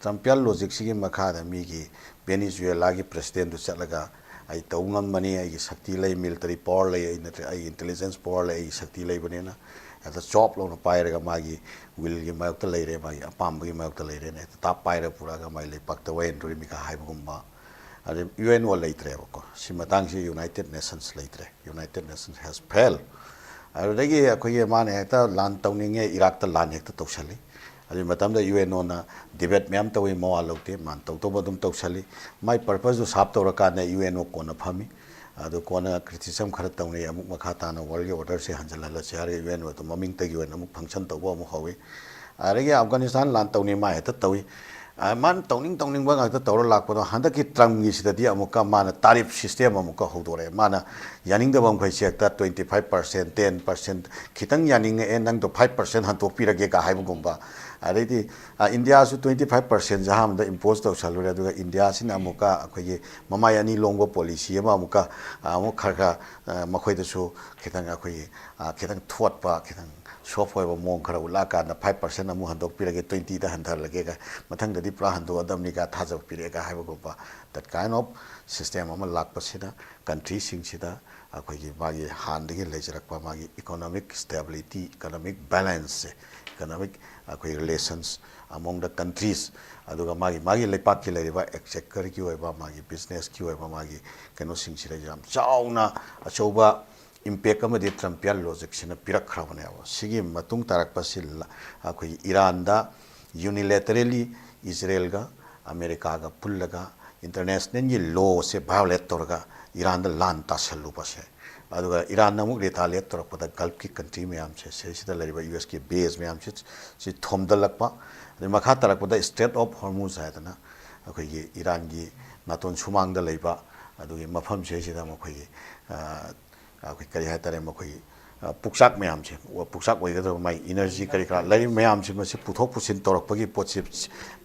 ꯇ꯭ꯔꯝꯄꯤꯌꯥꯟ ꯂꯣꯖꯤꯛꯁꯤꯒꯤ ꯃꯈꯥꯗ ꯃꯤꯒꯤ ꯚꯦꯅꯤꯖꯨꯋꯦꯂꯥꯒꯤ ꯄ꯭ꯔꯦꯁꯤꯗꯦꯟꯗꯨ ꯆꯠꯂꯒ, "ꯑꯩ ꯇꯧ ꯉꯝꯕꯅꯤ, ꯑꯩꯒꯤ ꯁꯛꯇꯤ ꯂꯩ, ꯃꯤꯂꯤꯇꯔꯤ ꯄꯋꯥꯔ ꯂꯩ, ꯑꯩ ꯅꯠꯇ꯭ꯔꯦ, ꯑꯩꯒꯤ ꯏꯟꯇꯦꯂꯤꯖꯦꯟꯁ ꯄꯋꯥꯔ ꯂꯩ, ꯑꯩꯒꯤ ꯁꯛꯇꯤ ꯂꯩꯕꯅꯤꯅ" ꯍꯦꯛꯇ ꯆꯣꯞ ꯂꯥꯎꯅ ꯄꯥꯏꯔꯒ ꯃꯥꯒꯤ ꯋꯤꯜꯒꯤ ꯃꯥꯌꯣꯛꯇ ꯂꯩꯔꯦ, ꯃꯥꯒꯤ ꯑꯄꯥꯝꯕꯒꯤ ꯃꯥꯌꯣꯛꯇ ꯂꯩꯔꯦꯅ ꯍꯦꯛꯇ ꯇꯥꯞ ꯄꯥꯏꯔꯒ ꯄꯨꯔꯛꯑꯒ ꯃꯥꯒꯤ ꯂꯩꯄꯥꯛꯇ ꯋꯥꯌꯦꯟ ꯇꯨꯔꯤꯃꯤꯒ ꯍꯥꯏꯕꯒꯨꯝꯕ꯫ ꯑꯗꯩ ꯌꯨ ꯑꯦꯟ ꯑꯣ ꯂꯩꯇ꯭ꯔꯦꯕꯀꯣ꯫ ꯁꯤ ꯃꯇꯥꯡꯁꯤ ꯌꯨꯅꯥꯏꯇꯦꯠ ꯅꯦꯁꯟꯁ ꯂꯩꯇ꯭ꯔꯦ꯫ United Nations has failed꯫ ꯑꯗꯨꯗꯒꯤ ꯑꯩꯈꯣꯏꯒꯤ ꯃꯥꯅ ꯍꯦꯛꯇ ꯂꯥꯟ ꯇꯧꯅꯤꯡꯉꯦ, ꯏꯔꯥꯛꯇ ꯂꯥꯟ ꯍꯦꯛꯇ ꯇꯧꯁꯜꯂꯤ꯫ ꯑꯗꯨꯒꯤ ꯃꯇꯝꯗ ꯌꯨ ꯑꯦꯟ ꯑꯣꯅ ꯗꯤꯕꯦꯠ ꯃꯌꯥꯝ ꯇꯧꯏ, ꯃꯋꯥ ꯂꯧꯗꯦ, ꯃꯥꯅ ꯇꯧꯗꯧꯕ ꯑꯗꯨꯝ ꯇꯧꯁꯜꯂꯤ꯫ ꯃꯥꯏ ꯄꯔꯄꯁꯇꯨ ꯁꯥꯞ ꯇꯧꯔꯀꯥꯟꯗ ꯌꯨ ꯑꯦꯟ ꯑꯣ ꯀꯣꯟꯅ ꯐꯝꯃꯤ꯫ ꯑꯗꯨ ꯀꯣꯟꯅ criticism ꯈꯔ ꯇꯧꯅꯩ, ꯑꯃꯨꯛ ꯃꯈꯥ ꯇꯥꯅ world order ꯁꯦ ꯍꯟꯖꯤꯜꯍꯜꯂꯁꯦ ꯍꯥꯏꯔꯒ U N ꯑꯣ ꯑꯗꯨꯝ ꯃꯃꯤꯡꯇꯒꯤ ꯑꯣꯏꯅ ꯑꯃꯨꯛ function ꯇꯧꯕ ꯑꯃꯨꯛ ꯍꯧꯏ꯫ ꯑꯗꯒꯤ Afghanistan ꯂꯥꯟ ꯇꯧꯅꯤ ꯃꯥ ꯍꯦꯛꯇ ꯇꯧꯏ꯫ ꯑ, ꯃꯥꯅ ꯇꯧꯅꯤꯡ ꯇꯧꯅꯤꯡꯕ ꯉꯥꯛꯇ ꯇꯧꯔ ꯂꯥꯛꯄꯗꯣ, ꯍꯟꯗꯛꯀꯤ Trump ꯒꯤꯁꯤꯗꯗꯤ ꯑꯃꯨꯛꯀ ꯃꯥꯅ tariff system ꯑꯃꯨꯛꯀ ꯍꯧꯗꯣꯔꯛꯑꯦ꯫ ꯃꯥꯅ ꯌꯥꯅꯤꯡꯗꯕ ꯃꯈꯩꯁꯦ ꯍꯦꯛꯇ twenty five percent, ten percent, ꯈꯤꯇꯪ ꯌꯥꯅꯤꯡꯉꯛꯑꯦ, ꯅꯪꯗꯣ five percent ꯍꯟꯗꯣꯛꯄꯤꯔꯒꯦꯒ ꯍꯥꯏꯕꯒꯨꯝꯕ꯫ ꯑꯗꯩꯗꯤ, ꯑ, ꯏꯟꯗꯤꯌꯥꯁꯨ twenty five percent ꯁꯦ ꯑꯍꯥꯟꯕꯗ impose ꯇꯧꯁꯜꯂꯨꯔꯦ, ꯑꯗꯨꯒ ꯏꯟꯗꯤꯌꯥꯁꯤꯅ ꯑꯃꯨꯛꯀ ꯑꯩꯈꯣꯏꯒꯤ ꯃꯃꯥꯏ ꯑꯅꯤ ꯂꯣꯡꯕ policy ꯑꯃ ꯑꯃꯨꯛꯀ, ꯑ, ꯑꯃꯨꯛ ꯈꯔ ꯈꯔ, ꯑ, ꯃꯈꯣꯏꯗꯁꯨ ꯈꯤꯇꯪ ꯑꯩꯈꯣꯏꯒꯤ, ꯑ, ꯈꯤꯇꯪ ꯊꯣꯠꯄ, ꯈꯤꯇꯪ soft ꯑꯣꯏꯕ ꯃꯑꯣꯡ ꯈꯔ ꯎꯠꯂꯛꯑꯀꯥꯟꯗ five percent ꯑꯃꯨꯛ ꯍꯟꯗꯣꯛꯄꯤꯔꯒꯦ, twenty ꯗ ꯍꯟꯊꯍꯜꯂꯒꯦꯒ, ꯃꯊꯪꯗꯗꯤ ꯄꯨꯔꯥ ꯍꯟꯗꯣꯛꯑꯗꯕꯅꯤꯒ ꯊꯥꯖꯕ ꯄꯤꯔꯛꯑꯦꯒ ꯍꯥꯏꯕꯒꯨꯝꯕ, that kind of system ꯑꯃ ꯂꯥꯛꯄꯁꯤꯅ country ꯁꯤꯡꯁꯤꯗ ꯑꯩꯈꯣꯏꯒꯤ ꯃꯥꯒꯤ ꯍꯥꯟꯅꯗꯒꯤ ꯂꯩꯖꯔꯛꯄ ꯃꯥꯒꯤ economic stability, economic balance ꯁꯦ, economic ꯑꯩꯈꯣꯏ relations among the countries, ꯑꯗꯨꯒ ꯃꯥꯒꯤ, ꯃꯥꯒꯤ ꯂꯩꯄꯥꯛꯀꯤ ꯂꯩꯔꯤꯕ exchequer ꯒꯤ ꯑꯣꯏꯕ, ꯃꯥꯒꯤ business ꯀꯤ ꯑꯣꯏꯕ, ꯃꯥꯒꯤ ꯀꯩꯅꯣꯁꯤꯡꯁꯤꯗ ꯌꯥꯝ ꯆꯥꯎꯅ ꯑꯆꯧꯕ impact ꯑꯃꯗꯤ Trumpian logic ꯁꯤꯅ ꯄꯤꯔꯛꯈ꯭ꯔꯕꯅꯦꯕ꯫ ꯁꯤꯒꯤ ꯃꯇꯨꯡ ꯇꯥꯔꯛꯄꯁꯤ ꯂ-, ꯑꯩꯈꯣꯏꯒꯤ ꯏꯔꯥꯟꯗ unilaterally ꯏꯖꯔꯦꯜꯒ ꯑꯃꯦꯔꯤꯀꯥꯒ ꯄꯨꯜꯂꯒ international ꯒꯤ law ꯁꯦ violate ꯇꯧꯔꯒ ꯏꯔꯥꯟꯗ ꯂꯥꯟ ꯇꯥꯁꯜꯂꯨꯕꯁꯦ, ꯑꯗꯨꯒ ꯏꯔꯥꯟꯅ ꯑꯃꯨꯛ retaliate ꯇꯧꯔꯛꯄꯗ Gulf ꯀꯤ country ꯃꯌꯥꯝꯁꯦ, ꯁꯤꯗꯩꯁꯤꯗ ꯂꯩꯔꯤꯕ U S ꯀꯤ base ꯃꯌꯥꯝꯁꯤ, ꯁꯤ ꯊꯣꯝꯗꯠꯂꯛꯄ, ꯑꯗꯩ ꯃꯈꯥ ꯇꯥꯔꯛꯄꯗ Strait of Hormuz ꯍꯥꯏꯗꯅ ꯑꯩꯈꯣꯏꯒꯤ ꯏꯔꯥꯟꯒꯤ ꯅꯥꯇꯣꯟ ꯁꯨꯃꯥꯡꯗ ꯂꯩꯕ ꯑꯗꯨꯒꯤ ꯃꯐꯝꯁꯤꯗꯩꯁꯤꯗ ꯃꯈꯣꯏꯒꯤ, ꯑ, ꯑꯩꯈꯣꯏ ꯀꯔꯤ ꯍꯥꯏꯇꯥꯔꯦ, ꯃꯈꯣꯏꯒꯤ, ꯑ, ꯄꯨꯛꯆꯥꯛ ꯃꯌꯥꯝꯁꯦ, ꯄꯨꯛꯆꯥꯛ ꯑꯣꯏꯒꯗꯕ ꯃꯥꯒꯤ energy ꯀꯔꯤ ꯀꯔꯥ ꯂꯩꯔꯤꯕ ꯃꯌꯥꯝꯁꯦ, ꯃꯁꯤ ꯄꯨꯊꯣꯛ ꯄꯨꯁꯤꯟ ꯇꯧꯔꯛꯄꯒꯤ ꯄꯣꯠꯁꯦ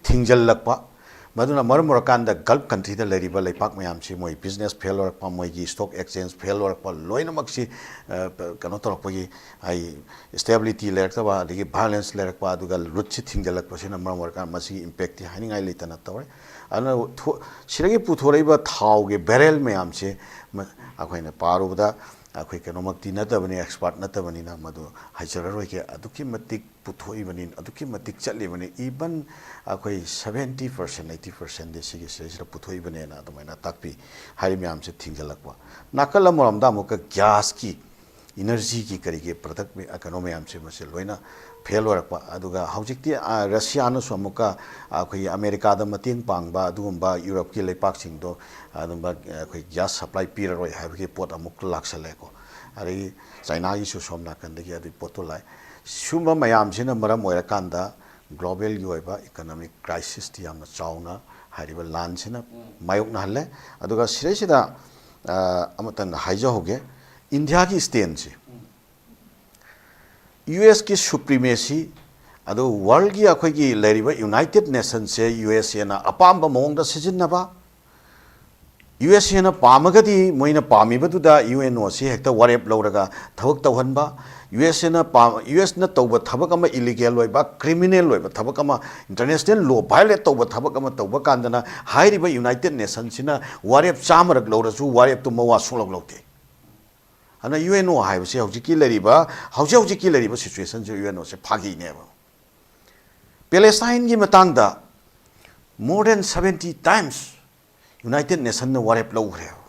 ꯊꯤꯡꯖꯤꯜꯂꯛꯄ꯫ ꯃꯗꯨꯅ ꯃꯔꯝ ꯑꯣꯏꯔꯀꯥꯟꯗ Gulf country ꯗ ꯂꯩꯔꯤꯕ ꯂꯩꯄꯥꯛ ꯃꯌꯥꯝꯁꯤ ꯃꯣꯏ business fail ꯑꯣꯏꯔꯛꯄ, ꯃꯣꯏꯒꯤ stock exchange fail ꯑꯣꯏꯔꯛꯄ, ꯂꯣꯏꯅꯃꯛꯁꯤ, ꯑ, ꯀꯩꯅꯣ ꯇꯧꯔꯛꯄꯒꯤ, ꯑꯩ, stability ꯂꯩꯔꯛꯇꯕ, ꯑꯗꯒꯤ violence ꯂꯩꯔꯛꯄ, ꯑꯗꯨꯒ ꯂꯨꯠꯁꯤ ꯊꯤꯡꯖꯤꯜꯂꯛꯄꯁꯤꯅ ꯃꯔꯝ ꯑꯣꯏꯔꯀꯥꯟꯗ ꯃꯁꯤꯒꯤ impact ꯇꯤ ꯍꯥꯏꯅꯤꯡꯉꯥꯏ ꯂꯩꯇꯅ ꯇꯧꯔꯦ꯫ ꯑꯗꯨꯅ ꯊꯣ-, ꯁꯤꯗꯒꯤ ꯄꯨꯊꯣꯔꯛꯏꯕ ꯊꯥꯎꯒꯤ barrel ꯃꯌꯥꯝꯁꯦ ꯃ-, ꯑꯩꯈꯣꯏꯅ ꯄꯥꯔꯨꯕꯗ, ꯑꯩꯈꯣꯏ ꯀꯩꯅꯣꯃꯛꯇꯤ ꯅꯠꯇꯕꯅꯤ, expert ꯅꯠꯇꯕꯅꯤꯅ ꯃꯗꯨ ꯍꯥꯏꯖꯔꯔꯣꯏꯒꯦ꯫ ꯑꯗꯨꯛꯀꯤ ꯃꯇꯤꯛ ꯄꯨꯊꯣꯛꯏꯕꯅꯤ, ꯑꯗꯨꯛꯀꯤ ꯃꯇꯤꯛ ꯆꯠꯂꯤꯕꯅꯤ꯫ Even ꯑꯩꯈꯣꯏ seventy percent, eighty percent ꯗꯤ ꯁꯤꯒꯤ ꯁꯤꯗꯩꯁꯤꯗ ꯄꯨꯊꯣꯛꯏꯕꯅꯦꯅ ꯑꯗꯨꯃꯥꯏꯅ ꯇꯥꯛꯄꯤ꯫ ꯍꯥꯏꯔꯤꯕ ꯃꯌꯥꯝꯁꯦ ꯊꯤꯡꯖꯤꯜꯂꯛꯄ꯫ ꯅꯥꯀꯜ ꯑꯃꯔꯣꯝꯗ ꯑꯃꯨꯛꯀ gas ꯀꯤ ꯏꯅꯔꯖꯤꯒꯤ ꯀꯔꯤꯒꯤ ꯄ꯭ꯔꯗꯛ ꯀꯩꯅꯣ ꯃꯌꯥꯝꯁꯦ ꯃꯁꯤ ꯂꯣꯏꯅ ꯐꯦꯜ ꯑꯣꯏꯔꯛꯄ꯫ ꯑꯗꯨꯒ ꯍꯧꯖꯤꯛꯇꯤ ꯔꯁꯤꯌꯥꯅꯁꯨ ꯑꯃꯨꯛꯀ ꯑꯩꯈꯣꯏꯒꯤ ꯑꯃꯦꯔꯤꯀꯥꯗ ꯃꯇꯦꯡ ꯄꯥꯡꯕ ꯑꯗꯨꯒꯨꯝꯕ ꯌꯨꯔꯞꯀꯤ ꯂꯩꯄꯥꯛꯁꯤꯡꯗꯣ ꯑꯗꯨꯝꯕ ꯑꯩꯈꯣꯏ ꯒ꯭ꯌꯥꯁ ꯁꯄ꯭ꯂꯥꯏ ꯄꯤꯔꯔꯣꯏ ꯍꯥꯏꯕꯒꯤ ꯄꯣꯠ ꯑꯃꯨꯛ ꯂꯥꯛꯁꯜꯂꯛꯑꯦꯀꯣ꯫ ꯑꯗꯒꯤ ꯆꯥꯏꯅꯥꯒꯤꯁꯨ ꯁꯣꯝ ꯅꯥꯀꯟꯗꯒꯤ ꯑꯗꯨꯒꯤ ꯄꯣꯠꯇꯣ ꯂꯥꯛꯑꯦ꯫ ꯁꯤꯒꯨꯝꯕ ꯃꯌꯥꯝꯁꯤꯅ ꯃꯔꯝ ꯑꯣꯏꯔꯀꯥꯟꯗ ꯒ꯭ꯂꯣꯕꯦꯜꯒꯤ ꯑꯣꯏꯕ ꯏꯀꯣꯅꯣꯃꯤꯛ ꯀ꯭ꯔꯥꯏꯁꯤꯁꯇꯤ ꯌꯥꯝꯅ ꯆꯥꯎꯅ ꯍꯥꯏꯔꯤꯕ ꯂꯥꯟꯁꯤꯅ ꯃꯥꯌꯣꯛꯅꯍꯜꯂꯦ꯫ ꯑꯗꯨꯒ ꯁꯤꯗꯩꯁꯤꯗ ꯑꯃꯇꯪꯒ ꯍꯥꯏꯖꯍꯧꯒꯦ, ꯏꯟꯗꯤꯌꯥꯒꯤ ꯁ꯭ꯇꯦꯟꯁꯤ, ꯌꯨ ꯑꯦꯁꯀꯤ ꯁꯨꯄ꯭ꯔꯤꯃꯦꯁꯤ, ꯑꯗꯨ ꯋꯥꯔꯜꯒꯤ ꯑꯩꯈꯣꯏꯒꯤ ꯂꯩꯔꯤꯕ ꯌꯨꯅꯥꯏꯇꯦꯠ ꯅꯦꯁꯟꯁꯦ ꯌꯨ ꯑꯦꯁ ꯑꯦꯅ ꯑꯄꯥꯝꯕ ꯃꯑꯣꯡꯗ ꯁꯤꯖꯤꯟꯅꯕ, ꯌꯨ ꯑꯦꯁ ꯑꯦꯅ ꯄꯥꯝꯃꯒꯗꯤ ꯃꯣꯏꯅ ꯄꯥꯝꯃꯤꯕꯗꯨꯗ ꯌꯨ ꯑꯦꯟ ꯑꯣꯁꯤ ꯍꯦꯛꯇ ꯋꯥꯔꯦꯞ ꯂꯧꯔꯒ ꯊꯕꯛ ꯇꯧꯍꯟꯕ, ꯌꯨ ꯑꯦꯁ ꯑꯦꯅ ꯄꯥꯝ-, ꯌꯨ ꯑꯦꯁꯅ ꯇꯧꯕ ꯊꯕꯛ ꯑꯃ ꯏꯂꯤꯒꯦꯜ ꯑꯣꯏꯕ, ꯀ꯭ꯔꯤꯃꯤꯅꯦꯜ ꯑꯣꯏꯕ ꯊꯕꯛ ꯑꯃ, ꯏꯟꯇꯔꯅꯦꯁꯅꯦꯜ ꯂꯣ ꯚꯥꯏꯑꯣꯂꯦꯠ ꯇꯧꯕ ꯊꯕꯛ ꯑꯃ ꯇꯧꯕ ꯀꯥꯟꯗꯅ ꯍꯥꯏꯔꯤꯕ ꯌꯨꯅꯥꯏꯇꯦꯠ ꯅꯦꯁꯟꯁꯤꯅ ꯋꯥꯔꯦꯞ ꯆꯥꯝꯃꯔꯛ ꯂꯧꯔꯁꯨ ꯋꯥꯔꯦꯞꯇꯨ ꯃꯋꯥ ꯁꯨꯡꯂꯧ ꯂꯧꯗꯦ꯫ ꯑꯗꯨꯅ ꯌꯨ ꯑꯦꯟ ꯑꯣ ꯍꯥꯏꯕꯁꯤ ꯍꯧꯖꯤꯛꯀꯤ ꯂꯩꯔꯤꯕ, ꯍꯧꯖꯤꯛ ꯍꯧꯖꯤꯛꯀꯤ ꯂꯩꯔꯤꯕ ꯁꯤꯆꯨꯋꯦꯁꯟꯁꯤ ꯌꯨ ꯑꯦꯟ ꯑꯣꯁꯦ ꯐꯥꯒꯤꯅꯦꯕ꯫ ꯄꯦꯂꯦꯁꯇꯥꯏꯟꯒꯤ ꯃꯇꯥꯡꯗ more than seventy times united ꯅꯦꯁꯟꯅ ꯋꯥꯔꯦꯞ ꯂꯧꯈ꯭ꯔꯦꯕ꯫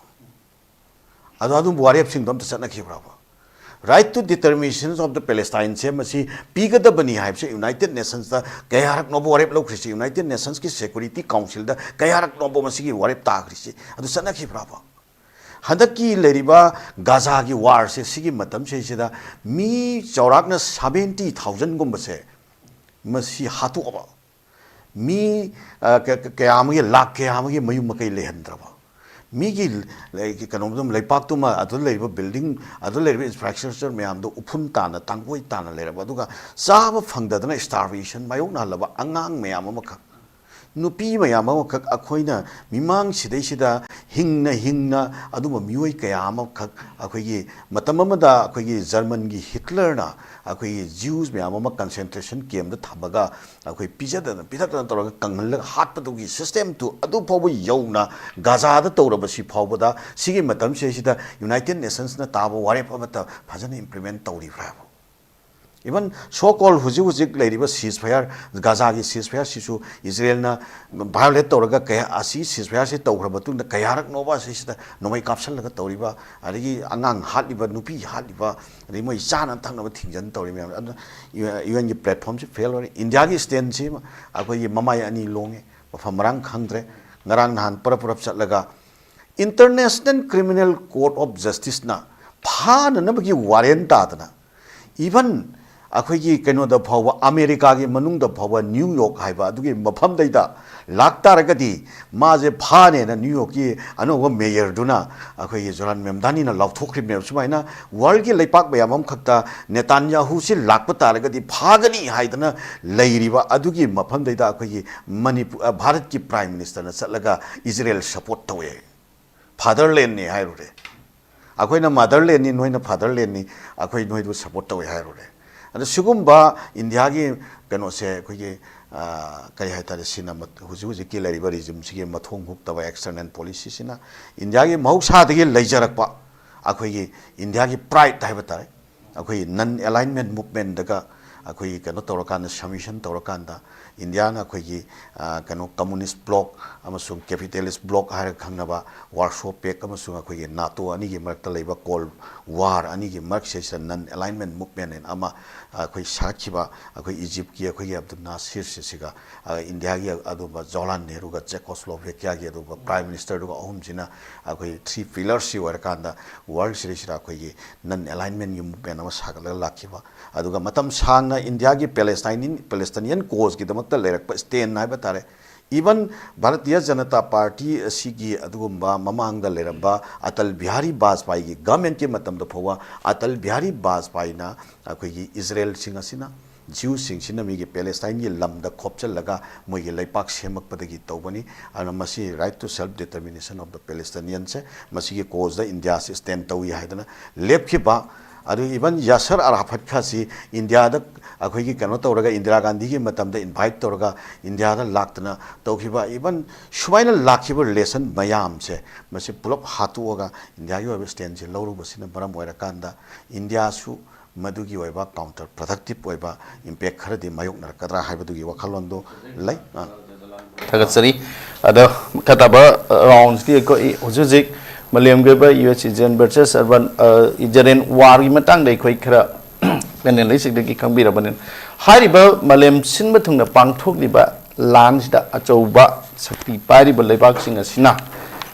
ꯑꯗꯣ ꯑꯗꯨꯝꯕ ꯋꯥꯔꯦꯞꯁꯤꯡꯗꯣ ꯑꯝꯇ ꯆꯠꯅꯈꯤꯕ꯭ꯔꯕ? Right to determination of the Palestineꯁꯦ ꯃꯁꯤ ꯄꯤꯒꯗꯕꯅꯤ ꯍꯥꯏꯕꯁꯦ ꯌꯨꯅꯥꯏꯇꯦꯠ ꯅꯦꯁꯟꯁꯇ ꯀꯌꯥꯔꯛꯅꯣꯕ ꯋꯥꯔꯦꯞ ꯂꯧꯈ꯭ꯔꯤꯁꯤ? ꯌꯨꯅꯥꯏꯇꯦꯠ ꯅꯦꯁꯟꯁꯀꯤ ꯁꯦꯀ꯭ꯌꯨꯔꯤꯇꯤ ꯀꯥꯎꯟꯁꯤꯜꯗ ꯀꯌꯥꯔꯛꯅꯣꯕ ꯃꯁꯤꯒꯤ ꯋꯥꯔꯦꯞ ꯇꯥꯈ꯭ꯔꯤꯁꯤ? ꯑꯗꯨ ꯆꯠꯅꯈꯤꯕ꯭ꯔꯕ? ꯍꯟꯗꯛꯀꯤ ꯂꯩꯔꯤꯕ ꯒꯥꯖꯥꯒꯤ ꯋꯥꯔꯁꯦ ꯁꯤꯒꯤ ꯃꯇꯝꯁꯤꯗꯩꯁꯤꯗ ꯃꯤ ꯆꯥꯎꯔꯥꯛꯅ seventy thousandꯒꯨꯝꯕꯁꯦ ꯃꯁꯤ ꯍꯥꯠꯇꯣꯛꯑꯕ, ꯃꯤ, ꯑ, ꯀ-, ꯀ-, ꯀꯌꯥ ꯑꯃꯒꯤ, ꯂꯥꯛ ꯀꯌꯥ ꯑꯃꯒꯤ ꯃꯌꯨꯝ ꯃꯀꯩ ꯂꯩꯍꯟꯗ꯭ꯔꯕ, ꯃꯤꯒꯤ ꯂꯩ-, ꯀꯩꯅꯣꯗꯨꯝ, ꯂꯩꯄꯥꯛꯇꯨꯃ, ꯑꯗꯨ ꯂꯩꯔꯤꯕ building, ꯑꯗꯨ ꯂꯩꯔꯤꯕ infrastructure ꯃꯌꯥꯝꯗꯣ ꯎꯐꯨꯟ ꯇꯥꯅ, ꯇꯥꯡꯒꯣꯏ ꯇꯥꯅ ꯂꯩꯔꯕ, ꯑꯗꯨꯒ ꯆꯥꯕ ꯐꯪꯗꯗꯅ starvation ꯃꯥꯌꯣꯛꯅꯍꯜꯂꯕ ꯑꯉꯥꯡ ꯃꯌꯥꯝ ꯑꯃꯈꯛ, ꯅꯨꯄꯤ ꯃꯌꯥꯝ ꯑꯃꯈꯛ ꯑꯩꯈꯣꯏꯅ ꯃꯤꯃꯥꯡ ꯁꯤꯗꯩꯁꯤꯗ ꯍꯤꯡꯅ ꯍꯤꯡꯅ ꯑꯗꯨꯝꯕ ꯃꯤꯑꯣꯏ ꯀꯌꯥ ꯑꯃꯈꯛ ꯑꯩꯈꯣꯏꯒꯤ ꯃꯇꯝ ꯑꯃꯗ ꯑꯩꯈꯣꯏꯒꯤ ꯖꯔꯃꯟꯒꯤ ꯍꯤꯠꯂꯔꯅ ꯑꯩꯈꯣꯏꯒꯤ Jews ꯃꯌꯥꯝ ꯑꯃ concentration campꯇ ꯊꯝꯃꯒ ꯑꯩꯈꯣꯏ ꯄꯤꯖꯗꯅ ꯄꯤꯊꯛꯇꯅ ꯇꯧꯔꯒ ꯀꯪꯍꯜꯂꯒ ꯍꯥꯠꯄꯗꯨꯒꯤ systemꯗꯨ ꯑꯗꯨ ꯐꯥꯎꯕ ꯌꯧꯅ ꯒꯥꯖꯥꯗ ꯇꯧꯔꯕꯁꯤ ꯐꯥꯎꯕꯗ ꯁꯤꯒꯤ ꯃꯇꯝꯁꯤꯗꯩꯁꯤꯗ ꯌꯨꯅꯥꯏꯇꯦꯠ ꯅꯦꯁꯟꯁꯅ ꯇꯥꯕ ꯋꯥꯔꯦꯞ ꯑꯃꯠꯇ ꯐꯖꯅ implement ꯇꯧꯔꯤꯕ꯭ꯔꯥ ꯍꯥꯏꯕ? Even so called ꯍꯧꯖꯤꯛ ꯍꯧꯖꯤꯛ ꯂꯩꯔꯤꯕ ceasefire, ꯒꯥꯖꯥꯒꯤ ceasefireꯁꯤꯁꯨ ꯏꯖꯔꯦꯜꯅ violate ꯇꯧꯔꯒ ꯀꯌꯥ, ꯑꯁꯤ ceasefireꯁꯤ ꯇꯧꯈ꯭ꯔ ꯃꯇꯨꯡꯗ ꯀꯌꯥꯔꯛꯅꯣꯕ ꯑꯁꯤꯁꯤꯗ ꯅꯣꯡꯃꯩ ꯀꯥꯞꯁꯤꯜꯂꯒ ꯇꯧꯔꯤꯕ, ꯑꯗꯒꯤ ꯑꯉꯥꯡ ꯍꯥꯠꯂꯤꯕ, ꯅꯨꯄꯤ ꯍꯥꯠꯂꯤꯕ, ꯑꯗꯒꯤ ꯃꯣꯏ ꯆꯥꯅ ꯊꯛꯅꯕ ꯊꯤꯡꯖꯤꯟ ꯇꯧꯔꯤ ꯃꯌꯥꯝ ꯑꯗꯨꯅ UNꯒꯤ platformꯁꯤ fail ꯑꯣꯏꯔꯦ꯫ ꯏꯟꯗꯤꯌꯥꯒꯤ standꯁꯤ ꯑꯩꯈꯣꯏꯒꯤ ꯃꯃꯥꯏ ꯑꯅꯤ ꯂꯣꯡꯉꯦ, ꯃꯐꯝ ꯃꯔꯥꯡ ꯈꯪꯗ꯭ꯔꯦ꯫ ꯉꯔꯥꯡ ꯅꯍꯥꯟ ꯄꯔꯞ ꯄꯔꯞ ꯆꯠꯂꯒ International Criminal Court of Justiceꯅ ꯐꯥꯅꯅꯕꯒꯤ warrant ꯇꯥꯗꯅ, even ꯑꯩꯈꯣꯏꯒꯤ ꯀꯩꯅꯣꯗ ꯐꯥꯎꯕ, ꯑꯃꯦꯔꯤꯀꯥꯒꯤ ꯃꯅꯨꯡꯗ ꯐꯥꯎꯕ ꯅ꯭ꯌꯨ ꯌꯣꯔꯛ ꯍꯥꯏꯕ ꯑꯗꯨꯒꯤ ꯃꯐꯝꯗꯩꯗ ꯂꯥꯛꯇꯥꯔꯒꯗꯤ ꯃꯥꯁꯦ ꯐꯥꯅꯦꯅ ꯅ꯭ꯌꯨ ꯌꯣꯔꯛꯀꯤ ꯑꯅꯧꯕ mayorꯗꯨꯅ ꯑꯩꯈꯣꯏꯒꯤ ꯖꯣꯍꯥꯟ ꯃꯦꯝꯗꯥꯅꯤꯅ ꯂꯥꯎꯊꯣꯛꯈ꯭ꯔꯤꯕꯅꯦꯕ꯫ ꯁꯨꯃꯥꯏꯅ worldꯀꯤ ꯂꯩꯄꯥꯛ ꯃꯌꯥꯝ ꯑꯃꯈꯛꯇ ꯅꯦꯇꯥꯟꯌꯥꯍꯨꯁꯤ ꯂꯥꯛꯄ ꯇꯥꯔꯒꯗꯤ ꯐꯥꯒꯅꯤ ꯍꯥꯏꯗꯅ ꯂꯩꯔꯤꯕ ꯑꯗꯨꯒꯤ ꯃꯐꯝꯗꯩꯗ ꯑꯩꯈꯣꯏꯒꯤ ꯃꯅꯤꯄꯨꯔ, ꯚꯥꯔꯠꯀꯤ Prime Ministerꯅ ꯆꯠꯂꯒ ꯏꯖꯔꯦꯜ support ꯇꯧꯋꯦ꯫ Fatherlandꯅꯤ ꯍꯥꯏꯔꯨꯔꯦ꯫ ꯑꯩꯈꯣꯏꯅ motherlandꯅꯤ, ꯅꯣꯏꯅ fatherlandꯅꯤ, ꯑꯩꯈꯣꯏ ꯅꯣꯏꯗꯨ support ꯇꯧꯋꯦ ꯍꯥꯏꯔꯨꯔꯦ꯫ ꯑꯗ ꯁꯤꯒꯨꯝꯕ ꯏꯟꯗꯤꯌꯥꯒꯤ ꯀꯩꯅꯣꯁꯦ ꯑꯩꯈꯣꯏꯒꯤ, ꯑ, ꯀꯔꯤ ꯍꯥꯏꯇꯥꯔꯦ, ꯁꯤꯅ ꯃ-, ꯍꯧꯖꯤꯛ ꯍꯧꯖꯤꯛꯀꯤ ꯂꯩꯔꯤꯕ regimeꯁꯤꯒꯤ ꯃꯊꯣꯡ ꯍꯨꯛꯇꯕ external policyꯁꯤꯅ ꯏꯟꯗꯤꯌꯥꯒꯤ ꯃꯍꯧꯁꯥꯗꯒꯤ ꯂꯩꯖꯔꯛꯄ ꯑꯩꯈꯣꯏꯒꯤ ꯏꯟꯗꯤꯌꯥꯒꯤ pride ꯍꯥꯏꯕ ꯇꯥꯔꯦ, ꯑꯩꯈꯣꯏꯒꯤ non alignment movementꯗꯒ ꯑꯩꯈꯣꯏꯒꯤ ꯀꯩꯅꯣ ꯇꯧꯔꯀꯥꯟꯗ, submission ꯇꯧꯔꯀꯥꯟꯗ, ꯏꯟꯗꯤꯌꯥꯅ ꯑꯩꯈꯣꯏꯒꯤ, ꯑ, ꯀꯩꯅꯣ, communist bloc ꯑꯃꯁꯨꯡ capitalist bloc ꯍꯥꯏꯔꯒ ꯈꯪꯅꯕ Warsaw Pact ꯑꯃꯁꯨꯡ ꯑꯩꯈꯣꯏꯒꯤ NATO ꯑꯅꯤꯒꯤ ꯃꯔꯛꯇ ꯂꯩꯕ Cold War ꯑꯅꯤꯒꯤ ꯃꯔꯛꯁꯤꯗꯩꯁꯤꯗ non alignment movement ꯍꯥꯏꯅ ꯑꯃ ꯑꯩꯈꯣꯏ ꯁꯥꯒꯠꯈꯤꯕ, ꯑꯩꯈꯣꯏ ꯏꯖꯤꯞꯀꯤ ꯑꯩꯈꯣꯏꯒꯤ ꯑꯕꯗꯨꯜ ꯅꯥꯁꯤꯔꯁꯤꯒ, ꯑ, ꯏꯟꯗꯤꯌꯥꯒꯤ ꯑꯗꯨꯒꯨꯝꯕ ꯖꯋꯥꯍꯔꯂꯥꯜ ꯅꯦꯍꯔꯨꯒ ꯆꯦꯀꯣꯁ꯭ꯂꯣꯚꯦꯀꯤꯌꯥꯒꯤ ꯑꯗꯨꯒꯨꯝꯕ Prime Ministerꯗꯨꯒ ꯑꯍꯨꯝꯁꯤꯅ ꯑꯩꯈꯣꯏ three pillarꯁꯤ ꯑꯣꯏꯔꯀꯥꯟꯗ world series ꯑꯩꯈꯣꯏꯒꯤ non alignmentꯀꯤ movement ꯑꯃ ꯁꯥꯒꯠꯂꯒ ꯂꯥꯛꯈꯤꯕ꯫ ꯑꯗꯨꯒ ꯃꯇꯝ ꯁꯥꯡꯅ ꯏꯟꯗꯤꯌꯥꯒꯤ Palestinian, Palestinian causeꯀꯤꯗꯃꯛꯇ ꯂꯩꯔꯛꯄ stand ꯍꯥꯏꯕ ꯇꯥꯔꯦ꯫ Even ꯚꯥꯔꯇꯤꯌ ꯖꯅꯇꯥ ꯄꯥꯔꯇꯤ ꯑꯁꯤꯒꯤ ꯑꯗꯨꯒꯨꯝꯕ ꯃꯃꯥꯡꯗ ꯂꯩꯔꯝꯕ ꯑꯇꯜ ꯕꯤꯍꯥꯔꯤ ꯕꯥꯖꯄꯥꯏꯒꯤ governmentꯀꯤ ꯃꯇꯝꯗ ꯐꯥꯎꯕ ꯑꯇꯜ ꯕꯤꯍꯥꯔꯤ ꯕꯥꯖꯄꯥꯏꯅ ꯑꯩꯈꯣꯏꯒꯤ ꯏꯖꯔꯦꯜꯁꯤꯡ ꯑꯁꯤꯅ, Jewꯁꯤꯡꯁꯤꯅ ꯃꯤꯒꯤ Palestineꯒꯤ ꯂꯝꯗ ꯈꯣꯞꯆꯜꯂꯒ ꯃꯣꯏꯒꯤ ꯂꯩꯄꯥꯛ ꯁꯦꯝꯃꯛꯄꯗꯒꯤ ꯇꯧꯕꯅꯤ꯫ ꯑꯗꯨꯅ ꯃꯁꯤ right to self determination of the Palestinianꯁꯦ, ꯃꯁꯤꯒꯤ causeꯇ ꯏꯟꯗꯤꯌꯥꯁꯤ stand ꯇꯧꯏ ꯍꯥꯏꯗꯅ ꯂꯦꯞꯈꯤꯕ꯫ ꯑꯗꯨ even ꯌꯥꯁꯔ ꯑꯔꯥꯐꯠ ꯈꯥꯁꯤ ꯏꯟꯗꯤꯌꯥꯗ ꯑꯩꯈꯣꯏꯒꯤ ꯀꯩꯅꯣ ꯇꯧꯔꯒ, ꯏꯟꯗꯤꯔꯥ ꯒꯥꯟꯙꯤꯒꯤ ꯃꯇꯝꯗ invite ꯇꯧꯔꯒ ꯏꯟꯗꯤꯌꯥꯗ ꯂꯥꯛꯇꯅ ꯇꯧꯈꯤꯕ, even ꯁꯨꯃꯥꯏꯅ ꯂꯥꯛꯈꯤꯕ relation ꯃꯌꯥꯝꯁꯦ, ꯃꯁꯤ ꯄꯨꯂꯞ ꯍꯥꯠꯇꯣꯛꯑꯒ ꯏꯟꯗꯤꯌꯥꯒꯤ ꯑꯣꯏꯕ standꯁꯦ ꯂꯧꯔꯨꯕꯁꯤꯅ ꯃꯔꯝ ꯑꯣꯏꯔꯀꯥꯟꯗ ꯏꯟꯗꯤꯌꯥꯁꯨ ꯃꯗꯨꯒꯤ ꯑꯣꯏꯕ counter productive ꯑꯣꯏꯕ impact ꯈꯔꯗꯤ ꯃꯥꯌꯣꯛꯅꯔꯛꯀꯗ꯭ꯔꯥ ꯍꯥꯏꯕꯗꯨꯒꯤ ꯋꯥꯈꯜꯂꯣꯟꯗꯨ ꯂꯩ꯫ ꯑ, ꯊꯥꯒꯠꯆꯔꯤ꯫ ꯑꯗꯣ ꯃꯈꯥ ꯇꯥꯕ ꯔꯥꯎꯟꯁꯤꯗꯤ ꯑꯩꯈꯣꯏ ꯍꯧꯖꯤꯛ ꯍꯧꯖꯤꯛ ꯃꯥꯂꯦꯝꯒꯤ ꯑꯣꯏꯕ ꯌꯨ ꯑꯦꯁ ꯏꯖꯔꯦꯟ ꯚꯔꯁꯦꯁ ꯑꯔꯕꯥꯟ, ꯏꯖꯔꯦꯟ ꯋꯥꯔꯒꯤ ꯃꯇꯥꯡꯗ ꯑꯩꯈꯣꯏ ꯈꯔ ꯄꯦꯅꯦꯜ ꯑꯁꯤꯗꯒꯤ ꯈꯪꯕꯤꯔꯕꯅꯤꯅ, ꯍꯥꯏꯔꯤꯕ ꯃꯥꯂꯦꯝ ꯁꯤꯟꯕ ꯊꯨꯡꯅ ꯄꯥꯡꯊꯣꯛꯂꯤꯕ ꯂꯥꯟꯁꯤꯗ ꯑꯆꯧꯕ ꯁꯛꯇꯤ ꯄꯥꯏꯔꯤꯕ ꯂꯩꯕꯥꯛꯁꯤꯡ ꯑꯁꯤꯅ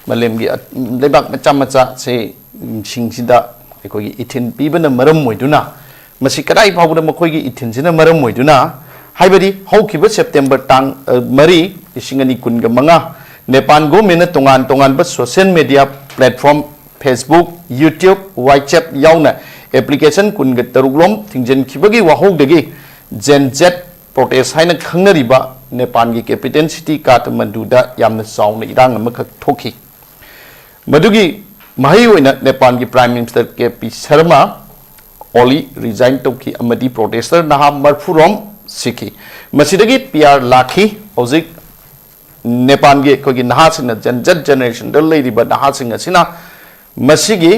ꯃꯥꯂꯦꯝꯒꯤ ꯑ-, ꯂꯩꯕꯥꯛ ꯃꯆꯥ ꯃꯆꯥꯁꯤꯡꯁꯤꯗ ꯑꯩꯈꯣꯏꯒꯤ ꯏꯊꯤꯟ ꯄꯤꯕꯅ ꯃꯔꯝ ꯑꯣꯏꯗꯨꯅ, ꯃꯁꯤ ꯀꯗꯥꯏ ꯐꯥꯎꯕꯗ ꯃꯈꯣꯏꯒꯤ ꯏꯊꯤꯟꯁꯤꯅ ꯃꯔꯝ ꯑꯣꯏꯗꯨꯅ, ꯍꯥꯏꯕꯗꯤ ꯍꯧꯈꯤꯕ ꯁꯦꯞꯇꯦꯝꯕꯔ ꯇꯥꯡ, ꯑ, ꯃꯔꯤ, ꯂꯤꯁꯤꯡ ꯑꯅꯤ ꯀꯨꯟꯒ ꯃꯉꯥ, ꯅꯦꯄꯥꯟ ꯒꯣꯔꯃꯦꯟꯅ ꯇꯣꯉꯥꯟ ꯇꯣꯉꯥꯟꯕ social media platform, Facebook, YouTube, WhatsApp ꯌꯥꯎꯅ application ꯀꯨꯟꯒ ꯇꯔꯨꯛ ꯂꯣꯝ ꯊꯤꯡꯖꯤꯟꯈꯤꯕꯒꯤ ꯋꯥꯍꯧꯗꯒꯤ Gen Z protest ꯍꯥꯏꯅ ꯈꯪꯅꯔꯤꯕ ꯅꯦꯄꯥꯟꯒꯤ capital city ꯀꯥꯊꯃꯟꯗꯨꯗ ꯌꯥꯝꯅ ꯆꯥꯎꯅ ꯏꯔꯥꯡ ꯑꯃꯈꯛ ꯊꯣꯛꯈꯤ꯫ ꯃꯗꯨꯒꯤ ꯃꯍꯩ ꯑꯣꯏꯅ ꯅꯦꯄꯥꯟꯒꯤ Prime Minister K P Sharma ꯑꯣꯂꯤ resign ꯇꯧꯈꯤ ꯑꯃꯗꯤ protester ꯅꯍꯥ ꯃꯔꯐꯨ ꯔꯣꯝ ꯁꯤꯈꯤ꯫ ꯃꯁꯤꯗꯒꯤ ꯄꯤ ꯑꯥꯔ ꯂꯥꯛꯈꯤ꯫ ꯍꯧꯖꯤꯛ ꯅꯦꯄꯥꯟꯒꯤ ꯑꯩꯈꯣꯏꯒꯤ ꯅꯍꯥꯁꯤꯡꯅ, Gen Z generation ꯗ ꯂꯩꯔꯤꯕ ꯅꯍꯥꯁꯤꯡ ꯑꯁꯤꯅ ꯃꯁꯤꯒꯤ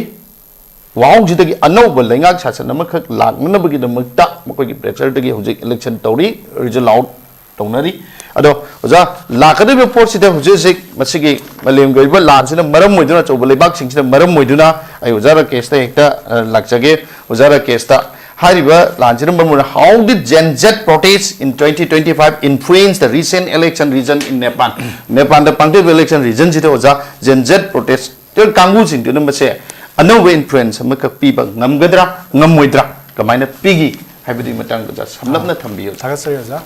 ꯋꯥꯍꯧꯁꯤꯗꯒꯤ ꯑꯅꯧꯕ ꯂꯩꯉꯥꯛ ꯁꯥꯁꯟ ꯑꯃꯈꯛ ꯂꯥꯛꯅꯅꯕꯒꯤꯗꯃꯛꯇ ꯃꯈꯣꯏꯒꯤ pressure ꯗꯒꯤ ꯍꯧꯖꯤꯛ election ꯇꯧꯔꯤ, result out ꯇꯧꯅꯔꯤ꯫ ꯑꯗꯣ ꯑꯣꯖꯥ, ꯂꯥꯛꯀꯗꯧꯔꯤꯕ ꯄꯣꯠꯁꯤꯗ ꯍꯧꯖꯤꯛ ꯍꯧꯖꯤꯛ ꯃꯁꯤꯒꯤ ꯃꯥꯂꯦꯝꯒꯤ ꯑꯣꯏꯕ ꯂꯥꯟꯁꯤꯅ ꯃꯔꯝ ꯑꯣꯏꯗꯨꯅ, ꯑꯆꯧꯕ ꯂꯩꯕꯥꯛꯁꯤꯡꯁꯤꯅ ꯃꯔꯝ ꯑꯣꯏꯗꯨꯅ, ꯑꯩ ꯑꯣꯖꯥ ꯔꯥꯀꯦꯁꯇ ꯍꯦꯛꯇ, ꯑ, ꯂꯥꯛꯆꯒꯦ꯫ ꯑꯣꯖꯥ ꯔꯥꯀꯦꯁꯇ, ꯍꯥꯏꯔꯤꯕ ꯂꯥꯟꯁꯤꯅ ꯃꯔꯝ ꯑꯣꯏꯗꯨꯅ, how did Gen Z protest in twenty twenty-five influence the recent election result in Nepal? ꯅꯦꯄꯥꯟꯗ ꯄꯥꯡꯊꯣꯛꯏꯕ election result ꯁꯤꯗ ꯑꯣꯖꯥ, Gen Z protest ꯀꯥꯡꯕꯨꯁꯤꯡꯗꯨꯅ ꯃꯁꯦ ꯑꯅꯧꯕ influence ꯑꯃꯈꯛ ꯄꯤꯕ ꯉꯝꯒꯗ꯭ꯔꯥ, ꯉꯝꯃꯣꯏꯗ꯭ꯔꯥ, ꯀꯃꯥꯏꯅ ꯄꯤꯒꯤ ꯍꯥꯏꯕꯗꯨꯒꯤ ꯃꯇꯥꯡꯗ ꯑꯣꯖꯥ ꯁꯝꯂꯞꯅ ꯊꯝꯕꯤꯌꯨ꯫ ꯊꯥꯒꯠꯆꯔꯤ ꯑꯣꯖꯥ꯫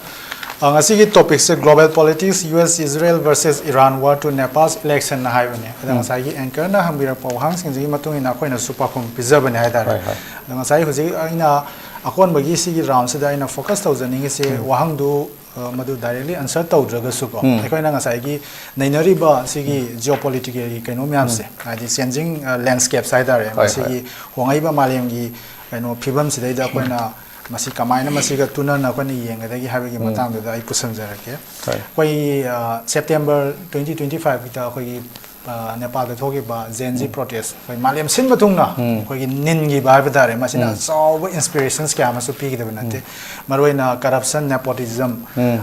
ꯑ, ꯉꯁꯤꯒꯤ topic say Global Politics, U S Israel versus Iran War to Nepal's Election ꯅ ꯍꯥꯏꯕꯅꯦ꯫ ꯑꯗ ꯎꯝ꯫ ꯉꯁꯥꯏꯒꯤ anchor ꯅ ꯍꯪꯕꯤꯔꯛꯄ ꯋꯥꯍꯪꯁꯤꯡꯁꯤꯒꯤ ꯃꯇꯨꯡ ꯏꯟꯅ ꯑꯩꯈꯣꯏꯅ ꯁꯨꯄꯥꯐꯝ ꯄꯤꯖꯕꯅꯦ ꯍꯥꯏꯇꯥꯔꯦ꯫ ꯍꯣꯏ, ꯍꯣꯏ꯫ ꯑꯗ ꯉꯁꯥꯏ ꯍꯧꯖꯤꯛ ꯑꯩꯅ ꯑꯀꯣꯟꯕꯒꯤ ꯁꯤꯒꯤ round ꯁꯤꯗ ꯑꯩꯅ focus ꯇꯧꯖꯅꯤꯡꯉꯤꯁꯦ ꯎꯝ꯫ ꯋꯥꯍꯪꯗꯨ, ꯑ, ꯃꯗꯨ directly answer ꯇꯧꯗ꯭ꯔꯒꯁꯨꯀꯣ, ꯎꯝ꯫ ꯑꯩꯈꯣꯏꯅ ꯉꯁꯥꯏꯒꯤ ꯅꯩꯅꯔꯤꯕ ꯁꯤꯒꯤ ꯎꯝ꯫ Geopolitical ꯒꯤ ꯀꯩꯅꯣ ꯃꯌꯥꯝꯁꯦ, ꯎꯝ꯫ ꯍꯥꯏꯗꯤ changing, ꯑ, landscapes ꯍꯥꯏꯇꯥꯔꯦ, ꯍꯣꯏ, ꯃꯁꯤꯒꯤ ꯍꯣꯏ꯫ ꯍꯣꯡꯉꯛꯏꯕ ꯃꯥꯂꯦꯝꯒꯤ ꯀꯩꯅꯣ ꯐꯤꯕꯝꯁꯤꯗꯩꯗ ꯑꯩꯈꯣꯏꯅ ꯎꯝ꯫ ꯃꯁꯤ ꯀꯃꯥꯏꯅ ꯃꯁꯤꯒ ꯇꯨꯅꯅ ꯑꯩꯈꯣꯏꯅ ꯌꯦꯡꯒꯗꯒꯦ ꯍꯥꯏꯕꯒꯤ ꯎꯝ꯫ ꯃꯇꯥꯡꯗꯨꯗ ꯑꯩ ꯄꯨꯁꯟꯖꯔꯛꯀꯦ꯫ ꯍꯣꯏ꯫ ꯑꯩꯈꯣꯏ, ꯑ, September twenty twenty-five ꯒꯤꯗ ꯑꯩꯈꯣꯏꯒꯤ ꯑ, ꯅꯦꯄꯥꯜꯗ ꯊꯣꯛꯈꯤꯕ Gen Z protest, ꯑꯩꯈꯣꯏ ꯃꯥꯂꯦꯝ ꯁꯤꯟꯕ ꯊꯨꯡꯅ ꯑꯩꯈꯣꯏꯒꯤ ꯅꯤꯟꯈꯤꯕ ꯍꯥꯏꯕ ꯇꯥꯔꯦ, ꯃꯁꯤꯅ ꯑꯆꯧꯕ inspirations ꯀꯌꯥ ꯑꯃꯁꯨ ꯄꯤꯈꯤꯗꯕ ꯅꯠꯇꯦ꯫ ꯃꯔꯨꯑꯣꯏꯅ corruption, nepotism,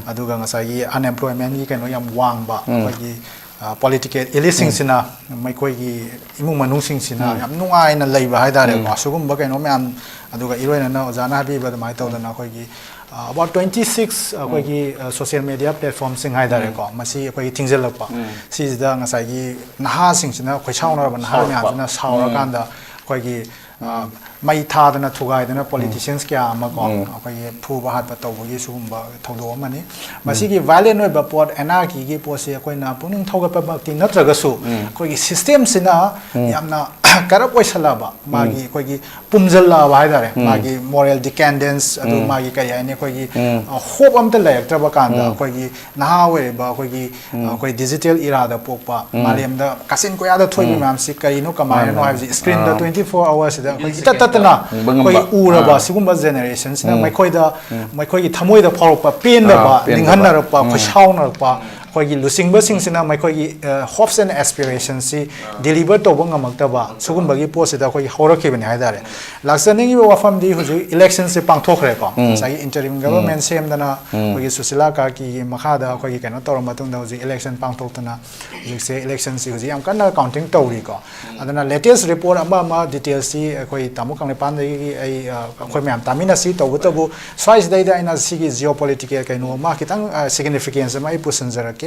ꯑꯗꯨꯒ ꯉꯁꯥꯏꯒꯤ unemploymentꯀꯤ ꯀꯩꯅꯣ ꯌꯥꯝ ꯋꯥꯡꯕ, ꯑꯩꯈꯣꯏꯒꯤ, ꯑ, political eliteꯁꯤꯡꯁꯤꯅ ꯃꯈꯣꯏꯒꯤ ꯏꯃꯨꯡ ꯃꯅꯨꯡꯁꯤꯡꯁꯤꯅ ꯌꯥꯝ ꯅꯨꯡꯉꯥꯏꯅ ꯂꯩꯕ ꯍꯥꯏ ꯇꯥꯔꯦꯀꯣ꯫ ꯁꯤꯒꯨꯝꯕ ꯀꯩꯅꯣ ꯃꯌꯥꯝ, ꯑꯗꯨꯒ ꯏꯔꯣꯏꯅꯅ ꯑꯣꯖꯥꯅ ꯍꯥꯏꯕꯤꯕ ꯑꯗꯨꯃꯥꯏꯅ ꯇꯧꯗꯅ ꯑꯩꯈꯣꯏꯒꯤ, ꯑ, about twenty six ꯑꯩꯈꯣꯏꯒꯤ, ꯑ, social media platformꯁꯤꯡ ꯍꯥꯏ ꯇꯥꯔꯦꯀꯣ, ꯃꯁꯤ ꯑꯩꯈꯣꯏꯒꯤ ꯊꯤꯡꯖꯤꯜꯂꯛꯄ꯫ ꯁꯤꯁꯤꯗ ꯉꯁꯥꯏꯒꯤ ꯅꯍꯥꯁꯤꯡꯁꯤꯅ, ꯑꯩꯈꯣꯏ ꯁꯥꯎꯅꯔꯕ ꯅꯍꯥ ꯃꯌꯥꯝꯁꯤꯅ ꯁꯥꯎꯔꯀꯥꯟꯗ ꯑꯩꯈꯣꯏꯒꯤ, ꯑ, ꯃꯩ ꯊꯥꯗꯅ ꯊꯨꯒꯥꯏꯗꯅ politicians ꯀꯌꯥ ꯑꯃ ꯀꯣ, ꯑꯩꯈꯣꯏꯒꯤ ꯐꯨꯕ ꯍꯥꯠꯄ ꯇꯧꯕꯒꯤ ꯁꯤꯒꯨꯝꯕ ꯊꯧꯗꯣꯛ ꯑꯃꯅꯤ꯫ ꯃꯁꯤꯒꯤ violent ꯑꯣꯏꯕ ꯄꯣꯠ, anarchyꯒꯤ ꯄꯣꯠꯁꯤ ꯑꯩꯈꯣꯏꯅ ꯄꯨꯛꯅꯤꯡ ꯊꯧꯒꯠꯄꯃꯛꯇꯤ ꯅꯠꯇ꯭ꯔꯒꯁꯨ, ꯑꯩꯈꯣꯏꯒꯤ systemꯁꯤꯅ ꯌꯥꯝꯅ corrupt ꯑꯣꯏꯁꯜꯂꯛꯑꯕ, ꯃꯥꯒꯤ ꯑꯩꯈꯣꯏꯒꯤ ꯄꯨꯝꯖꯜꯂꯛꯑꯕ ꯍꯥꯏꯇꯥꯔꯦ, ꯃꯥꯒꯤ moral decadence, ꯑꯗꯨ ꯃꯥꯒꯤ ꯀꯔꯤ ꯍꯥꯏꯅꯤ, ꯑꯩꯈꯣꯏꯒꯤ, ꯑ, hope ꯑꯝꯇ ꯂꯩꯔꯛꯇ꯭ꯔꯕ ꯀꯥꯟꯗ, ꯑꯩꯈꯣꯏꯒꯤ ꯅꯍꯥ ꯑꯣꯏꯔꯤꯕ ꯑꯩꯈꯣꯏꯒꯤ, ꯑ, ꯑꯩꯈꯣꯏ digital eraꯗ ꯄꯣꯛꯄ, ꯃꯥꯂꯦꯝꯗ ꯀꯥꯆꯤꯟ ꯀꯣꯌꯥꯗ ꯊꯣꯛꯏꯕ ꯃꯌꯥꯝꯁꯤ ꯀꯔꯤꯅꯣ, ꯀꯃꯥꯏꯅꯅꯣ ꯍꯥꯏꯕꯁꯤ screenꯗ twenty four hoursꯁꯤꯗ ꯑꯩꯈꯣꯏ ꯏꯇꯠ ꯇꯠꯇꯅ ꯑꯩꯈꯣꯏ ꯎꯔꯕ ꯁꯤꯒꯨꯝꯕ generationꯁꯤꯅ ꯃꯈꯣꯏꯗ, ꯃꯈꯣꯏꯒꯤ ꯊꯃꯣꯏꯗ ꯐꯥꯎꯔꯛꯄ ꯄꯦꯟꯗꯕ, ꯅꯤꯡꯍꯟꯅꯔꯛꯄ, ꯈꯣꯏꯁꯥꯎꯅꯔꯛꯄ, ꯑꯩꯈꯣꯏꯒꯤ ꯂꯨꯆꯤꯡꯕꯁꯤꯡꯁꯤꯅ ꯃꯈꯣꯏꯒꯤ, ꯑ, hopes and aspirationsꯁꯤ deliver ꯇꯧꯕ ꯉꯝꯃꯛꯇꯕ ꯁꯤꯒꯨꯝꯕꯒꯤ ꯄꯣꯠꯁꯤꯗ ꯑꯩꯈꯣꯏꯒꯤ ꯍꯧꯔꯛꯈꯤꯕꯅꯤ ꯍꯥꯏꯇꯥꯔꯦ꯫ ꯂꯥꯛꯆꯅꯤꯡꯉꯤꯕ ꯋꯥꯐꯝꯗꯤ ꯍꯧꯖꯤꯛ electionꯁꯦ ꯄꯥꯡꯊꯣꯛꯈ꯭ꯔꯦꯀꯣ꯫ ꯉꯁꯥꯏꯒꯤ interim government ꯁꯦꯝꯗꯅ ꯑꯩꯈꯣꯏꯒꯤ ꯁꯨꯁꯤꯂꯥ ꯀꯥꯔꯀꯤꯒꯤ ꯃꯈꯥꯗ ꯑꯩꯈꯣꯏꯒꯤ ꯀꯩꯅꯣ ꯇꯧꯔ ꯃꯇꯨꯡꯗ ꯍꯧꯖꯤꯛ election ꯄꯥꯡꯊꯣꯛꯇꯅ ꯍꯧꯖꯤꯛꯁꯦ electionꯁꯤ ꯍꯧꯖꯤꯛ ꯌꯥꯝ ꯀꯟꯅ counting ꯇꯧꯔꯤꯀꯣ꯫ ꯑꯗꯨꯅ latest report ꯑꯃ ꯑꯃ detailsꯁꯤ ꯑꯩꯈꯣꯏ ꯇꯥꯃꯣ ꯀꯪꯂꯩꯄꯥꯟꯗꯒꯤ ꯑꯩ, ꯑ, ꯑꯩꯈꯣꯏ ꯃꯌꯥꯝ ꯇꯥꯃꯤꯟꯅꯁꯤ꯫ ꯇꯧꯕꯇꯕꯨ ꯁ꯭ꯋꯥꯏꯁꯤꯗꯩꯗ ꯑꯩꯅ ꯁꯤꯒꯤ geopolitical ꯀꯩꯅꯣ ꯑꯃ ꯈꯤꯇꯪ, ꯑ, significance ꯑꯃ ꯑꯩ ꯄꯨꯁꯤꯟꯖꯔꯛꯀꯦ꯫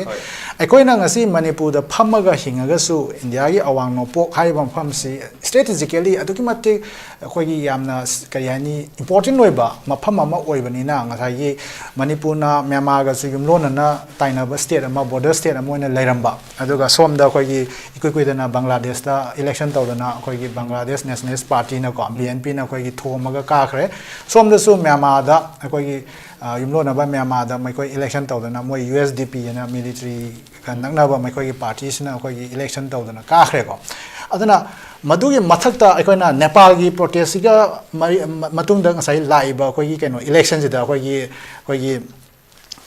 ꯑꯩꯈꯣꯏꯅ ꯉꯁꯤ ꯃꯅꯤꯄꯨꯔꯗ ꯐꯝꯃꯒ ꯍꯤꯡꯉꯒꯁꯨ ꯏꯟꯗꯤꯌꯥꯒꯤ ꯑꯋꯥꯡ ꯅꯣꯡꯄꯣꯛ ꯍꯥꯏꯔꯤꯕ ꯃꯐꯝꯁꯤ strategically ꯑꯗꯨꯛꯀꯤ ꯃꯇꯤꯛ ꯑꯩꯈꯣꯏꯒꯤ ꯌꯥꯝꯅ ꯀꯔꯤ ꯍꯥꯏꯅꯤ, important ꯑꯣꯏꯕ ꯃꯐꯝ ꯑꯃ ꯑꯣꯏꯕꯅꯤꯅ, ꯉꯁꯥꯏꯒꯤ ꯃꯅꯤꯄꯨꯔꯅ ꯃ꯭ꯌꯥꯟꯃꯥꯔꯒꯁꯨ ꯌꯨꯝꯂꯣꯟꯅꯅ ꯇꯥꯏꯅꯕ state ꯑꯃ, border state ꯑꯃ ꯑꯣꯏꯅ ꯂꯩꯔꯝꯕ, ꯑꯗꯨꯒ ꯁꯣꯝꯗ ꯑꯩꯈꯣꯏꯒꯤ ꯏꯀꯨꯏ ꯀꯨꯏꯗꯅ ꯕꯪꯒ꯭ꯂꯥꯗꯦꯁꯇ election ꯇꯧꯗꯅ ꯑꯩꯈꯣꯏꯒꯤ ꯕꯪꯒ꯭ꯂꯥꯗꯦꯁ Nationalist Partyꯅꯀꯣ, BNPꯅ ꯑꯩꯈꯣꯏꯒꯤ ꯊꯣꯝꯃꯒ ꯀꯥꯈ꯭ꯔꯦ꯫ ꯁꯣꯝꯗꯁꯨ ꯃ꯭ꯌꯥꯟꯃꯥꯔꯗ ꯑꯩꯈꯣꯏꯒꯤ, ꯑ, ꯌꯨꯝꯂꯣꯟꯅꯕ ꯃ꯭ꯌꯥꯟꯃꯥꯔꯗ ꯃꯈꯣꯏ election ꯇꯧꯗꯅ ꯃꯣꯏ USDP ꯍꯥꯏꯅ militaryꯒ ꯅꯛꯅꯕ ꯃꯈꯣꯏꯒꯤ partyꯁꯤꯅ ꯑꯩꯈꯣꯏꯒꯤ election ꯇꯧꯗꯅ ꯀꯥꯈ꯭ꯔꯦꯀꯣ꯫ ꯑꯗꯨꯅ ꯃꯗꯨꯒꯤ ꯃꯊꯛꯇ ꯑꯩꯈꯣꯏꯅ ꯅꯦꯄꯥꯜꯒꯤ protestꯁꯤꯒ ꯃꯔꯤ-, ꯃ-, ꯃꯇꯨꯡꯗ ꯉꯁꯥꯏ ꯂꯥꯛꯏꯕ ꯑꯩꯈꯣꯏꯒꯤ ꯀꯩꯅꯣ electionꯁꯤꯗ ꯑꯩꯈꯣꯏꯒꯤ, ꯑꯩꯈꯣꯏꯒꯤ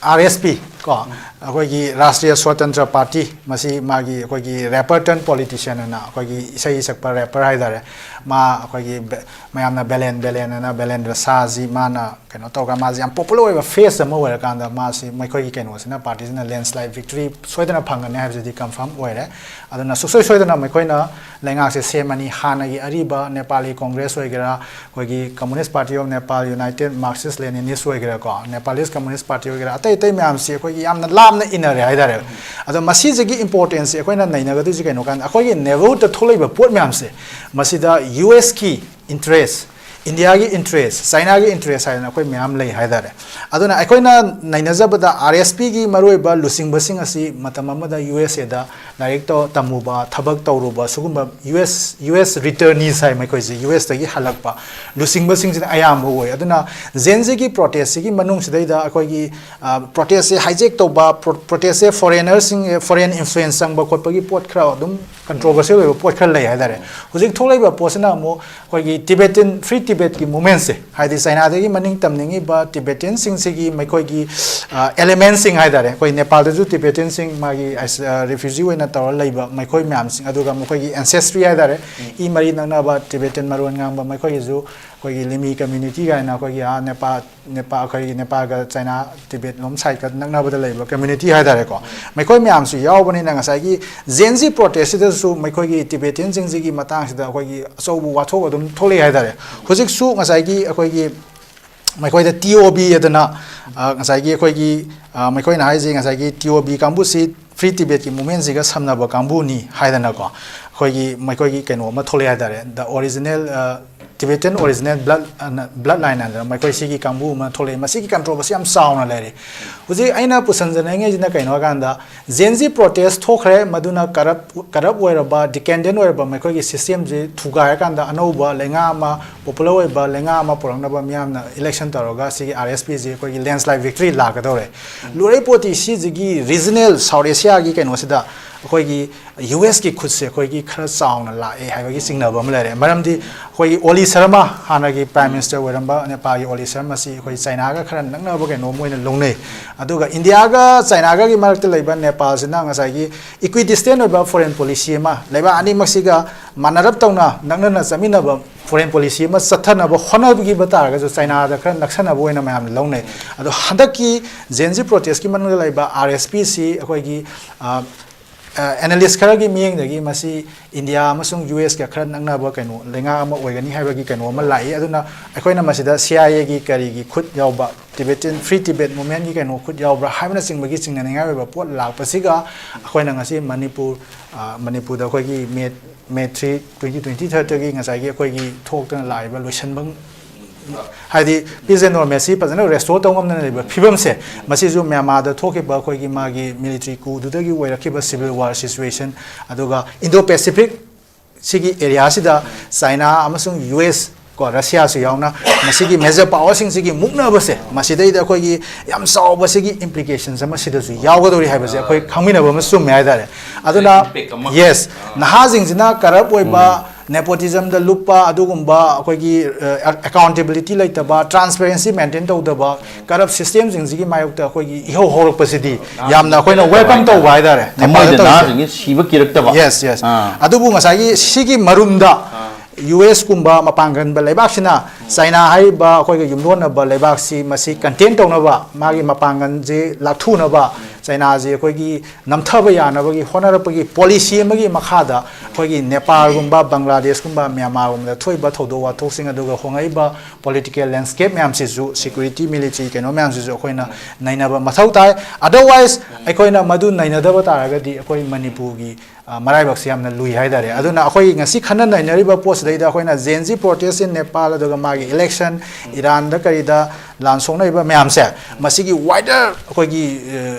ꯑꯥꯔ ꯑꯦꯁ ꯄꯤ ꯀꯣ, ꯑꯩꯈꯣꯏꯒꯤ ꯔꯥꯁꯇ꯭ꯔꯤꯌꯥ ꯁ꯭ꯋꯥꯇꯟꯇ꯭ꯔ ꯄꯥꯔꯇꯤ, ꯃꯁꯤ ꯃꯥꯒꯤ ꯑꯩꯈꯣꯏꯒꯤ ꯔꯦꯄꯔ ꯇꯔꯟ ꯄꯣꯂꯤꯇꯤꯁꯤꯌꯟ ꯑꯅ ꯑꯩꯈꯣꯏꯒꯤ ꯏꯁꯩ ꯁꯛꯄ ꯔꯦꯄꯔ ꯍꯥꯏꯇꯥꯔꯦ, ꯃꯥ ꯑꯩꯈꯣꯏꯒꯤ ꯕꯦ- ꯃꯌꯥꯝꯅ ꯕꯦꯂꯦꯟ ꯕꯦꯂꯦꯟ ꯑꯅ ꯕꯦꯂꯦꯟꯗ꯭ꯔ ꯁꯥꯁꯤ ꯃꯥꯅ ꯀꯩꯅꯣ ꯇꯧꯔꯒ ꯃꯥꯁꯤ ꯌꯥꯝ ꯄꯣꯄꯨꯂꯔ ꯑꯣꯏꯕ ꯐꯦꯁ ꯑꯃ ꯑꯣꯏꯔꯀꯥꯟꯗ ꯃꯥꯁꯤ ꯃꯈꯣꯏꯒꯤ ꯀꯩꯅꯣꯁꯤꯅ ꯄꯥꯔꯇꯤꯁꯤꯅ ꯂꯦꯟꯁꯂꯥꯏꯠ ꯚꯤꯛꯇ꯭ꯔꯤ ꯁꯣꯏꯗꯅ ꯐꯪꯒꯅꯤ ꯍꯥꯏꯕꯁꯤꯗꯤ ꯀꯟꯐꯥꯔꯝ ꯑꯣꯏꯔꯦ꯫ ꯑꯗꯨꯅ ꯁꯨꯡꯁꯣꯏ ꯁꯣꯏꯗꯅ ꯃꯈꯣꯏꯅ ꯂꯩꯉꯥꯛꯁꯦ ꯁꯦꯝꯃꯅꯤ꯫ ꯍꯥꯟꯅꯒꯤ ꯑꯔꯤꯕ ꯅꯦꯄꯥꯂꯤ ꯀꯣꯡꯒ꯭ꯔꯦꯁ ꯑꯣꯏꯒꯦꯔꯥ, ꯑꯩꯈꯣꯏꯒꯤ communist party of Nepal, unified Marxist Leninist ꯑꯣꯏꯒꯦꯔꯥꯀꯣ, ꯅꯦꯄꯥꯂꯤꯁ ꯀꯝꯃꯨꯅꯤꯁ ꯄꯥꯔꯇꯤ ꯑꯣꯏꯒꯦꯔꯥ, ꯑꯇꯩ ꯑꯇꯩ ꯃꯌꯥꯝꯁꯤ ꯑꯩꯈꯣꯏꯒꯤ ꯌꯥꯝꯅ ꯂꯥꯞꯅ ꯏꯟꯅꯔꯦ ꯍꯥꯏꯇꯥꯔꯦ꯫ ꯑꯗꯣ ꯃꯁꯤꯁꯤꯒꯤ ꯏꯝꯄꯣꯔꯇꯦꯟꯁꯁꯦ ꯑꯩꯈꯣꯏꯅ ꯅꯩꯅꯒꯗꯣꯏꯁꯦ ꯀꯩꯅꯣ ꯀꯥꯟꯗ ꯑꯩꯈꯣꯏꯒꯤ ꯅꯦꯕꯔꯍꯨꯗꯇ ꯊꯣꯛꯂꯛꯏꯕ ꯄꯣꯠ ꯃꯌꯥꯝꯁꯦ ꯃꯁꯤꯗ ꯌꯨ ꯑꯦꯁꯀꯤ ꯏꯟꯇꯔꯦꯁ, ꯏꯟꯗꯤꯌꯥꯒꯤ ꯏꯟꯇꯔꯦꯁ, ꯆꯥꯏꯅꯥꯒꯤ ꯏꯟꯇꯔꯦꯁ ꯍꯥꯏꯗꯅ ꯑꯩꯈꯣꯏ ꯃꯌꯥꯝ ꯂꯩ ꯍꯥꯏꯇꯥꯔꯦ꯫ ꯑꯗꯨꯅ ꯑꯩꯈꯣꯏꯅ ꯅꯩꯅꯖꯕꯗ ꯑꯥꯔ ꯑꯦꯁ ꯄꯤꯒꯤ ꯃꯔꯨꯑꯣꯏꯕ ꯂꯨꯆꯤꯡꯕꯁꯤꯡ ꯑꯁꯤ ꯃꯇꯝ ꯑꯃꯗ ꯌꯨ ꯑꯦꯁ ꯑꯦꯗ ꯂꯥꯏꯔꯤꯛ ꯇꯧ- ꯇꯝꯃꯨꯕ, ꯊꯕꯛ ꯇꯧꯔꯨꯕ, ꯁꯤꯒꯨꯝꯕ ꯌꯨ ꯑꯦꯁ ꯌꯨ ꯑꯦꯁ ꯔꯤꯇꯔꯅꯤꯁ ꯍꯥꯏ ꯃꯈꯣꯏꯁꯦ, ꯌꯨ ꯑꯦꯁꯇꯒꯤ ꯍꯜꯂꯛꯄ ꯂꯨꯆꯤꯡꯕꯁꯤꯡꯁꯤꯅ ꯑꯌꯥꯝꯕ ꯑꯣꯏ꯫ ꯑꯗꯨꯅ ꯖꯦꯟ ꯖꯤꯒꯤ ꯄ꯭ꯔꯣꯇꯦꯁꯁꯤꯒꯤ ꯃꯅꯨꯡꯁꯤꯗꯩꯗ ꯑꯩꯈꯣꯏꯒꯤ ꯄ꯭ꯔꯣꯇꯦꯁꯁꯦ ꯍꯥꯏꯖꯦꯛ ꯇꯧꯕ, ꯄ꯭ꯔꯣꯇꯦꯁꯁꯦ ꯐꯣꯔꯦꯅꯔꯁꯤꯡ, ꯐꯣꯔꯦꯟ ꯏꯟꯐ꯭ꯂꯨꯌꯦꯟꯁ ꯆꯪꯕ ꯈꯣꯠꯄꯒꯤ ꯄꯣꯠ ꯈꯔ ꯑꯗꯨꯝ ꯀꯟꯇ꯭ꯔꯣꯚꯔꯁꯤꯌꯦꯜ ꯑꯣꯏꯕ ꯄꯣꯠ ꯈꯔ ꯂꯩ ꯍꯥꯏꯇꯥꯔꯦ꯫ ꯍꯧꯖꯤꯛ ꯊꯣꯛꯂꯛꯏꯕ ꯄꯣꯠꯁꯤꯅ ꯑꯃꯨꯛ ꯑꯩꯈꯣꯏꯒꯤ ꯇꯤꯕꯦꯇꯤꯟ, ꯐ꯭ꯔꯤ ꯇꯤꯕꯦꯠꯀꯤ ꯃꯨꯞꯃꯦꯟꯁꯦ, ꯍꯥꯏꯗꯤ ꯆꯥꯏꯅꯥꯗꯒꯤ ꯃꯅꯤꯡ ꯇꯝꯅꯤꯡꯉꯤꯕ ꯇꯤꯕꯦꯇꯤꯟꯁꯤꯡꯁꯤꯒꯤ ꯃꯈꯣꯏꯒꯤ ꯑꯦꯂꯤꯃꯦꯟꯁꯤꯡ ꯍꯥꯏꯇꯥꯔꯦ, ꯑꯩꯈꯣꯏ ꯅꯦꯄꯥꯜꯗꯁꯨ ꯇꯤꯕꯦꯇꯤꯟꯁꯤꯡ ꯃꯥꯒꯤ ꯔꯤꯐ꯭ꯌꯨꯖꯤ ꯑꯣꯏꯅ ꯇꯧꯔ ꯂꯩꯕ ꯃꯈꯣꯏ ꯃꯌꯥꯝꯁꯤꯡ, ꯑꯗꯨꯒ ꯃꯈꯣꯏꯒꯤ ꯑꯦꯟꯁꯦꯁꯇ꯭ꯔꯤ ꯍꯥꯏꯇꯥꯔꯦ, ꯏ ꯃꯔꯤ ꯅꯛꯅꯕ ꯇꯤꯕꯦꯇꯤꯟ ꯃꯔꯣꯟ ꯉꯥꯡꯕ ꯃꯈꯣꯏꯒꯤꯁꯨ ꯑꯩꯈꯣꯏꯒꯤ ꯂꯤꯃꯤ ꯀꯝꯃ꯭ꯌꯨꯅꯤꯇꯤ ꯀꯥꯏꯅ ꯑꯩꯈꯣꯏꯒꯤ ꯑꯥ ꯅꯦꯄꯥꯜ, ꯅꯦꯄꯥꯜ, ꯑꯩꯈꯣꯏꯒꯤ ꯅꯦꯄꯥꯜꯒ ꯆꯥꯏꯅꯥ ꯇꯤꯕꯦꯠ ꯂꯣꯝ ꯁꯥꯏꯠꯀ ꯅꯛꯅꯕꯗ ꯂꯩꯕ ꯀꯝꯃ꯭ꯌꯨꯅꯤꯇꯤ ꯍꯥꯏꯇꯥꯔꯦꯀꯣ, ꯃꯈꯣꯏ ꯃꯌꯥꯝꯁꯨ ꯌꯥꯎꯕꯅꯤꯅ ꯉꯁꯥꯏꯒꯤ ꯖꯦꯟ ꯖꯤ ꯄ꯭ꯔꯣꯇꯦꯁꯁꯤꯗꯁꯨ ꯃꯈꯣꯏꯒꯤ ꯇꯤꯕꯦꯇꯤꯌꯟꯁꯤꯡꯁꯤꯒꯤ ꯃꯇꯥꯡꯁꯤꯗ ꯑꯩꯈꯣꯏꯒꯤ ꯑꯆꯧꯕ ꯋꯥꯊꯣꯛ ꯑꯗꯨꯝ ꯊꯣꯛꯂꯛꯏ ꯍꯥꯏꯇꯥꯔꯦ꯫ ꯍꯧꯖꯤꯛꯁꯨ ꯉꯁꯥꯏꯒꯤ ꯑꯩꯈꯣꯏꯒꯤ ꯃꯈꯣꯏꯗ ꯇꯤ ꯑꯣ ꯕꯤ ꯑꯗꯨꯅ, ꯑ, ꯉꯁꯥꯏꯒꯤ ꯑꯩꯈꯣꯏꯒꯤ, ꯑ, ꯃꯈꯣꯏꯅ ꯍꯥꯏꯁꯤ ꯉꯁꯥꯏꯒꯤ ꯇꯤ ꯑꯣ ꯕꯤ ꯀꯥꯡꯕꯨꯁꯤ ꯐ꯭ꯔꯤ ꯇꯤꯕꯦꯠꯀꯤ ꯃꯨꯞꯃꯦꯟꯁꯤꯒ ꯁꯝꯅꯕ ꯀꯥꯡꯕꯨꯅꯤ ꯍꯥꯏꯗꯅꯀꯣ, ꯑꯩꯈꯣꯏꯒꯤ ꯃꯈꯣꯏꯒꯤ ꯀꯩꯅꯣ ꯑꯃ ꯊꯣꯛꯂꯛꯑꯦ ꯍꯥꯏꯇꯥꯔꯦ, the original, Tibetan original blood, blood line ꯍꯥꯏꯗꯅ ꯃꯈꯣꯏ ꯁꯤꯒꯤ ꯀꯥꯡꯕꯨ ꯑꯃ ꯊꯣꯛꯂꯛꯑꯦ꯫ ꯃꯁꯤꯒꯤ ꯀꯟꯇ꯭ꯔꯣꯚꯔꯁꯤ ꯌꯥꯝ ꯆꯥꯎꯅ ꯂꯩꯔꯤ꯫ ꯍꯧꯖꯤꯛ ꯑꯩꯅ ꯄꯨꯁꯟꯖꯅꯤꯡꯉꯤꯁꯤꯅ ꯀꯩꯅꯣ ꯍꯥꯏꯀꯥꯟꯗ, ꯖꯦꯟ ꯖꯤ ꯄ꯭ꯔꯣꯇꯦꯁ ꯊꯣꯛꯈ꯭ꯔꯦ, ꯃꯗꯨꯅ ꯀꯔꯞ, ꯀꯔꯞ ꯑꯣꯏꯔꯕ, ꯗꯤꯀꯦꯟꯗꯦꯟ ꯑꯣꯏꯔꯕ ꯃꯈꯣꯏꯒꯤ ꯁꯤꯁꯇꯦꯝꯁꯤ ꯊꯨꯒꯥꯏꯔꯀꯥꯟꯗ ꯑꯅꯧꯕ ꯂꯩꯉꯥꯛ ꯑꯃ, ꯄꯣꯄꯨꯂꯔ ꯑꯣꯏꯕ ꯂꯩꯉꯥꯛ ꯑꯃ ꯄꯨꯔꯛꯅꯕ ꯃꯤꯌꯥꯝꯅ ꯏꯂꯦꯛꯁꯟ ꯇꯧꯔꯒ ꯁꯤꯒꯤ ꯑꯥꯔ ꯑꯦꯁ ꯄꯤꯁꯤ ꯑꯩꯈꯣꯏꯒꯤ ꯂꯦꯟꯁꯂꯥꯏꯠ ꯚꯤꯛꯇ꯭ꯔꯤ ꯂꯥꯛꯀꯗꯧꯔꯦ꯫ ꯂꯣꯏꯔꯛꯄꯣꯠꯇꯤ ꯁꯤꯁꯤꯒꯤ ꯔꯤꯖꯅꯦꯜ ꯁꯥꯎꯠ ꯑꯦꯁꯤꯌꯥꯒꯤ ꯀꯩꯅꯣꯁꯤꯗ ꯑꯩꯈꯣꯏꯒꯤ ꯌꯨ ꯑꯦꯁꯀꯤ ꯈꯨꯠꯁꯦ ꯑꯩꯈꯣꯏꯒꯤ ꯈꯔ ꯆꯥꯎꯅ ꯂꯥꯛꯑꯦ ꯍꯥꯏꯕꯒꯤ ꯆꯤꯡꯅꯕ ꯑꯃ ꯂꯩꯔꯦ꯫ ꯃꯔꯝꯗꯤ ꯑꯩꯈꯣꯏꯒꯤ ꯑꯣꯂꯤ ꯁꯔꯃ, ꯍꯥꯟꯅꯒꯤ Prime Minister ꯑꯣꯏꯔꯝꯕ ꯅꯦꯄꯥꯜꯒꯤ ꯑꯣꯂꯤ ꯁꯔꯃꯁꯤ ꯑꯩꯈꯣꯏ ꯆꯥꯏꯅꯥꯒ ꯈꯔ ꯅꯛꯅꯕ ꯀꯩꯅꯣꯝ ꯑꯣꯏꯅ ꯂꯧꯅꯩ꯫ ꯑꯗꯨꯒ ꯏꯟꯗꯤꯌꯥꯒ ꯆꯥꯏꯅꯥꯒꯒꯤ ꯃꯔꯛꯇ ꯂꯩꯕ ꯅꯦꯄꯥꯜꯁꯤꯅ ꯉꯁꯥꯏꯒꯤ equidistant ꯑꯣꯏꯕ foreign policy ꯑꯃ, ꯂꯩꯕꯥꯛ ꯑꯅꯤꯃꯛꯁꯤꯒ ꯃꯥꯟꯅꯔꯞ ꯇꯧꯅ ꯅꯛꯅꯅ ꯆꯠꯃꯤꯟꯅꯕ foreign policy ꯑꯃ ꯆꯠꯊꯅꯕ ꯍꯣꯠꯅꯈꯤꯕ ꯇꯥꯔꯒꯁꯨ ꯆꯥꯏꯅꯥꯗ ꯈꯔ ꯅꯛꯁꯟꯅꯕ ꯑꯣꯏꯅ ꯃꯌꯥꯝꯅ ꯂꯧꯅꯩ꯫ ꯑꯗꯣ ꯍꯟꯗꯛꯀꯤ Gen Z protestꯀꯤ ꯃꯅꯨꯡꯗ ꯂꯩꯕ R S P ꯁꯤ ꯑꯩꯈꯣꯏꯒꯤ, ꯑ, ꯑ, analyst ꯈꯔꯒꯤ ꯃꯤꯠꯌꯦꯡꯗꯒꯤ ꯃꯁꯤ ꯏꯟꯗꯤꯌꯥ ꯑꯃꯁꯨꯡ U S ꯀ ꯈꯔ ꯅꯛꯅꯕ ꯀꯩꯅꯣ ꯂꯩꯉꯥꯛ ꯑꯃ ꯑꯣꯏꯒꯅꯤ ꯍꯥꯏꯕꯒꯤ ꯀꯩꯅꯣ ꯑꯃ ꯂꯥꯛꯏ꯫ ꯑꯗꯨꯅ ꯑꯩꯈꯣꯏꯅ ꯃꯁꯤꯗ C I A ꯒꯤ ꯀꯔꯤꯒꯤ ꯈꯨꯠ ꯌꯥꯎꯕ, Tibetan, Free Tibet Movementꯀꯤ ꯀꯩꯅꯣ ꯈꯨꯠ ꯌꯥꯎꯕ꯭ꯔꯥ ꯍꯥꯏꯕꯅꯆꯤꯡꯕꯒꯤ ꯆꯤꯡꯅꯅꯤꯡꯉꯥꯏ ꯑꯣꯏꯕ ꯄꯣꯠ ꯂꯥꯛꯄꯁꯤꯒ ꯑꯩꯈꯣꯏꯅ ꯉꯁꯤ ꯃꯅꯤꯄꯨꯔ, ꯑ, ꯃꯅꯤꯄꯨꯔꯗ ꯑꯩꯈꯣꯏꯒꯤ May, May three, twenty twenty-thirdꯇꯒꯤ ꯉꯁꯥꯏꯒꯤ ꯑꯩꯈꯣꯏꯒꯤ ꯊꯣꯛꯇꯅ ꯂꯥꯛꯏꯕ ꯂꯣꯏꯁꯟꯕ, ꯍꯥꯏꯗꯤ peace and normalcy ꯐꯖꯅ restore ꯇꯧ ꯉꯝꯗꯅ ꯂꯩꯕ ꯐꯤꯕꯝꯁꯦ, ꯃꯁꯤꯁꯨ ꯃ꯭ꯌꯥꯟꯃꯥꯔꯗ ꯊꯣꯛꯈꯤꯕ ꯑꯩꯈꯣꯏꯒꯤ ꯃꯥꯒꯤ military coupꯗꯨꯗꯒꯤ ꯑꯣꯏꯔꯛꯈꯤꯕ civil war situation, ꯑꯗꯨꯒ Indo-Pacific ꯁꯤꯒꯤ areaꯁꯤꯗ ꯆꯥꯏꯅꯥ ꯑꯃꯁꯨꯡ U S ꯀꯣ, ꯔꯁꯤꯌꯥꯁꯨ ꯌꯥꯎꯅ ꯃꯁꯤꯒꯤ major powerꯁꯤꯡꯁꯤꯒꯤ ꯃꯨꯛꯅꯕꯁꯦ, ꯃꯁꯤꯗꯩꯗ ꯑꯩꯈꯣꯏꯒꯤ ꯌꯥꯝ ꯆꯥꯎꯕ ꯁꯤꯒꯤ implications ꯑꯃ ꯁꯤꯗꯁꯨ ꯌꯥꯎꯒꯗꯧꯔꯤ ꯍꯥꯏꯕꯁꯦ ꯑꯩꯈꯣꯏ ꯈꯪꯃꯤꯟꯅꯕ ꯑꯃ ꯆꯨꯝꯃꯦ ꯍꯥꯏꯇꯥꯔꯦ꯫ ꯑꯗꯨꯅ, impact ꯑꯃ꯫ Yes, ꯅꯍꯥꯁꯤꯡꯁꯤꯅ corrupt ꯑꯣꯏꯕ, nepotismꯗ ꯂꯨꯞꯄ, ꯑꯗꯨꯒꯨꯝꯕ ꯑꯩꯈꯣꯏꯒꯤ, ꯑ, accountability ꯂꯩꯇꯕ, transparency maintain ꯇꯧꯗꯕ, corrupt systemꯁꯤꯡꯁꯤꯒꯤ ꯃꯥꯌꯣꯛꯇ ꯑꯩꯈꯣꯏꯒꯤ ꯏꯍꯧ ꯍꯧꯔꯛꯄꯁꯤꯗꯤ ꯌꯥꯝꯅ ꯑꯩꯈꯣꯏꯅ welcome ꯇꯧꯕ ꯍꯥꯏꯇꯥꯔꯦ꯫ ꯊꯃꯣꯏꯗ ꯅꯦꯄꯥꯜꯗ ꯇꯧꯔꯤꯁꯦ꯫ ꯅꯍꯥꯁꯤꯡꯁꯦ ꯁꯤꯕ ꯀꯤꯔꯛꯇꯕ꯫ Yes, yes꯫ ꯑꯥ꯫ ꯑꯗꯨꯕꯨ ꯉꯁꯥꯏꯒꯤ ꯁꯤꯒꯤ ꯃꯔꯨꯝꯗ U S ꯀꯨꯝꯕ ꯃꯄꯥꯡꯒꯟꯕ ꯂꯩꯕꯥꯛꯁꯤꯅ ꯆꯥꯏꯅꯥ ꯍꯥꯏꯔꯤꯕ ꯑꯩꯈꯣꯏꯒ ꯌꯨꯝꯂꯣꯟꯅꯕ ꯂꯩꯕꯥꯛꯁꯤ ꯃꯁꯤ contain ꯇꯧꯅꯕ, ꯃꯥꯒꯤ ꯃꯄꯥꯡꯒꯜꯁꯤ ꯂꯥꯛꯊꯨꯅꯕ, ꯆꯥꯏꯅꯥꯁꯤ ꯑꯩꯈꯣꯏꯒꯤ ꯅꯝꯊꯕ ꯌꯥꯅꯕꯒꯤ ꯍꯣꯠꯅꯔꯛꯄꯒꯤ policy ꯑꯃꯒꯤ ꯃꯈꯥꯗ ꯑꯩꯈꯣꯏꯒꯤ ꯅꯦꯄꯥꯜꯒꯨꯝꯕ, ꯕꯪꯒ꯭ꯂꯥꯗꯦꯁꯀꯨꯝꯕ, ꯃ꯭ꯌꯥꯟꯃꯥꯔꯒꯨꯝꯕꯗ ꯊꯣꯛꯏꯕ ꯊꯧꯗꯣꯛ ꯋꯥꯊꯣꯛꯁꯤꯡ, ꯑꯗꯨꯒ ꯍꯣꯡꯉꯛꯏꯕ political landscape ꯃꯌꯥꯝꯁꯤꯁꯨ, security, military ꯀꯩꯅꯣ ꯃꯌꯥꯝꯁꯤꯁꯨ ꯑꯩꯈꯣꯏꯅ ꯅꯩꯅꯕ ꯃꯊꯧ ꯇꯥꯏ꯫ Otherwise ꯑꯩꯈꯣꯏꯅ ꯃꯗꯨ ꯅꯩꯅꯗꯕ ꯇꯥꯔꯒꯗꯤ ꯑꯩꯈꯣꯏ ꯃꯅꯤꯄꯨꯔꯒꯤ, ꯑ, ꯃꯔꯥꯏꯕꯛꯁꯦ ꯌꯥꯝꯅ ꯂꯨꯏ ꯍꯥꯏꯇꯥꯔꯦ꯫ ꯑꯗꯨꯅ ꯑꯩꯈꯣꯏ ꯉꯁꯤ ꯈꯟꯅ ꯅꯩꯅꯔꯤꯕ ꯄꯣꯠꯁꯤꯗꯩꯗ ꯑꯩꯈꯣꯏꯅ Gen Z protest in Nepal, ꯑꯗꯨꯒ ꯃꯥꯒꯤ election, ꯏꯔꯥꯟꯗ ꯀꯔꯤꯗ ꯂꯥꯟ ꯁꯣꯛꯅꯔꯤꯕ ꯃꯌꯥꯝꯁꯦ, ꯃꯁꯤꯒꯤ wider ꯑꯩꯈꯣꯏꯒꯤ,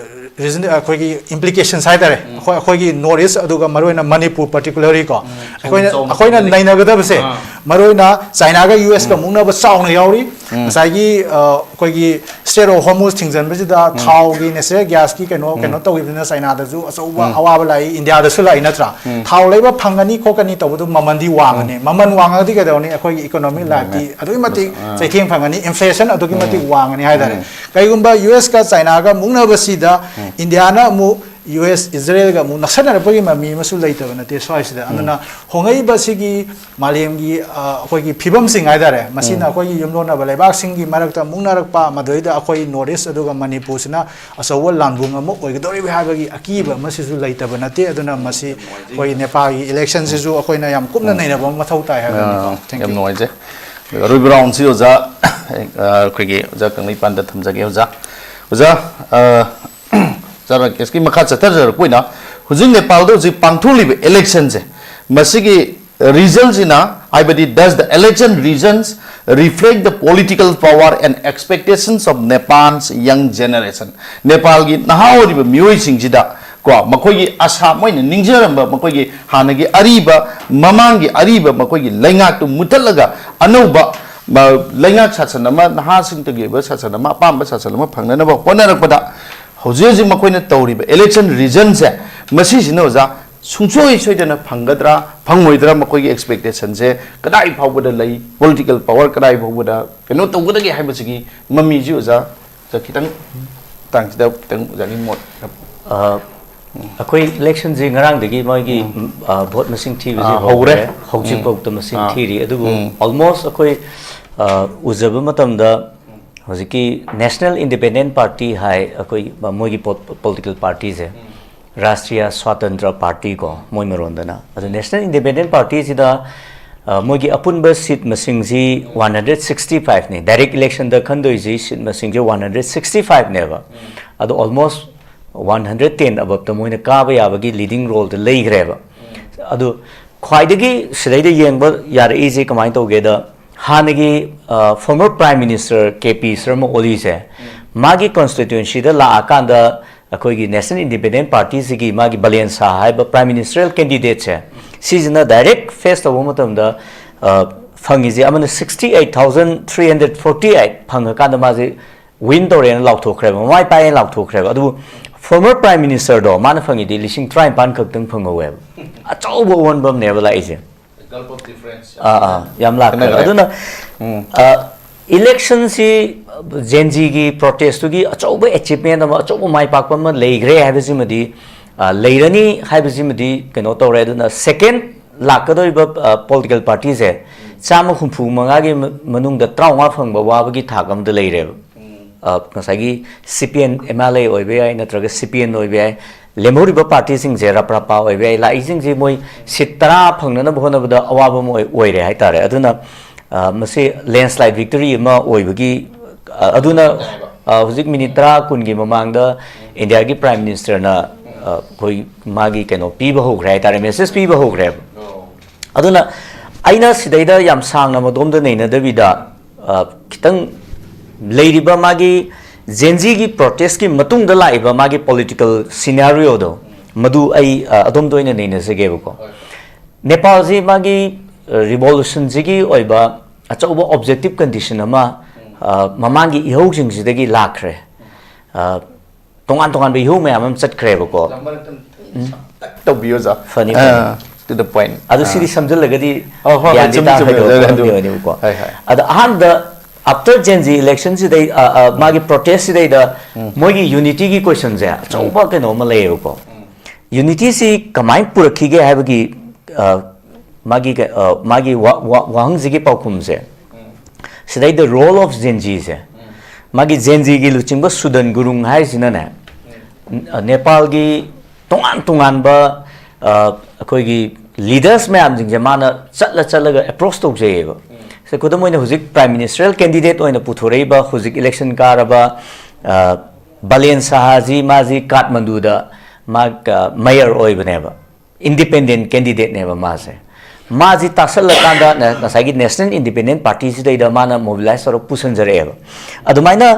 ꯑ, reason, ꯑꯩꯈꯣꯏꯒꯤ implications ꯍꯥꯏꯇꯥꯔꯦ, ꯑꯩꯈꯣꯏ ꯑꯩꯈꯣꯏꯒꯤ ꯅꯣꯔꯠ ꯏꯁ ꯑꯗꯨꯒ ꯃꯔꯨꯑꯣꯏꯅ ꯃꯅꯤꯄꯨꯔ ꯄꯥꯔꯇꯤꯀꯨꯂꯔꯂꯤ ꯀꯣ, ꯑꯩꯈꯣꯏꯅ ꯆꯥꯎꯅ ꯑꯩꯈꯣꯏꯅ ꯆꯥꯎꯅ ꯅꯩꯅꯒꯗꯕꯁꯦ, ꯑꯥ꯫ ꯃꯔꯨꯑꯣꯏꯅ ꯆꯥꯏꯅꯥꯒ ꯌꯨ ꯑꯦꯁꯀ ꯃꯨꯛꯅꯕ ꯆꯥꯎꯅ ꯌꯥꯎꯔꯤ꯫ ꯉꯁꯥꯏꯒꯤ ꯑ, ꯑꯩꯈꯣꯏꯒꯤ ꯁ꯭ꯇ꯭ꯔꯦꯠ ꯑꯣꯐ ꯍꯣꯔꯃꯨꯖ ꯊꯤꯡꯖꯤꯟꯕꯁꯤꯗ ꯊꯥꯎꯒꯤ ꯅꯦꯆꯔꯦꯜ ꯒ꯭ꯌꯥꯁꯀꯤ ꯀꯩꯅꯣ ꯀꯩꯅꯣ ꯇꯧꯈꯤꯕꯅꯤꯅ ꯆꯥꯏꯅꯥꯗꯁꯨ ꯑꯆꯧꯕ ꯑꯋꯥꯕ ꯂꯥꯛꯏ, ꯏꯟꯗꯤꯌꯥꯗꯁꯨ ꯂꯥꯛꯏ ꯅꯠꯇ꯭ꯔꯥ? ꯊꯥꯎ ꯂꯩꯕ ꯐꯪꯒꯅꯤ ꯈꯣꯠꯀꯅꯤ ꯇꯧꯕꯗꯨ ꯃꯃꯜꯗꯤ ꯋꯥꯡꯉꯅꯤ꯫ ꯃꯃꯜ ꯋꯥꯡꯉꯗꯤ ꯀꯩꯗꯧꯔꯅꯤ? ꯑꯩꯈꯣꯏꯒꯤ ꯏꯀꯣꯅꯣꯃꯤꯛ ꯂꯥꯏꯐꯇꯤ ꯑꯗꯨꯛꯀꯤ ꯃꯇꯤꯛ ꯆꯩꯊꯦꯡ ꯐꯪꯒꯅꯤ, ꯏꯟꯐ꯭ꯂꯦꯁꯟ ꯑꯗꯨꯛꯀꯤ ꯃꯇꯤꯛ ꯋꯥꯡꯉꯅꯤ ꯍꯥꯏꯇꯥꯔꯦ꯫ ꯀꯩꯒꯨꯝꯕ ꯌꯨ ꯑꯦꯁꯀ ꯆꯥꯏꯅꯥꯒ ꯃꯨꯛꯅꯕꯁꯤꯗ ꯏꯟꯗꯤꯌꯥꯅ ꯑꯃꯨꯛ ꯌꯨ ꯑꯦꯁ, ꯏꯖꯔꯦꯜꯒ ꯑꯃꯨꯛ ꯅꯛꯁꯟꯅꯔꯛꯄꯒꯤ ꯃꯃꯤ ꯑꯃꯁꯨ ꯂꯩꯇꯕ ꯅꯠꯇꯦ ꯁ꯭ꯋꯥꯏꯁꯤꯗ꯫ ꯑꯗꯨꯅ ꯍꯣꯡꯉꯛꯏꯕ ꯁꯤꯒꯤ ꯃꯥꯂꯦꯝꯒꯤ, ꯑ, ꯑꯩꯈꯣꯏꯒꯤ ꯐꯤꯕꯝꯁꯤꯡ ꯍꯥꯏꯇꯥꯔꯦ, ꯃꯁꯤꯅ ꯑꯩꯈꯣꯏꯒꯤ ꯌꯨꯝꯂꯣꯟꯅꯕ ꯂꯩꯕꯥꯛꯁꯤꯡꯒꯤ ꯃꯔꯛꯇ ꯃꯨꯛꯅꯔꯛꯄ, ꯃꯗꯨꯗꯩꯗ ꯑꯩꯈꯣꯏ ꯅꯣꯔꯠ ꯏꯁ ꯑꯗꯨꯒ ꯃꯅꯤꯄꯨꯔꯁꯤꯅ ꯑꯆꯧꯕ ꯂꯥꯟꯕꯨꯡ ꯑꯃ ꯑꯣꯏꯒꯗꯧꯔꯤꯕ ꯍꯥꯏꯕꯒꯤ ꯑꯀꯤꯕ ꯑꯃꯁꯤꯁꯨ ꯂꯩꯇꯕ ꯅꯠꯇꯦ꯫ ꯑꯗꯨꯅ ꯃꯁꯤ ꯑꯩꯈꯣꯏ ꯅꯦꯄꯥꯜꯒꯤ ꯏꯂꯦꯛꯁꯟꯁꯤꯁꯨ ꯑꯩꯈꯣꯏꯅ ꯌꯥꯝ ꯀꯨꯞꯅ ꯅꯩꯅꯕ ꯑꯃ ꯃꯊꯧ ꯇꯥꯏ ꯍꯥꯏꯕꯅꯤꯀꯣ꯫ ꯑ, Thank ꯌꯥꯝ you꯫ ꯅꯨꯡꯉꯥꯏꯖꯩ꯫ ꯑꯔꯣꯏꯕ ꯔꯥꯎꯟꯁꯤ ꯑꯣꯖꯥ, ꯑ, ꯑꯩꯈꯣꯏꯒꯤ ꯑꯣꯖꯥ ꯀꯪꯂꯩꯄꯥꯟꯗ ꯊꯝꯖꯒꯦ꯫ ꯑꯣꯖꯥ, ꯑꯣꯖꯥ, ꯑ, ꯆꯥꯔ ꯀꯦꯁꯀꯤ ꯃꯈꯥ ꯆꯠꯊꯖꯔꯛꯄ ꯑꯣꯏꯅ ꯍꯧꯖꯤꯛ ꯅꯦꯄꯥꯜꯗ ꯍꯧꯖꯤꯛ ꯄꯥꯡꯊꯣꯛꯂꯤꯕ ꯏꯂꯦꯛꯁꯟꯁꯦ, ꯃꯁꯤꯒꯤ ꯔꯤꯖꯜꯁꯤꯅ, ꯍꯥꯏꯕꯗꯤ, does the election results reflect the political power and expectations of Nepal's young generation? ꯅꯦꯄꯥꯜꯒꯤ ꯅꯍꯥ ꯑꯣꯏꯔꯤꯕ ꯃꯤꯑꯣꯏꯁꯤꯡꯁꯤꯗ ꯀꯣ, ꯃꯈꯣꯏꯒꯤ ꯑꯁꯥ, ꯃꯣꯏꯅ ꯅꯤꯡꯖꯔꯝꯕ ꯃꯈꯣꯏꯒꯤ ꯍꯥꯟꯅꯒꯤ ꯑꯔꯤꯕ, ꯃꯃꯥꯡꯒꯤ ꯑꯔꯤꯕ ꯃꯈꯣꯏꯒꯤ ꯂꯩꯉꯥꯛꯇꯨ ꯃꯨꯠꯊꯠꯂꯒ ꯑꯅꯧꯕ, ꯃ-, ꯂꯩꯉꯥꯛ ꯁꯥꯁꯟ ꯑꯃ, ꯅꯍꯥꯁꯤꯡꯇꯒꯤ ꯑꯣꯏꯕ ꯁꯥꯁꯟ ꯑꯃ, ꯑꯄꯥꯝꯕ ꯁꯥꯁꯟ ꯑꯃ ꯐꯪꯅꯅꯕ ꯍꯣꯠꯅꯔꯛꯄꯗ ꯍꯧꯖꯤꯛ ꯍꯧꯖꯤꯛ ꯃꯈꯣꯏꯅ ꯇꯧꯔꯤꯕ ꯏꯂꯦꯛꯁꯟ ꯔꯤꯖꯟꯁꯦ, ꯃꯁꯤꯁꯤꯅ ꯑꯣꯖꯥ ꯁꯨꯡꯁꯣꯏ ꯁꯣꯏꯗꯅ ꯐꯪꯒꯗ꯭ꯔꯥ, ꯐꯪꯉꯣꯏꯗ꯭ꯔꯥ, ꯃꯈꯣꯏꯒꯤ ꯑꯦꯛꯁꯄꯦꯛꯇꯦꯁꯟꯁꯦ ꯀꯗꯥꯏ ꯐꯥꯎꯕꯗ ꯂꯩ, ꯄꯣꯂꯤꯇꯤꯀꯦꯜ ꯄꯋꯥꯔ ꯀꯗꯥꯏ ꯐꯥꯎꯕꯗ ꯀꯩꯅꯣ ꯇꯧꯒꯗꯒꯦ ꯍꯥꯏꯕꯁꯤꯒꯤ ꯃꯃꯤꯁꯤ ꯑꯣꯖꯥ, ꯑꯣꯖꯥ ꯈꯤꯇꯪ ꯃꯇꯥꯡꯁꯤꯗ ꯈꯤꯇꯪ ꯑꯣꯖꯥꯒꯤ ꯃꯣꯠ꯫ ꯑ, ꯑꯩꯈꯣꯏ ꯏꯂꯦꯛꯁꯟꯁꯤ ꯉꯔꯥꯡꯗꯒꯤ ꯃꯣꯏꯒꯤ, ꯎꯝ, ꯑ, ꯚꯣꯠ ꯃꯁꯤꯡ ꯊꯤꯕꯁꯤ ꯑꯥ, ꯍꯧꯔꯦ꯫ ꯍꯧꯔꯦ꯫ ꯎꯝ꯫ ꯍꯧꯖꯤꯛꯐꯥꯎꯗ ꯃꯁꯤꯡ ꯑꯥ꯫ ꯊꯤꯔꯤ꯫ ꯑꯗꯨꯕꯨ ꯎꯝ꯫ Almost ꯑꯩꯈꯣꯏ, ꯑ, ꯎꯖꯕ ꯃꯇꯝꯗ ꯍꯧꯖꯤꯛꯀꯤ National Independent Party ꯍꯥꯏ, ꯑꯩꯈꯣꯏ ꯃꯣꯏꯒꯤ ꯄꯣ-, ꯄꯣꯂꯤꯇꯤꯀꯦꯜ ꯄꯥꯔꯇꯤꯁꯦ, ꯔꯥꯁꯇ꯭ꯔꯤꯌꯥ ꯁ꯭ꯋꯥꯇꯟꯇ꯭ꯔ ꯄꯥꯔꯇꯤ ꯀꯣ, ꯃꯣꯏ ꯃꯔꯣꯟꯗꯅ꯫ ꯑꯗꯣ National Independent Party ꯁꯤꯗ, ꯑ, ꯃꯣꯏꯒꯤ ꯑꯄꯨꯟꯕ ꯁꯤꯠ ꯃꯁꯤꯡꯁꯤ one hundred sixty five ꯅꯤ꯫ ꯗꯥꯏꯔꯦꯛ ꯏꯂꯦꯛꯁꯟꯗ ꯈꯟꯗꯣꯏꯁꯤ ꯁꯤꯠ ꯃꯁꯤꯡꯁꯦ one hundred sixty five ꯅꯦꯕ꯫ ꯑꯗꯣ almost one hundred ten above ꯇ ꯃꯣꯏꯅ ꯀꯥꯕ ꯌꯥꯕꯒꯤ ꯂꯤꯗꯤꯡ ꯔꯣꯜꯗ ꯂꯩꯈ꯭ꯔꯦꯕ꯫ ꯑꯗꯣ ꯈ꯭ꯋꯥꯏꯗꯒꯤ ꯁꯤꯗꯩꯗ ꯌꯦꯡꯕ ꯌꯥꯔꯛꯏꯁꯦ ꯀꯃꯥꯏꯅ ꯇꯧꯒꯦꯗ, ꯍꯥꯟꯅꯒꯤ, ꯑ, former Prime Minister K P Sharma ꯑꯣꯂꯤꯁꯦ, ꯃꯥꯒꯤ ꯀꯣꯟꯁꯇꯤꯇ꯭ꯋꯦꯟꯁꯤꯗ ꯂꯥꯛꯑꯀꯥꯟꯗ ꯑꯩꯈꯣꯏꯒꯤ National Independent Partyꯁꯤꯒꯤ ꯃꯥꯒꯤ ꯕꯥꯂꯦꯟ ꯁꯥꯍ ꯍꯥꯏꯕ Prime Ministerial Candidateꯁꯦ, ꯁꯤꯁꯤꯅ direct face ꯇꯧꯕ ꯃꯇꯝꯗ, ꯑ, ꯐꯪꯉꯤꯁꯦ ꯑꯃꯅ sixty eight thousand three hundred forty eight ꯐꯪꯉꯀꯥꯟꯗ ꯃꯥꯁꯦ win ꯇꯧꯔꯦꯅ ꯂꯥꯎꯊꯣꯛꯈ꯭ꯔꯦꯕ, ꯃꯃꯥꯏ ꯄꯥꯛꯑꯦꯅ ꯂꯥꯎꯊꯣꯛꯈ꯭ꯔꯦꯕ꯫ ꯑꯗꯨꯕꯨ former Prime Ministerꯗꯣ ꯃꯥꯅ ꯐꯪꯉꯤꯗꯤ ꯂꯤꯁꯤꯡ ꯇꯔꯥꯅꯤꯄꯥꯟ ꯈꯛꯇꯪ ꯐꯪꯍꯧꯋꯦꯕ꯫ ꯑꯆꯧꯕ ꯑꯑꯣꯟꯕ ꯑꯃꯅꯦꯕ ꯂꯥꯛꯏꯁꯦ꯫ Gulf of difference. ꯑꯥ, ꯑꯥ, ꯌꯥꯝ ꯂꯥꯛꯈ꯭ꯔꯦ꯫ ꯈꯦꯠꯅꯈ꯭ꯔꯦ꯫ ꯑꯗꯨꯅ, ꯎꯝ, ꯑ, electionꯁꯤ Gen Zꯒꯤ protestꯇꯨꯒꯤ ꯑꯆꯧꯕ achievement ꯑꯃ, ꯑꯆꯧꯕ ꯃꯥꯏ ꯄꯥꯛꯄ ꯑꯃ ꯂꯩꯈ꯭ꯔꯦ ꯍꯥꯏꯕꯁꯤꯃꯗꯤ, ꯑ, ꯂꯩꯔꯅꯤ ꯍꯥꯏꯕꯁꯤꯃꯗꯤ ꯀꯩꯅꯣ ꯇꯧꯔꯦ꯫ ꯑꯗꯨꯅ second ꯂꯥꯛꯀꯗꯧꯔꯤꯕ, ꯑ, political partyꯁꯦ ꯆꯥꯝꯃ ꯍꯨꯝꯐꯨ ꯃꯉꯥꯒꯤ ꯃ-, ꯃꯅꯨꯡꯗ ꯇꯔꯥꯃꯉꯥ ꯐꯪꯕ ꯋꯥꯕꯒꯤ ꯊꯥꯛ ꯑꯃꯗ ꯂꯩꯔꯦꯕ꯫ ꯑ, ꯉꯁꯥꯏꯒꯤ CPN MLA ꯑꯣꯏꯕ ꯌꯥꯏ, ꯅꯠꯇ꯭ꯔꯒ CPN ꯑꯣꯏꯕ ꯌꯥꯏ, ꯂꯦꯝꯍꯧꯔꯤꯕ partyꯁꯤꯡꯁꯦ ꯔꯥꯄ꯭ꯔꯥꯄꯥ ꯑꯣꯏꯕ ꯌꯥꯏ, ꯂꯥꯛꯏꯁꯤꯡꯁꯤ ꯃꯣꯏ seat ꯇꯔꯥ ꯐꯪꯅꯅꯕ ꯍꯣꯠꯅꯕꯗ ꯑꯋꯥꯕ ꯑꯃ ꯑꯣꯏ-, ꯑꯣꯏꯔꯦ ꯍꯥꯏꯇꯥꯔꯦ꯫ ꯑꯗꯨꯅ, ꯑ, ꯃꯁꯤ landslide victory ꯑꯃ ꯑꯣꯏꯕꯒꯤ, ꯑ, ꯑꯗꯨꯅ, ꯑ, ꯍꯧꯖꯤꯛ minute ꯇꯔꯥ ꯀꯨꯟꯒꯤ ꯃꯃꯥꯡꯗ Indiaꯒꯤ Prime Ministerꯅ, ꯑ, ꯑꯩꯈꯣꯏ ꯃꯥꯒꯤ ꯀꯩꯅꯣ ꯄꯤꯕ ꯍꯧꯈ꯭ꯔꯦ ꯍꯥꯏꯇꯥꯔꯦ, message ꯄꯤꯕ ꯍꯧꯈ꯭ꯔꯦꯕ꯫ ꯑꯗꯨꯅ ꯑꯩꯅ ꯁꯤꯗꯩꯗ ꯌꯥꯝ ꯁꯥꯡꯅ ꯃꯗꯣꯝꯗ ꯅꯩꯅꯗꯕꯤꯗ, ꯑ, ꯈꯤꯇꯪ ꯂꯩꯔꯤꯕ ꯃꯥꯒꯤ Gen Zꯒꯤ protestꯀꯤ ꯃꯇꯨꯡꯗ ꯂꯥꯛꯏꯕ ꯃꯥꯒꯤ political scenarioꯗꯣ, ꯃꯗꯨ ꯑꯩ, ꯑ, ꯑꯗꯣꯝꯗ ꯑꯣꯏꯅ ꯅꯩꯅꯖꯒꯦꯕꯀꯣ꯫ ꯅꯦꯄꯥꯜꯁꯤ ꯃꯥꯒꯤ, ꯑ, revolutionꯁꯤꯒꯤ ꯑꯣꯏꯕ ꯑꯆꯧꯕ objective condition ꯑꯃ, ꯑ, ꯃꯃꯥꯡꯒꯤ ꯏꯍꯧꯁꯤꯡꯁꯤꯗꯒꯤ ꯂꯥꯛꯈ꯭ꯔꯦ꯫ ꯑ, ꯇꯣꯉꯥꯟ ꯇꯣꯉꯥꯟꯕ ꯏꯍꯧ ꯃꯌꯥꯝ ꯑꯃ ꯆꯠꯈ꯭ꯔꯦꯕꯀꯣ꯫ ꯂꯝꯕꯔ ꯑꯗꯨꯝ ꯇꯧꯕꯤꯌꯨ ꯑꯣꯖꯥ꯫ ꯐꯅꯤ, ꯑ, to the point. ꯑꯗꯨ ꯁꯤꯗꯤ ꯁꯝꯖꯜꯂꯒꯗꯤ ꯑꯣ, ꯍꯣꯏ, ꯍꯣꯏ, ꯒ꯭ꯌꯥꯟꯗꯤ ꯆꯨꯝꯃꯤ, ꯆꯨꯝꯃꯤ, ꯇꯥꯔꯣꯏꯗꯕ ꯑꯣꯖꯥ, ꯃꯐꯝꯗꯤ ꯑꯗꯨ꯫ ꯑꯣꯏꯅꯦꯕꯀꯣ꯫ ꯍꯣꯏ, ꯍꯣꯏ꯫ ꯑꯗꯣ ꯑꯍꯥꯟꯕ, after Gen Z electionꯁꯤꯗꯩ, ꯑ, ꯑ, ꯃꯥꯒꯤ protestꯁꯤꯗꯩꯗ ꯃꯣꯏꯒꯤ unityꯒꯤ questionꯁꯦ ꯑꯆꯧꯕ ꯀꯩꯅꯣ ꯑꯃ ꯂꯩꯌꯦꯕꯀꯣ꯫ Unityꯁꯤ ꯀꯃꯥꯏꯅ ꯄꯨꯔꯛꯈꯤꯒꯦ ꯍꯥꯏꯕꯒꯤ, ꯑ, ꯃꯥꯒꯤ ꯀ-, ꯑ, ꯃꯥꯒꯤ ꯋꯥ-, ꯋꯥ-, ꯋꯥꯍꯪꯁꯤꯒꯤ ꯄꯥꯎꯈꯨꯝꯁꯦ, ꯁꯤꯗꯩꯗ role of Gen Zꯁꯦ, ꯃꯥꯒꯤ Gen Zꯒꯤ ꯂꯨꯆꯤꯡꯕ ꯁꯨꯗꯟ ꯒꯨꯔꯨꯡ ꯍꯥꯏꯁꯤꯅꯅꯦ, ꯅꯦꯄꯥꯜꯒꯤ ꯇꯣꯉꯥꯟ ꯇꯣꯉꯥꯟꯕ, ꯑ, ꯑꯩꯈꯣꯏꯒꯤ leaders ꯃꯌꯥꯝꯁꯤꯡꯁꯦ ꯃꯥꯅ ꯆꯠꯂ ꯆꯠꯂꯒ approach ꯇꯧꯖꯩꯌꯦꯕ꯫ ꯁꯦ, ꯈꯨꯗꯝ ꯑꯣꯏꯅ ꯍꯧꯖꯤꯛ Prime Ministerial candidate ꯑꯣꯏꯅ ꯄꯨꯊꯣꯔꯛꯏꯕ, ꯍꯧꯖꯤꯛ election ꯀꯥꯔꯕ, ꯑ, ꯕꯥꯂꯦꯟ ꯁꯥꯍꯁꯤ, ꯃꯥꯁꯤ ꯀꯥꯊꯃꯟꯗꯨꯗ ꯃꯥ, ꯑ, mayor ꯑꯣꯏꯕꯅꯦꯕ, independent candidateꯅꯦꯕ ꯃꯥꯁꯦ꯫ ꯃꯥꯁꯤ ꯇꯥꯁꯜꯂꯀꯥꯟꯗ ꯅ-, ꯉꯁꯥꯏꯒꯤ National Independent Party ꯁꯤꯗꯩꯗ ꯃꯥꯅ mobilize ꯇꯧꯔꯒ ꯄꯨꯁꯟꯖꯔꯛꯑꯦꯕ꯫ ꯑꯗꯨꯃꯥꯏꯅ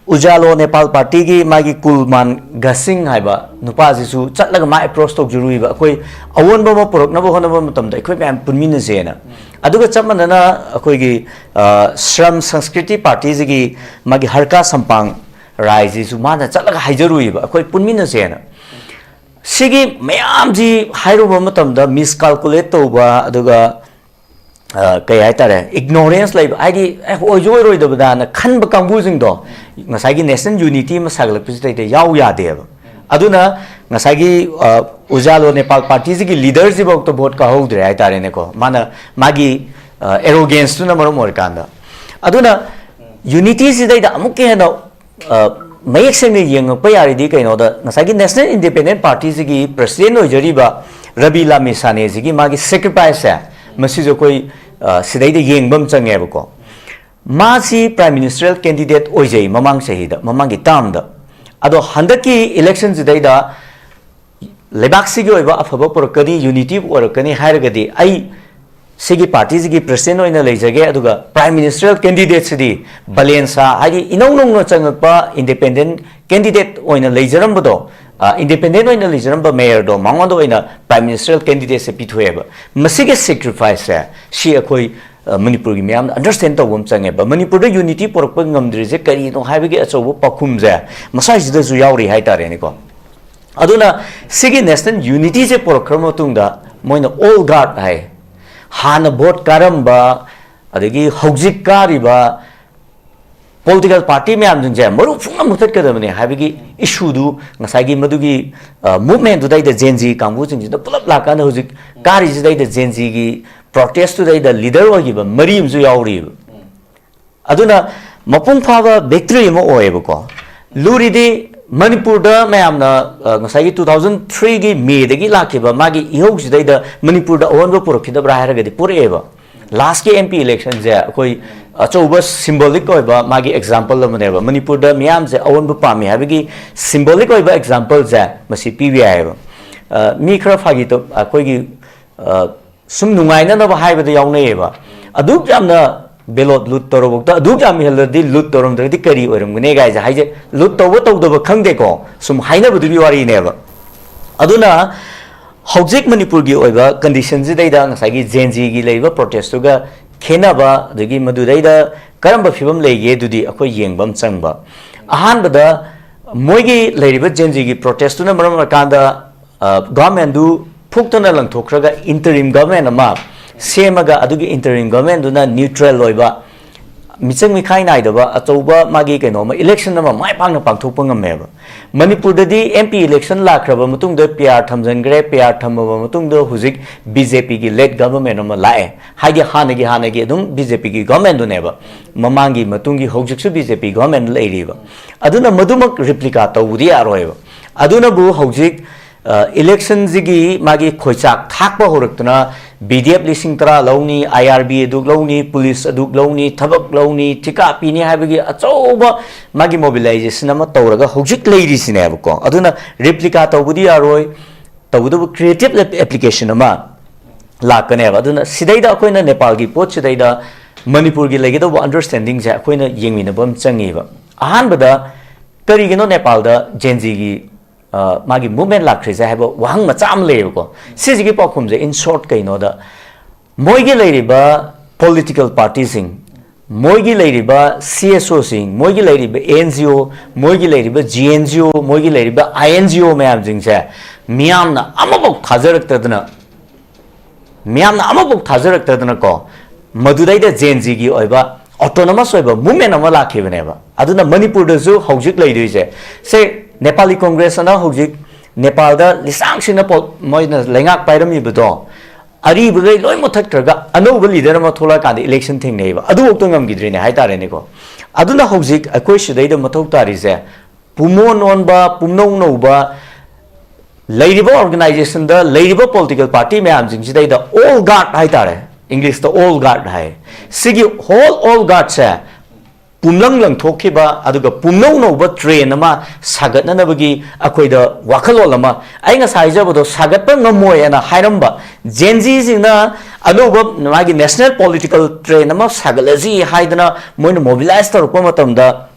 ꯎꯖꯥꯂꯣ ꯅꯦꯄꯥꯜ ꯄꯥꯔꯇꯤꯒꯤ ꯃꯥꯒꯤ ꯀꯨꯜꯃꯥꯟ ꯒꯁꯤꯡ ꯍꯥꯏꯕ ꯅꯨꯄꯥꯁꯤꯁꯨ ꯆꯠꯂꯒ ꯃꯥ approach ꯇꯧꯖꯔꯨꯏꯕ, ꯑꯩꯈꯣꯏ ꯑꯑꯣꯟꯕ ꯑꯃ ꯄꯨꯔꯛꯅꯕ ꯍꯣꯠꯅꯕ ꯃꯇꯝꯗ ꯑꯩꯈꯣꯏ ꯃꯌꯥꯝ ꯄꯨꯟꯃꯤꯟꯅꯁꯦꯅ꯫ ꯑꯗꯨꯒ ꯆꯞ ꯃꯥꯟꯅꯅ ꯑꯩꯈꯣꯏꯒꯤ, ꯑ, ꯁ꯭ꯔꯝ ꯁꯪꯁꯀ꯭ꯔꯤꯇꯤ ꯄꯥꯔꯇꯤꯁꯤꯒꯤ ꯃꯥꯒꯤ ꯍꯔꯀꯥ ꯁꯝꯄꯥꯡ ꯔꯥꯏꯁꯤꯁꯨ ꯃꯥꯅ ꯆꯠꯂꯒ ꯍꯥꯏꯖꯔꯨꯏꯕ, ꯑꯩꯈꯣꯏ ꯄꯨꯟꯃꯤꯟꯅꯁꯦꯅ꯫ ꯁꯤꯒꯤ ꯃꯌꯥꯝꯁꯤ ꯍꯥꯏꯔꯨꯕ ꯃꯇꯝꯗ miscalculate ꯇꯧꯕ, ꯑꯗꯨꯒ, ꯑ, ꯀꯩ ꯍꯥꯏꯇꯥꯔꯦ, ignorance ꯂꯩꯕ, ꯍꯥꯏꯗꯤ, "ꯑꯦ, ꯑꯣꯏꯁꯨ ꯑꯣꯏꯔꯣꯏꯗꯕꯗꯥꯅ" ꯈꯟꯕ ꯀꯥꯡꯕꯨꯁꯤꯡꯗꯣ ꯉꯁꯥꯏꯒꯤ national unity ꯑꯃ ꯁꯥꯒꯠꯂꯛꯄꯁꯤꯗꯩꯗ ꯌꯥꯎ ꯌꯥꯗꯦꯕ꯫ ꯑꯗꯨꯅ ꯉꯁꯥꯏꯒꯤ, ꯑ, ꯎꯖꯥꯂꯣ ꯅꯦꯄꯥꯜ ꯄꯥꯔꯇꯤꯁꯤꯒꯤ ꯂꯤꯗꯔꯁꯤꯐꯥꯎꯗ ꯚꯣꯠ ꯀꯥꯍꯧꯗ꯭ꯔꯦ ꯍꯥꯏꯇꯥꯔꯦꯅꯦꯀꯣ, ꯃꯥꯅ ꯃꯥꯒꯤ, ꯑ, arroganceꯇꯨꯅ ꯃꯔꯝ ꯑꯣꯏꯔꯀꯥꯟꯗ꯫ ꯑꯗꯨꯅ unityꯁꯤꯗꯩꯗ ꯑꯃꯨꯛꯀ ꯍꯦꯟꯅ, ꯑ, ꯃꯌꯦꯛ ꯁꯦꯡꯅ ꯌꯦꯡꯉꯛꯄ ꯌꯥꯔꯤꯗꯤ ꯀꯩꯅꯣꯗ, ꯉꯁꯥꯏꯒꯤ National Independent Partyꯁꯤꯒꯤ president ꯑꯣꯏꯖꯔꯤꯕ ꯔꯕꯤ ꯂꯥꯃꯤ ꯁꯥꯅꯦꯁꯤꯒꯤ ꯃꯥꯒꯤ sacrificeꯁꯦ, ꯃꯁꯤꯁꯨ ꯑꯩꯈꯣꯏ, ꯑ, ꯁꯤꯗꯩꯗ ꯌꯦꯡꯕ ꯑꯃ ꯆꯪꯉꯦꯕꯀꯣ꯫ ꯃꯥꯁꯤ prime ministerial candidate ꯑꯣꯏꯖꯩ ꯃꯃꯥꯡ ꯆꯍꯤꯗ, ꯃꯃꯥꯡꯒꯤ termꯗ꯫ ꯑꯗꯣ ꯍꯟꯗꯛꯀꯤ electionꯁꯤꯗꯩꯗ ꯂꯩꯕꯥꯛꯁꯤꯒꯤ ꯑꯣꯏꯕ ꯑꯐꯕ ꯄꯨꯔꯛꯀꯅꯤ, unity ꯑꯣꯏꯔꯛꯀꯅꯤ ꯍꯥꯏꯔꯒꯗꯤ ꯑꯩ ꯁꯤꯒꯤ ꯄꯥꯔꯇꯤꯁꯤꯒꯤ president ꯑꯣꯏꯅ ꯂꯩꯖꯒꯦ, ꯑꯗꯨꯒ prime ministerial candidateꯁꯤꯗꯤ ꯕꯂꯦꯟꯁꯥ, ꯍꯥꯏꯗꯤ ꯏꯅꯧ ꯅꯧꯅ ꯆꯪꯉꯛꯄ independent candidate ꯑꯣꯏꯅ ꯂꯩꯖꯔꯝꯕꯗꯣ, ꯑ, independent ꯑꯣꯏꯅ ꯂꯩꯖꯔꯝꯕ mayorꯗꯣ ꯃꯉꯣꯟꯗ ꯑꯣꯏꯅ prime ministerial candidateꯁꯦ ꯄꯤꯊꯣꯛꯑꯦꯕ꯫ ꯃꯁꯤꯒꯤ sacrificeꯁꯦ ꯁꯤ ꯑꯩꯈꯣꯏ, ꯑ, ꯃꯅꯤꯄꯨꯔꯒꯤ ꯃꯤꯌꯥꯝꯅ understand ꯇꯧꯕ ꯑꯃ ꯆꯪꯉꯦꯕ꯫ ꯃꯅꯤꯄꯨꯔꯗ unity ꯄꯨꯔꯛꯄ ꯉꯝꯗ꯭ꯔꯤꯁꯦ ꯀꯔꯤꯅꯣ ꯍꯥꯏꯕꯒꯤ ꯑꯆꯧꯕ ꯄꯥꯎꯈꯨꯝꯁꯦ ꯃꯁꯥꯏꯁꯤꯗꯁꯨ ꯌꯥꯎꯔꯤ ꯍꯥꯏꯇꯥꯔꯦꯅꯦꯀꯣ꯫ ꯑꯗꯨꯅ ꯁꯤꯒꯤ national unityꯁꯦ ꯄꯨꯔꯛꯈ꯭ꯔ ꯃꯇꯨꯡꯗ ꯃꯣꯏꯅ old guard ꯍꯥꯏ, ꯍꯥꯟꯅ ꯚꯣꯠ ꯀꯥꯔꯝꯕ, ꯑꯗꯒꯤ ꯍꯧꯖꯤꯛ ꯀꯥꯔꯤꯕ political party ꯃꯌꯥꯝꯁꯤꯡꯁꯦ ꯃꯔꯨ ꯐꯨꯡꯅ ꯃꯨꯊꯠꯀꯗꯕꯅꯦ ꯍꯥꯏꯕꯒꯤ issueꯗꯨ ꯉꯁꯥꯏꯒꯤ ꯃꯗꯨꯒꯤ, ꯑ, movementꯗꯨꯗꯩꯗ Gen Z ꯀꯥꯡꯕꯨꯁꯤꯡꯁꯤꯗ ꯄꯨꯂꯞ ꯂꯥꯛꯀꯥꯟꯗ ꯍꯧꯖꯤꯛ ꯀꯥꯔꯤꯁꯤꯗꯩꯗ Gen Zꯒꯤ protestꯇꯨꯗꯩꯗ leader ꯑꯣꯏꯈꯤꯕ ꯃꯔꯤ ꯑꯃꯁꯨ ꯌꯥꯎꯔꯤꯕ꯫ ꯑꯗꯨꯅ ꯃꯄꯨꯡ ꯐꯥꯕ victory ꯑꯃ ꯑꯣꯏꯌꯦꯕꯀꯣ꯫ ꯂꯨꯔꯤꯗꯤ ꯃꯅꯤꯄꯨꯔꯗ ꯃꯌꯥꯝꯅ, ꯑ, ꯉꯁꯥꯏꯒꯤ two thousand threeꯒꯤ Mayꯗꯒꯤ ꯂꯥꯛꯈꯤꯕ ꯃꯥꯒꯤ ꯏꯍꯧꯁꯤꯗꯩꯗ ꯃꯅꯤꯄꯨꯔꯗ ꯑꯑꯣꯟꯕ ꯄꯨꯔꯛꯈꯤꯗꯕ꯭ꯔꯥ ꯍꯥꯏꯔꯒꯗꯤ ꯄꯨꯔꯛꯑꯦꯕ꯫ Lastꯀꯤ M P electionꯁꯦ ꯑꯩꯈꯣꯏ ꯑꯆꯧꯕ symbolic ꯑꯣꯏꯕ ꯃꯥꯒꯤ example ꯑꯃꯅꯦꯕ꯫ ꯃꯅꯤꯄꯨꯔꯗ ꯃꯤꯌꯥꯝꯁꯦ ꯑꯑꯣꯟꯕ ꯄꯥꯝꯃꯤ ꯍꯥꯏꯕꯒꯤ symbolic ꯑꯣꯏꯕ exampleꯁꯦ ꯃꯁꯤ ꯄꯤꯕ ꯌꯥꯏꯌꯦꯕ꯫ ꯑ, ꯃꯤ ꯈꯔ ꯐꯥꯒꯤ ꯇꯧ-, ꯑꯩꯈꯣꯏꯒꯤ, ꯑ, ꯁꯨꯝ ꯅꯨꯡꯉꯥꯏꯅꯅꯕ ꯍꯥꯏꯕꯗ ꯌꯥꯎꯅꯩꯌꯦꯕ꯫ ꯑꯗꯨꯛ ꯌꯥꯝꯅ ꯕꯦꯂꯣꯠ ꯂꯨꯠ ꯇꯧꯔꯕꯧꯗ ꯑꯗꯨꯛ ꯌꯥꯝ ꯍꯦꯜꯂꯗꯤ ꯂꯨꯠ ꯇꯧꯔꯝꯗ꯭ꯔꯒꯗꯤ ꯀꯔꯤ ꯑꯣꯏꯔꯝꯒꯅꯤ ꯀꯥꯏꯁꯦ ꯍꯥꯏꯁꯦ, ꯂꯨꯠ ꯇꯧꯕ ꯇꯧꯗꯕ ꯈꯪꯗꯦꯀꯣ, ꯁꯨꯝ ꯍꯥꯏꯅꯕꯗꯨꯒꯤ ꯋꯥꯔꯤꯅꯦꯕ꯫ ꯑꯗꯨꯅ ꯍꯧꯖꯤꯛ ꯃꯅꯤꯄꯨꯔꯒꯤ ꯑꯣꯏꯕ ꯀꯟꯗꯤꯁꯟꯁꯤꯗꯩꯗ ꯉꯁꯥꯏꯒꯤ ꯖꯦꯟ ꯖꯤꯒꯤ ꯂꯩꯔꯤꯕ ꯄ꯭ꯔꯣꯇꯦꯁꯇꯨꯒ ꯈꯦꯠꯅꯕ, ꯑꯗꯒꯤ ꯃꯗꯨꯗꯩꯗ ꯀꯔꯝꯕ ꯐꯤꯕꯝ ꯂꯩꯒꯦ ꯑꯗꯨꯗꯤ ꯑꯩꯈꯣꯏ ꯌꯦꯡꯕ ꯑꯃ ꯆꯪꯕ꯫ ꯑꯍꯥꯟꯕꯗ ꯃꯣꯏꯒꯤ ꯂꯩꯔꯤꯕ ꯖꯦꯟ ꯖꯤꯒꯤ ꯄ꯭ꯔꯣꯇꯦꯁꯇꯨꯅ ꯃꯔꯝ ꯑꯣꯏꯔꯀꯥꯟꯗ ꯒꯚꯔꯟꯃꯦꯟꯗꯨ ꯐꯨꯛꯇꯅ ꯂꯪꯊꯣꯛꯈ꯭ꯔꯒ ꯏꯟꯇꯔꯤꯝ ꯒꯚꯔꯟꯃꯦꯟ ꯑꯃ ꯁꯦꯝꯃꯒ ꯑꯗꯨꯒꯤ ꯏꯟꯇꯔꯤꯝ ꯒꯚꯔꯟꯃꯦꯟꯗꯨꯅ ꯅ꯭ꯌꯨꯇ꯭ꯔꯦꯜ ꯑꯣꯏꯕ, ꯃꯤꯆꯪ ꯃꯤꯈꯥꯏ ꯅꯥꯏꯗꯕ ꯑꯆꯧꯕ ꯃꯥꯒꯤ ꯀꯩꯅꯣ ꯑꯃ, ꯏꯂꯦꯛꯁꯟ ꯑꯃ ꯃꯥꯏ ꯄꯥꯛꯅ ꯄꯥꯡꯊꯣꯛꯄ ꯉꯝꯃꯦꯕ꯫ ꯃꯅꯤꯄꯨꯔꯗꯗꯤ ꯑꯦꯝ ꯄꯤ ꯏꯂꯦꯛꯁꯟ ꯂꯥꯛꯈ꯭ꯔꯕ ꯃꯇꯨꯡꯗ ꯄꯤ ꯑꯥꯔ ꯊꯝꯖꯤꯟꯈ꯭ꯔꯦ, ꯄꯤ ꯑꯥꯔ ꯊꯝꯃꯕ ꯃꯇꯨꯡꯗ ꯍꯧꯖꯤꯛ ꯕꯤ ꯖꯦ ꯄꯤꯒꯤ ꯂꯦꯠ ꯒꯚꯔꯟꯃꯦꯟ ꯑꯃ ꯂꯥꯛꯑꯦ꯫ ꯍꯥꯏꯗꯤ ꯍꯥꯟꯅꯒꯤ ꯍꯥꯟꯅꯒꯤ ꯑꯗꯨꯝ ꯕꯤ ꯖꯦ ꯄꯤꯒꯤ ꯒꯚꯔꯟꯃꯦꯟꯗꯨꯅꯦꯕ ꯃꯃꯥꯡꯒꯤ ꯃꯇꯨꯡꯒꯤ, ꯍꯧꯖꯤꯛꯁꯨ ꯕꯤ ꯖꯦ ꯄꯤ ꯒꯚꯔꯟꯃꯦꯟ ꯂꯩꯔꯤꯕ꯫ ꯑꯗꯨꯅ ꯃꯗꯨꯃꯛ ꯔꯤꯄ꯭ꯂꯤꯀꯥ ꯇꯧꯕꯗꯤ ꯌꯥꯔꯣꯏꯕ꯫ ꯑꯗꯨꯅꯕꯨ ꯍꯧꯖꯤꯛ ꯏꯂꯦꯛꯁꯟꯁꯤꯒꯤ ꯃꯥꯒꯤ ꯈꯣꯏꯆꯥꯛ ꯊꯥꯛꯄ ꯍꯧꯔꯛꯇꯅ ꯕꯤ ꯗꯤ ꯑꯦꯐ ꯂꯤꯁꯤꯡ ꯇꯔꯥ ꯂꯧꯅꯤ, ꯑꯥꯏ ꯑꯥꯔ ꯕꯤ ꯑꯗꯨꯛ ꯂꯧꯅꯤ, ꯄꯨꯂꯤꯁ ꯑꯗꯨꯛ ꯂꯧꯅꯤ, ꯊꯕꯛ ꯂꯧꯅꯤ, ꯊꯤꯀꯥ ꯄꯤꯅꯤ ꯍꯥꯏꯕꯒꯤ ꯑꯆꯧꯕ ꯃꯥꯒꯤ ꯃꯣꯕꯤꯂꯥꯏꯖꯦꯁꯟ ꯑꯃ ꯇꯧꯔꯒ ꯍꯧꯖꯤꯛ ꯂꯩꯔꯤꯁꯤꯅꯦꯕꯀꯣ꯫ ꯑꯗꯨꯅ ꯔꯤꯄ꯭ꯂꯤꯀꯥ ꯇꯧꯕꯗꯤ ꯌꯥꯔꯣꯏ, ꯇꯧꯕꯇꯕꯨ ꯀ꯭ꯔꯤꯌꯦꯇꯤꯞ ꯑꯦꯄ꯭ꯂꯤꯀꯦꯁꯟ ꯑꯃ ꯂꯥꯛꯀꯅꯦꯕ꯫ ꯑꯗꯨꯅ ꯁꯤꯗꯩꯗ ꯑꯩꯈꯣꯏꯅ ꯅꯦꯄꯥꯜꯒꯤ ꯄꯣꯠꯁꯤꯗꯩꯗ ꯃꯅꯤꯄꯨꯔꯒꯤ ꯂꯩꯒꯗꯧꯕ ꯑꯟꯗꯔꯁ꯭ꯇꯦꯟꯗꯤꯡꯁꯦ ꯑꯩꯈꯣꯏꯅ ꯌꯦꯡꯃꯤꯟꯅꯕ ꯑꯃ ꯆꯪꯉꯤꯕ꯫ ꯑꯍꯥꯟꯕꯗ ꯀꯔꯤꯒꯤꯅꯣ ꯅꯦꯄꯥꯜꯗ ꯖꯦꯟ ꯖꯤꯒꯤ ꯃꯥꯒꯤ ꯃꯨꯚꯃꯦꯟ ꯂꯥꯛꯈ꯭ꯔꯤꯁꯦ ꯍꯥꯏꯕ ꯋꯥꯍꯪ ꯃꯆꯥ ꯑꯃ ꯂꯩꯌꯦꯕꯀꯣ꯫ ꯁꯤꯁꯤꯒꯤ ꯄꯥꯎꯈꯨꯝꯁꯦ in short ꯀꯩꯅꯣꯗ, ꯃꯣꯏꯒꯤ ꯂꯩꯔꯤꯕ ꯄꯣꯂꯤꯇꯤꯀꯦꯜ ꯄꯥꯔꯇꯤꯁꯤꯡ, ꯃꯣꯏꯒꯤ ꯂꯩꯔꯤꯕ ꯁꯤ ꯑꯦꯁ ꯑꯣꯁꯤꯡ, ꯃꯣꯏꯒꯤ ꯂꯩꯔꯤꯕ ꯑꯦꯟ ꯖꯤ ꯑꯣ, ꯃꯣꯏꯒꯤ ꯂꯩꯔꯤꯕ ꯖꯤ ꯑꯦꯟ ꯖꯤ ꯑꯣ, ꯃꯣꯏꯒꯤ ꯂꯩꯔꯤꯕ ꯑꯥꯏ ꯑꯦꯟ ꯖꯤ ꯑꯣ ꯃꯌꯥꯝꯁꯤꯡꯁꯦ ꯃꯤꯌꯥꯝꯅ ꯑꯃꯐꯥꯎ ꯊꯥꯖꯔꯛꯇꯗꯅ, ꯃꯤꯌꯥꯝꯅ ꯑꯃꯐꯥꯎ ꯊꯥꯖꯔꯛꯇꯗꯅꯀꯣ, ꯃꯗꯨꯗꯩꯗ ꯖꯦꯟ ꯖꯤꯒꯤ ꯑꯣꯏꯕ ꯑꯣꯇꯣꯅꯣꯃꯁ ꯑꯣꯏꯕ ꯃꯨꯚꯃꯦꯟ ꯑꯃ ꯂꯥꯛꯈꯤꯕꯅꯦꯕ꯫ ꯑꯗꯨꯅ ꯃꯅꯤꯄꯨꯔꯗꯁꯨ ꯍꯧꯖꯤꯛ ꯂꯩꯗꯣꯏꯁꯦ, ꯁꯦ, ꯅꯦꯄꯥꯂꯤ ꯀꯣꯡꯒ꯭ꯔꯦꯁ ꯑꯅ ꯍꯧꯖꯤꯛ ꯅꯦꯄꯥꯜꯗ ꯂꯤꯁꯥꯡ ꯁꯤꯠꯅ ꯄꯣ-, ꯃꯣꯏꯅ ꯂꯩꯉꯥꯛ ꯄꯥꯏꯔꯝꯃꯤꯕꯗꯣ, ꯑꯔꯤꯕꯈꯩ ꯂꯣꯏ ꯃꯨꯊꯠꯈ꯭ꯔꯒ ꯑꯅꯧꯕ ꯂꯤꯗꯔ ꯑꯃ ꯊꯣꯛꯂꯛꯑꯀꯥꯟꯗ ꯏꯂꯦꯛꯁꯟ ꯊꯦꯡꯅꯩꯕ꯫ ꯑꯗꯨꯐꯥꯎꯗ ꯉꯝꯈꯤꯗ꯭ꯔꯤꯅꯦ ꯍꯥꯏꯇꯥꯔꯦꯅꯦꯀꯣ꯫ ꯑꯗꯨꯅ ꯍꯧꯖꯤꯛ ꯑꯩꯈꯣꯏ ꯁꯤꯗꯩꯗ ꯃꯊꯧ ꯇꯥꯔꯤꯁꯦ, ꯄꯨꯝꯑꯣꯟ ꯑꯣꯟꯕ, ꯄꯨꯝꯅꯧ ꯅꯧꯕ, ꯂꯩꯔꯤꯕ ꯑꯣꯔꯒꯅꯥꯏꯖꯦꯁꯟꯗ ꯂꯩꯔꯤꯕ ꯄꯣꯂꯤꯇꯤꯀꯦꯜ ꯄꯥꯔꯇꯤ ꯃꯌꯥꯝꯁꯤꯡꯁꯤꯗꯩꯗ ꯑꯣꯜ ꯒꯥꯔꯗ ꯍꯥꯏꯇꯥꯔꯦ, ꯏꯪꯂꯤꯁꯇ ꯑꯣꯜ ꯒꯥꯔꯗ ꯍꯥꯏ꯫ ꯁꯤꯒꯤ ꯍꯣꯜ ꯑꯣꯜ ꯒꯥꯔꯗꯁꯦ ꯄꯨꯝꯂꯪ ꯂꯪꯊꯣꯛꯈꯤꯕ, ꯑꯗꯨꯒ ꯄꯨꯝꯅꯧ ꯅꯧꯕ ꯇ꯭ꯔꯦꯟ ꯑꯃ ꯁꯥꯒꯠꯅꯅꯕꯒꯤ ꯑꯩꯈꯣꯏꯗ ꯋꯥꯈꯜꯂꯣꯟ ꯑꯃ, ꯑꯩ ꯉꯁꯥꯏ ꯍꯥꯏꯖꯕꯗꯣ, ꯁꯥꯒꯠꯄ ꯉꯝꯃꯣꯏ ꯍꯥꯏꯅ ꯍꯥꯏꯔꯝꯕ Gen Zꯁꯤꯡꯅ ꯑꯅꯧꯕ ꯃꯥꯒꯤ national political train ꯑꯃ ꯁꯥꯒꯠꯂꯁꯤ ꯍꯥꯏꯗꯅ ꯃꯣꯏꯅ mobilize ꯇꯧꯔꯛꯄ ꯃꯇꯝꯗ,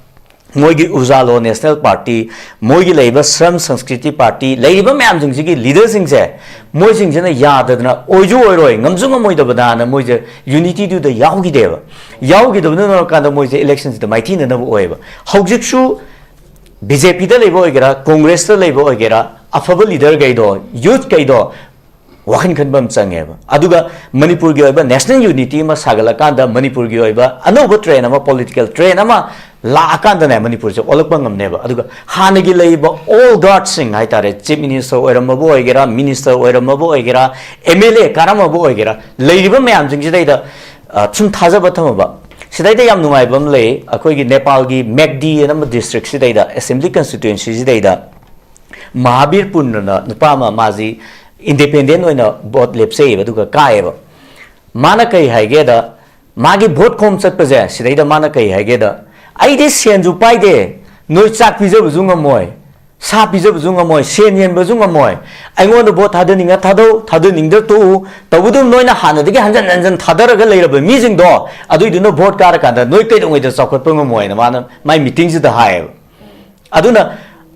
ꯃꯣꯏꯒꯤ ꯎꯖꯥꯂꯣ National Party, ꯃꯣꯏꯒꯤ ꯂꯩꯔꯤꯕ Shram Sanskriti Party, ꯂꯩꯔꯤꯕ ꯃꯌꯥꯝꯁꯤꯡꯁꯤꯒꯤ leaderꯁꯤꯡꯁꯦ, ꯃꯣꯏꯁꯤꯡꯁꯤꯅ ꯌꯥꯗꯗꯅ, ꯑꯣꯏꯁꯨ ꯑꯣꯏꯔꯣꯏ, ꯉꯝꯁꯨ ꯉꯝꯃꯣꯏꯗꯕꯗꯅ ꯃꯣꯏꯁꯦ unityꯗꯨꯗ ꯌꯥꯎꯈꯤꯗꯦꯕ꯫ ꯌꯥꯎꯈꯤꯗꯕꯗꯨꯅ ꯀꯥꯟꯗ ꯃꯣꯏꯁꯦ electionꯁꯤꯗ ꯃꯥꯏꯊꯤꯅꯅꯕ ꯑꯣꯏꯌꯦꯕ꯫ ꯍꯧꯖꯤꯛꯁꯨ BJPꯗ ꯂꯩꯕ ꯑꯣꯏꯒꯦꯔꯥ, Congressꯇ ꯂꯩꯕ ꯑꯣꯏꯒꯦꯔꯥ, ꯑꯐꯕ leaderꯈꯩꯗꯣ, youthꯈꯩꯗꯣ ꯋꯥꯈꯜ ꯈꯟꯕ ꯑꯃ ꯆꯪꯉꯦꯕ꯫ ꯑꯗꯨꯒ ꯃꯅꯤꯄꯨꯔꯒꯤ ꯑꯣꯏꯕ national unity ꯑꯃ ꯁꯥꯒꯠꯂꯀꯥꯟꯗ, ꯃꯅꯤꯄꯨꯔꯒꯤ ꯑꯣꯏꯕ ꯑꯅꯧꯕ train ꯑꯃ, political train ꯑꯃ ꯂꯥꯛꯑꯀꯥꯟꯗꯅꯦ, ꯃꯅꯤꯄꯨꯔꯁꯦ ꯑꯣꯜꯂꯛꯄ ꯉꯝꯅꯦꯕ꯫ ꯑꯗꯨꯒ ꯍꯥꯟꯅꯒꯤ ꯂꯩꯔꯤꯕ old guardꯁꯤꯡ ꯍꯥꯏꯇꯥꯔꯦ, Chief Minister ꯑꯣꯏꯔꯝꯃꯕ ꯑꯣꯏꯒꯦꯔꯥ, minister ꯑꯣꯏꯔꯝꯃꯕ ꯑꯣꯏꯒꯦꯔꯥ, MLA ꯀꯥꯔꯝꯃꯕ ꯑꯣꯏꯒꯦꯔꯥ, ꯂꯩꯔꯤꯕ ꯃꯌꯥꯝꯁꯤꯡꯁꯤꯗꯩꯗ, ꯑ, ꯁꯨꯝ ꯊꯥꯖꯕ ꯊꯝꯃꯕ꯫ ꯁꯤꯗꯩꯗ ꯌꯥꯝ ꯅꯨꯡꯉꯥꯏꯕ ꯑꯃ ꯂꯩ, ꯑꯩꯈꯣꯏꯒꯤ ꯅꯦꯄꯥꯜꯒꯤ ꯃꯦꯛꯗꯤ ꯑꯅ ꯑꯃ district ꯁꯤꯗꯩꯗ, assembly constituency ꯁꯤꯗꯩꯗ ꯃꯍꯥꯕꯤꯔ ꯄꯨꯟꯅ ꯅꯨꯄꯥ ꯑꯃ, ꯃꯥꯁꯤ independent ꯑꯣꯏꯅ vote ꯂꯦꯞꯆꯩꯌꯦꯕ, ꯑꯗꯨꯒ ꯀꯥꯏꯌꯦꯕ꯫ ꯃꯥꯅ ꯀꯩ ꯍꯥꯏꯒꯦꯗ, ꯃꯥꯒꯤ vote ꯈꯣꯝ ꯆꯠꯄꯁꯦ, ꯁꯤꯗꯩꯗ ꯃꯥꯅ ꯀꯩ ꯍꯥꯏꯒꯦꯗ, "ꯑꯩꯗꯤ ꯁꯦꯟꯁꯨ ꯄꯥꯏꯗꯦ, ꯅꯣꯏ ꯆꯥꯛ ꯄꯤꯖꯕꯁꯨ ꯉꯝꯃꯣꯏ, ꯁꯥ ꯄꯤꯖꯕꯁꯨ ꯉꯝꯃꯣꯏ, ꯁꯦꯟ ꯌꯦꯟꯕꯁꯨ ꯉꯝꯃꯣꯏ꯫ ꯑꯩꯉꯣꯟꯗ vote ꯊꯥꯗꯅꯤꯡꯉ ꯊꯥꯗꯧ, ꯊꯥꯗꯅꯤꯡꯗ ꯇꯣꯛꯎ꯫ ꯇꯧꯕꯗꯨ ꯅꯣꯏꯅ ꯍꯥꯟꯅꯗꯒꯤ ꯍꯟꯖꯟ ꯍꯟꯖꯟ ꯊꯥꯗꯔꯒ ꯂꯩꯔꯕ ꯃꯤꯁꯤꯡꯗꯣ, ꯑꯗꯨꯏꯗꯨꯅ vote ꯀꯥꯔꯀꯥꯟꯗ ꯅꯣꯏ ꯀꯩꯗꯧꯉꯩꯗ ꯆꯥꯎꯈꯠꯄ ꯉꯝꯃꯣꯏꯅ" ꯃꯥꯅ ꯃꯥꯏ meetingꯁꯤꯗ ꯍꯥꯏꯌꯦꯕ꯫ ꯑꯗꯨꯅ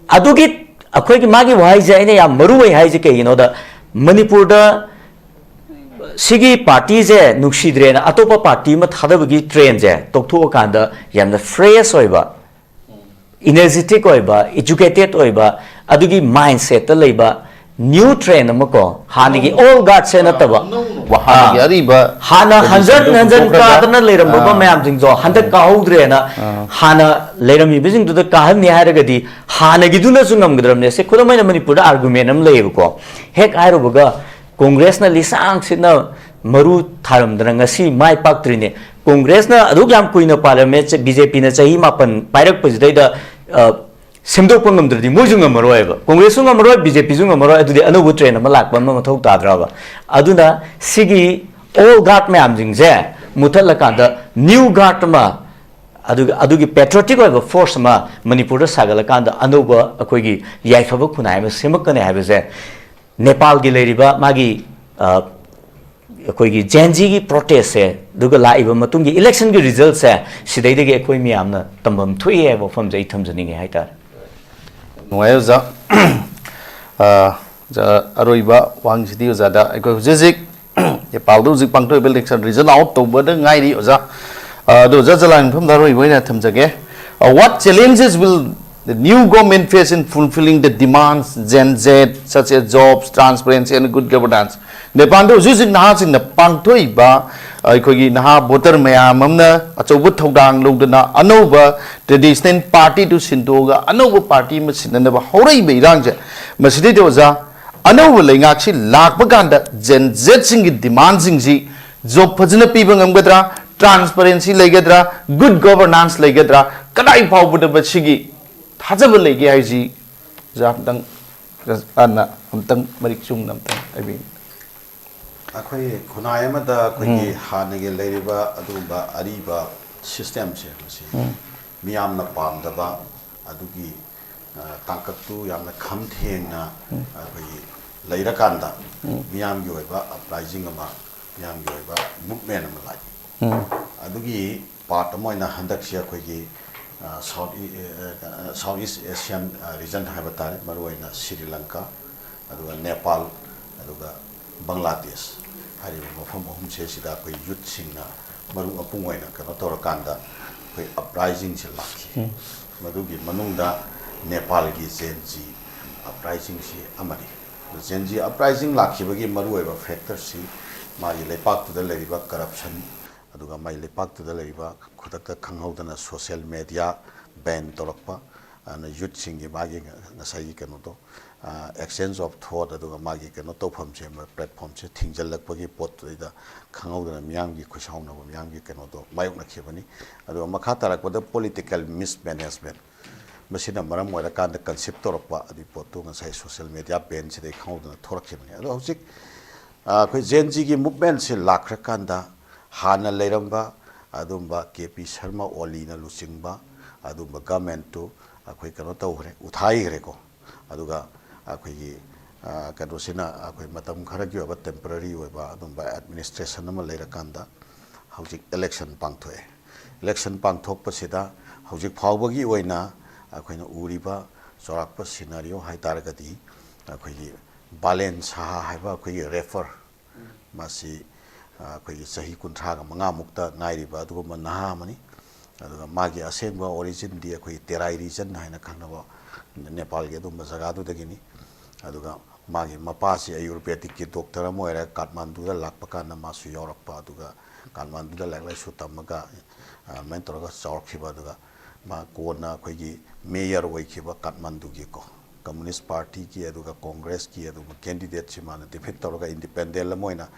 ꯑꯗꯨꯒꯤ ꯑꯩꯈꯣꯏꯒꯤ ꯃꯥꯒꯤ ꯋꯥꯍꯩꯁꯦ ꯑꯩꯅ ꯌꯥꯝ ꯃꯔꯨ ꯑꯣꯏ ꯍꯥꯏꯁꯦ ꯀꯩꯒꯤꯅꯣꯗ, ꯃꯅꯤꯄꯨꯔꯗ ꯁꯤꯒꯤ partyꯁꯦ ꯅꯨꯡꯁꯤꯗ꯭ꯔꯦꯅ ꯑꯇꯣꯞꯄ party ꯑꯃ ꯊꯥꯗꯕꯒꯤ trendꯁꯦ ꯇꯣꯛꯊꯣꯛꯑꯀꯥꯟꯗ, ꯌꯥꯝꯅ fresh ꯑꯣꯏꯕ, energetic ꯑꯣꯏꯕ, educated ꯑꯣꯏꯕ, ꯑꯗꯨꯒꯤ mindsetꯇ ꯂꯩꯕ new trend ꯑꯃ ꯀꯣ, ꯍꯥꯟꯅꯒꯤ old guardꯁꯦ ꯅꯠꯇꯕ, ꯍꯥꯟꯅꯒꯤ ꯑꯥ, ꯑꯔꯤꯕ ꯍꯥꯟꯅ ꯍꯟꯖꯟ traditionꯗꯨ ꯍꯟꯖꯟ ꯍꯨꯟꯗꯣꯛꯈ꯭ꯔꯒ, ꯀꯥꯗꯅ ꯂꯩꯔꯝꯕꯕ ꯑꯥ, ꯃꯌꯥꯝꯁꯤꯡꯗꯣ ꯍꯟꯗꯛ ꯀꯥꯍꯧꯗ꯭ꯔꯦꯅ, ꯑꯥ, ꯍꯥꯟꯅ ꯂꯩꯔꯝꯃꯤꯕꯁꯤꯡꯗꯨꯗ ꯀꯥꯍꯟꯅꯤ ꯍꯥꯏꯔꯒꯗꯤ ꯍꯥꯟꯅꯒꯤꯗꯨꯅꯁꯨ ꯉꯝꯒꯗ꯭ꯔꯕꯅꯦ꯫ ꯁꯦ, ꯈꯨꯗꯝ ꯑꯣꯏꯅ ꯃꯅꯤꯄꯨꯔꯗ argument ꯑꯃ ꯂꯩꯌꯦꯕꯀꯣ, ꯍꯦꯛ ꯍꯥꯏꯔꯨꯕꯒ ꯀꯣꯡꯒ꯭ꯔꯦꯁꯅ ꯂꯤꯁꯥꯡ ꯁꯤꯠꯅ ꯃꯔꯨ ꯊꯥꯔꯝꯗꯅ ꯉꯁꯤ ꯃꯥꯏ ꯄꯥꯛꯇ꯭ꯔꯤꯅꯦ꯫ ꯀꯣꯡꯒ꯭ꯔꯦꯁꯅ ꯑꯗꯨꯛ ꯌꯥꯝ ꯀꯨꯏꯅ ꯄꯥꯜꯂꯝꯃꯦ, ꯆ-, BJPꯅ ꯆꯍꯤ ꯃꯥꯄꯟ ꯄꯥꯏꯔꯛꯄꯁꯤꯗꯩꯗ, ꯑ, ꯁꯦꯝꯗꯣꯛꯄ ꯉꯝꯗ꯭ꯔꯗꯤ ꯃꯣꯏꯁꯨ ꯉꯝꯃꯔꯣꯏꯕ, ꯀꯣꯡꯒ꯭ꯔꯦꯁꯁꯨ ꯉꯝꯃꯔꯣꯏ, BJPꯁꯨ ꯉꯝꯃꯔꯣꯏ, ꯑꯗꯨꯗꯤ ꯑꯅꯧꯕ trend ꯑꯃ ꯂꯥꯛꯄ ꯑꯃ ꯃꯊꯧ ꯇꯥꯗ꯭ꯔꯕ? ꯑꯗꯨꯅ ꯁꯤꯒꯤ old guard ꯃꯌꯥꯝꯁꯤꯡꯁꯦ ꯃꯨꯊꯠꯂꯀꯥꯟꯗ new guard ꯑꯃ, ꯑꯗꯨꯒ ꯑꯗꯨꯒꯤ ꯄꯦꯇ꯭ꯔꯣꯇꯤꯛ ꯑꯣꯏꯕ ꯐꯣꯔꯁ ꯑꯃ ꯃꯅꯤꯄꯨꯔꯗ ꯁꯥꯒꯠꯂꯀꯥꯟꯗ ꯑꯅꯧꯕ ꯑꯩꯈꯣꯏꯒꯤ ꯌꯥꯏꯐꯕ ꯈꯨꯟꯅꯥꯏ ꯑꯃ ꯁꯦꯝꯃꯛꯀꯅꯤ ꯍꯥꯏꯕꯁꯦ ꯅꯦꯄꯥꯜꯒꯤ ꯂꯩꯔꯤꯕ ꯃꯥꯒꯤ, ꯑ, ꯑꯩꯈꯣꯏꯒꯤ ꯖꯦꯟꯖꯤꯒꯤ ꯄ꯭ꯔꯣꯇꯦꯁꯁꯦ, ꯑꯗꯨꯒ ꯂꯥꯛꯏꯕ ꯃꯇꯨꯡꯒꯤ ꯏꯂꯦꯛꯁꯟꯒꯤ ꯔꯤꯖꯜꯠꯁꯦ, ꯁꯤꯗꯩꯗꯒꯤ ꯑꯩꯈꯣꯏ ꯃꯌꯥꯝꯅ ꯇꯝꯐꯝ ꯊꯣꯛꯏ ꯍꯥꯏꯕ ꯋꯥꯐꯝꯁꯦ ꯑꯩ ꯊꯝꯖꯅꯤꯡꯉꯦ ꯍꯥꯏꯇꯥꯔꯦ꯫ ꯅꯨꯡꯉꯥꯏ, ꯑꯣꯖꯥ꯫ ꯑ, ꯑꯣꯖꯥ, ꯑꯔꯣꯏꯕ ꯋꯥꯍꯪꯁꯤꯗꯤ ꯑꯣꯖꯥꯗ, ꯑꯩꯈꯣꯏ ꯍꯧꯖꯤꯛ ꯍꯧꯖꯤꯛ ꯅꯦꯄꯥꯜꯗ ꯍꯧꯖꯤꯛ ꯄꯥꯡꯊꯣꯛꯏꯕ ꯏꯂꯦꯛꯁꯟ ꯔꯤꯖꯜ ꯑꯥꯎꯠ ꯇꯧꯕꯗ ꯉꯥꯏꯔꯤ, ꯑꯣꯖꯥ꯫ ꯑ, ꯑꯗꯣ ꯑꯣꯖꯥ ꯖꯂꯥꯏ ꯃꯐꯝꯗ ꯑꯔꯣꯏꯕ ꯑꯣꯏꯅ ꯊꯝꯖꯒꯦ꯫ Uh, what challenges will the new government face in fulfilling the demands, Gen Z, such as jobs, transparency and good governance? ꯅꯦꯄꯥꯜꯗ ꯍꯧꯖꯤꯛ ꯍꯧꯖꯤꯛ ꯅꯍꯥꯁꯤꯡꯅ ꯄꯥꯡꯊꯣꯛꯏꯕ, ꯑ, ꯑꯩꯈꯣꯏꯒꯤ ꯅꯍꯥ ꯚꯣꯇꯔ ꯃꯌꯥꯝ ꯑꯃꯅ ꯑꯆꯧꯕ ꯊꯧꯗꯥꯡ ꯂꯧꯗꯨꯅ ꯑꯅꯧꯕ ꯇ꯭ꯔꯦꯗꯤꯁꯅꯦꯜ ꯄꯥꯔꯇꯤꯗꯨ ꯁꯤꯟꯗꯣꯛꯑꯒ ꯑꯅꯧꯕ ꯄꯥꯔꯇꯤ ꯑꯃ ꯁꯤꯟꯅꯅꯕ ꯍꯧꯔꯛꯏꯕ ꯏꯔꯥꯡꯁꯦ, ꯃꯁꯤꯗꯩꯗ ꯑꯣꯖꯥ, ꯑꯅꯧꯕ ꯂꯩꯉꯥꯛꯁꯤ ꯂꯥꯛꯄ ꯀꯥꯟꯗ ꯖꯦꯟ ꯖꯦꯠꯁꯤꯡꯒꯤ ꯗꯤꯃꯥꯟꯁꯤꯡꯁꯤ ꯖꯣꯕ ꯐꯖꯅ ꯄꯤꯕ ꯉꯝꯒꯗ꯭ꯔꯥ, ꯇ꯭ꯔꯥꯟꯁꯄꯔꯦꯟꯁꯤ ꯂꯩꯒꯗ꯭ꯔꯥ, ꯒꯨꯗ ꯒꯣꯚꯔꯅꯥꯟꯁ ꯂꯩꯒꯗ꯭ꯔꯥ, ꯀꯗꯥꯏ ꯐꯥꯎꯕꯗ ꯃꯁꯤꯒꯤ ꯊꯥꯖꯕ ꯂꯩꯒꯦ ꯍꯥꯏꯁꯤ ꯑꯣꯖꯥ ꯑꯝꯇꯪ, ꯑꯣꯖꯥꯅ ꯑꯝꯇꯪ ꯃꯔꯤꯛ ꯆꯨꯝꯅ ꯑꯝꯇꯪ ꯍꯥꯏꯕꯤꯌꯨ꯫ ꯑꯩꯈꯣꯏ ꯈꯨꯟꯅꯥꯏ ꯑꯃꯗ ꯑꯩꯈꯣꯏꯒꯤ ꯎꯝ꯫ ꯍꯥꯟꯅꯒꯤ ꯂꯩꯔꯤꯕ ꯑꯗꯨꯒꯨꯝꯕ ꯑꯔꯤꯕ ꯁꯤꯁꯇꯦꯝꯁꯦ, ꯃꯁꯤ ꯎꯝ꯫ ꯃꯤꯌꯥꯝꯅ ꯄꯥꯝꯗꯕ, ꯑꯗꯨꯒꯤ, ꯑ, ꯇꯥꯡꯀꯛꯇꯨ ꯌꯥꯝꯅ ꯈꯝ ꯊꯦꯡꯅ ꯎꯝ꯫ ꯑꯩꯈꯣꯏꯒꯤ ꯂꯩꯔꯀꯥꯟꯗ ꯎꯝ꯫ ꯃꯤꯌꯥꯝꯒꯤ ꯑꯣꯏꯕ ꯑꯞꯔꯥꯏꯖꯤꯡ ꯑꯃ, ꯃꯤꯌꯥꯝꯒꯤ ꯑꯣꯏꯕ ꯃꯨꯞꯃꯦꯟ ꯑꯃ ꯂꯥꯛꯏ꯫ ꯎꯝ꯫ ꯑꯗꯨꯒꯤ ꯄꯥꯔꯠ ꯑꯃ ꯑꯣꯏꯅ ꯍꯟꯗꯛꯁꯤ ꯑꯩꯈꯣꯏꯒꯤ, ꯑ, ꯁꯥꯎꯠ ꯏ-, ꯑ, ꯁꯥꯎꯠ ꯏꯁ ꯑꯦꯁꯤꯌꯥꯟ, ꯑ, ꯔꯤꯖꯟ ꯍꯥꯏꯕ ꯇꯥꯔꯦ, ꯃꯔꯨꯑꯣꯏꯅ ꯁ꯭ꯔꯤ ꯂꯪꯀꯥ, ꯑꯗꯨꯒ ꯅꯦꯄꯥꯜ, ꯑꯗꯨꯒ ꯕꯪꯒ꯭ꯂꯥꯗꯦꯁ ꯍꯥꯏꯔꯤꯕ ꯃꯐꯝ ꯑꯍꯨꯝꯁꯦ ꯁꯤꯗ ꯑꯩꯈꯣꯏ ꯌꯨꯠꯁꯤꯡꯅ ꯃꯔꯨ ꯃꯄꯨꯡ ꯑꯣꯏꯅ ꯀꯩꯅꯣ ꯇꯧꯔꯀꯥꯟꯗ ꯑꯩꯈꯣꯏ ꯑꯞꯔꯥꯏꯖꯤꯡꯁꯦ ꯂꯥꯛꯈꯤ꯫ ꯎꯝ꯫ ꯃꯗꯨꯒꯤ ꯃꯅꯨꯡꯗ ꯅꯦꯄꯥꯜꯒꯤ ꯖꯦꯟ ꯖꯤ ꯑꯞꯔꯥꯏꯖꯤꯡꯁꯤ ꯑꯃꯅꯤ꯫ ꯖꯦꯟ ꯖꯤ ꯑꯞꯔꯥꯏꯖꯤꯡ ꯂꯥꯛꯈꯤꯕꯒꯤ ꯃꯔꯨꯑꯣꯏꯕ ꯐꯦꯛꯇꯔꯁꯤ ꯃꯥꯒꯤ ꯂꯩꯄꯥꯛꯇꯨꯗ ꯂꯩꯔꯤꯕ ꯀꯔꯞꯁꯟ, ꯑꯗꯨꯒ ꯃꯥꯒꯤ ꯂꯩꯄꯥꯛꯇꯨꯗ ꯂꯩꯔꯤꯕ ꯈꯨꯗꯛꯇ ꯈꯪꯍꯧꯗꯅ ꯁꯣꯁꯤꯌꯦꯜ ꯃꯦꯗꯤꯌꯥ ꯕꯦꯟ ꯇꯧꯔꯛꯄ, ꯑꯗꯨꯅ ꯌꯨꯠꯁꯤꯡꯒꯤ ꯃꯥꯒꯤ ꯉꯁꯥꯏꯒꯤ ꯀꯩꯅꯣꯗꯣ, ꯑ, exchange of thought, ꯑꯗꯨꯒ ꯃꯥꯒꯤ ꯀꯩꯅꯣ ꯇꯧꯐꯝꯁꯦ, ꯃ-, ꯄ꯭ꯂꯦꯠꯐꯣꯝꯁꯦ ꯊꯤꯡꯖꯤꯜꯂꯛꯄꯒꯤ ꯄꯣꯠꯇꯨꯗꯩꯗ ꯈꯪꯍꯧꯗꯅ ꯃꯤꯌꯥꯝꯒꯤ ꯈꯨꯠꯁꯥꯎꯅꯕ, ꯃꯤꯌꯥꯝꯒꯤ ꯀꯩꯅꯣꯗꯣ ꯃꯥꯌꯣꯛꯅꯈꯤꯕꯅꯤ꯫ ꯑꯗꯨꯒ ꯃꯈꯥ ꯇꯥꯔꯛꯄꯗ ꯄꯣꯂꯤꯇꯤꯀꯦꯜ ꯃꯤꯁꯃꯦꯅꯦꯖꯃꯦꯟ, ꯃꯁꯤꯅ ꯃꯔꯝ ꯑꯣꯏꯔꯀꯥꯟꯗ ꯀꯟꯁꯤꯞ ꯇꯧꯔꯛꯄ ꯑꯗꯨꯒꯤ ꯄꯣꯠꯇꯨ ꯉꯁꯥꯏ ꯁꯣꯁꯤꯌꯦꯜ ꯃꯦꯗꯤꯌꯥ ꯕꯦꯟꯁꯤꯗꯩ ꯈꯪꯍꯧꯗꯅ ꯊꯣꯔꯛꯈꯤꯕꯅꯤ꯫ ꯑꯗꯣ ꯍꯧꯖꯤꯛ, ꯑ, ꯑꯩꯈꯣꯏ ꯖꯦꯟ ꯖꯤꯒꯤ ꯃꯨꯞꯃꯦꯟꯁꯤ ꯂꯥꯛꯈ꯭ꯔꯀꯥꯟꯗ ꯍꯥꯟꯅ ꯂꯩꯔꯝꯕ ꯑꯗꯨꯝꯕ ꯀꯦ ꯄꯤ ꯁꯔꯃ ꯑꯣꯂꯤꯅ ꯂꯨꯆꯤꯡꯕ ꯑꯗꯨꯝꯕ ꯒꯃꯦꯟꯠꯇꯨ ꯑꯩꯈꯣꯏ ꯀꯩꯅꯣ ꯇꯧꯈ꯭ꯔꯦ, ꯎꯊꯥꯏꯈ꯭ꯔꯦꯀꯣ꯫ ꯑꯗꯨꯒ ꯑꯩꯈꯣꯏꯒꯤ, ꯑ, ꯀꯩꯅꯣꯁꯤꯅ ꯑꯩꯈꯣꯏ ꯃꯇꯝ ꯈꯔꯒꯤ ꯑꯣꯏꯕ temporary ꯑꯣꯏꯕ ꯑꯗꯨꯝꯕ administration ꯑꯃ ꯂꯩꯔꯀꯥꯟꯗ ꯍꯧꯖꯤꯛ election ꯄꯥꯡꯊꯣꯛꯑꯦ꯫ Election ꯄꯥꯡꯊꯣꯛꯄꯁꯤꯗ ꯍꯧꯖꯤꯛ ꯐꯥꯎꯕꯒꯤ ꯑꯣꯏꯅ ꯑꯩꯈꯣꯏꯅ ꯎꯔꯤꯕ ꯆꯥꯎꯔꯥꯛꯄ scenario ꯍꯥꯏ ꯇꯥꯔꯒꯗꯤ, ꯑꯩꯈꯣꯏꯒꯤ ꯕꯥꯂꯦꯟ ꯁꯍꯥ ꯍꯥꯏꯕ ꯑꯩꯈꯣꯏꯒꯤ rapper, ꯃꯁꯤ, ꯑ, ꯑꯩꯈꯣꯏꯒꯤ ꯆꯍꯤ ꯀꯨꯟꯊ꯭ꯔꯥꯒ ꯃꯉꯥꯃꯨꯛꯇ ꯉꯥꯏꯔꯤꯕ ꯑꯗꯨꯒꯨꯝꯕ ꯅꯍꯥ ꯑꯃꯅꯤ꯫ ꯑꯗꯨꯒ ꯃꯥꯒꯤ ꯑꯁꯦꯡꯕ originꯗꯤ ꯑꯩꯈꯣꯏꯒꯤ ꯇꯦꯔꯥꯏ region ꯍꯥꯏꯅ ꯈꯪꯅꯕ ꯅꯦꯄꯥꯜꯒꯤ ꯑꯗꯨꯝꯕ ꯖꯒꯥꯗꯨꯗꯒꯤꯅꯤ꯫ ꯑꯗꯨꯒ ꯃꯥꯒꯤ ꯃꯄꯥꯁꯤ ꯑꯌꯨꯔꯕꯦꯗꯤꯛꯀꯤ doctor ꯑꯃ ꯑꯣꯏꯔꯒ ꯀꯥꯊꯃꯥꯟꯗꯨꯗ ꯂꯥꯛꯄ ꯀꯥꯟꯗ ꯃꯥꯁꯨ ꯌꯥꯎꯔꯛꯄ, ꯑꯗꯨꯒ ꯀꯥꯊꯃꯥꯟꯗꯨꯗ ꯂꯥꯏꯔꯤꯛ ꯂꯥꯏꯁꯨ ꯇꯝꯃꯒ, ꯑ, ꯑꯗꯨꯃꯥꯏꯅ ꯇꯧꯔꯒ ꯆꯥꯎꯔꯛꯈꯤꯕ꯫ ꯑꯗꯨꯒ ꯃꯥ ꯀꯣꯟꯅ ꯑꯩꯈꯣꯏꯒꯤ mayor ꯑꯣꯏꯈꯤꯕ ꯀꯥꯊꯃꯥꯟꯗꯨꯒꯤꯀꯣ, Communist Partyꯒꯤ ꯑꯗꯨꯒ Congressꯀꯤ ꯑꯗꯨꯒ candidateꯁꯤ ꯃꯥꯅ defeat ꯇꯧꯔꯒ independent ꯑꯃ ꯑꯣꯏꯅ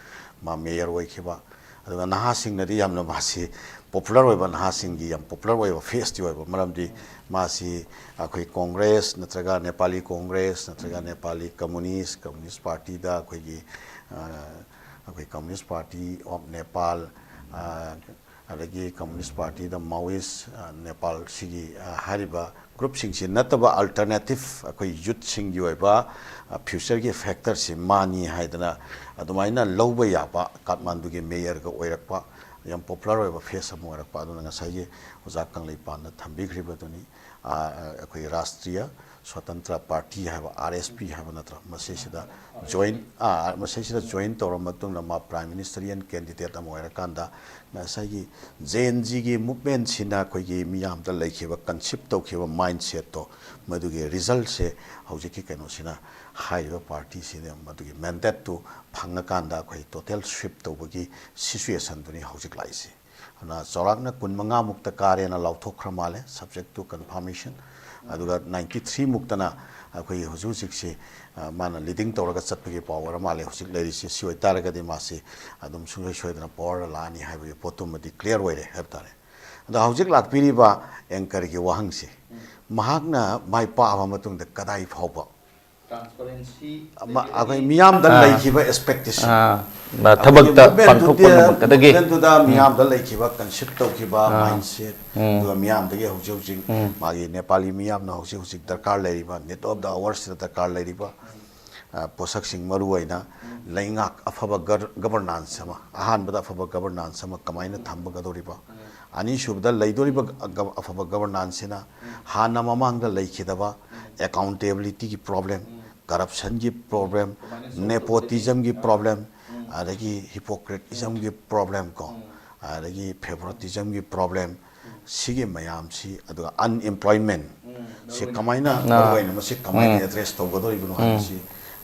ꯃꯥ mayor ꯑꯣꯏꯈꯤꯕ꯫ ꯑꯗꯨꯒ ꯅꯍꯥꯁꯤꯡꯅꯗꯤ ꯌꯥꯝꯅ ꯃꯥꯁꯤ popular ꯑꯣꯏꯕ, ꯅꯍꯥꯁꯤꯡꯒꯤ ꯌꯥꯝ popular ꯑꯣꯏꯕ faceꯇꯤ ꯑꯣꯏꯕ, ꯃꯔꯝꯗꯤ ꯃꯥꯁꯤ ꯑꯩꯈꯣꯏ Congress ꯅꯠꯇ꯭ꯔꯒ Nepali Congress ꯅꯠꯇ꯭ꯔꯒ Nepali Communist, Communist Partyꯗ ꯑꯩꯈꯣꯏꯒꯤ, ꯑ, ꯑꯩꯈꯣꯏ Communist Party of Nepal, ꯑ, ꯑꯗꯒꯤ Communist Partyꯗ Maoist, ꯑ, ꯅꯦꯄꯥꯜ ꯁꯤꯒꯤ, ꯑ, ꯍꯥꯏꯔꯤꯕ groupꯁꯤꯡꯁꯤ ꯅꯠꯇꯕ alternative ꯑꯩꯈꯣꯏ youthꯁꯤꯡꯒꯤ ꯑꯣꯏꯕ, ꯑ, futureꯒꯤ factorꯁꯤ ꯃꯥꯅꯤ ꯍꯥꯏꯗꯅ ꯑꯗꯨꯃꯥꯏꯅ ꯂꯧꯕ ꯌꯥꯕ ꯀꯥꯊꯃꯥꯟꯗꯨꯒꯤ mayorꯒ ꯑꯣꯏꯔꯛꯄ ꯌꯥꯝ popular ꯑꯣꯏꯕ face ꯑꯃ ꯑꯣꯏꯔꯛꯄ꯫ ꯑꯗꯨꯅ ꯉꯁꯥꯏꯒꯤ ꯑꯣꯖꯥ ꯀꯪꯂꯩꯄꯥꯟꯅ ꯊꯝꯕꯤꯈ꯭ꯔꯤꯕꯗꯨꯅꯤ, ꯑ, ꯑꯩꯈꯣꯏ Rashtriya Swatantra Party ꯍꯥꯏꯕ, R S P ꯍꯥꯏꯕ ꯅꯠꯇ꯭ꯔꯣ, ꯃꯁꯤꯁꯤꯗ join, ꯑ, ꯃꯁꯤꯁꯤꯗ join ꯇꯧꯔ ꯃꯇꯨꯡꯗ ꯃꯥ parliamentarian candidate ꯑꯃ ꯑꯣꯏꯔꯀꯥꯟꯗ ꯉꯁꯥꯏꯒꯤ Gen Zꯒꯤ movementꯁꯤꯅ ꯑꯩꯈꯣꯏꯒꯤ ꯃꯤꯌꯥꯝꯗ ꯂꯩꯈꯤꯕ, conceive ꯇꯧꯈꯤꯕ mindsetꯇꯣ, ꯃꯗꯨꯒꯤ resultꯁꯦ ꯍꯧꯖꯤꯛꯀꯤ ꯀꯩꯅꯣꯁꯤꯅ, ꯍꯥꯏꯔꯤꯕ partyꯁꯤꯅ ꯃꯗꯨꯒꯤ mandateꯇꯨ ꯐꯪꯉꯀꯥꯟꯗ ꯑꯩꯈꯣꯏ total sweep ꯇꯧꯕꯒꯤ situationꯗꯨꯅꯤ ꯍꯧꯖꯤꯛ ꯂꯥꯛꯏꯁꯦ꯫ ꯑꯗꯨꯅ ꯆꯥꯎꯔꯥꯛꯅ ꯀꯨꯟꯃꯉꯥꯃꯨꯛꯇ ꯀꯥꯔꯦꯅ ꯂꯥꯎꯊꯣꯛꯈ꯭ꯔ ꯃꯥꯜꯂꯦ, subject to confirmation꯫ ꯑꯗꯨꯒ ninety three ꯃꯨꯛꯇꯅ ꯑꯩꯈꯣꯏꯒꯤ ꯍꯧꯖꯤꯛ ꯍꯧꯖꯤꯛꯁꯤ, ꯑ, ꯃꯥꯅ leading ꯇꯧꯔꯒ ꯆꯠꯄꯒꯤ ꯄꯥꯎ ꯑꯣꯏꯔ ꯃꯥꯜꯂꯦ꯫ ꯍꯧꯖꯤꯛ ꯂꯩꯔꯤꯁꯤ ꯁꯤ ꯑꯣꯏꯇꯥꯔꯒꯗꯤ ꯃꯥꯁꯤ ꯑꯗꯨꯝ ꯁꯨꯡꯁꯣꯏ ꯁꯣꯏꯗꯅ powerꯗ ꯂꯥꯛꯑꯅꯤ ꯍꯥꯏꯕꯒꯤ ꯄꯣꯠꯇꯨꯃꯗꯤ clear ꯑꯣꯏꯔꯦ ꯍꯥꯏꯕ ꯇꯥꯔꯦ꯫ ꯑꯗꯣ ꯍꯧꯖꯤꯛ ꯂꯥꯛꯄꯤꯔꯤꯕ anchorꯒꯤ ꯋꯥꯍꯪꯁꯤ, ꯃꯍꯥꯛꯅ ꯃꯥꯏ ꯄꯥꯛꯑꯕ ꯃꯇꯨꯡꯗ ꯀꯗꯥꯏ ꯐꯥꯎꯕ transparency ꯑꯩꯈꯣꯏ ꯃꯤꯌꯥꯝꯗ ꯑꯥ꯫ ꯂꯩꯈꯤꯕ expectation, ꯑꯥ, ꯊꯕꯛꯇ ꯄꯥꯡꯊꯣꯛꯄ ꯉꯝꯃꯛꯀꯗꯒꯦ꯫ ꯃꯣꯚꯃꯦꯟꯠꯇꯨꯗ ꯃꯤꯌꯥꯝꯗ ꯂꯩꯈꯤꯕ concept ꯇꯧꯈꯤꯕ ꯑꯥ꯫ mindset, ꯎꯝ꯫ ꯑꯗꯨꯒ ꯃꯤꯌꯥꯝꯗꯒꯤ ꯍꯧꯖꯤꯛ ꯍꯧꯖꯤꯛ ꯎꯝ꯫ ꯃꯥꯒꯤ ꯅꯦꯄꯥꯂꯤ ꯃꯤꯌꯥꯝꯅ ꯍꯧꯖꯤꯛ ꯍꯧꯖꯤꯛ ꯗꯔꯀꯥꯔ ꯂꯩꯔꯤꯕ, need of the hour ꯁꯤꯗ ꯗꯔꯀꯥꯔ ꯂꯩꯔꯤꯕ, ꯑ, ꯄꯣꯠꯁꯛꯁꯤꯡ, ꯃꯔꯨ ꯑꯣꯏꯅ ꯂꯩꯉꯥꯛ ꯑꯐꯕ ꯒꯔ- governance ꯑꯃ, ꯑꯍꯥꯟꯕꯗ ꯑꯐꯕ governance ꯑꯃ ꯀꯃꯥꯏꯅ ꯊꯝꯕꯒꯗꯧꯔꯤꯕ, ꯑꯅꯤꯁꯨꯕꯗ ꯂꯩꯗꯣꯔꯤꯕ ꯒ- ꯑꯐꯕ governance ꯁꯤꯅ ꯍꯥꯟꯅ ꯃꯃꯥꯡꯗ ꯂꯩꯈꯤꯗꯕ accountability ꯒꯤ problem, corruption ꯒꯤ problem, nepotism ꯒꯤ problem, ꯑꯗꯒꯤ hypocritism ꯒꯤ problem ꯀꯣ, ꯑꯗꯒꯤ favoritism ꯒꯤ problem, ꯁꯤꯒꯤ ꯃꯌꯥꯝꯁꯤ, ꯑꯗꯨꯒ unemployment ꯁꯤ ꯀꯃꯥꯏꯅ, ꯑꯥ꯫ ꯃꯔꯨꯑꯣꯏꯅ ꯃꯁꯤ ꯀꯃꯥꯏꯅ ꯎꯝ꯫ address ꯇꯧꯒꯗꯧꯔꯤꯕꯅꯣ ꯎꯝ꯫ ꯍꯥꯏꯕꯁꯤ,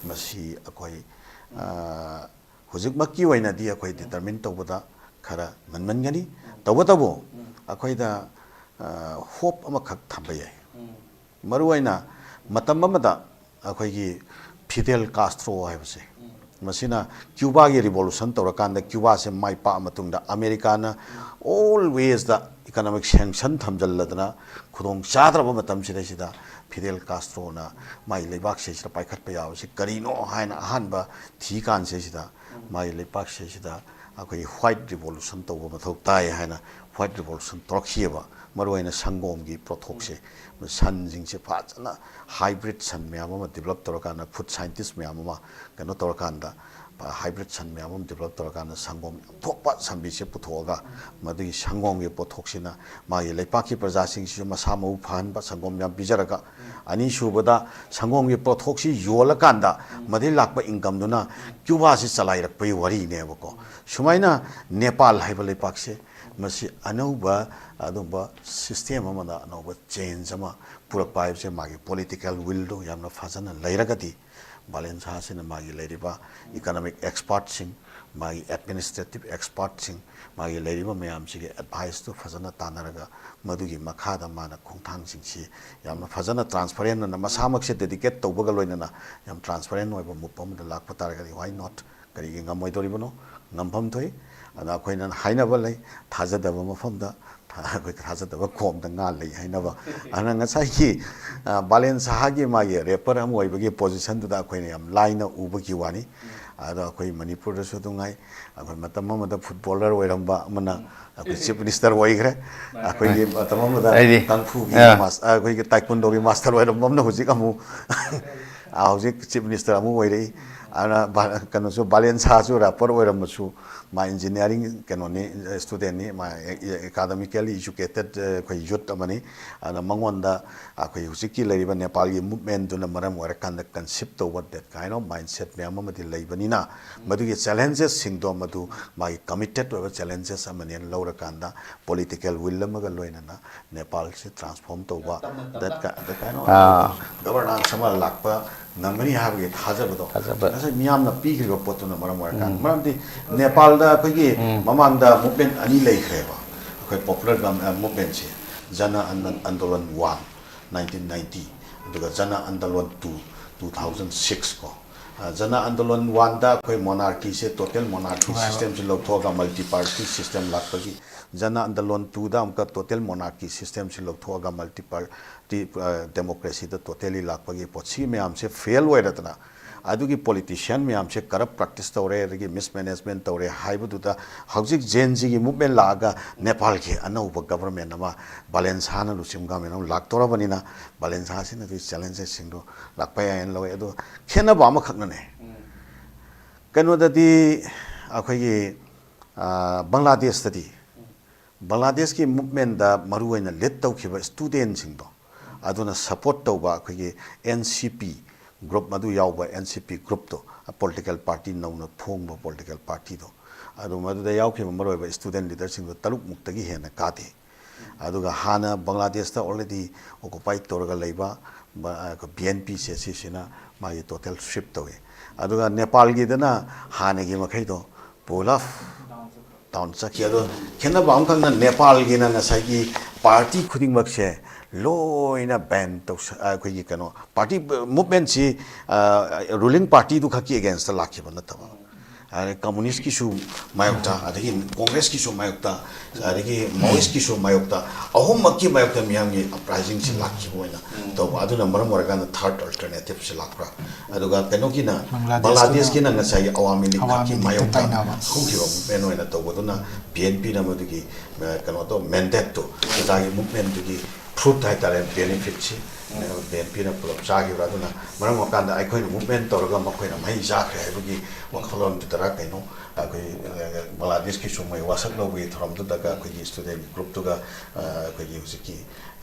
ꯃꯁꯤ ꯑꯩꯈꯣꯏ, ꯑ, ꯍꯧꯖꯤꯛꯃꯛꯀꯤ ꯑꯣꯏꯅꯗꯤ ꯑꯩꯈꯣꯏ determine ꯇꯧꯕꯗ ꯈꯔ ꯉꯟꯃꯟꯒꯅꯤ꯫ ꯇꯧꯕꯇꯕꯨ ꯑꯩꯈꯣꯏꯗ, ꯑ, hope ꯑꯃꯈꯛ ꯊꯝꯕ ꯌꯥꯏ꯫ ꯃꯔꯨꯑꯣꯏꯅ ꯃꯇꯝ ꯑꯃꯗ ꯑꯩꯈꯣꯏꯒꯤ Fidel Castro ꯍꯥꯏꯕꯁꯦ, ꯃꯁꯤꯅ ꯀ꯭ꯌꯨꯕꯥꯒꯤ revolution ꯇꯧꯔꯀꯥꯟꯗ, ꯀ꯭ꯌꯨꯕꯥꯁꯦ ꯃꯥꯏ ꯄꯥꯛꯑ ꯃꯇꯨꯡꯗ ꯑꯃꯦꯔꯤꯀꯥꯅ always ꯗ economic sanction ꯊꯝꯖꯤꯜꯂꯗꯅ ꯈꯨꯗꯣꯡ ꯆꯥꯗ꯭ꯔꯕ ꯃꯇꯝꯁꯤꯗꯩꯁꯤꯗ Fidel Castroꯅ ꯃꯥꯒꯤ ꯂꯩꯕꯥꯛꯁꯤꯗꯩꯁꯤꯗ ꯄꯥꯏꯈꯠꯄ ꯌꯥꯕꯁꯤ ꯀꯔꯤꯅꯣ ꯍꯥꯏꯅ ꯑꯍꯥꯟꯕ ꯊꯤ ꯀꯥꯟꯁꯤꯗꯩꯁꯤꯗ ꯃꯥꯒꯤ ꯂꯩꯕꯥꯛꯁꯤꯗꯩꯁꯤꯗ ꯑꯩꯈꯣꯏꯒꯤ white revolution ꯇꯧꯕ ꯃꯊꯧ ꯇꯥꯏ ꯍꯥꯏꯅ white revolution ꯇꯧꯔꯛꯈꯤꯑꯕ꯫ ꯃꯔꯨꯑꯣꯏꯅ ꯁꯪꯒꯣꯝꯒꯤ ꯄꯣꯠꯊꯣꯛꯁꯦ, ꯁꯟꯁꯤꯡꯁꯦ ꯐꯖꯅ hybrid ꯁꯟ ꯃꯌꯥꯝ ꯑꯃ develop ꯇꯧꯔꯀꯥꯟꯗ, food scientist ꯃꯌꯥꯝ ꯑꯃ ꯀꯩꯅꯣ ꯇꯧꯔꯀꯥꯟꯗ, hybrid ꯁꯟ ꯃꯌꯥꯝ ꯑꯃ develop ꯇꯧꯔꯀꯥꯟꯗ ꯁꯪꯒꯣꯝ ꯌꯥꯝ ꯊꯣꯛꯄ ꯁꯟꯕꯤꯁꯦ ꯄꯨꯊꯣꯛꯑꯒ, ꯃꯗꯨꯒꯤ ꯁꯪꯒꯣꯝꯒꯤ ꯄꯣꯠꯊꯣꯛꯁꯤꯅ ꯃꯥꯒꯤ ꯂꯩꯄꯥꯛꯀꯤ ꯄ꯭ꯔꯖꯥꯁꯤꯡꯁꯤꯁꯨ ꯃꯁꯥ ꯃꯎ ꯐꯍꯟꯕ, ꯁꯪꯒꯣꯝ ꯌꯥꯝ ꯄꯤꯖꯔꯒ, ꯑꯅꯤꯁꯨꯕꯗ ꯁꯪꯒꯣꯝꯒꯤ ꯄꯣꯠꯊꯣꯛꯁꯤ ꯌꯣꯜꯂꯀꯥꯟꯗ ꯃꯗꯩ ꯂꯥꯛꯄ incomeꯗꯨꯅ ꯀ꯭ꯌꯨꯕꯥꯁꯤ ꯆꯂꯥꯏꯔꯛꯄꯒꯤ ꯋꯥꯔꯤꯅꯦꯕꯀꯣ꯫ ꯁꯨꯃꯥꯏꯅ ꯅꯦꯄꯥꯜ ꯍꯥꯏꯕ ꯂꯩꯄꯥꯛꯁꯦ, ꯃꯁꯤ ꯑꯅꯧꯕ ꯑꯗꯨꯝꯕ system ꯑꯃꯗ ꯑꯅꯧꯕ change ꯑꯃ ꯄꯨꯔꯛꯄ ꯍꯥꯏꯕꯁꯦ, ꯃꯥꯒꯤ political willꯗꯨ ꯌꯥꯝꯅ ꯐꯖꯅ ꯂꯩꯔꯒꯗꯤ, ꯕꯥꯂꯦꯟ ꯁꯍꯥꯁꯤꯅ ꯃꯥꯒꯤ ꯂꯩꯔꯤꯕ economic expertꯁꯤꯡ, ꯃꯥꯒꯤ administrative expertꯁꯤꯡ, ꯃꯥꯒꯤ ꯂꯩꯔꯤꯕ ꯃꯌꯥꯝꯁꯤꯒꯤ adviceꯇꯨ ꯐꯖꯅ ꯇꯥꯟꯅꯔꯒ, ꯃꯗꯨꯒꯤ ꯃꯈꯥꯗ ꯃꯥꯅ ꯈꯣꯡꯊꯥꯡꯁꯤꯡꯁꯤ ꯌꯥꯝꯅ ꯐꯖꯅ transparent ꯑꯣꯏꯅ, ꯃꯁꯥꯃꯛꯁꯦ dedicate ꯇꯧꯕꯒ ꯂꯣꯏꯅꯅ ꯌꯥꯝ transparent ꯑꯣꯏꯕ move ꯑꯃꯗ ꯂꯥꯛꯄ ꯇꯥꯔꯒꯗꯤ, why not? ꯀꯔꯤꯒꯤ ꯉꯝꯃꯣꯏꯗꯧꯔꯤꯕꯅꯣ? ꯉꯝꯐꯝ ꯊꯣꯛꯏ꯫ ꯑꯗ ꯑꯩꯈꯣꯏꯅ ꯍꯥꯏꯅꯕ ꯂꯩ, ꯊꯥꯖꯗꯕ ꯃꯐꯝꯗ ꯑꯩꯈꯣꯏ ꯊꯥꯖꯗꯕ ꯈꯣꯝꯗ ꯉꯥ ꯂꯩ ꯍꯥꯏꯅꯕ꯫ ꯑꯗꯨꯅ ꯉꯁꯥꯏꯒꯤ, ꯑ, ꯕꯥꯂꯦꯟ ꯁꯍꯥꯒꯤ ꯃꯥꯒꯤ rapper ꯑꯃ ꯑꯣꯏꯕꯒꯤ positionꯗꯨꯗ ꯑꯩꯈꯣꯏꯅ ꯌꯥꯝ ꯂꯥꯏꯅ ꯎꯕꯒꯤ ꯋꯥꯅꯤ꯫ ꯑꯗꯣ ꯑꯩꯈꯣꯏ ꯃꯅꯤꯄꯨꯔꯗꯁꯨ ꯑꯗꯨꯝ ꯉꯥꯏ, ꯑꯩꯈꯣꯏ ꯃꯇꯝ ꯑꯃꯗ footballer ꯑꯣꯏꯔꯝꯕ ꯑꯃꯅ ꯑꯩꯈꯣꯏ chief minister ꯑꯣꯏꯈ꯭ꯔꯦ꯫ ꯑꯩꯈꯣꯏꯒꯤ ꯃꯇꯝ ꯑꯃꯗ ꯑꯩꯗꯤ, ꯀꯪꯐꯨꯒꯤ ꯑꯥ꯫ ꯃꯥꯁ-, ꯑꯩꯈꯣꯏꯒꯤ taekwondoꯒꯤ master ꯑꯣꯏꯔꯝꯕ ꯑꯃꯅ ꯍꯧꯖꯤꯛ ꯑꯃꯨꯛ, ꯑꯥ, ꯍꯧꯖꯤꯛ chief minister ꯑꯃꯨꯛ ꯑꯣꯏꯔꯛꯏ꯫ ꯑꯗꯨꯅ ꯕꯥ-, ꯀꯩꯅꯣꯁꯨ, ꯕꯥꯂꯦꯟ ꯁꯍꯥꯁꯨ rapper ꯑꯣꯏꯔꯝꯕꯁꯨ, ꯃꯥ engineering ꯀꯩꯅꯣꯅꯤ, studentꯅꯤ, ꯃꯥ academically educated, ꯑꯩꯈꯣꯏ youth ꯑꯃꯅꯤ꯫ ꯑꯗꯨꯅ ꯃꯉꯣꯟꯗ ꯑꯩꯈꯣꯏ ꯍꯧꯖꯤꯛꯀꯤ ꯂꯩꯔꯤꯕ ꯅꯦꯄꯥꯜꯒꯤ movementꯗꯨꯅ ꯃꯔꯝ ꯑꯣꯏꯔꯀꯥꯟꯗ conceive ꯇꯧꯕ that kind of mindset ꯃꯌꯥꯝ ꯑꯃꯗꯤ ꯂꯩꯕꯅꯤꯅ, ꯃꯗꯨꯒꯤ challengesꯁꯤꯡꯗꯣ ꯃꯗꯨ ꯃꯥꯒꯤ committed ꯑꯣꯏꯕ challenges ꯑꯃꯅꯦꯅ ꯂꯧꯔꯀꯥꯟꯗ political will ꯑꯃꯒ ꯂꯣꯏꯅꯅ ꯅꯦꯄꯥꯜꯁꯦ transform ꯇꯧꯕ, that ki-, that kind of ah. Governance ꯑꯃ ꯂꯥꯛꯄ ꯉꯝꯒꯅꯤ ꯍꯥꯏꯕꯒꯤ ꯊꯥꯖꯕꯗꯣ ꯊꯥꯖꯕ꯫ ꯉꯁꯥꯏ ꯃꯤꯌꯥꯝꯅ ꯄꯤꯈ꯭ꯔꯤꯕ ꯄꯣꯠꯇꯨꯅ ꯃꯔꯝ ꯑꯣꯏꯔꯀꯥꯟꯗ, ꯎꯝ꯫ ꯃꯔꯝꯗꯤ ꯅꯦꯄꯥꯜꯗ ꯑꯩꯈꯣꯏꯒꯤ ꯎꯝ꯫ ꯃꯃꯥꯡꯗ movement ꯑꯅꯤ ꯂꯩꯈ꯭ꯔꯦꯕ꯫ ꯑꯩꯈꯣꯏ popular ꯒꯝ-, ꯑ, movementꯁꯦ, ꯖꯅ and-, andolan one, nineteen ninety, ꯑꯗꯨꯒ ꯖꯅ andolan two, two thousand six ꯀꯣ꯫ ꯑ, ꯖꯅ ꯑꯟꯗꯣꯂꯟ ꯋꯥꯟꯗ ꯑꯩꯈꯣꯏ monarchyꯁꯦ, total monarchy systemꯁꯦ ꯂꯧꯊꯣꯛꯑꯒ multi party system ꯂꯥꯛꯄꯒꯤ, ꯖꯅ ꯑꯟꯗꯣꯂꯟ ꯇꯨꯗ ꯑꯃꯨꯛꯀ total monarchy systemꯁꯦ ꯂꯧꯊꯣꯛꯑꯒ multi party, ꯑ, democracyꯗ totally ꯂꯥꯛꯄꯒꯤ ꯄꯣꯠꯁꯤ ꯃꯌꯥꯝꯁꯦ fail ꯑꯣꯏꯔꯗꯅ, ꯑꯗꯨꯒꯤ politician ꯃꯌꯥꯝꯁꯦ corrupt practice ꯇꯧꯔꯦ, ꯑꯗꯒꯤ mismanagement ꯇꯧꯔꯦ ꯍꯥꯏꯕꯗꯨꯗ ꯍꯧꯖꯤꯛ Gen Zꯒꯤ movement ꯂꯥꯛꯑꯒ ꯅꯦꯄꯥꯜꯒꯤ ꯑꯅꯧꯕ government ꯑꯃ, ꯕꯥꯂꯦꯟ ꯁꯍꯥꯅ ꯂꯨꯆꯤꯡꯕ government ꯑꯃ ꯂꯥꯛꯇꯧꯔꯕꯅꯤꯅ, ꯕꯥꯂꯦꯟ ꯁꯍꯥꯁꯤꯅ ꯑꯗꯨꯒꯤ challengesꯁꯤꯡꯗꯣ ꯂꯥꯛꯄ ꯌꯥꯏꯅ ꯂꯧꯋꯦ꯫ ꯑꯗꯣ ꯈꯦꯠꯅꯕ ꯑꯃꯈꯛꯅꯅꯦ꯫ ꯀꯩꯅꯣꯗꯗꯤ ꯑꯩꯈꯣꯏꯒꯤ, ꯑ, ꯕꯪꯒ꯭ꯂꯥꯗꯦꯁꯇꯗꯤ, ꯕꯪꯒ꯭ꯂꯥꯗꯦꯁꯀꯤ movementꯗ ꯃꯔꯨꯑꯣꯏꯅ lead ꯇꯧꯈꯤꯕ studentꯁꯤꯡꯗꯣ, ꯑꯗꯨꯅ support ꯇꯧꯕ ꯑꯩꯈꯣꯏꯒꯤ N C P group, ꯃꯗꯨ ꯌꯥꯎꯕ N C P groupꯇꯣ, political party, ꯅꯧꯅ ꯐꯣꯡꯕ political partyꯗꯣ, ꯑꯗꯨ ꯃꯗꯨꯗ ꯌꯥꯎꯈꯤꯕ ꯃꯔꯨꯑꯣꯏꯕ student leaderꯁꯤꯡꯗꯣ ꯇꯔꯨꯛꯃꯨꯛꯇꯒꯤ ꯍꯦꯟꯅ ꯀꯥꯗꯦ꯫ ꯑꯗꯨꯒ ꯍꯥꯟꯅ ꯕꯪꯒ꯭ꯂꯥꯗꯦꯁꯇ already occupy ꯇꯧꯔꯒ ꯂꯩꯕ ꯕ-, ꯑ, B N Pꯁꯦ, ꯁꯤꯁꯤꯅ ꯃꯥꯒꯤ total sweep ꯇꯧꯏ꯫ ꯑꯗꯨꯒ ꯅꯦꯄꯥꯜꯒꯤꯗꯅ ꯍꯥꯟꯅꯒꯤ ꯃꯈꯩꯗꯣ ꯄꯨꯂꯞ down ꯆꯠꯈꯤ꯫ ꯑꯗꯣ ꯈꯦꯠꯅꯕ ꯑꯃꯈꯛꯅ, ꯅꯦꯄꯥꯜꯒꯤꯅ ꯉꯁꯥꯏꯒꯤ party ꯈꯨꯗꯤꯡꯃꯛꯁꯦ ꯂꯣꯏꯅ ban ꯇꯧꯁ-, ꯑ, ꯑꯩꯈꯣꯏꯒꯤ ꯀꯩꯅꯣ, party movementꯁꯤ, ꯑ, ruling partyꯗꯨ ꯈꯛꯀꯤ againstꯇ ꯂꯥꯛꯈꯤꯕ ꯅꯠꯇꯕ, ꯑꯗꯩ ꯀꯝꯃꯨꯅꯤꯁꯀꯤꯁꯨ ꯃꯥꯌꯣꯛꯇ, ꯑꯗꯒꯤ ꯀꯣꯡꯒ꯭ꯔꯦꯁꯀꯤꯁꯨ ꯃꯥꯌꯣꯛꯇ, ꯑꯗꯒꯤ ꯃꯥꯑꯣꯏꯁꯀꯤꯁꯨ ꯃꯥꯌꯣꯛꯇ, ꯑꯍꯨꯝꯃꯛꯀꯤ ꯃꯥꯌꯣꯛꯇ ꯃꯤꯌꯥꯝꯒꯤ ꯑꯞꯔꯥꯏꯖꯤꯡꯁꯤ ꯂꯥꯛꯈꯤꯕ ꯑꯣꯏꯅ ꯇꯧꯕ꯫ ꯑꯗꯨꯅ ꯃꯔꯝ ꯑꯣꯏꯔꯀꯥꯟꯗ ꯊꯥꯔꯠ ꯑꯜꯇꯔꯅꯦꯇꯤꯞꯁꯤ ꯂꯥꯛꯄ꯭ꯔꯥ? ꯑꯗꯨꯒ ꯀꯩꯅꯣꯒꯤꯅ, ꯕꯪꯒ꯭ꯂꯥꯗꯦꯁꯀꯤꯅ ꯕꯪꯒ꯭ꯂꯥꯗꯦꯁꯀꯤꯅ ꯉꯁꯥꯏꯒꯤ ꯑꯋꯥꯃꯤ ꯂꯤꯛ ꯑꯋꯥꯃꯤ ꯂꯤꯛꯀꯤ ꯂꯤꯛꯇ ꯃꯥꯌꯣꯛꯇ ꯇꯥꯏꯅꯕ꯫ ꯍꯧꯈꯤꯕ ꯃꯨꯞꯃꯦꯟ ꯑꯣꯏꯅ ꯇꯧꯕꯗꯨꯅ ꯕꯤ ꯑꯦꯟ ꯄꯤꯅ ꯃꯗꯨꯒꯤ, ꯑ, ꯀꯩꯅꯣꯗꯣ, ꯃꯦꯟꯗꯦꯠꯇꯣ, ꯉꯁꯥꯏꯒꯤ ꯃꯨꯞꯃꯦꯟꯗꯨꯒꯤ ꯐ꯭ꯔꯨꯠ ꯍꯥꯏꯇꯥꯔꯦ, ꯕꯦꯅꯤꯐꯤꯠꯁꯤ ꯕꯤ ꯑꯦꯟ ꯄꯤꯅ ꯄꯨꯂꯞ ꯆꯥꯈꯤꯕ꯭ꯔꯥ? ꯑꯗꯨꯅ ꯃꯔꯝ ꯑꯣꯏꯔꯀꯥꯟꯗ ꯑꯩꯈꯣꯏꯅ ꯃꯨꯞꯃꯦꯟ ꯇꯧꯔꯒ ꯃꯈꯣꯏꯅ ꯃꯍꯩ ꯆꯥꯈ꯭ꯔꯦ ꯍꯥꯏꯕꯒꯤ ꯋꯥꯈꯜꯂꯣꯟꯗꯨꯗꯔ ꯀꯩꯅꯣ, ꯑꯩꯈꯣꯏ, ꯑ, ꯕꯪꯒ꯭ꯂꯥꯗꯦꯁꯀꯤꯁꯨ ꯃꯣꯏ ꯋꯥꯁꯛ ꯂꯧꯕꯒꯤ ꯊꯧꯔꯝꯗꯨꯗꯒ ꯑꯩꯈꯣꯏꯒꯤ ꯁ꯭ꯇꯨꯗꯦꯟꯒꯤ ꯒ꯭ꯔꯨꯞꯇꯨꯒ, ꯑ, ꯑꯩꯈꯣꯏꯒꯤ ꯍꯧꯖꯤꯛꯀꯤ,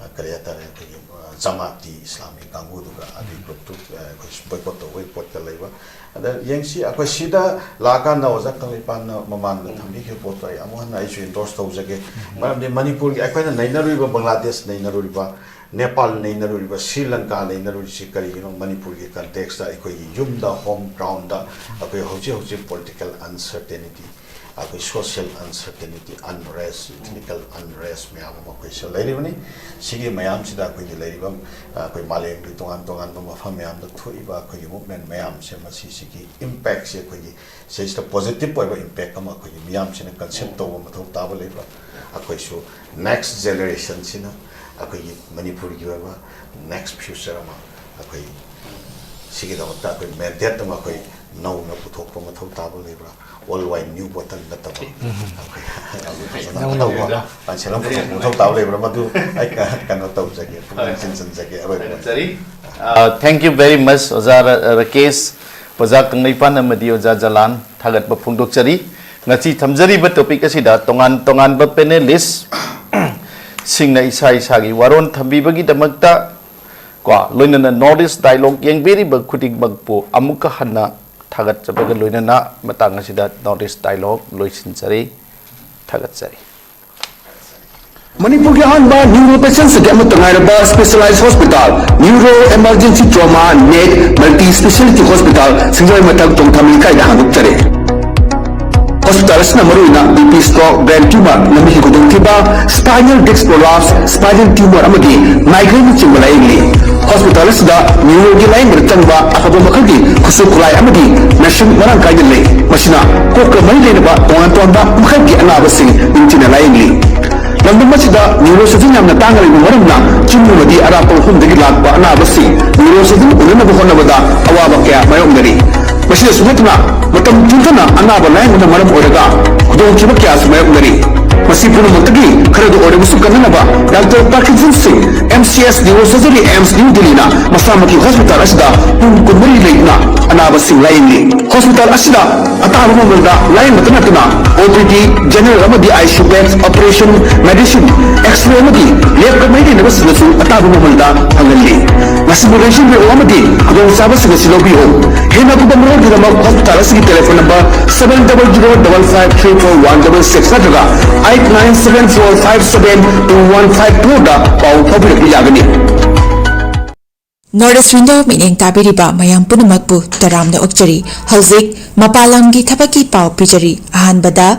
ꯑ, ꯀꯔꯤ ꯍꯥꯏꯇꯥꯔꯦ, ꯑꯩꯈꯣꯏꯒꯤ, ꯑ, ꯖꯃꯥꯇꯤ ꯏꯁꯂꯥꯃꯤ ꯀꯥꯡꯕꯨꯗꯨꯒ ꯑꯗꯨꯒꯤ ꯒ꯭ꯔꯨꯞꯇꯨ, ꯑ, ꯑꯩꯈꯣꯏ ꯕꯣꯏꯀꯣꯠ ꯇꯧꯕꯒꯤ ꯄꯣꯠꯀ ꯂꯩꯕ꯫ ꯑꯗ ꯌꯦꯡꯁꯤ, ꯑꯩꯈꯣꯏ ꯁꯤꯗ ꯂꯥꯛꯑꯀꯥꯟꯗ ꯑꯣꯖꯥ ꯀꯪꯂꯩꯄꯥꯟꯅ ꯃꯃꯥꯡꯗ ꯊꯝꯕꯤꯈꯤꯕ ꯄꯣꯠꯇꯣ ꯑꯩ ꯑꯃꯨꯛ ꯍꯟꯅ ꯑꯩꯁꯨ ꯏꯟꯗꯣꯔꯁ ꯇꯧꯖꯒꯦ꯫ ꯃꯔꯝꯗꯤ ꯃꯅꯤꯄꯨꯔꯒꯤ ꯑꯩꯈꯣꯏꯅ ꯅꯩꯅꯔꯨꯔꯤꯕ, ꯕꯪꯒ꯭ꯂꯥꯗꯦꯁ ꯅꯩꯅꯔꯨꯔꯤꯕ, ꯅꯦꯄꯥꯜ ꯅꯩꯅꯔꯨꯔꯤꯕ, ꯁ꯭ꯔꯤ ꯂꯪꯀꯥ ꯅꯩꯅꯔꯨꯔꯤꯁꯤ ꯀꯔꯤꯒꯤꯅꯣ? ꯃꯅꯤꯄꯨꯔꯒꯤ ꯀꯟꯇꯦꯛꯁꯇ ꯑꯩꯈꯣꯏꯒꯤ ꯌꯨꯝꯗ, ꯍꯣꯝ ꯒ꯭ꯔꯥꯎꯟꯗ ꯑꯩꯈꯣꯏ ꯍꯧꯖꯤꯛ ꯍꯧꯖꯤꯛ ꯄꯣꯂꯤꯇꯤꯀꯦꯜ ꯑꯟꯁꯔꯇꯦꯅꯤꯇꯤ, ꯑꯩꯈꯣꯏ ꯁꯣꯁꯤꯌꯦꯜ ꯑꯟꯁꯔꯇꯦꯅꯤꯇꯤ, ꯑꯟꯔꯦꯁ, ꯏꯊꯅꯤꯀꯦꯜ ꯑꯟꯔꯦꯁ ꯃꯌꯥꯝ ꯑꯃ ꯑꯩꯈꯣꯏ ꯁꯤꯗ ꯂꯩꯔꯤꯕꯅꯤ꯫ ꯁꯤꯒꯤ ꯃꯌꯥꯝꯁꯤꯗ ꯑꯩꯈꯣꯏꯒꯤ ꯂꯩꯔꯤꯕ, ꯑꯩꯈꯣꯏ ꯃꯥꯂꯦꯝꯒꯤ ꯇꯣꯉꯥꯟ ꯇꯣꯉꯥꯟꯕ ꯃꯐꯝ ꯃꯌꯥꯝꯗ ꯊꯣꯛꯏꯕ ꯑꯩꯈꯣꯏꯒꯤ ꯃꯨꯞꯃꯦꯟ ꯃꯌꯥꯝꯁꯦ, ꯃꯁꯤꯁꯤꯒꯤ ꯏꯝꯄꯦꯛꯁꯦ ꯑꯩꯈꯣꯏꯒꯤ ꯁꯤꯁꯤꯗ ꯄꯣꯖꯤꯇꯤꯚ ꯑꯣꯏꯕ ꯏꯝꯄꯦꯛ ꯑꯃ ꯑꯩꯈꯣꯏꯒꯤ ꯃꯤꯌꯥꯝꯁꯤꯅ ꯀꯟꯁꯦꯞ ꯇꯧꯕ ꯃꯊꯧ ꯇꯥꯕ ꯂꯩꯕ꯭ꯔꯥ? ꯑꯩꯈꯣꯏꯁꯨ ꯅꯦꯛꯁ ꯖꯦꯅꯦꯔꯦꯁꯟꯁꯤꯅ ꯑꯩꯈꯣꯏꯒꯤ ꯃꯅꯤꯄꯨꯔꯒꯤ ꯑꯣꯏꯕ ꯅꯦꯛꯁ ꯐ꯭ꯌꯨꯆꯔ ꯑꯃ ꯑꯩꯈꯣꯏ ꯁꯤꯒꯤꯗꯃꯛꯇ ꯑꯩꯈꯣꯏ ꯃꯦꯟꯗꯦꯠ ꯑꯃ ꯑꯩꯈꯣꯏ ꯅꯧꯅ ꯄꯨꯊꯣꯛꯄ ꯃꯊꯧ ꯇꯥꯕ ꯂꯩꯕ꯭ꯔꯥ? ꯑꯣꯜ ꯋꯥꯏꯟ ꯅ꯭ꯌꯨ ꯕꯣꯇꯜ ꯅꯠꯇꯕ ꯑꯩꯈꯣꯏ ꯐꯖꯅ ꯅꯧꯅ ꯑꯅꯧꯕ ꯄꯥꯟꯁꯦꯜ ꯑꯃ ꯄꯨꯊꯣꯛꯄ ꯃꯊꯧ ꯇꯥꯕ ꯂꯩꯕ꯭ꯔꯥ? ꯃꯗꯨ ꯑꯩ ꯀ-, ꯀꯩꯅꯣ ꯇꯧꯖꯒꯦ, ꯄꯨꯛꯅꯤꯡ ꯆꯤꯡꯁꯤꯟꯖꯒꯦ ꯑꯔꯣꯏꯕꯗ꯫ ꯊꯥꯒꯠꯆꯔꯤ꯫ ꯑ, thank you very much, ꯑꯣꯖꯥ ꯔ-, ꯔꯥꯀꯦꯁ, ꯑꯣꯖꯥ ꯀꯪꯂꯩꯄꯥꯟ ꯑꯃꯗꯤ ꯑꯣꯖꯥ ꯖꯂꯥꯟ, ꯊꯥꯒꯠꯄ ꯐꯣꯡꯗꯣꯛꯆꯔꯤ꯫ ꯉꯁꯤ ꯊꯝꯖꯔꯤꯕ ꯇꯣꯄꯤꯛ ꯑꯁꯤꯗ ꯇꯣꯉꯥꯟ ꯇꯣꯉꯥꯟꯕ ꯄꯦꯅꯦꯂꯤꯁ ꯁꯤꯡꯅ ꯏꯁꯥ ꯏꯁꯥꯒꯤ ꯋꯥꯔꯣꯜ ꯊꯝꯕꯤꯕꯒꯤꯗꯃꯛꯇ ꯀꯣ, ꯂꯣꯏꯅꯅ ꯅꯣꯔꯠ ꯏꯁ ꯗꯥꯏꯂꯣꯒ ꯌꯦꯡꯕꯤꯔꯤꯕ ꯈꯨꯗꯤꯡꯃꯛꯄꯨ ꯑꯃꯨꯛꯀ ꯍꯟꯅ ꯊꯥꯒꯠꯆꯕꯒ ꯂꯣꯏꯅꯅ ꯃꯇꯥꯡ ꯑꯁꯤꯗ ꯅꯣꯔꯠ ꯏꯁ ꯗꯥꯏꯂꯣꯒ ꯂꯣꯏꯁꯤꯟꯖꯔꯤ꯫ ꯊꯥꯒꯠꯆꯔꯤ꯫ ꯃꯅꯤꯄꯨꯔꯒꯤ ꯑꯍꯥꯟꯕ ꯅ꯭ꯌꯨꯔꯣ ꯄꯦꯁꯦꯟꯁꯤꯡꯒꯤ ꯑꯃꯠꯇ ꯉꯥꯏꯔꯕ specialised hospital, neuro emergency trauma ꯅꯦꯠ ꯃꯜꯇꯤ ꯁ꯭ꯄꯦꯁꯦꯂꯤꯇꯤ ꯍꯣꯁꯄꯤꯇꯥꯜ, ꯁꯤꯡꯖꯃꯩ ꯃꯊꯛ ꯆꯣꯡꯊꯥꯃꯤ ꯂꯩꯀꯥꯏꯗ ꯍꯥꯡꯗꯣꯛꯆꯔꯦ꯫ ꯍꯣꯁꯄꯤꯇꯥꯜ ꯑꯁꯤꯅ ꯃꯔꯨꯑꯣꯏꯅ B P stroke, brain tumour, ꯂꯝꯕꯤꯒꯤ ꯈꯨꯗꯣꯡꯊꯤꯕ, spinal disc prolapse, spinal tumour ꯑꯃꯗꯤ ꯃꯥꯏꯒ꯭ꯔꯦꯟꯅꯆꯤꯡꯕ ꯂꯥꯌꯦꯡꯂꯤ꯫ ꯍꯣꯁꯄꯤꯇꯥꯜ ꯑꯁꯤꯗ ꯅ꯭ꯌꯨꯔꯣꯒꯤ ꯂꯥꯌꯦꯡꯕꯗ ꯆꯪꯕ ꯑꯐꯕ ꯃꯈꯜꯒꯤ ꯈꯨꯠꯁꯨ ꯈꯨꯠꯂꯥꯏ ꯑꯃꯗꯤ ꯃꯦꯁꯤꯟ ꯃꯔꯥꯡ ꯀꯥꯏꯅ ꯂꯩ꯫ ꯃꯁꯤꯅ ꯀꯣꯛꯀ ꯃꯔꯤ ꯂꯩꯅꯕ ꯇꯣꯉꯥꯟ ꯇꯣꯉꯥꯟꯕ ꯃꯈꯜꯒꯤ ꯑꯅꯥꯕꯁꯤꯡ ꯅꯤꯡꯊꯤꯅ ꯂꯥꯌꯦꯡꯂꯤ꯫ ꯂꯝꯗꯝ ꯑꯁꯤꯗ ꯅ꯭ꯌꯨꯔꯣ ꯁꯔꯖꯟ ꯌꯥꯝꯅ ꯇꯥꯡꯅ ꯂꯩꯕ ꯃꯔꯝꯅ ꯆꯤꯡ ꯑꯃꯗꯤ ꯑꯔꯥꯞꯄ ꯃꯐꯝꯗꯒꯤ ꯂꯥꯛꯄ ꯑꯅꯥꯕꯁꯤꯡ ꯅ꯭ꯌꯨꯔꯣ ꯁꯔꯖꯟ ꯎꯅꯅꯕ ꯍꯣꯠꯅꯕꯗ ꯑꯋꯥꯕ ꯀꯌꯥ ꯃꯥꯌꯣꯛꯅꯔꯤ꯫ ꯃꯁꯤꯗꯁꯨ ꯅꯠꯇꯅ ꯃꯇꯝ ꯊꯦꯡꯊꯅ ꯑꯅꯥꯕ ꯂꯥꯌꯦꯡꯕꯅ ꯃꯔꯝ ꯑꯣꯏꯔꯒ ꯈꯨꯗꯣꯡꯊꯤꯕ ꯀꯌꯥꯁꯨ ꯃꯥꯌꯣꯛꯅꯔꯤ꯫ ꯃꯁꯤ ꯄꯨꯝꯅꯃꯛꯇꯒꯤ ꯈꯔꯗ ꯑꯣꯏꯔꯕꯁꯨ ꯀꯟꯅꯅꯕ ꯗꯥꯛꯇꯔ ꯄꯥꯔꯀꯤꯟꯁꯟ ꯁꯤꯡ, M C S neuro surgery, AIIMS new ꯗꯤꯜꯂꯤꯅ ꯃꯁꯥꯃꯛꯀꯤ ꯍꯣꯁꯄꯤꯇꯥꯜ ꯑꯁꯤꯗ ꯄꯨꯡ ꯀꯨꯟꯃꯔꯤ ꯂꯩꯗꯨꯅ ꯑꯅꯥꯕꯁꯤꯡ ꯂꯥꯌꯦꯡꯂꯤ꯫ ꯍꯣꯁꯄꯤꯇꯥꯜ ꯑꯁꯤꯗ ꯑꯇꯥꯕ ꯃꯃꯜꯗ ꯂꯥꯌꯦꯡꯕꯇ ꯅꯠꯇꯅ ꯑꯣ ꯄꯤ ꯗꯤ, ꯖꯦꯅꯔꯦꯜ ꯑꯃꯗꯤ I C U bed, operation, medicine, X ray ꯑꯃꯗꯤ ꯂꯦꯕꯀ ꯃꯔꯤ ꯂꯩꯅꯕꯁꯤꯡꯗꯁꯨ ꯑꯇꯥꯕ ꯃꯃꯜꯗ ꯐꯪꯍꯜꯂꯤ꯫ ꯃꯁꯤꯕꯨ ꯂꯦꯡꯁꯤꯟꯕꯤꯔꯛꯎ ꯑꯃꯗꯤ ꯈꯨꯗꯣꯡꯆꯥꯕꯁꯤꯡ ꯑꯁꯤ ꯂꯧꯕꯤꯌꯨ꯫ ꯍꯦꯟꯅ ꯑꯀꯨꯞꯄ ꯃꯔꯣꯜꯒꯤꯗꯃꯛ ꯍꯣꯁꯄꯤꯇꯥꯜ ꯑꯁꯤꯒꯤ telephone number seven double zero double five three four one double six ꯅꯠꯇ꯭ꯔꯒ eight nine seven four five seven two one five four ꯗ ꯄꯥꯎ ꯐꯥꯎꯕꯤꯔꯛꯄ ꯌꯥꯒꯅꯤ꯫ North East Window ꯃꯤꯠꯌꯦꯡ ꯇꯥꯕꯤꯔꯤꯕ ꯃꯌꯥꯝ ꯄꯨꯝꯅꯃꯛꯄꯨ ꯇꯔꯥꯝꯅ ꯑꯣꯛꯆꯔꯤ꯫ ꯍꯧꯖꯤꯛ ꯃꯄꯥꯟ ꯂꯝꯒꯤ ꯊꯕꯛꯀꯤ ꯄꯥꯎ ꯄꯤꯖꯔꯤ꯫ ꯑꯍꯥꯟꯕꯗ,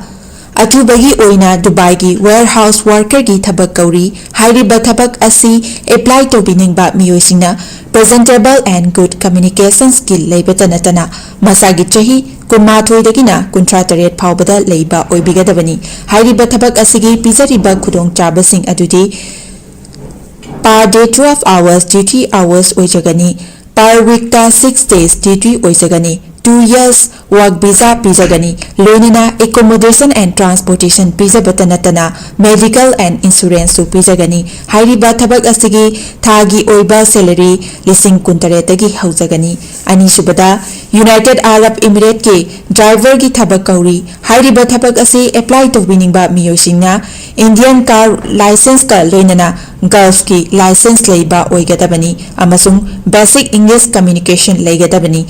ꯑꯊꯨꯕꯒꯤ ꯑꯣꯏꯅ ꯗꯨꯕꯥꯏꯒꯤ warehouse worker ꯒꯤ ꯊꯕꯛ ꯀꯧꯔꯤ꯫ ꯍꯥꯏꯔꯤꯕ ꯊꯕꯛ ꯑꯁꯤ apply ꯇꯧꯕꯤꯅꯤꯡꯕ ꯃꯤꯑꯣꯏꯁꯤꯡꯅ presentable and good communication skill ꯂꯩꯕꯇ ꯅꯠꯇꯅ ꯃꯁꯥꯒꯤ ꯆꯍꯤ ꯀꯨꯟꯃꯥꯊꯣꯏꯗꯒꯤꯅ ꯀꯨꯟꯊ꯭ꯔꯥ ꯇꯔꯦꯠ ꯐꯥꯎꯕꯗ ꯂꯩꯕ ꯑꯣꯏꯕꯤꯒꯗꯕꯅꯤ꯫ ꯍꯥꯏꯔꯤꯕ ꯊꯕꯛ ꯑꯁꯤꯒꯤ ꯄꯤꯖꯔꯤꯕ ꯈꯨꯗꯣꯡꯆꯥꯕꯁꯤꯡ ꯑꯗꯨꯗꯤ per day twelve hours duty hours ꯑꯣꯏꯖꯒꯅꯤ꯫ Per week ꯇ six days duty ꯑꯣꯏꯖꯒꯅꯤ꯫ Two years work visa ꯄꯤꯖꯒꯅꯤ꯫ ꯂꯣꯏꯅꯅ accommodation and transportation ꯄꯤꯖꯕꯇ ꯅꯠꯇꯅ medical and insurance ꯁꯨ ꯄꯤꯖꯒꯅꯤ꯫ ꯍꯥꯏꯔꯤꯕ ꯊꯕꯛ ꯑꯁꯤꯒꯤ ꯊꯥꯒꯤ ꯑꯣꯏꯕ salary ꯂꯤꯁꯤꯡ ꯀꯨꯟꯇꯔꯦꯠꯇꯒꯤ ꯍꯧꯖꯒꯅꯤ꯫ ꯑꯅꯤꯁꯨꯕꯗ, United Arab Emirates ꯀꯤ driver ꯒꯤ ꯊꯕꯛ ꯀꯧꯔꯤ꯫ ꯍꯥꯏꯔꯤꯕ ꯊꯕꯛ ꯑꯁꯤ apply ꯇꯧꯕꯤꯅꯤꯡꯕ ꯃꯤꯑꯣꯏꯁꯤꯡꯅ Indian car licence ꯀ ꯂꯣꯏꯅꯅ Gulf ꯀꯤ licence ꯂꯩꯕ ꯑꯣꯏꯒꯗꯕꯅꯤ ꯑꯃꯁꯨꯡ basic English communication ꯂꯩꯒꯗꯕꯅꯤ꯫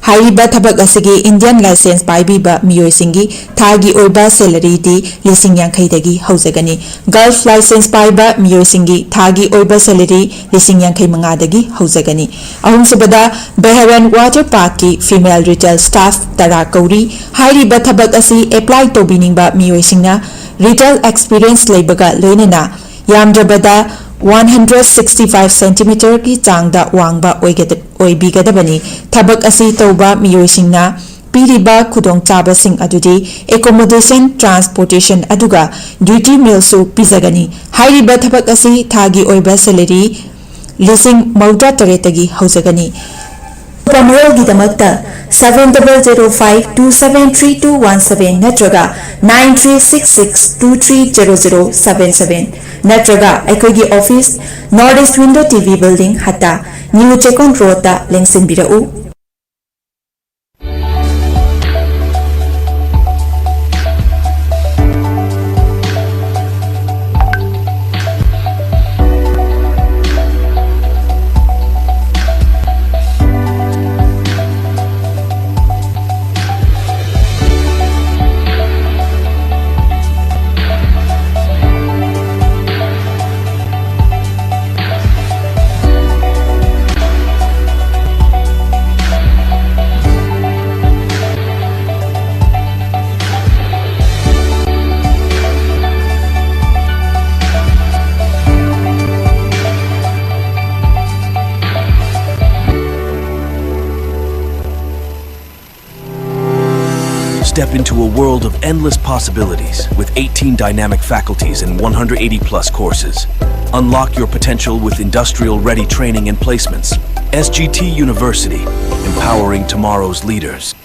ꯍꯥꯏꯔꯤꯕ ꯊꯕꯛ ꯑꯁꯤꯒꯤ Indian licence ꯄꯥꯏꯕꯤꯕ ꯃꯤꯑꯣꯏꯁꯤꯡꯒꯤ ꯊꯥꯒꯤ ꯑꯣꯏꯕ salary ꯗꯤ ꯂꯤꯁꯤꯡ ꯌꯥꯡꯈꯩꯗꯒꯤ ꯍꯧꯖꯒꯅꯤ꯫ Gulf licence ꯄꯥꯏꯕ ꯃꯤꯑꯣꯏꯁꯤꯡꯒꯤ ꯊꯥꯒꯤ ꯑꯣꯏꯕ salary ꯂꯤꯁꯤꯡ ꯌꯥꯡꯈꯩ ꯃꯉꯥꯗꯒꯤ ꯍꯧꯖꯒꯅꯤ꯫ ꯑꯍꯨꯝꯁꯨꯕꯗ, Bahrain Water Park ꯀꯤ female retail staff ꯇꯔꯥ ꯀꯧꯔꯤ꯫ ꯍꯥꯏꯔꯤꯕ ꯊꯕꯛ ꯑꯁꯤ apply ꯇꯧꯕꯤꯅꯤꯡꯕ ꯃꯤꯑꯣꯏꯁꯤꯡꯅ retail experience ꯂꯩꯕꯒ ꯂꯣꯏꯅꯅ ꯌꯥꯝꯗ꯭ꯔꯕꯗ ꯋꯥꯟ ꯍꯟꯗ꯭ꯔꯦꯠ ꯁꯤꯛꯁꯇꯤ ꯐꯥꯏꯚ ꯁꯦꯟꯇꯤꯃꯤꯇꯔꯒꯤ ꯆꯥꯡꯗ ꯋꯥꯡꯕ ꯑꯣꯏꯒꯗ-, ꯑꯣꯏꯕꯤꯒꯗꯕꯅꯤ꯫ ꯊꯕꯛ ꯑꯁꯤ ꯇꯧꯕ ꯃꯤꯑꯣꯏꯁꯤꯡꯅ ꯄꯤꯔꯤꯕ ꯈꯨꯗꯣꯡꯆꯥꯕꯁꯤꯡ ꯑꯗꯨꯗꯤ accommodation, transportation ꯑꯗꯨꯒ duty mealꯁꯨ ꯄꯤꯖꯒꯅꯤ꯫ ꯍꯥꯏꯔꯤꯕ ꯊꯕꯛ ꯑꯁꯤ ꯊꯥꯒꯤ ꯑꯣꯏꯕ salary ꯂꯤꯁꯤꯡ ꯃꯧꯗ꯭ꯔꯥ ꯇꯔꯦꯠꯇꯒꯤ ꯍꯧꯖꯒꯅꯤ꯫ ꯑꯀꯨꯞꯄ ꯃꯔꯣꯜꯒꯤꯗꯃꯛꯇ seven double zero five two seven three two one seven ꯅꯠꯇ꯭ꯔꯒ nine three six six two three zero zero seven seven ꯅꯠꯇ꯭ꯔꯒ ꯑꯩꯈꯣꯏꯒꯤ office, North East Window T V Building, Hatta, New Chekon Roadꯇ ꯂꯦꯡꯁꯤꯟꯕꯤꯔꯛꯎ꯫ Step into a world of endless possibilities with eighteen dynamic faculties and one hundred eighty plus courses. Unlock your potential with industrial ready training and placements. S G T University, empowering tomorrow's leaders.